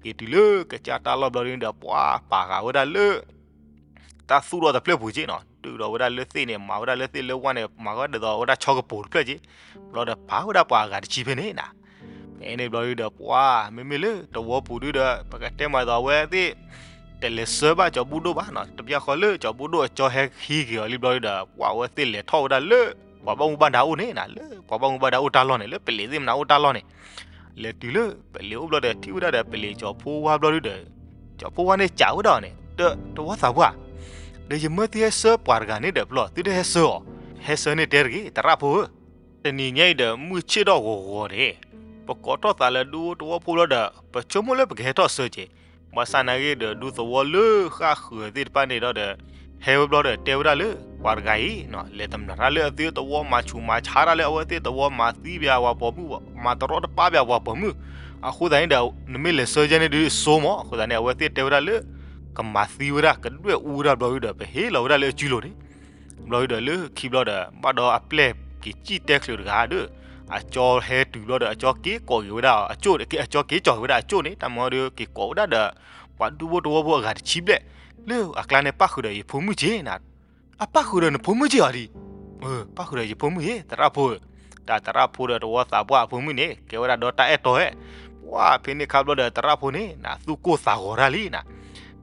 က့ၤတုၤလၢကစၢ်တၢ်လီၢ်ဘျီဒုဒီး ပှၤပာ်ဃာ်ဝဲဒၣ်လၢ တၢ်သူၣ်ထီၣ်တဖျၢၣ်ပူၤက့နီၤ, တုၤဒီးဝဲဒၣ်လၢသ့ၣ်န့ၣ် မၤဝဲဒၣ်လၢသ့ၣ်လၢဝၣ်န့ၣ် မၤဝဲဒၣ်ဒ်သိးဝဲဒၣ်ဆီကပိၤတဖျၢၣ်က့, ဘျီဒီးပာ်ဝဲဒၣ်ပှၤအဂၤတဆံဖဲန့ၣ်နီၤ. ဖဲန့ၣ်ဘျီဒုဒီး ပှၤ မ့မ့ၢ်လၢသဝီပူၤဒုဒီး ပကတဲမၤဒ်သိးအဝဲသ့ၣ် တလဲၤဆှၢဘၣ်ကၠီၤဘူၣ်ဒိၣ်ဘၣ်နီၤ, တပျၢ်ဃီလၢကၠီၤဘူၣ်ဒိၣ်အကၠီဟဲဟံးက့ၤအီၤလံဘျီဒုဒီး ပှၤ အဝဲသ့ၣ်လဲၤထီၣ်ဝဲဒၣ်လၢ ပှၤဘၣ်မူဘၣ်ဒါအိၣ်န့ၣ်နီၤ, လၢပှၤဘၣ်မူဘၣ်ဒါအိၣ်တၢ်လီၢ်န့ၣ် လၢပလံးသ့ၣ်မနုၤအိၣ်တၢ်လီၢ်န့ၣ် လဲၤတုၤလၢပလံးအိၣ်ဘျီဒီး ထံၣ်ဝဲဒၣ်ဒီးပလံးကၠီၤဖိဝါဘျီဒုဒီး ကၠီၤဖိဝါန့ၣ်စံးဝဲဒၣ်အီၤန့ၣ် တဝီသးပှၢ်, ဒီးယမၢသုဟဲဆှၢပှၤတဂၤန့ၣ်ဒီး ပျီ သုတဟဲဆှၢအီၤ, ဟဲဆှၢန့ၢ်တဲတဂ့ၤ သရၣ်ဖိဧၢ, တနံၤညါအံၤဒီး မုၢ်ဆ့ၣ်ထီၣ်ဂီၤဂီၤန့ၣ် ပကိးထီၣ်သးလၢဒူသဝီဖိလီၤဒီး ပဆိကမိၣ်လၢပကဟဲထီၣ်ဆှၢက့ၤ, ဘၣ်ဆၣ်နာ်က့ဒီး ဒူသဝီလၢဃၣ်ဃၢၤသ့ၣ်တဖၣ်န့ၣ်ဒီး ဟဲဝဲဘျီဒီး တဲဝဲဒၣ်လၢ ပှၤတဂၤအံၤ လဲၤတမျၢ်တၢ်လၢအသုသဝီ မၤဆူၣ်မၤဆါတၢ်လၢအဝဲသ့ၣ်သဝီ မၤသံပၠးပှၤပိာ်မုၣ် မၤတရီတပါပၠးပှၤပိာ်မုၣ်, အဃိသတးန့ၣ်ဒီး နမ့ၢ်လဲၤဆှၢယဲန့ၣ်ဒုးစိမး, အဃိသတးန့ၣ် အဝဲသ့ၣ်တဲဝဲဒၣ်လၢ ကမၤသံဝဲဒၣ် ကဒွဲၣ်အူဝဲဒၣ်ဘျီဒုဒီး ပဟ့ၣ်လီၤဝဲဒၣ်လၢအစုလိၤန့ၣ် ဘျီဒုဒီး လၢခံဘျီဒီး ဘၣ်ဒီးအပျဲၢ်က့ၤစံၣ်တဲချုးတဂၤဒီး အကၠီဟဲတုၤဘျီဒီး အကၠီက့ၤကိးက့ၤဝဲဒၣ်အကၠိၣ်, အကၠီက့ၤကၠီၤက့ၤဝဲဒၣ်အကၠိၣ်န့ၣ် တၢ်မၤဒီး က့ၤကိးဝဲဒၣ်ဒီး ပှၤဒူဖိတဝီဖိအဂၤတဆံဘျဲၣ်, လၢအကျါန့ၣ် ပၣ်ဃုာ်ဒီးယဖိမုၣ်က့နီၤ, အပၣ်ဃုာ်ဒီးနဖိမုၣ်က့အီၤဒံး, ပၣ်ဃုာ်ဒီးယဖိမုၣ်ဧၢ သရၣ်ဖိဧၢ, တၢ်သရၣ်ဖိဒီးသဝီသးပှၢ်အဖိမုၣ်န့ၣ် ကဲဝဲဒၣ်ဒီးတၢ်အဲၣ်တီဧဲ, ပှၤဖဲန့ၣ်ခါဘျီဒီး သရၣ်ဖိန့ၣ် နသူၣ်ကိၢ်သးဂီၤတၢ်လံနီၤ,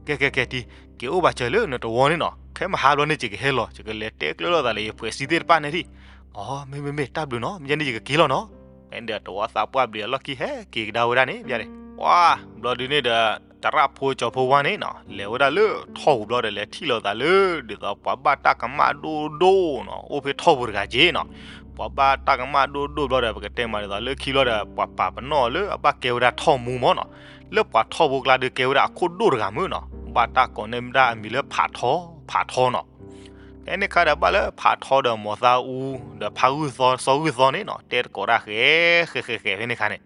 ကဲကဲကဲတံၤ, က့ၤအိၣ်ဘၣ်စၢၤလၢနသဝီန့ၣ်နီၤ, ခဲမဟါဘျီန့ၣ် ယကဟဲလီၤ ယကလဲၤတဲကျၢၤလိာ်သးလၢယဖှဲးစံသ့ၣ်တဖၣ်န့ၣ်ဒံး, အမ့မ့မ့ၢ် တၢ်ဘျုးနီၤ, မ့ၢ်ယဲန့ၣ်ယကက့ၤလီၤနီၤ, ဖဲန့ၣ်ဒီးသဝီသးပှၢ်ဘျုးအလီၢ်ခံဟဲက့ၤကဒါဝဲဒၣ်န့ၣ် ဘၣ်ဒဲး, ပှၤ ဘျီဒုန့ၣ်ဒီး သရၣ်ဖိကၠီၤဖိဝါန့ၣ်နီၤ လဲၤဝဲဒၣ်လၢထီၣ်ပူၤဘျီဒီး လဲၤထံၣ်လိာ်သးလၢ ဒ်သိးပှၤဘၣ်တၢ်ကမၣ်ဒိၣ်ဒိၣ်နီၤ အိၣ်ဖဲထီၣ်ပူၤတဂၤက့နီၤ, ပှၤဘၣ်တၢ်ကမၣ်ဒိၣ်ဒိၣ်ဘျီဒီး ပကတဲမးဒ်သိးလၢခံဘျီဒီး ပှၤပာ်ပနီၣ်လၢအဘၣ်ကဲဝဲဒၣ်ထီၣ်မူမၢ်နီၤ, လၢပှၤထီၣ်ဖိကျါဒီး ကဲဝဲဒၣ်အခိၣ်ဒိၣ်တဂၤမုၢ်နီၤ, ဘၣ်တၢ်ကိးန့ၢ်ဒၣ်အမံၤလၢဖးထီ, ဖးထီနီၤ ဖဲန့ၣ်ခါဒီး ဘၣ်လၢဖးထီဒီး မိၤသးအူ ဒီးဖးဂုၢ်သီ စီၤဂုၢ်သီန့ၣ်နီၤ တဲတကိးဒၣ်ဃဲ ဃဲဃဲဃဲ ဖဲန့ၣ်ခါန့ၣ်,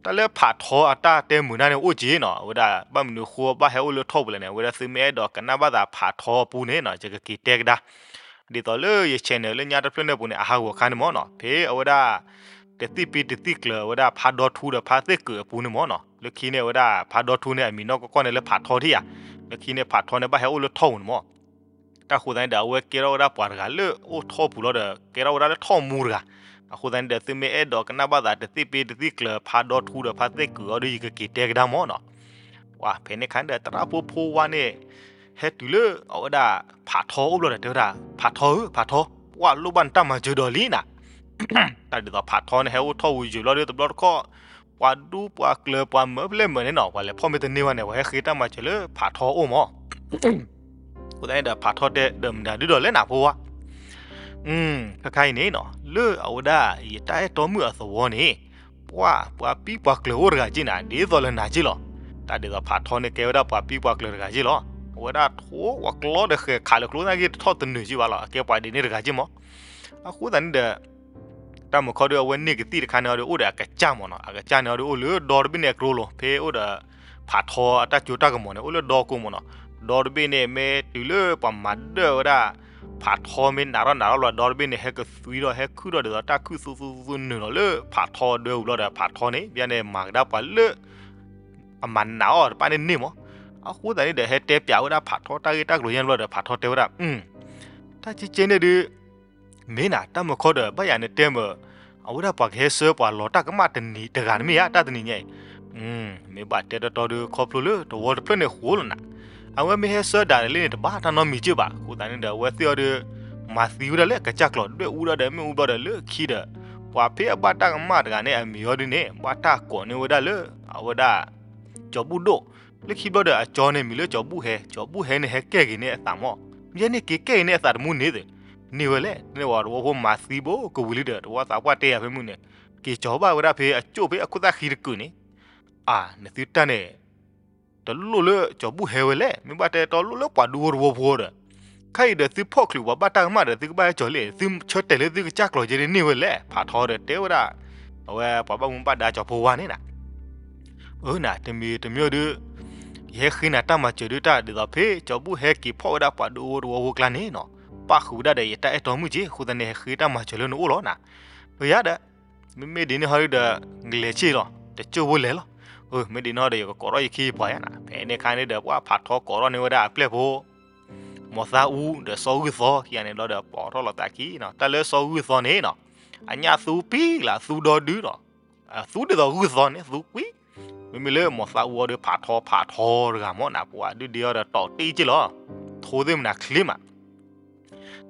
တၢ်လၢဖးထီအတၢ်တဲမုာ်ဒၣ်န့ၣ်အိၣ်က့နီၤ, အဝဲဒၣ် ဘၣ်မနုၤဃိဘၣ်ဟဲအိၣ်လၢထီၣ်ပူၤလဲၣ်န့ၣ် အဝဲဒၣ်သုမ့ၢ်အဲၣ်ဒိးကနၣ်ဘၣ်သးဖးထီအပူၤန့ၣ်နီၤ ယကက့ၤတဲကဒါ, ဒ်သိးလၢယ channel လၢညါတဖျၢၣ်န့ၣ်အပူၤန့ၣ် အဟးဂီၤခါန့ၣ်မၢ်နီၤ, ဖဲအဝဲဒၣ် တသံၣ်ပ့တသံၣ်ကျၢၤ အဝဲဒၣ်ဖးဒီထူဒီးဖးသ့ၣ်ကုာ်အပူၤန့ၣ်မၢ်နီၤ, လၢခံန့ၣ် အဝဲဒၣ်ဖးဒီထူန့ၣ် အမံၤနီၢ်ကီၢ်ကီၢ်န့ၣ်လၢဖးထီထံၣ်ဧါ, လၢခံန့ၣ် ဖးထီန့ၣ် ဘၣ်ဟဲအိၣ်လၢထီၣ်ပူၤန့ၣ်မၢ် တၢ်အဃိသတးန့ၣ်ဒီး အဝဲကဲထီၣ်ဝဲဒၣ်ပှၤတဂၤလၢအိၣ်ထီၣ်ပူၤလီၤဒီး ကဲထီၣ်ဝဲဒၣ်လၢထီၣ်မူတဂၤ, အဃိသတးန့ၣ်ဒီး သုမ့ၢ်အဲၣ်ဒိးကနၣ်ဘၣ်သးတသံၣ်ပ့တသံၣ်ကျၢၤ ဖးဒီထူဒီးဖးသ့ၣ်ကုာ်အီၤဒီး ယကက့ၤတဲကဒါမၢ်နီၤ, ပှၤဖဲန့ၣ်ခါဒီး သရၣ်ဖိဖိဝါန့ၣ် ဟဲတုၤလၢအဝဲဒၣ်ဖးထီအိၣ်ဘျီဒီး တဲဝဲဒၣ် ဖးထီဧၢ ဖးထီ, ပှၤလိၣ်ဘၣ်နတၢ်မၤစၢၤဒီးလံနၤ တၢ်ဒ်သိးဖးထီန့ၣ် ဟဲအိၣ်ထီၣ်ဝံၤယံာ်ဘျီဒီး တဘျီတခီၣ် ပှၤဒူပှၤကျၢၤပှၤမၢဖျဲၣ်မၢန့ၣ်နီၤ ပှၤလဲၤဖီၣ်မ့ၢ်တန့ၢ်ဝဲန့ၣ် ပှၤဟဲဃ့တၢ်မၤစၢၤလၢဖးထီအအိၣ်မၢ်, အဃိသတးန့ၣ်ဒီး ဖးထီတဲဒီးမနုၤဒုဒီးလဲၣ်နၤဖိဝါ, ခါခါအံၤန့ၣ်နီၤ လၢအဝဲဒၣ်ယတၢ်အဲၣ်တီမုၣ်အသဝီန့ၣ် ပှၤ ပှၤပံပှၤကျၢၤအိၣ်တဂၤက့နၤ ဒ်သိးလၢနၤက့လီၤ, တၢ်ဒ်သိးဖးထီန့ၣ် ကဲဝဲဒၣ်ပှၤပံပှၤကျၢၤတဂၤက့လီၤ, အဝဲဒၣ်ထိးဝဲကျီဒီးဃဲၤခးလၢကျိသနာ်က့ တထီၣ်တနုာ်က့ဘၣ်လီၤ အကဲပှၤဒ်န့ၣ်တဂၤက့မၢ်, အဃိသတးန့ၣ်ဒီး တၢ်မုၢ်ခီဒီး အဝဲန့ၢ်ကသံၣ်တခါန့ၣ်ဒီး အိၣ်ဒီးအကစၢ်မၢ်နီၤ အကစၢ်န့ၣ်ဒီး အိၣ်လၢဒီတဘ့ၣ်န့ၣ်အကျိလီၤ ဖဲအိၣ်ဒီး ဖးထီအတၢ်စိတၢ်ကမီၤန့ၣ် အိၣ်လၢဒီကိးမၢ်နီၤ, ဒီတဘ့ၣ်န့ၣ် မ့ၢ်တုၤလၢပှၤမၤဒၢၣ်ဝဲဒၣ် ဖးထီမ့ၢ်နးထီၣ်နးထီၣ်ဘျီ ဒီတဘ့ၣ်န့ၣ် ဟဲကသွံထီၣ် ဟဲခုၣ်ထီၣ်ဒ်သိးတၢ်ခုၣ်သူသူသူနုာ်လီၤလၢဖးထီဒၢပူၤဘျီဒီး ဖးထီန့ၣ် ဘၣ်န့ၣ်မၤကဒါပှၤလၢ အမၤနးအီၤတဖၣ်န့ၣ်န့ၢ်မၢ်, အဃိသတးန့ၣ်ဒီး ဟဲတဲပၠးဝဲဒၣ်ဖးထီတၢ်ဂ့ၢ်တၢ်ကျိၤညါဘျီဒီး ဖးထီတဲဝဲဒၣ် တၢ်ကဲကဲန့ၣ်ဒုး မ့ၢ်နၤ တၢ်မုၢ်ခီဒီး ဘၣ်ယၤနတဲမၢ်, အဝဲဒၣ်ပှၤကဟဲဆှၢပှၤလီၤတၢ်ကမၣ်တနံၤတဂၤတမ့ၢ်ဧါ တၢ်တနံၤညါအံၤ, မ့ၢ်ဘၣ်တဲတီတီဒီး ခီဖျိလၢသဝီတဖျၢၣ်န့ၣ်ဃိလီၤနၤ, အဝဲမ့ၢ်ဟဲဆှၢဒၣ်လဲာ်လံန့ၣ် တဘၣ်တၢ်နီတမံၤက့ဘၣ်, အဃိသတးန့ၣ်ဒီး အဝဲသ့ၣ်အီၤဒီး မၤသံဝဲဒၣ်လၢအကစၢ်ကျိၤ ဒွဲၣ်အူဒၣ်ဒီး မ့ၣ်အူဘျီဒီးလၢခံဒီး ပှၤဖဲအဘၣ်တၢ်ကမၣ်တဂၤန့ၣ် အမံၤအီၤဒုန့ၣ် ဘၣ်တၢ်ကိးန့ၢ်ဝဲဒၣ်လၢ အဝဲဒၣ် ကၠီၤဘူၣ်ဒိၣ်, လၢခံဘျီဒီး အကၠီန့ၣ်မံၤလၢကၠီၤဘူၣ်ဟဲ, ကၠီၤဘူၣ်ဟဲန့ၣ် ဟဲကဲက့ၤန့ၢ်အသးမၢ်, ယဲန့ၣ်က့ၤကဲက့ၤန့ၢ်အသးတမူန့ၣ်သ့, န့ၢ်ဝဲလဲၣ်, န့ၢ်ဝဲသဝီဖိမၤသံဘိကဝံၤလံဒီး သဝီသးပှၢ်တဲယၤဖဲမုၢ်န့ၣ်, က့ၤကၠီၤဘၣ်ဝဲဒၣ်ဖဲအကၠိၣ်ဖဲအခိၣ်သၣ်ဃံတကုာ်န့ၣ်, အၢ နသုတၢ်န့ၣ် တလိၣ်လၢကၠီၤဘူၣ်ဟဲဝဲလဲၣ်, မ့ၢ်ဘၣ်တဲတီလိၣ်လၢပှၤဒူဖိတဝီဖိဒီး, ခဲအံၤဒီးသုဖီၣ်ချုးပှၤဘၣ်တၢ်ကမၣ်ဒီး သုကဘၣ်ဟဲကၠီၤလံ, သုဆၢတဲာ်လၢသုကစၢ်ကျိၤက့န့ၣ်န့ၢ်ဝဲလဲၣ်, ဖးထီဒီးတဲဝဲဒၣ်, အဝဲပှၤဘၣ်မူဘၣ်ဒါကၠီၤဖိဝါန့ၣ်နၤ, အၢနၤ တမံၤတမံၤဒုး, ယဟဲဃ့နၤတၢ်မၤစၢၤဒုးတၢ်ဒ်သိးဖဲကၠီၤဘူၣ်ဟဲက့ၤဖီၣ်ဝဲဒၣ်ပှၤဒူဖိတဝီဖိကျါန့ၣ်နီၤ, ပၣ်ဃုာ်ဝဲဒၣ်ဒီးယတၢ်အဲၣ်တီမုၣ်က့ၢ်, အဃိသတးန့ၣ် ဟဲဃ့တၢ်မၤစၢၤလၢနအိၣ်လီၤနၤ. အၢ ယၤဒီး မ့မ့ၢ်ဒ်န့ၣ်ဟီဒုဒီး ကလဲၤဆ့ၣ်လီၤ, တစိၢ်ဖိလဲၤလီၤ. အၢ မ့ၢ်ဒ်န့ၣ်ဟီဒီး ယကကိးထီၣ်ယခံယပှၤယၤနၤ. ဖဲန့ၣ်အခါန့ၣ်ဒီး ပှၤဖးထီကိးထီၣ်န့ၢ်ဝဲဒၣ်အပျဲၢ်ဖိ မီၤသးအူဒီးစီၤဂုၢ်သီခံဂၤန့ၣ်ဘျီဒီး ပိာ်ထီၣ်လိာ်သးခံနီၤ. တၢ်လၢစီၤဂုၢ်သီန့ၣ်နီၤ အညၣ်သူပံလၢသူဒီဒုနီၤ, သူဒ်သိးဂုၢ်သီန့ၣ် သူကွံာ်. မ့မ့ၢ်လၢမီၤသးအူအီၤဒီး ဖးထီဖးထီတဂၤမ့ၢ်နၤ, ပှၤဒုးဒ့အီၤဒီး တီၢ်တ့ၢ်က့ၢ်လီၤ, ထိသ့ၣ်မနၤချ့မး.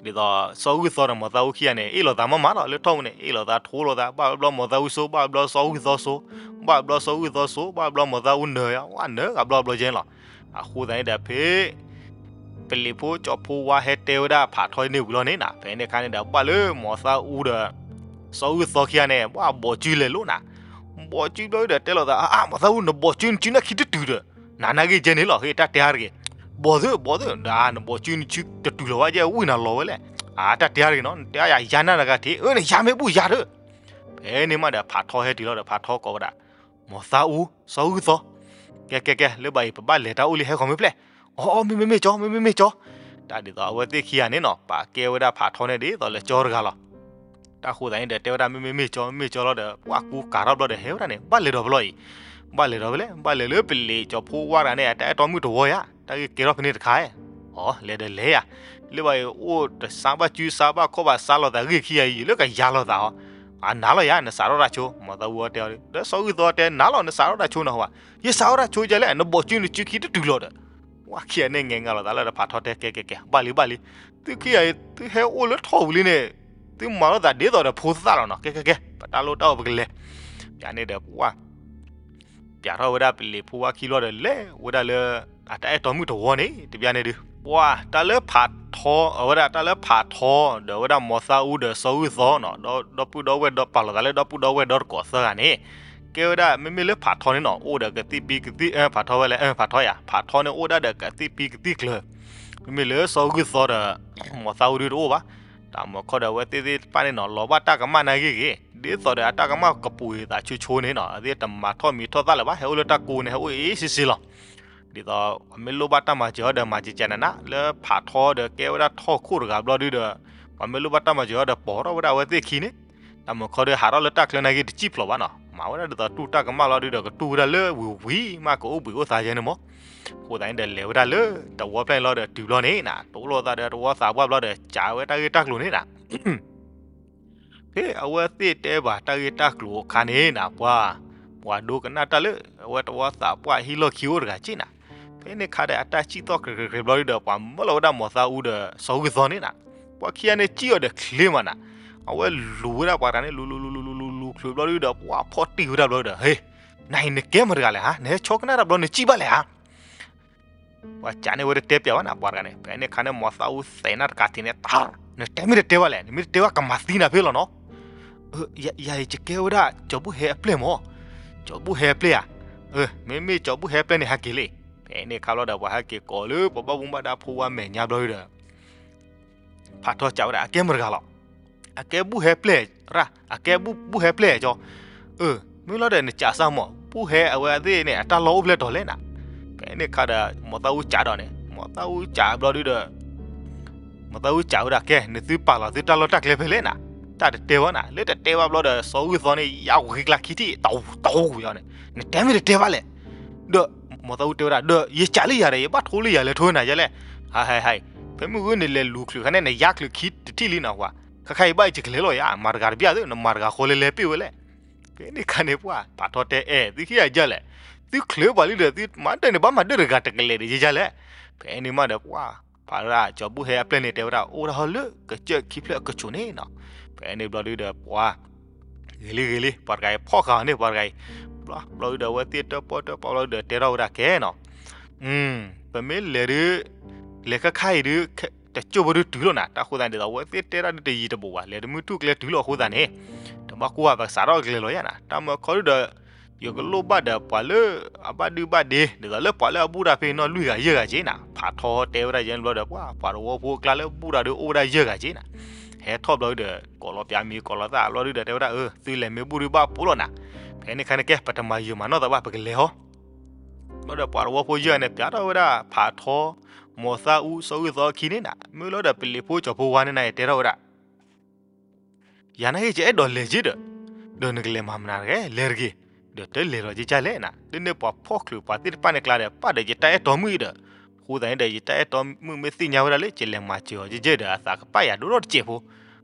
ဒ်သိးစီၤဂုၢ်သီဒီးမီၤသးအူခံဂၤန့ၣ် အ့ၣ်လိာ်သးမးမးလီၤ. လၢထီၣ်ပူၤန့ၣ် အ့ၣ်လိာ်သးထိလိာ်သး, ဘၣ်ဘျီမီၤသးအူစိ, ဘၣ်ဘျီစီၤဂုၢ်သီစိ, ဘၣ်ဘျီစီၤဂုၢ်သီစိ, ဘၣ်ဘျီမီၤသးအူနၢၤယၤ, ဝဲနၢၤဂၤဘျီဘျီကဲန့ၣ်လီၤ. အဃိသတးန့ၣ်ဒီး ဖဲ ပလံၤဖိကၠီဖိဝါဟဲတဲဝဲဒၣ်ဖးထီန့ၢ်ဝံၤလီၤန့ၣ်နၤ, ဖဲန့ၣ်အခါန့ၣ်ဒီး ဘၣ်လၢမီၤသးအူဒီး စီၤဂုၢ်သီခံဂၤန့ၣ် ဘၣ်ဘီၣ်စုလဲၤလိာ်နၤ. ဘီၣ်စုဘျီဒီးတဲလိာ်သး, အါ မီၤသးအူ နဘီၣ်စုနစုနၢ်ခံတတုၤဒီး နၤနၢ်ဂ့ၢ်ကဲန့ၣ်လီၤ. ဟ့ၣ်တၢ်တဲအါတဂ့ၤ, ဘီၣ်သု ဘီၣ်သု, ဒီးနဘီၣ်စုနစုတတုၤလီၤဘၣ် ယဲဝံၣ်နၤလီၤဝဲလဲၣ်. အါ တၢ်တဲအါတဂ့ၤနီၤ, နတဲအါယၤ ယၤနၢ်တဂၤထံး, အၢ နယၤမ့ၢ်ဘူၣ်ယၤဒီး ဖဲန့ၣ်မးဒီး ဖးထီဟဲတုၤလီၤဒီး ဖးထီကိးဝဲဒၣ် မီၤသးအူ, စီၤဂုၢ်သီ, ကဲ ကဲ ကဲ လၢဘၣ်အံၤ ပဘၣ်လဲၤတၢ်အိၣ်လံ ဟဲဂီၤမ့ၢ်ဖျဲၣ်. အီ အီ မ့မ့ၢ်မ့ၢ်ကၠီ, မ့မ့ၢ်မ့ၢ်ကၠီ. တၢ်ဒ်သိးအဝဲသ့ၣ်ခံဂၤန့ၣ်နီၤ ပာ်ကဲဝဲဒၣ်ဖးထီန့ၣ်ဒ်သိးလၢကၠီတဂၤလီၤ. တၢ်ဃိသတးန့ၣ်ဒီး တဲဝဲဒၣ် မ့မ့ၢ်မ့ၢ်ကၠီ, မ့မ့ၢ်ကၠီလီၤဒီး ပှၤကူကၤထီၣ်ဘျီဒီး ဟဲဝဲဒၣ်န့ၣ် ဘၣ်လဲၤဒီးဖဲလဲၣ်အံၤ, ဘၣ်လဲၤဒီးဖဲလဲၣ်, ဘၣ်လဲၤလၢပလံၤကၠီဖိဝါတဂၤန့ၣ် အတၢ်အဲၣ်တီမုၣ်တဝီယၤ, တၢ်ဂ့ၢ်ကဲထီၣ်ဖဲန့ၣ်တခါဧါ. အီ လဲၤဒီးလဲၤယၤ, လၢဘၣ်အံၤ အိၣ်တစးဘၣ်စုစးဘၣ်ခီၣ်ဘၣ် စးလိာ်သးဂ့ၢ်ခံဂၤအံၤ လၢကယၤလိာ်သးအီၤ, အနၤလီၤယၤ နစးထီၣ်တၢ်ဆိ, မီၤသးအူအီၤတဲအီၤဒီး ဒီးစီၤဂုၢ်သီတဲ နၤလီၤ နစးထီၣ်တၢ်ဆိနဟီဘၣ်, ယစးထီၣ်တၢ်ဆိကလဲၣ်, နဘီၣ်စုနစုခံတတုၤလီၤဒီး ဝဲခံဂၤန့ၣ် ငဲၤငါလိာ်သးလၢဒီး ဖးထီတဲ ကဲ ကဲ ကဲ ဘၣ်လံ ဘၣ်လံ, သုခံဂၤအံၤ သုဟဲအိၣ်လၢထီၣ်ပူၤလံန့ၣ် သုမၤလိာ်သးဒ်သိးဒီးဖိသၣ်လီၤနီၤ, ကဲ ကဲ ကဲ ပတၢ်လိၣ်တၢ်အိၣ်ပကလဲၤ, ယၤန့ၣ်ဒီးပှၤ ပျးထီၣ်ဝဲဒၣ်ပလံၤဖိဝါခံဘျီဒီး လဲၤဝဲဒၣ်လၢ အတၢ်အဲၣ်တီမုၣ်တဝီန့ၣ် တဘျီန့ၣ်ဒုး ပှၤ တၢ်လၢဖးထီ အဝဲဒၣ်တၢ်လၢဖးထီ ဒီးဝဲဒၣ်မီၤသးအူဒီးစီၤဂုၢ်သီနီၤ, ဒီးဒီပုၢ်ဒီဝဲၢ်ဒီး ပာ်လိာ်သးလၢဒီပုၢ်ဒီဝဲၢ်ဒီတကိးသၢဂၤန့ၣ်, ကဲဝဲဒၣ် မ့မ့ၢ်လၢဖးထီန့ၣ်နီၤ အိၣ်ဒီးကသံၣ်ပံကသံၣ် ဖးထီဝဲလဲၣ် ဖးထီယၤ ဖးထီန့ၣ်အိၣ်ဒၣ်ဒီးကသံၣ်ပံကသံၣ်ကျၢၤ, မ့မ့ၢ်လၢစီၤဂုၢ်သီဒီး မီၤသးအူဒုးတအိၣ်ဘၣ်. တၢ်မၤခီဒီး အဝဲသ့ၣ်သ့ၣ်တဖၣ်န့ၣ်နီၤ လီၤဘၣ်တၢ်ကမၣ်နာ်ဂ့ၢ်ဂ့ၤ, ဒ်သိးဒီးအတၢ်ကမၣ်ကပူၤသးဆိဆိန့ၣ်နီၤ အသ့ၣ်တမၤထီၣ်မံၤထီၣ်သၣ်လၢၤဘၣ်, ဟဲအိၣ်လၢတၢ်ကိးန့ၣ် ဟဲအိၣ်အ့ၣ်စ့စ့လီၤ. ဒ်သိး ပမ့ၢ်လိၣ်ဘၣ်တၢ်မၤစၢၤအီၤဒီး မၤစၢၤကနန လၢဖးထီဒီးကဲဝဲဒၣ်ထီၣ်ခိၣ်တဂၤဘျီဒုဒီး ပမ့ၢ်လိၣ်ဘၣ်တၢ်မၤစၢၤအီၤဒီး ပိာ်ထီၣ်ဝဲဒၣ်အဝဲသ့ၣ်ခံန့ၣ်, တၢ်မၤခီဒီး ဟးထီၣ်လၢတၢ်ချၢနာ်ဂ့ၢ်တစံၣ်ဖျိးဘၣ်နီၤ, မၤဝဲဒၣ်ဒ်သိးတူၢ်တၢ်ကမၣ်လီၤဒုဒီး ကတူၢ်ဝဲဒၣ်လၢဝံၤဝံၤမး ကအိၣ်ဘှံးအိၣ်သါယဲန့ၣ်မး. အဃိသတးန့ၣ်ဒီး လဲၤဝဲဒၣ်လၢတဝီဖျၢၣ်န့ၣ်လီၤဒီး တုၤဘျီန့ၣ်နၤ တိလိာ်သးဒီးတဝီသးပှၢ်ဘျီဒီး စးဝဲတၢ်ဂ့ၢ်တၢ်ကျိၤန့ၣ်နၤ ဖဲအဝဲသ့ၣ်တဲဘၣ်တၢ်ဂ့ၢ်တၢ်ကျိၤအခါန့ၣ်နၤ ပှၤ ပှၤဒိကနၣ်တၢ်လၢ အဝဲတဝီသးပှၢ်ဟံၣ်လီၢ်ခံအိၣ်တဂၤက့ၢ်နၤ, ဖဲန့ၣ်ခါဒီးအတၢ်စံၣ်သီၣ်ကြဲးကြဲးဘျီဒုဒီး ပှၤမၢလီၤဝဲဒၣ်မီၤသးအူဒီးစီၤဂုၢ်သီန့ၣ်နၤ, ပှၤခံဂၤန့ၣ်စံၣ်အီၤဒီးချ့မးနၤ, အဝဲလူၤဝဲဒၣ်ပှၤတဂၤန့ၣ် လူၤလူၤလူၤလူၤလူၤလူၤချုးဘျီဒုဒီး ပှၤဖီၣ်တံၢ်ဝဲဒၣ်ဘျီဒီး ဟ့ နၤအံၤနကဲမတၤတဂၤလဲၣ်ဧါ, နဟဲဆီကနၣ်တၢ်ဘျီနစံၣ်ဘၣ်လဲၣ်ဧါ ပှၤကးန့ၢ်ဝဲတတဲပျးဝဲနၤ ပှၤတဂၤန့ၣ်, ဖဲန့ၣ်ခါန့ၣ် မီၤသးအူသဲးနၢ်တကးထံးန့ၣ် တၢ် နတဲမ့ၢ်တတဲဘၣ်လဲၣ်, နမ့ၢ်တတဲဘၣ်ကမၤသံနၤဖဲလီၤနီၤ. ယၤအံၤ ယကဲဝဲဒၣ် ကၠီၤဘူၣ်ဟဲအပျဲၢ်မၢ်, ကၠီၤဘူၣ်ဟဲအပျဲၢ်ဧါ, မ့မ့ၢ်ကၠီၤဘူၣ်ဟဲအပျဲၢ်န့ၣ် ဟဲက့ၤလံ. ဖဲန့ၣ်ခါလီၤဒီး ပှၤဟဲက့ၤကိးလၢပှၤဘၣ်မူဘၣ်ဒါဖိဝါမဲာ်ညါဘျီဒီး ဖးထီစံးဝဲဒၣ် အကဲမတၤတဂၤလီၤ. အကဲဘူၣ်ဟဲပျဲၢ်ရၣ်, အကဲဘူၣ်ဟဲပျဲၢ်ကၠီ, အၢ မ့ၢ်လီၤဒီးနစံးစၢ်မၢ်, ဘူၣ်ဟဲအဝဲသ့ၣ်န့ၣ် အတၢ်လီၢ်အိၣ်ဖျဲၣ်တီၤလဲၣ်နၤ. ဖဲန့ၣ်ခါဒီး မီၤသးအူစံးဒီးန့ၣ်, မီၤသးအူစံးဘျီဒုဒီး မီၤသးအူစံးဝဲဒၣ် ကဲ နသုပာ်လီၤသုတၢ်လီၢ်တၢ်ကျဲဖဲလဲၣ်နၤ, တၢ်တတဲဘၣ်နၤ, လၢတတဲဘၣ်ဘျီဒီး စီၤဂုၢ်သီန့ၣ် ယါဝံၤကျါခံထံၣ် တဝူၤတဝူၤယီၤန့ၣ်, နတဲမ့ၢ်တတဲဘၣ်လဲၣ်. ဒီး မီၤသးအူတဲဝဲဒၣ် ဒီးယစံးလၢယၤဒီး ယဘၣ်ထိလၢယၤလဲၤထိနၤယဲလဲၣ်. ဟဲ ဟဲ ဟဲ ဖဲမုၢ်ဂီၤန့ၣ် လဲၤလူၤချုးခါန့ၣ် နယါချုးခံတထံၣ်လံနဟူဧါ, ခါခါအံၤဘၣ်အံၤယကလဲၤလီၤယၤ, မၤတဂၤတဘၣ်သု, နမၤတဂၤဃီလဲၤလဲၤပ့ၢ်ဝဲလဲၣ်. ဖဲန့ၣ်ခါန့ၣ် ပှၤဖးထီတဲအဲၣ် သုခံဂၤယဲလဲၣ်, သုချုးပှၤလံဒီး သုမၤဒၢးန့ၣ် ဘၣ်မၤဒၢးတဂၤတကလဲာ်ဒီးယဲလဲၣ်. ဖဲန့ၣ်မးဒီး ပှၤဖးဒၣ်ကၠီၤဘူၣ်ဟဲအပျဲၢ်န့ၣ်တဲဝဲဒၣ် အိၣ်ဒၣ်ဟီလၢကစၢၢ်ခံဖျၢၣ်အကဆိးန့ၣ်နီၤ. ဖဲန့ၣ်ဘျီဒုဒီး ပှၤ ဂ့ၤလံဂ့ၤလံ ပှၤတဂၤအံၤဖီၣ်ဃာ်အီၤန့ၣ် ပှၤတဂၤအံၤ, ဘျီဒုဒီး အဝဲသ့ၣ်တၢၣ်ပီၣ်တၢၣ်ပီၣ်ဘျီဒုဒီး တဲထီၣ်ဝဲဒၣ်ကဲနီၤ, ပမ့ၢ်လဲၤဒုး လဲၤခါခါအံၤဒုး တစိၢ်ဖိဒုးတုၤလီၤနၤ, တၢ်ဃိသတးန့ၣ် ဒ်သိးအဝဲသ့ၣ်တဲတၢ်ဒုးတယံၤတဘူးဘၣ်, လဲၤတမုၢ်ထူၣ်ကျဲတုၤလီၤအဃိသတးန့ၣ်, တဘၣ်ကိၢ်ဘၣ် ပကစးထီၣ်ကျဲလီၤယၤနၤ, တၢ်မၤခီဒုဒီး ယကလိၣ်ဘၣ်ဒီးပှၤလၢအဘၣ်ဒုဘၣ်ဒ့ ဒ်သိးလၢပှၤလၢအဘူၣ်တၢ်ဖဲနီၣ်လွံၢ်ဂၤယဲၢ်ဂၤက့နၤ, ဖးထီတဲဝဲဒၣ်ယဲၢ်ဘျီဒီး ပှၤ ပှၤတဝီဖိအကျါလၢဘူၣ်တၢ်ဒုးအိၣ်ဝဲဒၣ်ယဲၢ်ဂၤက့နၤ, ဟဲထီၣ်ဘျီဒုဒီး ကိးလီၤပၠးမံၤကိးလီၤသၣ်ဘျီဒုဒီး တဲဝဲဒၣ်အၢ သုလဲၤမ့ၢ်ဘူၣ်ဒုဘၣ်ပိာ်လီၤနၤ, ဖဲန့ၣ်ခါန့ၣ်ကဲ ပတမၤယုာ်မၤနီၢ်သးဘၣ် ပကလဲၤဟီ ဘျီဒီးပှၤတဝီဖိယဲၢ်ဂၤန့ၣ် ပၠးထီၣ်ဝဲဒၣ်ဖးထီ မိၢ်သးအူစီၤဂုၢ်သီအခံန့ၣ်နၤ မ့ၢ်လီၤဒီးပလံၤဖိကၠီဖိဝါန့ၣ်နၤ တဲထီၣ်ဝဲဒၣ် ယၤနာ်က့ ယအဲၣ်ဒိးလဲၤက့ဒီး, ဒီးနကလဲၤမၤမနုၤတဂ့ၤ လဲၤတဂ့ၤ, ဒီးတလဲၤလီၤကကၢ်လဲၣ်နၤ, လၢန့ၣ်ပှၤဖီၣ်ချုးပှၤသ့ၣ်တဖၣ်န့ၣ်ကျါဒီး ပာ်ဒီးယတၢ်အဲၣ်တီမုၣ်အံၤဒီး, အဃိသတးန့ၣ်ဒီး ယတၢ်အဲၣ်တီမုၣ်မ့ၢ်သ့ၣ်ညါဝဲဒၣ်လၢ ယလဲၤမၤစၢၤအီၤကကၢဒီး အသးကပာ်ယၤဒိၣ်ထီၣ်တစဲးဖိ,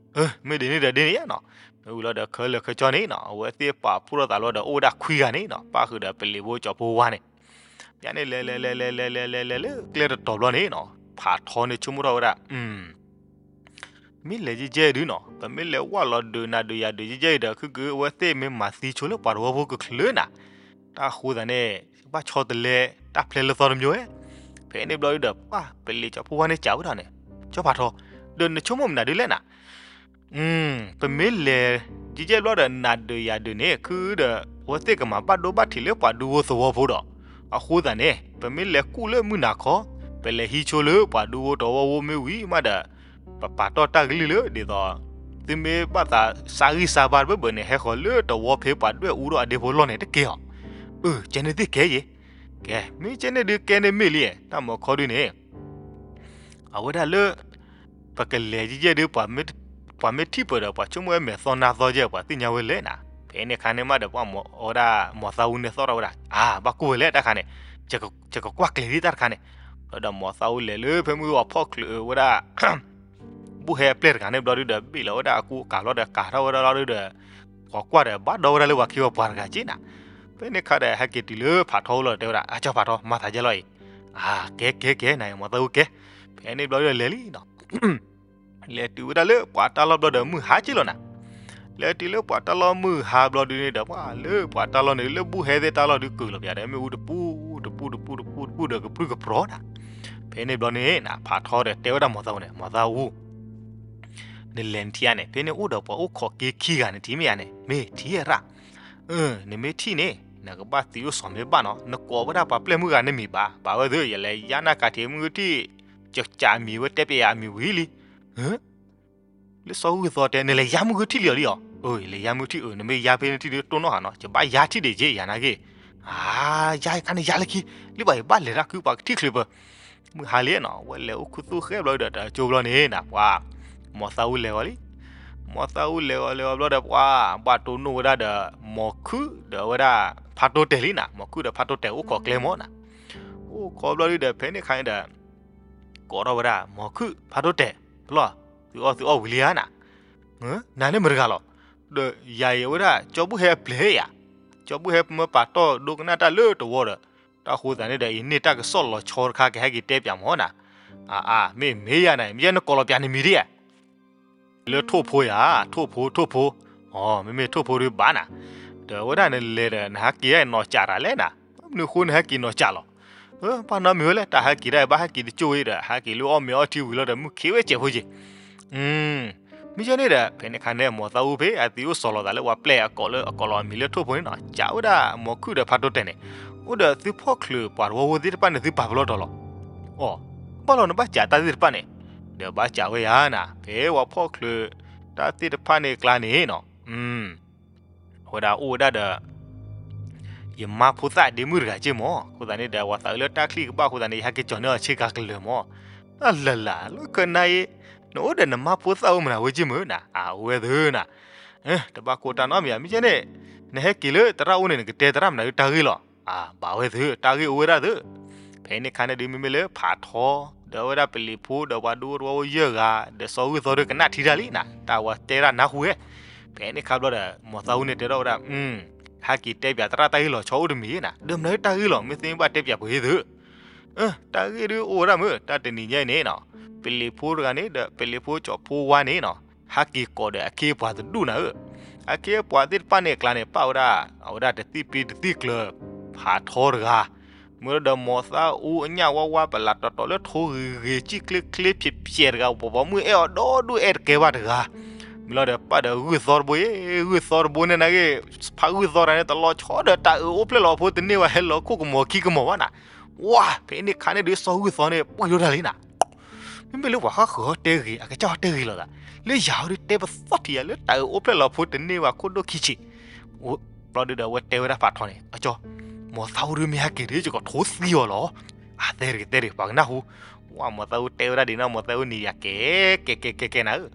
မ့ၢ်ဒ်န့ၣ်ဒီးဒ်န့ၣ်နီၤ, မ့ၢ်ဝံၤလီၤဒီးခဲလၢာ်ခဲဆ့န့ၣ်နီၤ အဝဲသ့ၣ်ပာ်ဖှိၣ်ထီၣ်သးလီၤဒီး အိၣ်ဝဲဒၣ်ခွံဂၤန့ၣ်နီၤ ပၣ်ဃုာ်ဒီးပလံၤဖိကၠီဖိဝါန့ၣ် ယန့ၣ်လဲၤလဲၤလဲၤလဲၤလဲၤလဲၤလဲၤလၢကျဲတတီၤဘျီန့ၣ်နီၤ ဖးထီန့ၣ်ဆိကမိၣ်ထီၣ်ဝဲဒၣ်, မ့ၢ်လဲၤကကၢဒုနီၤ ပမ့ၢ်လဲၤဝၢ်လီၤဒုးနၤဒုးယၤဒုးကကၢအံၤဒီး ခုကဝဲသ့ၣ်မ့ၢ်မၤသံဆိလၢပှၤတဝီဖိကချုးနၤ, တၢ်ဃိသးန့ၣ် ဘၣ်ဆီတလဲတၢ်ဖျဲးလၢသီတမျိုးဝဲ, ဖဲန့ၣ်ဘျီဒုဒီး ပှၤပလံၤကၠီဖိဝါန့ၣ်စံးဝဲဒၣ်န့ၣ်, ကၠီဖးထီ, ဒီးနဆိကမိၣ်မနုၤဒုလဲၣ်နၤ ပမ့ၢ်လဲၤကကၢဘျီဒီး နၤဒုးယၤဒုးန့ၣ် ခုဒီး အဝဲသ့ၣ်ကမၤဘၣ်ဒိဘၣ်ထံးလၢပှၤဒူဖိသဝီဖိဒီး, အဃိသတးန့ၣ် ပမ့ၢ်လဲၤကူၣ်လၢမုၢ်နၤခီ, ပလဲၤဟံးဆိလၢပှၤဒူဖိတဝီဖိမ့ၢ်ဝံၤမးဒီး, ပပာ်တီၢ်တၢ်ကလုၢ်လၢဒ်သိး သုမ့ၢ်ဘၣ်သးစးဂံၢ်စးဘါတဘၢဘၢန့ၣ် ဟဲဃီၤလၢတဝီဖဲပှၤဒွဲၣ်အူထီၣ်အဒ့ဖိလီၢ်န့ၣ်တက့ၢ်အီၤ, အၢ ကဲန့ၣ်သ့ၣ်ကဲယဲ, ကဲ မ့ၢ်ကဲန့ၣ်ဒုးကဲန့ၣ်မ့ၢ်လံ, တၢ်မၤခီဒုန့ၣ် အဝဲဒၣ်လၢ ပကလဲၤကကၢဒု ပှၤမ့ၢ်ထံၣ်ပၢၢ်ဒီး ပှၤဆိကမိၣ်ဝဲမဲာ်သီနါသီကဲ ပှၤသ့ၣ်ညါဝဲလဲၣ်နၤ, ဖဲန့ၣ်အခါန့ၣ်မးဒီး ပှၤမၤဝဲဒၣ် မိၢ်သးအူန့ၣ်သီၣ်ထီၣ်ဝဲဒၣ် အါ ဘၣ်ကိၢ်ဝဲလဲၣ်တၢ်ခါန့ၣ်, ယကကွၢ်ကျဲၤဒံးတၢ်တခါန့ၣ်, ဘျီဒီးမိၢ်သးအူလဲၤလၢဖဲမုၢ်ဂီၤဖီၣ်ချုးဝဲဒၣ် ဘူၣ်ဟဲအပျဲၢ်တဂၤန့ၣ်ဘျီဒုဒီး ဘ့ၣ်လီၤဝဲဒၣ်အကူအကၤလီၤဒီးကၤထီၣ်ဝဲဒၣ်လီၤဒုဒီး, ကွၢ်ကွၢ်ဒီး ဘၣ်ဒီဝဲဒၣ်လၢပှၤခ့ပှၤပှၤတဂၤက့နၤ, ဖဲန့ၣ်အခါဒီး ဟဲက့ၤတုၤလၢဖးထီအအိၣ်လီၤဒီး တဲဝဲဒၣ် အကၠီဖးထီ မၤသးဒ်လဲၣ်အံၤ, အါ ကဲကဲကဲ နၤမိၢ်သးအူကဲ, ဖဲန့ၣ်ဘျီဒုဒီးလဲၤလံနီၤ လဲၤတုၤဝဲဒၣ်လၢပှၤတၢ်လီၢ်ဘျီဒီးမုၢ်ဟါက့လီၤနၤ, လဲၤတုၤလၢပှၤတၢ်လီၢ်မုၢ်ဟါဘျီဒုန့ၣ်ဒီး ပှၤလၢပှၤတၢ်လီၢ်န့ၣ် လၢဘူၣ်ဟဲသ့ၣ်တၢ်လီၢ်ဒုကုာ်လီၤပျးဒီး မ့ၣ်အူတပူၤတပူၤတပူၤတပူၤတပူၤဒီးကပြုၢ်ကပြီၤနၤ, ဖဲန့ၣ်ဘျီန့ၣ်နၤ ဖးထီဒီးတဲဝဲဒၣ်မိၢ်သးအူန့ၣ် မိၢ်သးအူ နလဲၤနထံၣ်ဧါန့ၣ် ဖဲန့ၣ်အိၣ်ဒီးပှၤအိၣ်ခိးက့ခံဂၤန့ၣ် ထံၣ်မ့ၢ်ဧါန့ၣ် မ့ၢ်ထံၣ်ရၣ်, နမ့ၢ်ထံၣ်န့ၣ် နကဘၣ်သံအိၣ်စီၤမ့ၢ်ဘၣ်နီၤ နကိးဝဲဒၣ်ပှၤပျဲၢ်မုၣ်ဂၤန့ၣ်မံၤဘၣ် ဘၣ်ဝဲသု ယလဲၤယါနၤကးထံးမုၢ်ထံၣ်, ကကးအမံၤဝဲတဲပျးယၤအမံၤဝံၤလံ, လၢစီၤဂုၢ်သီတဲ နလဲၤယါမုၢ်ဂုၢ်ထံၣ်လံအီၤလံအီၤ, အၢ ယလဲၤယါမုၢ်ထံၣ်အၢ နမ့ၢ်ယါဖဲနထံၣ်ဒုတိၢ်နီၣ်ဟးနီၤ ယဘၣ်ယါထံၣ်ဒံးက့ယၤနာ်က့, အါ ယါခါန့ၣ်ယါလၢခံ, လၢဘၣ်ယဘၣ်လဲၤတၢ်ခုပှၤကထံၣ်ချုးပၢၤ မုၢ်ဟါလံနီၤ ဝဲလဲၤအိၣ်ခူသူၣ်ဃဲဘျီဒီးတၢ်ကၠိဘျီန့ၣ်နၤ ပှၤ, မိၢ်သးအူလဲၤဂီၤလံ, မိၢ်သးအူလဲၤဂီၤလဲၤဂီၤဘျီဒီးပှၤ, ဘၣ်တိၢ်နီၣ်ဝဲဒၣ်ဒီး, မိၢ်ခုၣ်ဒီးဝဲဒၣ်, ဖးတိတဲာ်လံနၤ မိၢ်ခုၣ်ဒီးဖးတိတဲာ်အိၣ်ခိးကျဲမၢ်နၤ, အိၣ်ခိးဘျီဒုဒီးဖဲန့ၣ်ခါန့ၣ်ဒီး, ကိးထီၣ်ဝဲဒၣ်မိၢ်ခုၣ်ဖးတိတဲာ်, ပလီၢ်, သုအီၣ်သုအီၣ်ဝံၤလံဧါနၤ, နၤန့ၣ်မတဂၤလီၤ, ဒီးယၤအံၤဝဲဒၣ်ကၠီဘူၣ်ဟဲအပျဲၢ်ယၤ, ကၠီဘူၣ်ဟဲမၢပာ်တီၢ်ဒိကနၣ်တၢ်လၢတဝီဒီး, တၢ်ဃိသးန့ၣ်ဒီး ယန့ၢ်တၢ်ကစီၣ်လီၤဆီတခါကဟဲက့ၤတဲပၠးမၢ်နၤ, အါအါ မ့ၢ်မ့ၢ်ယၤနၤ မ့ၢ်ယဲနကိးလီၤပၠးနမံၤဒ်ဧါ လၢထိၣ်ဖိယၤ, ထိၣ်ဖိ ထိၣ်ဖိ, အီ မ့မ့ၢ်ထိၣ်ဖိဒုဘၣ်နၤ, ဒီးအဝဲဒၣ်နလဲၤဒီး နဟဲက့ၤနီၢ်ကၠးတၢ်လဲၣ်နၤ, မနုၤအဃိနဟဲက့ၤနီၢ်ကၠးလီၤ, ဘၣ်နီတမံၤဝဲလဲၣ် တၢ်ဟဲက့ၤဒၣ်အံၤ ဘၣ်ဟဲက့ၤတကၠိၢ်အံၤဒီး ဟဲက့ၤလၢအီၣ်မ့ၤအီထံဝံၤလီၤဒီး မုၢ်ခံးဝဲစဲးဖိက့ၤ မ့ၢ်ယဲန့ၣ်ဒီး ဖဲန့ၣ်ခါန့ၣ် မိၢ်သးအူဖဲအသံအိၣ်စီၤလီၤသးလၢပှၤပျဲၢ်အကိးလၢအကိးလီၤအမံၤလၢထိၣ်ဖိန့ၣ်နီၤ ကးဝဲဒၣ်မိၢ်ခုၣ်ဒီးဖးတိတဲာ်န့ၣ်, အိၣ်ဒီးသုဖီၣ်ချုးပှၤတဝီဖိသ့ၣ်တဖၣ်န့ၣ် သုပာ်ပလီၢ်တီၤလီၤ, အီ, ဘၣ်လီၤနဘၣ်ကးတၢ်သ့ၣ်တဖၣ်န့ၣ်, ဒီးဘၣ်ကးဝဲယၤနၤ ဖဲပှၤဖီၣ်ချုးတၢ်သ့ၣ်တဖၣ်န့ၣ်ကျါန့ၣ်နီၤ အဝဲဒၣ်အိၣ်ဝဲဒၣ်ဒီး ယမါဖိသၣ်အဒ့မုၣ်တဂၤက့ၢ်မၢ်, အဃိသတးန့ၣ်ဒီး ပှၤသးအုးလၢတၢ်ချံၣ်ကဘၣ်အဃိသတးန့ၣ် ယဟဲက့ၤကၠီၤန့ၢ်အီၤဆ့ကၤကလၢာ်မၢ်, တၢ်လၢ်လၢ်လၢခၢနၤအံၤ, နအိၣ်ဒီးနမါဖိသၣ်အိၣ်မနုၤဝဲက့ၢ်မၢ်နၤ, အအိၣ်ဝဲသုနၤ, တဘၣ်ကိၢ်တၢ်နီတမံၤဧါ မ့ၢ်ကဲန့ၣ်, နဟဲက့ၤလၢသရၣ်အိၣ်န့ၣ် နကတဲသရၣ်မနုၤတၢ်ဂ့ၢ်လီၤ, အဘၣ်ဝဲသု တၢ်ဂ့ၢ်အိၣ်ဝဲဒၣ်သု ဖဲန့ၣ်ခါန့ၣ်ဒုးမ့မ့ၢ်လၢဖးထီ, ဒီးအဝဲဒၣ်ပလံၤဖိဒီးပှၤဒူဖိတဝီဖိယဲၢ်ဂၤ, ဒီးစီၤဂုၢ်သီဒုးကနၣ်ထံတၢ်လံနၤ, တၢ်ဝဲတဲဒၣ်နၢ်ဟူဝဲ, ဖဲန့ၣ်ခါဘျီဒီး မိၢ်သးအူန့ၣ်တဲထီၣ်ဝဲဒၣ်, ဟဲက့ၤတဲပၠးသရၣ်တၢ်ဂ့ၢ်လီၤဆီအိၣ်တမံၤနၤ, ဒီးမနုၤတၢ်ဂ့ၢ်လီၤ မ့ၢ်သ့မ့ၢ်ဘၣ်တဲပၠးပှၤဂ့ၢ်သု တၢ်ဂ့ၢ်ဒုးအိၣ်ဝဲဒၣ်မၢ်, တၢ်တနံၤညါအံၤန့ၣ်နီၤ, ပလံၤဖိတဂၤန့ၣ်ဒီး ပလံၤဖိကၠီဖိဝါန့ၣ်နီၤ, ဟဲက့ၤကိးဒီးအခ့အပှၤတဒူၣ်နၤဧၢ, အခ့အပှၤသ့ၣ်တဖၣ်န့ၣ်အကျါန့ၣ် ပာ်ဝဲဒၣ်, အဝဲဒၣ်တသံၣ်ပ့တသံၣ်ကျၢၤ, ဖးထီတဂၤ, မ့ၢ်လီၤဒီးမိၢ်သးအူအညၣ်ဝါဝါပလးတီၤတီၤလၢထိဂ့ၤဂ့ၤ ကံၣ်ချ့ချ့ဖျဲးဖျဲးတဂၤ ပှၤပိာ်မုၣ်အဲၣ်အီၤဒီဒူၣ်အဲၣ်တကဲဘၣ်တဂၤ, မ့ၢ်လီၤဒီးပာ်ဒီးဂုၢ်သီတဘိအံၤ, ဂုၢ်သီတဘိန့ၣ်နာ်က့, ဖးဂုၢ်သီတဂၤန့ၣ်တလီၤဆီဒီးတၢ်အုးအိၣ်ဖျဲၣ်လီၤဖိတန့ၢ်ဘၣ် ဟဲလီၤခိၣ်ကမီၤခံကမီၤဘၣ်နၤ, ဝါ ဖဲန့ၣ်ခါန့ၣ်ဒုးစီၤဂုၢ်သီန့ၣ် ပှ့ၤဒိၣ်တၢ်လံနၤ မ့မ့ၢ်လၢပှၤဃၣ်ဃၢၤတဲဂ့ၤ အကစၢ်တဲဂ့ၤလိာ်သး, လၢယၤဟီဒုးတဲပသီၣ်ထံးယၤလၢတၢ်အုးအိၣ်ဖျဲၣ်လီၤဖိတန့ၢ်ဘၣ်ခိၣ်ဒိၣ်ခံဆံး, ဘျီဒုဒီးအဝဲတဲဝဲဒၣ်ဖးထီန့ၣ် အကၠီ, မိၢ်သးအူဒုးမ့ၢ်ဟဲက့ၤဒုး ယကထိသံအီၤလီၤ, အတဲတဂ့ၤတဲတဂ့ၤ ပှၤကနၢ်ဟူ, ပှၢ် မီၤသးအူတဲဝဲဒၣ်ဒ်န့ၣ် မီၤသးအူန့ၣ်ယၤကဲ ကဲ ကဲ ကဲ ကဲနၤဧၢ,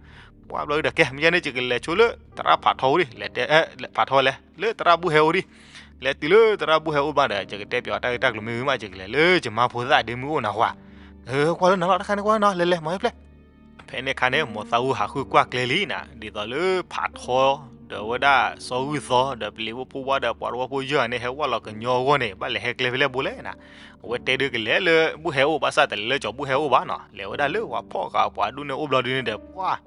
ပှၢ် ဘျီဒုဒီး ကဲ မ့ၢ်ယဲန့ၣ် ယကလဲၤဆိလၢသရၣ်ဖးထီအအိၣ်ဒံး, လဲၤတဲ ဖးထီလဲၤ လၢသရၣ်ဘူၣ်ဟဲအအိၣ်ဒံး, လဲၤတုၤလၢသရၣ်ဘူၣ်ဟဲအိၣ်ဘၣ်ဒီး ယကတဲပၠးအီၤတၢ်ဂ့ၢ်တၢ်ကျိၤမ့ၢ်ဝံၤမး ယကလဲၤလၢယမါဖိသၣ်ဒ့မုၢ်အိၣ်နၤဝၤ, ကွၢ်လၢနၤလီၤ တခါန့ၣ်ကွၢ်လၢနၤ လဲၤလဲၤ မၤဝဲဖျဲၣ် ဖဲန့ၣ်အခါန့ၣ် မီၤသးအူဟးဃုကွၢ်ကျဲလံနၤ, ဒ်သိးလၢဖးထီ ဒီးဝဲဒၣ်စီၤဂုၢ်သီ ဒီးပျံၤဖိဖိဝါဒီးပှၤတဝီဖိယဲၢ်ဂၤန့ၣ် ဟဲဝဲလီၤကညီအဂီၢ်န့ၣ် ဘၣ်လဲၤဟဲကျဲဖဲလဲၣ်ဘိလဲၣ်နၤ, အဝဲတဲဒုကလဲၤလၢဘူၣ်ဟဲအိၣ် ဘၣ်ဆၣ်တလဲၤလၢစီၤဘူၣ်ဟဲအိၣ်ဘၣ်နီၤ, လဲၤဝဲဒၣ်လၢပှၤဖီၣ်ဃာ်ပှၤဒူၣ်န့ၣ်အိၣ်ဘျီဒုန့ၣ်ဒီး ပှၢ်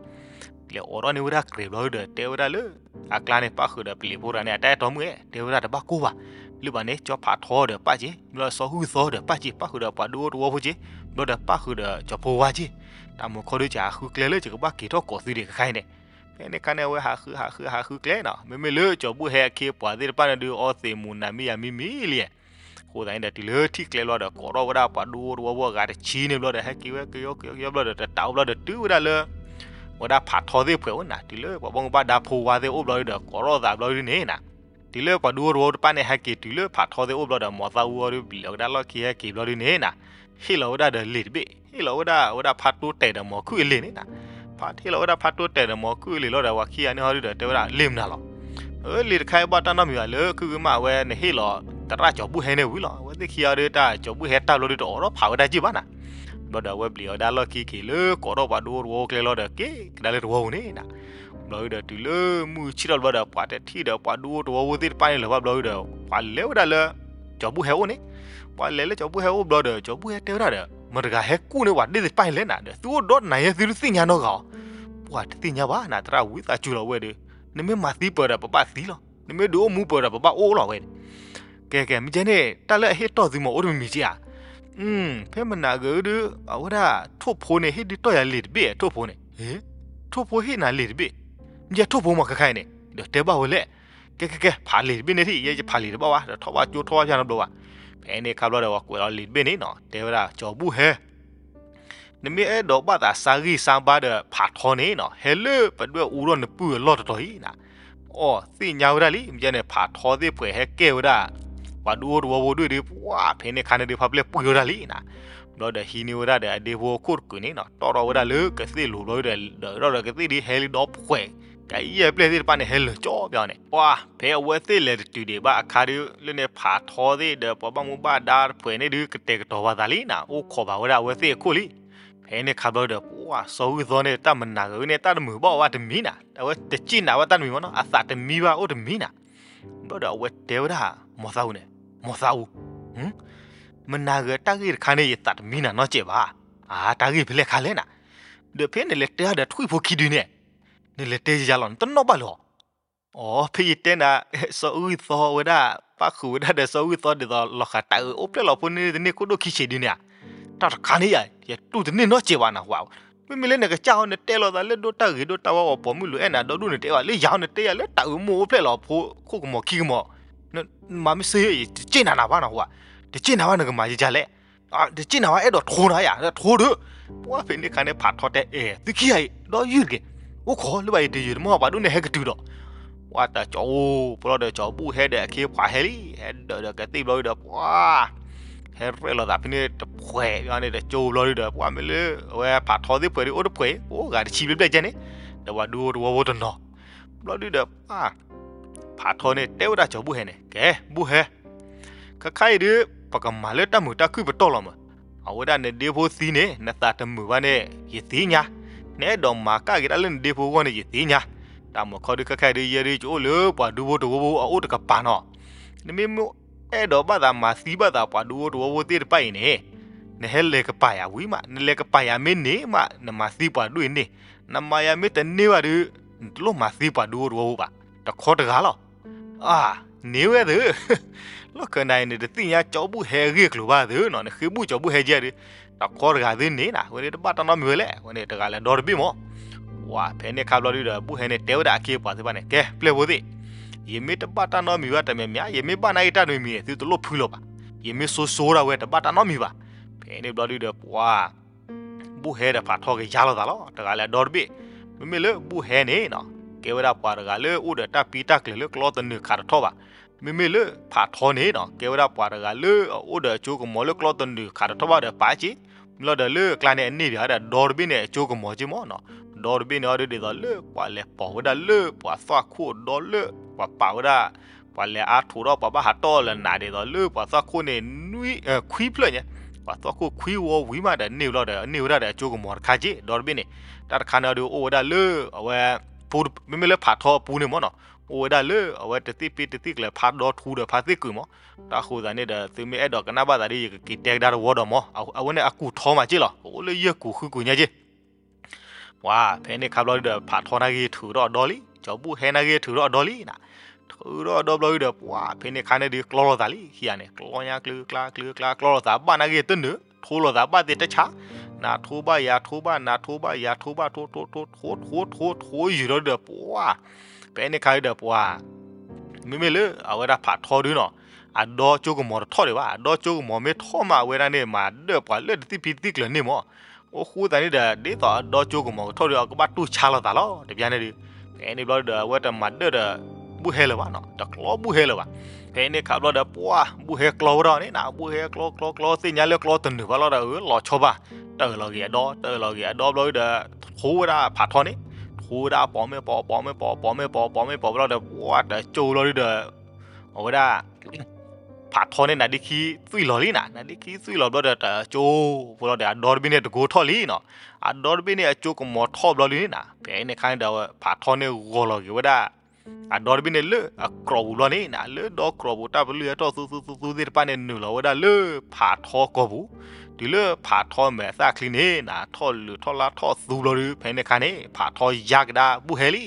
လဲၤအိးထီၣ်န့ၢ်ဝဲဒၣ်ကြဲးဘျီဒုဒီး တဲဝဲဒၣ်လၢ အကျါန့ၣ် ပၣ်ဃုာ်ဒီးပျံၤဖိတဂၤန့ၣ် အတၢ်အဲၣ်တီမုၣ်ဧဲ တဲဝဲဒၣ်တဘၣ်ကိၢ်ဘၣ်, လၢဘၣ်န့ၣ် ကၠီဖးထီဒီးပၣ်က့ၤ ဘျီစီၤဂုၢ်သီဒီးပၣ်က့ၤ ပၣ်ဃုာ်ဒီးပှၤဒူၣ်အိၣ်တဝီဖိက့ၤ, ဘျီဒီးပၣ်ဃုာ်ဒီးကၠီဖိဝါက့ၤ, တၢ်မူခီဒုကဟးဃုကျဲလၢယကဘၣ်က့ၤထီၣ်ကိးသုဒံးခဲခါအံၤန့ၣ်, ဖဲန့ၣ်အခါန့ၣ် အဝဲဟးဃုဟးဃုဟးဃုကျဲနီၤ, မ့မ့ၢ်လၢကၠီဘူၣ်ဟဲအခ့အပှၤသ့ၣ်တဖၣ်န့ၣ်ဒုး အီသံးမူၤနၤမ့ၢ်ယၤမံမံလံ, အဃိသတးန့ၣ်ဒီး တုၤလၢထံၣ်ကျဲဘျီဒီး ကိးထီၣ်ဝဲဒၣ်ပှၤဒူၣ်အိၣ်တဝီဖိအဂၤတဆံန့ၣ်ဘျီဒီး ဟဲက့ၤဝဲကယီကယီကယီဘျီဒီး တတးအိၣ်ဘျီဒီးတုၤဝဲဒၣ်လၢ ဝဲဒၣ်ဖးထီသ့ၣ်ဖှဲးအိၣ်နၤ, တုၤလၢပှၤဘၣ်မူဘၣ်ဒါဖိဝါသ့ၣ်အိၣ်ဘျီဒုန့ၣ်နၤ, တုၤလၢပှၤဒူၣ်အိၣ်တဝီဖိတဖၣ်န့ၣ် ဟဲက့ၤတုၤလၢဖးထီသ့ၣ်အိၣ်ဘျီဒီး မီၤသးအူအီၤဒုး ပျံၤလီၤကဒါလီၢ်ခံ ဟဲက့ၤဘျီဒုန့ၣ်နၤ, ဟ့ၣ်လီၤဝဲဒၣ်ဒီးလံာ်တဘ့ၣ်, ဟ့ၣ်လီၤဝဲဒၣ် ဝဲဒၣ်ဖးတိတဲာ်ဒီးမီၤခုၣ်အလံာ်န့ၣ်နၤ, ဖး ဟ့ၣ်လီၤဝဲဒၣ်ဖးတိတဲာ်ဒီး မီၤခုၣ်အလံာ်လီၤဒီး ပှၤခံဂၤန့ၣ်ဟီဒုဒီး တဲဝဲဒၣ်လံာ်မနုၤလီၤ, အၢ လံာ်တခါအံၤဘၣ်တၢ်နီတမံၤဘၣ် လၢခုၣ်ဂ့ၤမး အဝဲနဟ့ၣ်လီၤ သရၣ်ကၠီဘူၣ်ဟဲန့ၣ်ဝံၤလီၤ, အဝဲသ့ၣ်ခံဂၤဒုး တၢ်ကၠီဘူၣ်ဟဲတၢ်ဘျီဒုး တအိးထီၣ်ဖးဝဲဒၣ်က့ၢ်ဘၣ်နၤ, ဘျီဒီးအဝဲပျံၤအီၤကဒါလီၢ်ခံက့ၤလၢ ကိးထီၣ်ပှၤဒူၣ်အိၣ်တဝီဖိကျဲလီၤဒီး က့ၤကဒါလၢတဝီပူၤန့ၣ်နၤ, ဘျီဒုဒီးတုၤလၢမုၢ်ဆ့ၣ်ထီၣ်ဘျီဒီး ပှၤတထံၣ်ဒီးပှၤဒူၣ်အိၣ်တဝီဖိသ့ၣ်တဖၣ်န့ၣ်လၢၤဘၣ်ဘျီဒုဒီး ပှၤလဲၤဝဲဒၣ်လၢ ကၠီဘူၣ်ဟဲအိၣ်န့ၣ်, ပှၤလဲၤလၢကၠီဘူၣ်ဟဲအိၣ်ဘျီဒီး ကၠီဘူၣ်ဟဲတဲဝဲဒၣ်ဒီး မတၤတဂၤဟဲကူၣ်န့ၢ်ပှၤဒ့ၣ်သ့ၣ်တဖၣ်အံၤလဲၣ်နၤဒီး သုအိၣ်ဒီတနၤညါ သုတသ့ၣ်ညါနီတဂၤအီၤ, ပှၤတသ့ၣ်ညါဘၣ်နၤ သရၣ်ဝံသးစူၤလီၤဝဲဒီး, နမ့ၢ်မၤသံပၢၤဒီးပဘၣ်သံလီၤ, နမ့ၢ်ဒုးအိၣ်မူပၢၤဒီးပဘၣ်အိၣ်လီၤဝဲန့ၣ်, ကဲကဲ မ့ၢ်ကဲန့ၣ် တၢ်လၢအဟ့ၣ်တီၢ်သုမ့ၢ်အိၣ်တမံၤမံၤက့ဧါ, ဖဲမနၤဂ့ၤဒုး အဝဲဒၣ်ထိၣ်ဖိန့ၣ် ဟ့ၣ်ဒုးတီၢ်ယၤလံာ်တဘ့ၣ် ထိၣ်ဖိန့ၣ်, ထိၣ်ဖိဟ့ၣ်နၤလံာ်တဘ့ၣ်, မ့ၢ်ကဲထိၣ်ဖိမ့ၢ်ခဲခါအံၤန့ၣ် ဒီးတဲဘၣ်ဝဲလဲၣ်, ကဲကဲကဲ ဖးလံာ်တဘ့ၣ်န့ၣ်ထံၣ် ယဲယဖးလံာ်တဘ၁ၣ်ဘၣ် ဒီးထီၣ်ဘၣ်ကၠိထီၣ်ဘၣ်ဖၠၣ်နီတဘျီဘၣ်, ဖဲန့ၣ်အခါဘျီဒီး ပှၤကွဲးလီၤလံာ်တဘ့ၣ်န့ၣ်နီၤ တဲဝဲဒၣ် ကၠီဘူၣ်ဟဲ နမ့ၢ်အဲၣ်ဒိးဘၣ်သးစါဂံၢ်စါဘါဒီးဖးထီန့ၣ်နီၤ ဟဲလၢပဒွဲၣ်အူထီၣ်နပုၢ်အလီၢ်တတီၤအံၤနၤ, အိၣ်သ့ၣ်ညါဝဲဒၣ်လံ မ့ၢ်ကဲန့ၣ် ဖးထီသ့ၣ်ပှဲၤဟဲကဲဝဲဒၣ် ပှၤဒူၣ်အိၣ်တဝီဖိဒုဒီး ပှၤဖဲန့ၣ်ခါန့ၣ်ဒုး ဖါပျဲၢ်ပှံၢ်ဝဲဒၣ်လံနၤ, ဘျီဒီးဟံးန့ၢ်ဝဲဒၣ်ဒီးအဒ့ဖိအခိၣ်တကုာ်န့ၣ်နီၤ တီၣ်ထီၣ်ဝဲဒၣ်လၢကသ့ၣ်လိၤဘျီဒီး ဒီးဒီးကသ့ၣ်ဒုးဟဲလံဒီးပှဲၤ ကယဲၢ်ပျဲၢ်သ့ၣ်တဖၣ်န့ၣ် ဟဲလၢာ်ကၠီပျီန့ၣ် ပှၤ ဖဲအဝဲသ့ၣ်လဲၤတတုၤဒံးဘၣ်အခါဒုး လၢန့ၣ်ဖးထီသ့ၣ်ဒီးပှၤဘၣ်မူဘၣ်ဒါတဖှဲးန့ၣ်ဒုး ကတဲာ်ကတီၤပာ်သးလံနၤ အိၣ်ခိးဘၣ်ဝဲဒၣ်အဝဲသ့ၣ်အခိၣ်လံ, ဖဲန့ၣ်ခါဘျီဒီး ပှၤစီၤဂုၢ်သီန့ၣ် တၢ်မနၤဂ့ၤန့ၣ် တၢ်တမုာ်ဘၣ်အီၤဘၣ်တမံၤနၤ အဝဲတစ့ၣ်နၤဘၣ်တၢ်တမံၤမ့ၢ်နီၤ အသးတမံဘၣ်အိၣ်တမံၤနၤ, ဘျီဒီးအဝဲတဲဝဲဒၣ် မီၤသးအူန့ၣ် မီၤသးအူ မနၤဂ့ၤတၢ်ဂ့ၢ်တခါန့ၣ် ယသးတမံနၤနီတစဲးဘၣ်, အတၢ်ဂ့ၢ်ဖဲလဲၣ်ခါလဲၣ်နၤ, ဒီးဖဲနလဲၤတဲဒီးထွံၣ်ဖိခံဒုန့ၣ် နလဲၤတဲယၤလီၤ နတနီၣ်ဘၣ်လၢၤ အီ ဖဲယတဲနၤ စီၤဂုၢ်သီဝဲဒၣ် ပၣ်ဃုာ်ဝဲဒၣ်ဒီးစီၤဂုၢ်သီဒ်သိးလီၤဃာ်တၢ်အၢအိၣ်ဖျဲၣ်လီၤဖိန့ၣ်တန့ၢ်ခိၣ်ဒိၣ်ခံဆံးဒုန့ၣ်ဧါ, တၢ်တခါန့ၣ်ယၤ ယတူၢ်တန့ၢ်နီတစဲးဘၣ်နဟူဧါ, မ့မ့ၢ်လၢနကစၢ်ဟီ နတဲလိာ်သးလၢဒိၣ်တၢ်ဂ့ၤဒိၣ်တၢ်ဝါအီၤ ပိာ်မုၣ်လုၢ်အဲၣ်နၤဒီဒူၣ်န့ၣ်တဲဘၣ် လၢယၤဟီ နတဲယၤလၢတၢ်အၢမိၢ်အိၣ်ဖျဲၣ်လီၤဖိ ခိၣ်ကမီၤခံကမီၤ မၤမ့ၢ်စ့ယဲ ယတစ့ၣ်နၤနၤဘၣ်နဟူဧါ, တစ့ၣ်နၤဘၣ်နကမၤယကလဲၣ် တစ့ၣ်နၤဘၣ် အဲၣ်ဒိးထိနၤယၤ ထိဒီး, ပှၤဖဲန့ၣ်ခါန့ၣ် ဖးထီတဲအဲၣ် သုခံဂၤအံၤ ဒီးယုၢ်တက့ၢ်, အိၣ်ခိးလၢဘၣ်ယတယုၢ်တမီၢ် ပှၤဒိၣ်န့ၣ်ဟဲကတုၤဒီး, ပှၤတၢ်ကၠီအိၣ် ပလီၢ်ဒီးကၠီဘူၣ်ဟဲဒီးအခ့အပှၤဟဲလံ, ဟဲဒီးဒီးကသ့ၣ်ဘျီဒုဒီး ပှၤ ဟဲရဲၣ်လီၤသးဖဲန့ၣ်တဖှဲးန့ၣ် တကၠိဘျီဒုဒီး ပှၤမ့ၢ်လၢ အဝဲဖးထီသ့ၣ်ဖှဲးဒုအိၣ်တဖှဲး ပှၤဂၤတဆံဘျဲၣ်ဘျဲၣ်ကဲန့ၣ်, ဒီးပှၤဒူအိၣ်တဝီဖိတနီၤ, ဘျီဒုဒီး ဖးထီန့ၣ် တဲဝဲဒၣ်ကၠီဘူၣ်ဟဲန့ၣ် ကဲ ဘူၣ်ဟဲ ခဲခါအံၤဒုး ပကမၤလၢတၢ်မုာ်တၢ်ခုၣ်ပတီၢ်လီၤမး, အဝဲဒၣ်နဒ့ဖိသံန့ၣ် နသးတမုာ်ဘၣ်န့ၣ် ယသ့ၣ်ညါ, နအဲၣ်ဒိးမၤကၣ်က့ၤတၢ်လၢနဒ့ဖိအဂီၢ်န့ၣ် ယသ့ၣ်ညါ, တၢ်မုာ်ခီဒုးခဲခါအံၤဒုး ယဲဒုးယအိၣ်လၢပှၤဒူဖိတဝီဖိအအိၣ်တကပၤနီၤ, နမ့ၢ်အဲၣ်ဒိးဘၣ်သးမၤသံဘၣ်သးပှၤဒူဖိတဝီဖိသ့ၣ်တဖၣ်အံၤန့ၣ်, နဟဲလဲၤကပၤယၤဝံၤမး နလဲၤကပၤယၤမ့ၢ်န့ၢ်မး နမၤသံပှၤဒူၣ်အံၤန့ၣ်, နမၤယၤမ့ၢ်တန့ၢ်ဘၣ်ဒုး နတလိၣ်မၤသံပှၤဒူဖိတဝီဖိဘၣ်, တခီတဂၤလီၤ အၢ န့ၢ်ဝဲသု, လီၢ်ခၢၣ်နၤအံၤန့ၣ် တသ့ၣ်ညါကၠီဘူၣ်ဟဲအဂ့ၢ်အကျိၤဘၣ်သုနီၤ, နဃ့ဘူၣ်ကၠီဘူၣ်ဟဲကဲဒုး, တခီတဂၤသုန့ၣ်နၤ, ဝဲန့ၣ်တဘၣ်တၢ်နီတမံၤဝဲလဲၣ်, ဝဲန့ၣ်တဂၤလဲၤဒီတဘ့ၣ်မး, ဝဲဖဲန့ၣ်ခါဘျီဒုဒီး ဘူၣ်ဟဲန့ၣ်တဲဝဲဒၣ်အခ့အပှၤသ့ၣ်တဖၣ်န့ၣ် ကဲ ပျဲၢ်ဖိသ့ၣ်, ယမ့ၢ်တဘၣ်တၢ်နီတမံၤဘၣ်တမံၤမံၤ ယမ့ၢ်ဘၣ်နာ်က့ၤတၢ်တမံၤမံၤန့ၣ် သုတလိၣ်ဖုလီၤဘၣ်, ယမ့ၢ်ဆိဆိဒၣ်ဝဲတဘၣ်တၢ်နီတမံၤဘၣ်, ဖဲန့ၣ်ဘျီဒုဒီး ပှၤ ဘူၣ်ဟဲဒီးဖးထီကယါလိာ်သးလီၤ, တဂၤလဲၤဒီတဘ့ၣ်, မ့မ့ၢ်လၢဘူၣ်ဟဲန့ၣ်နီၤ ကဲဝဲဒၣ်ပှၤတဂၤလၢအိၣ်ဒီးတၢ်ပံတၢ်ကျၢၤလၢကျီတနုာ်ခးတထီၣ်ဘၣ်, မ့မ့ၢ်လၢဖးထီန့ၣ်နီၤ ကဲဝဲဒၣ်ပှၤတဂၤလၢအအိၣ်ဒီးအကၠိကမီၤလၢကျီတနုာ်ခးတထီၣ်ဘၣ်ဒီးပာ်က့ၤ, မ့ၢ်လီၤဒီးလၢအကျါန့ၣ်အန့ၢ်ဘၣ်ဝဲဒၣ်ဒီတဘ့ၣ်န့ၣ် အကၠိကမီၤက့မၢ်နီၤ. ဒီတဘ့ၣ်န့ၣ်အီၤဒ်သိးလၢပှၤလဲၤပိာ်ဝဲဒၣ်လၢပှၤသွၣ်ခိၣ်ဒီလၢပှၤပာ်ဝဲဒၣ် ပှၤလဲၤအါထိးဒီးပှၤဘၣ်ဟးတီၢ်လၢနးဒ်သိးလၢပှၤသွၣ်ခိၣ်န့ၣ် နွံ ခွံဖျၢၣ်ညါ, ပှၤသွၣ်ခိၣ်ခွံဝီဝံၤမးဒီးန့ၢ်ဝဲလီၤဒီး န့ၢ်ဝဲဒၣ်ဒီးအကၠိကမီၤတခါက့ ဒီတဘ့ၣ်န့ၣ်. တၢ်တခါန့ၣ်အီၤဒ်အိၣ်ဝဲဒၣ်လၢအဝဲ မ့မ့ၢ်လၢဖးထီအပူၤန့ၣ်မၢ်နီၤ, အိၣ်ဝဲဒၣ်လၢအဝဲတသ့ၣ်ပ့တသ့ၣ်ကျၢၤ ဖးဒီထူဒီးဖးသ့ၣ်ကုာ်မၢ်. တၢ်ဃိသးန့ၣ်ဒီး သုမ့ၢ်အဲၣ်ဒိးကနၣ်ဘၣ်သးဒီး ယကက့ၤတဲကဒါတဝီဒီးမၢ်, အဝဲန့ၣ်အကူၣ်ထီမးက့လီၤ, အိၣ်လၢယဲၢ်ကူၣ်ဃုကူၣ်ညါက့ ပှၤဖဲန့ၣ်ခါဘျီဒုဒီး ဖးထီနာ်ဂ့ၤထုးထီၣ်အဒီလံ, ကၠီၤဘူၣ်ဟဲနာ်ဂ့ၤထုးထီၣ်အဒီလံနၤ. ထုးထီၣ်အဒီဘျီဒုဒီး ပှၤဖဲန့ၣ်ခါန့ၣ်ဒုးကျီလိာ်သးလံ, ခံဂၤန့ၣ် ကျီညါကျုကျါကျုကျါ ကျီလိာ်သးဘၣ်နာ်ဂ့ၤတနုာ်, ထိလိာ်သးဘၣ်သ့ၣ်တဆါ, နၤထိဘၣ်ယၤထိဘၣ် နၤထိဘၣ်ယၤထိဘၣ် ထိ ထိ ထိ ထိ ထိ ထိယုာ်လီၤဒုဒီး ပှၤ ဖဲန့ၣ်ခါဒုဒီး ပှၤ မ့မ့ၢ်လၢအဝဲဒၣ်ဖးထီဒုနီၤ, အဒီကၠိကမီၤတထီၣ်ဒံးဘၣ်, အဒီကၠိကမီၤမ့ၢ်ထီၣ်မး အဝဲဒၣ်န့ၣ် မၤဒၢၣ်ပှၤလၢတသ့ၣ်ဖံသ့ၣ်ကျၢၤန့ၣ်မၢ်. အဃိသတးန့ၣ်ဒီး ဒ်သိးအဒီကၠိကမီၤကထီၣ်ဒီး အကဘၣ်တူၢ်ဆါလိာ်သးလီၤ တဘျီန့ၣ်ဒုး. ဖဲန့ၣ်ဘျီဒုဒီး အဝဲတမၤဒၢၣ်ဒီး ဘူၣ်ဟဲလၢၤဘၣ်နီၤ, တကျီဘူၣ်ဟဲလၢၤဘၣ်. ဖဲန့ၣ်ခါဘျီဒီး ပှၤ ဘူၣ်ဟဲကျီဝဲဒၣ်န့ၣ်နၤ, ဘူၣ်ဟဲကျီကျီကျီ သ့ၣ်ညါလၢကျီတနုာ်ဘၣ်လီၤဒီး အၢ လီၤဆီဘၣ်, တၢၢ်လီၤက့ၤအဒီ တၢၢ်လီၤက့ၤအဒီဘျီဒုဒီး ထိဝဲဒၣ်ဖးထီန့ၣ်, ထိဝဲဒၣ်ပိာ်မ့ၢ်ပိာ် ပိာ်မ့ၢ်ပိာ် ပိာ်မ့ၢ်ပိာ် ပိာ်မ့ၢ်ပိာ်ဘျီဒီး ပှၤတကၠိလီၤဒုဒီး အဝဲဒၣ် ဖးထီန့ၣ် နးဒ့ခံသွံၣ်လီၤလံနၤ, နးဒ့ခံသွံၣ်လီၤဘျီဒီး တကၠိဖိလီၤဒီး အဒီတဘ့ၣ်န့ၣ်တကိထီၣ်လံနီၤ, အဒီတဘ့ၣ်န့ၣ် အကၠိကမီၤထီၣ်ဘျီလံန့ၣ်နၤ. ဖဲန့ၣ်ခါန့ၣ်ဒီး ဖးထီန့ၣ်ဂီၤလီၤက့ၤဝဲဒၣ် အဒီတဘ့ၣ်န့ၣ်လၢအကြီၢ်ပူၤဘျီန့ၣ်နၤ, လၢဒီကြီၢ်ပူၤ တၢ်ပလုၢ်အထီၣ်သူသူသူသူသ့ၣ်တဖၣ်န့ၣ် နုာ်လီၤဝဲဒၣ်လၢဖးထီကိာ်ပူၤ, တုၤလၢဖးထီမဲာ်သၣ်ချံန့ၣ်နၤ ထီၣ်လုာ်ထီၣ်လါထီၣ်သူဘျီဒီး ဖဲန့ၣ်ခါန့ၣ် ဖးထီယါကဒါဘူၣ်ဟဲလံ.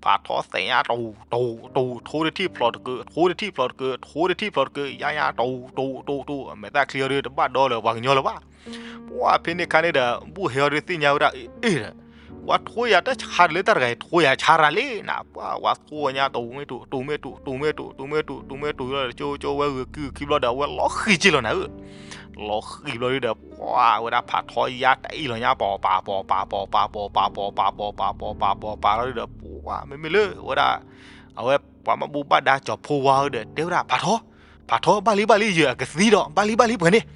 ဖးထီသဲးညါ တူၢ် တူၢ် တူၢ် ထိတထံၣ်ဖျိးတကုာ် ထိတထံၣ်ဖျိးတကုာ် ထိတထံၣ်ဖျိးတကုာ် ယါညါ တူၢ် တူၢ် တူၢ် တူၢ် အမဲာ်သၣ်ချံအီၤဒုး တဘၣ်ဒီလၢၤပှၤကညီလၢၤဘၣ်. ပှၤဖဲန့ၣ်ခါန့ၣ်ဒီး ဘူၣ်ဟဲအီၤဒုးသ့ၣ်ညါဝဲဒၣ် အ့ၣ်ဒီး ပှၤထိယၤတဆါတလၢတၢ်တဂၤအံၤ ထိယၤဆါရၤလံနၤ, ပှၤ ပှၤထိညါ တူၢ်မ့ၢ်တူၢ် တူၢ်မ့ၢ်တူၢ် တူၢ်မ့ၢ်တူၢ် တူၢ်မ့ၢ်တူၢ်လီၤဒီး ကၠိကၠိဝဲဂုာ်ကုၢ်ခံဘျီဒီး အဝဲလီၤဃံၤက့လီၤနၤဧၢ. လီၤဃံၤဘျီဒုဒီး ပှၤဝဲဒၣ်ဖးထီယါတအံၣ်လီၤညါ ပိာ်ပာ် ပိာ်ပာ် ပိာ်ပာ် ပိာ်ပာ် ပိာ်ပာ် ပိာ်ပာ် ပိာ်ပာ် ပိာ်ပာ်လီၤဒုဒီး ပှၤမ့မ့ၢ်လၢဝဲဒၣ် အဝဲပှၤဘၣ်မူဘၣ်ဒါကၠီၤဖိဝါဧၢဒီး တဲဝဲဒၣ် ဖးထီ ဖးထီ ဘၣ်လံဘၣ်လံ ယဲၢ်အကသံဒီး ဘၣ်လံဘၣ်လံပှဲၤန့ၣ်.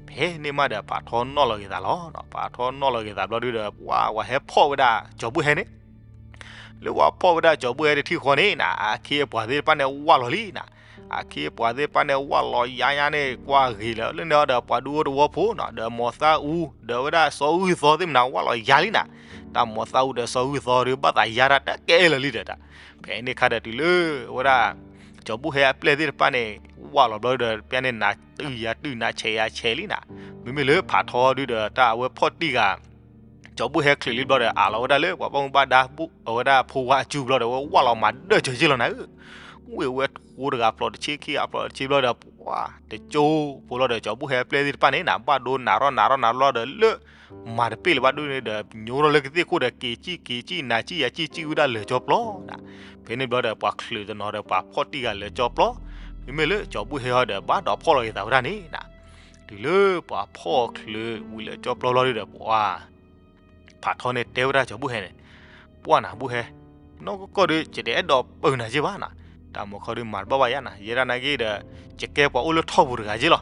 ဖဲန့ၣ်မးဒီး ဖးထီနီၣ်လီၤက့ၤသးလီၤ. ဖးထီနီၣ်လီၤက့ၤသးဘျီဒုဒီး ပှၤဝဲဟဲဖီၣ်ဝဲဒၣ်ကၠီၤဘူၣ်ဟဲန့ၣ် လၢပှၤဖီၣ်ဝဲဒၣ်ကၠီၤဘူၣ်ဟဲတထံၣ်ဃီန့ၣ်နၤ အခ့အပှၤသ့ၣ်တဖၣ်န့ၣ်ဝၢ်လီၤလံနၤ. အခ့အပှၤသ့ၣ်တဖၣ်န့ၣ်ဝၢ်လီၤယါညါန့ၣ် ကွၢ်ဂ့ၤလၢ လၢန့ၣ်အီၤဒီးပှၤဒူဖိတဝီဖိနီၤ ဒီးမိၤသၣ်အူ ဒီးဝဲဒၣ်စီၤဂုၢ်သီသ့ၣ်မနၤ ဝၢ်လီၤယါလံနၤ. တၢ်မိၤသၣ်အူဒီးစီၤဂုၢ်သီဒုး ဘၣ်သးယါတၢ်တကဲလၢာ်လံဒီးတၢ်. ဖဲန့ၣ်ခါဒီးတုၤလၢဝဲဒၣ် ကၠီၤဘူၣ်ဟဲအပျဲၢ်သ့ၣ်တဖၣ်န့ၣ် ဝၢ်လီၤဘျီဒီး ပျဲန့ၣ်နၤတုၤယၤတုၤနၤဆဲးယၤဆဲးလံနၤ. မ့မ့ၢ်လၢဖးထီဒုဒီး တၢ်အဝဲဖီၣ်တံၢ်ဂၤ ကၠီၤဘူၣ်ဟဲချုးလံဘျီဒီး အးလီၤဝဲဒၣ်လၢပှၤဘၣ်မူဘၣ်ဒါ အဝဲဒၣ်ဖိဝါအစုဘျီဒီး ဝဲဝၢ်လီၤမၤဒၢၣ်စၢၤက့လီၤနၤဧၢ. ဝ့ၢ်ဝဲထိတဂၤဖျိးတဆ့ ခံဂၤဖျိးတဆ့ဘျီဒီး ပှၤတကၠိဖိလီၤဒီး ကၠီၤဘူၣ်ဟဲအပျဲၢ်သ့ၣ်တဖၣ်န့ၣ်နၤ ဘၣ်ဒိနးထီၣ်နးထီၣ်နးထီၣ်လီၤဒီး လၢမၤတပ့ၢ်လၢၤဘၣ်ဒိန့ၣ်ဒီး ညိထီၣ်လၢကသ့ၣ်ခိၣ်ဒီး က့ၤကံၣ်က့ၤကံၣ် နၤကံၣ်ယၤကံၣ် ကံၣ်ဝဲဒၣ်လၢကၠီပျီနၤ. ဖဲန့ၣ်ဘျီဒီး ပှၤချုးတနီၤဒီး ပှၤဖီၣ်တံၢ်ဂၤလၢကၠီပျီ, မ့မ့ၢ်လၢကၠီၤဘူၣ်ဟဲအီၤဒီး ဘၣ်ဒီးဖီၣ်လီၤက့ၤသးဝဲဒၣ်န့ၣ်နၤ. တုၤလၢပှၤဖီၣ်ချုးဝံၤလၢကၠီပျီဘျီဒုဒီး ပှၤ ဖးထီန့ၣ်တဲဝဲဒၣ်ကၠီၤဘူၣ်ဟဲန့ၣ်, ပှၢ်နၤဘူၣ်ဟဲ, နီၢ်ကီၢ်ကီၢ်ဒီး ယတအဲၣ်ဒိးပၢနၤက့ဘၣ်နၤ, တၢ်မီၤခီဒုးမၤတဘၣ်ဘၣ်ယါနၤ, ယဲဒၣ်နာ်က့ဒီး ယကဲပှၤအိၣ်လၢထီၣ်ပူၤတဂၤက့လီၤ.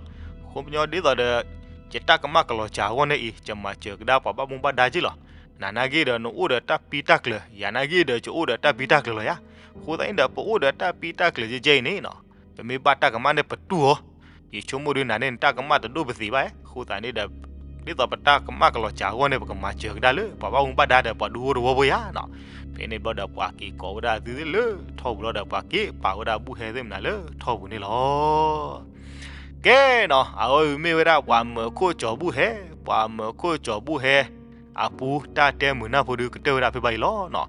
ဃိပညီဒ်သိးဒီး ယတၢ်ကမၣ်ကလီၤစှၤအဂီၢ်န့ၣ်အံၤ ယမၤစၢၤကဒါပှၤဘၣ်မူဘၣ်ဒါက့လီၤ. နၤနာ်က့ဒီး နအိၣ်ဒီးတၢ်ပံတၢ်ကျၢၤ, ယၤနာ်က့ဒီး ယအိၣ်ဒီးတၢ်ပံတၢ်ကျၢၤလီၤယါ. အဃိသတးန့ၣ်ဒီး ပအိၣ်ဒီးတၢ်ပံတၢ်ကျၢၤကဲကဲအံၤန့ၣ်နီၤ ပမ့ၢ်ဘၣ်တၢ်ကမၣ်န့ၣ် ပတူၢ်အီၤ, ယဆိကမိၣ်ဒုးနၤန့ၣ် နတၢ်ကမၣ်တဒိၣ်ပသံးဘၣ်. အဃိသတးန့ၣ်ဒီး ဒ်သိးပတၢ်ကမၣ်ကလီၤစှၤအဂီၢ်န့ၣ် ပကမၤစၢၤကဒါလၢ ပှၤဘၣ်မူဘၣ်ဒါဒီး ပှၤဒူဖိတဝီဖိယါနီၤ. ဖဲန့ၣ်ဘျီဒီး ပှၤက့ၤကိးဝဲဒၣ်သုလၢထီၣ်ပူၤလီၤဒီး ပှၤက့ၤပာ်ဝဲဒၣ်ဘူၣ်ဟဲသ့ၣ်မနၤလၢထီၣ်ပူၤန့ၣ်လီၤ. ကဲနီၤ အဝဲအံၤမ့ၢ်ဝဲဒၣ်ပှၤမၢခိၣ်ကၠီၤဘူၣ်ဟဲ, ပှၤမၢခိၣ်ကၠီၤဘူၣ်ဟဲ အပူတၢ်တဲမုာ်နၢ်ဖိဒုးကတၢၢ်ဝဲဒၣ်ဖဲဘၣ်အံၤလီၤနီၤ.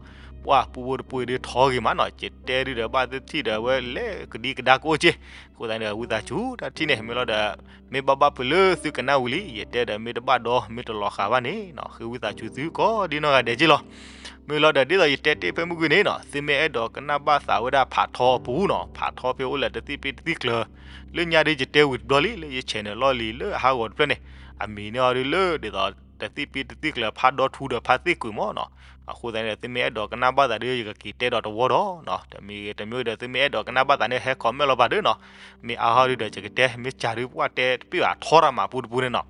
ပှၤပူဖိတပူအံၤဒုးထီဂ့ၤမးနီၤ, ယတဲဒုးဒီးဘၣ်သ့ၣ်ထံၣ်ဒီးဝဲလဲၤကဒံကဒါကအိၣ်က့. အဃိသတးန့ၣ်ဒီး ဝံသးစူၤတၢ်ထံၣ်န့ၣ် မ့ၢ်လီၤဒီး မ့ၢ်ဘၣ်ဘၣ်ဖုးလၢသုကနၣ်ဝံၤလံ, ယတဲဒီးမ့ၢ်တဘၣ်ဒီး မ့ၢ်တလီၤဃာ်ဘၣ်န့ၣ်နီၤ ဃ့ဝံသးစူၤသုကိးဒ်နီၢ်ဂၤဒဲးက့လီၤ. မ့ၢ်လီၤဒီး ဒ်သိးယတဲတ့ၢ်ဖဲမုၢ်ကွံာ်န့ၣ်နီၤ သုမ့ၢ်အဲၣ်ဒိးကနၣ်ဘၣ်သးဝဲဒၣ်ဖးထီအပူနီၤ, ဖးထီဖဲအိၣ်လၢတသ့ၣ်ပ့တသ့ၣ်ကျၢၤ လၢညါဒုးယတဲဝံၤတဘျီလံ လၢယ channel လီၢ်လံၤလၢအဟးဂီၤတဖျၢၣ်န့ၣ် အမံၤန့ၣ်အီၤဒုးလၢဒ်သိး တသ့ၣ်ပ့တသ့ၣ်ကျၢၤ ဖးဒီထူဒီးဖးသ့ၣ်ကွံာ်မးနီၤ. အဃိသတးန့ၣ်ဒီး သုမ့ၢ်အဲၣ်ဒိးကနၣ်ဘၣ်သးဒုး ယကက့ၤတဲဒီးတဝီဒီးနီၤ, တမံၤဂ့ၤတမံၤဂ့ၤဒီး သုမ့ၢ်အဲၣ်ဒိးကနၣ်ဘၣ်သးန့ၣ် ဟဲ comment လီၤပာ်ဒုးနီၤ. မ့ၢ်အါဟီဒုးဒီး ယကတဲ, မ့ၢ်စှၤဒုး ပှၢ်တဲတပ့ၢ်ဘၣ် ထီရၤမးပူတပူန့ၣ်နီၤ.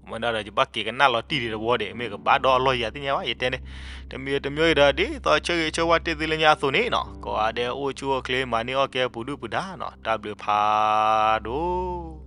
မ့ၢ်ဒၣ်ဒီး ယဘၣ်က့ၤကနၣ်လီၤတံၢ်ဒံးတဝီဒံး မ့ၢ်ကဘၣ်ဒီးအလီၢ်ယၤသ့ၣ်ညါဘၣ် ယတဲန့ၣ်, တမံၤတမံၤအံၤဒီး ဒ်သိးဆၢဂ့ၤဆၢဝါတ့ၢ်သုလၢညါအသိးန့ၣ်နီၤ ကိးဂၤဒဲးအိၣ်ဆူၣ်အိၣ်ချ့ မၤန့ၢ်အီၣ်ကဲပူၤဒုၣ်ပူၤဒါနီၤ တၢ်ဘျုးဖးဒိၣ်.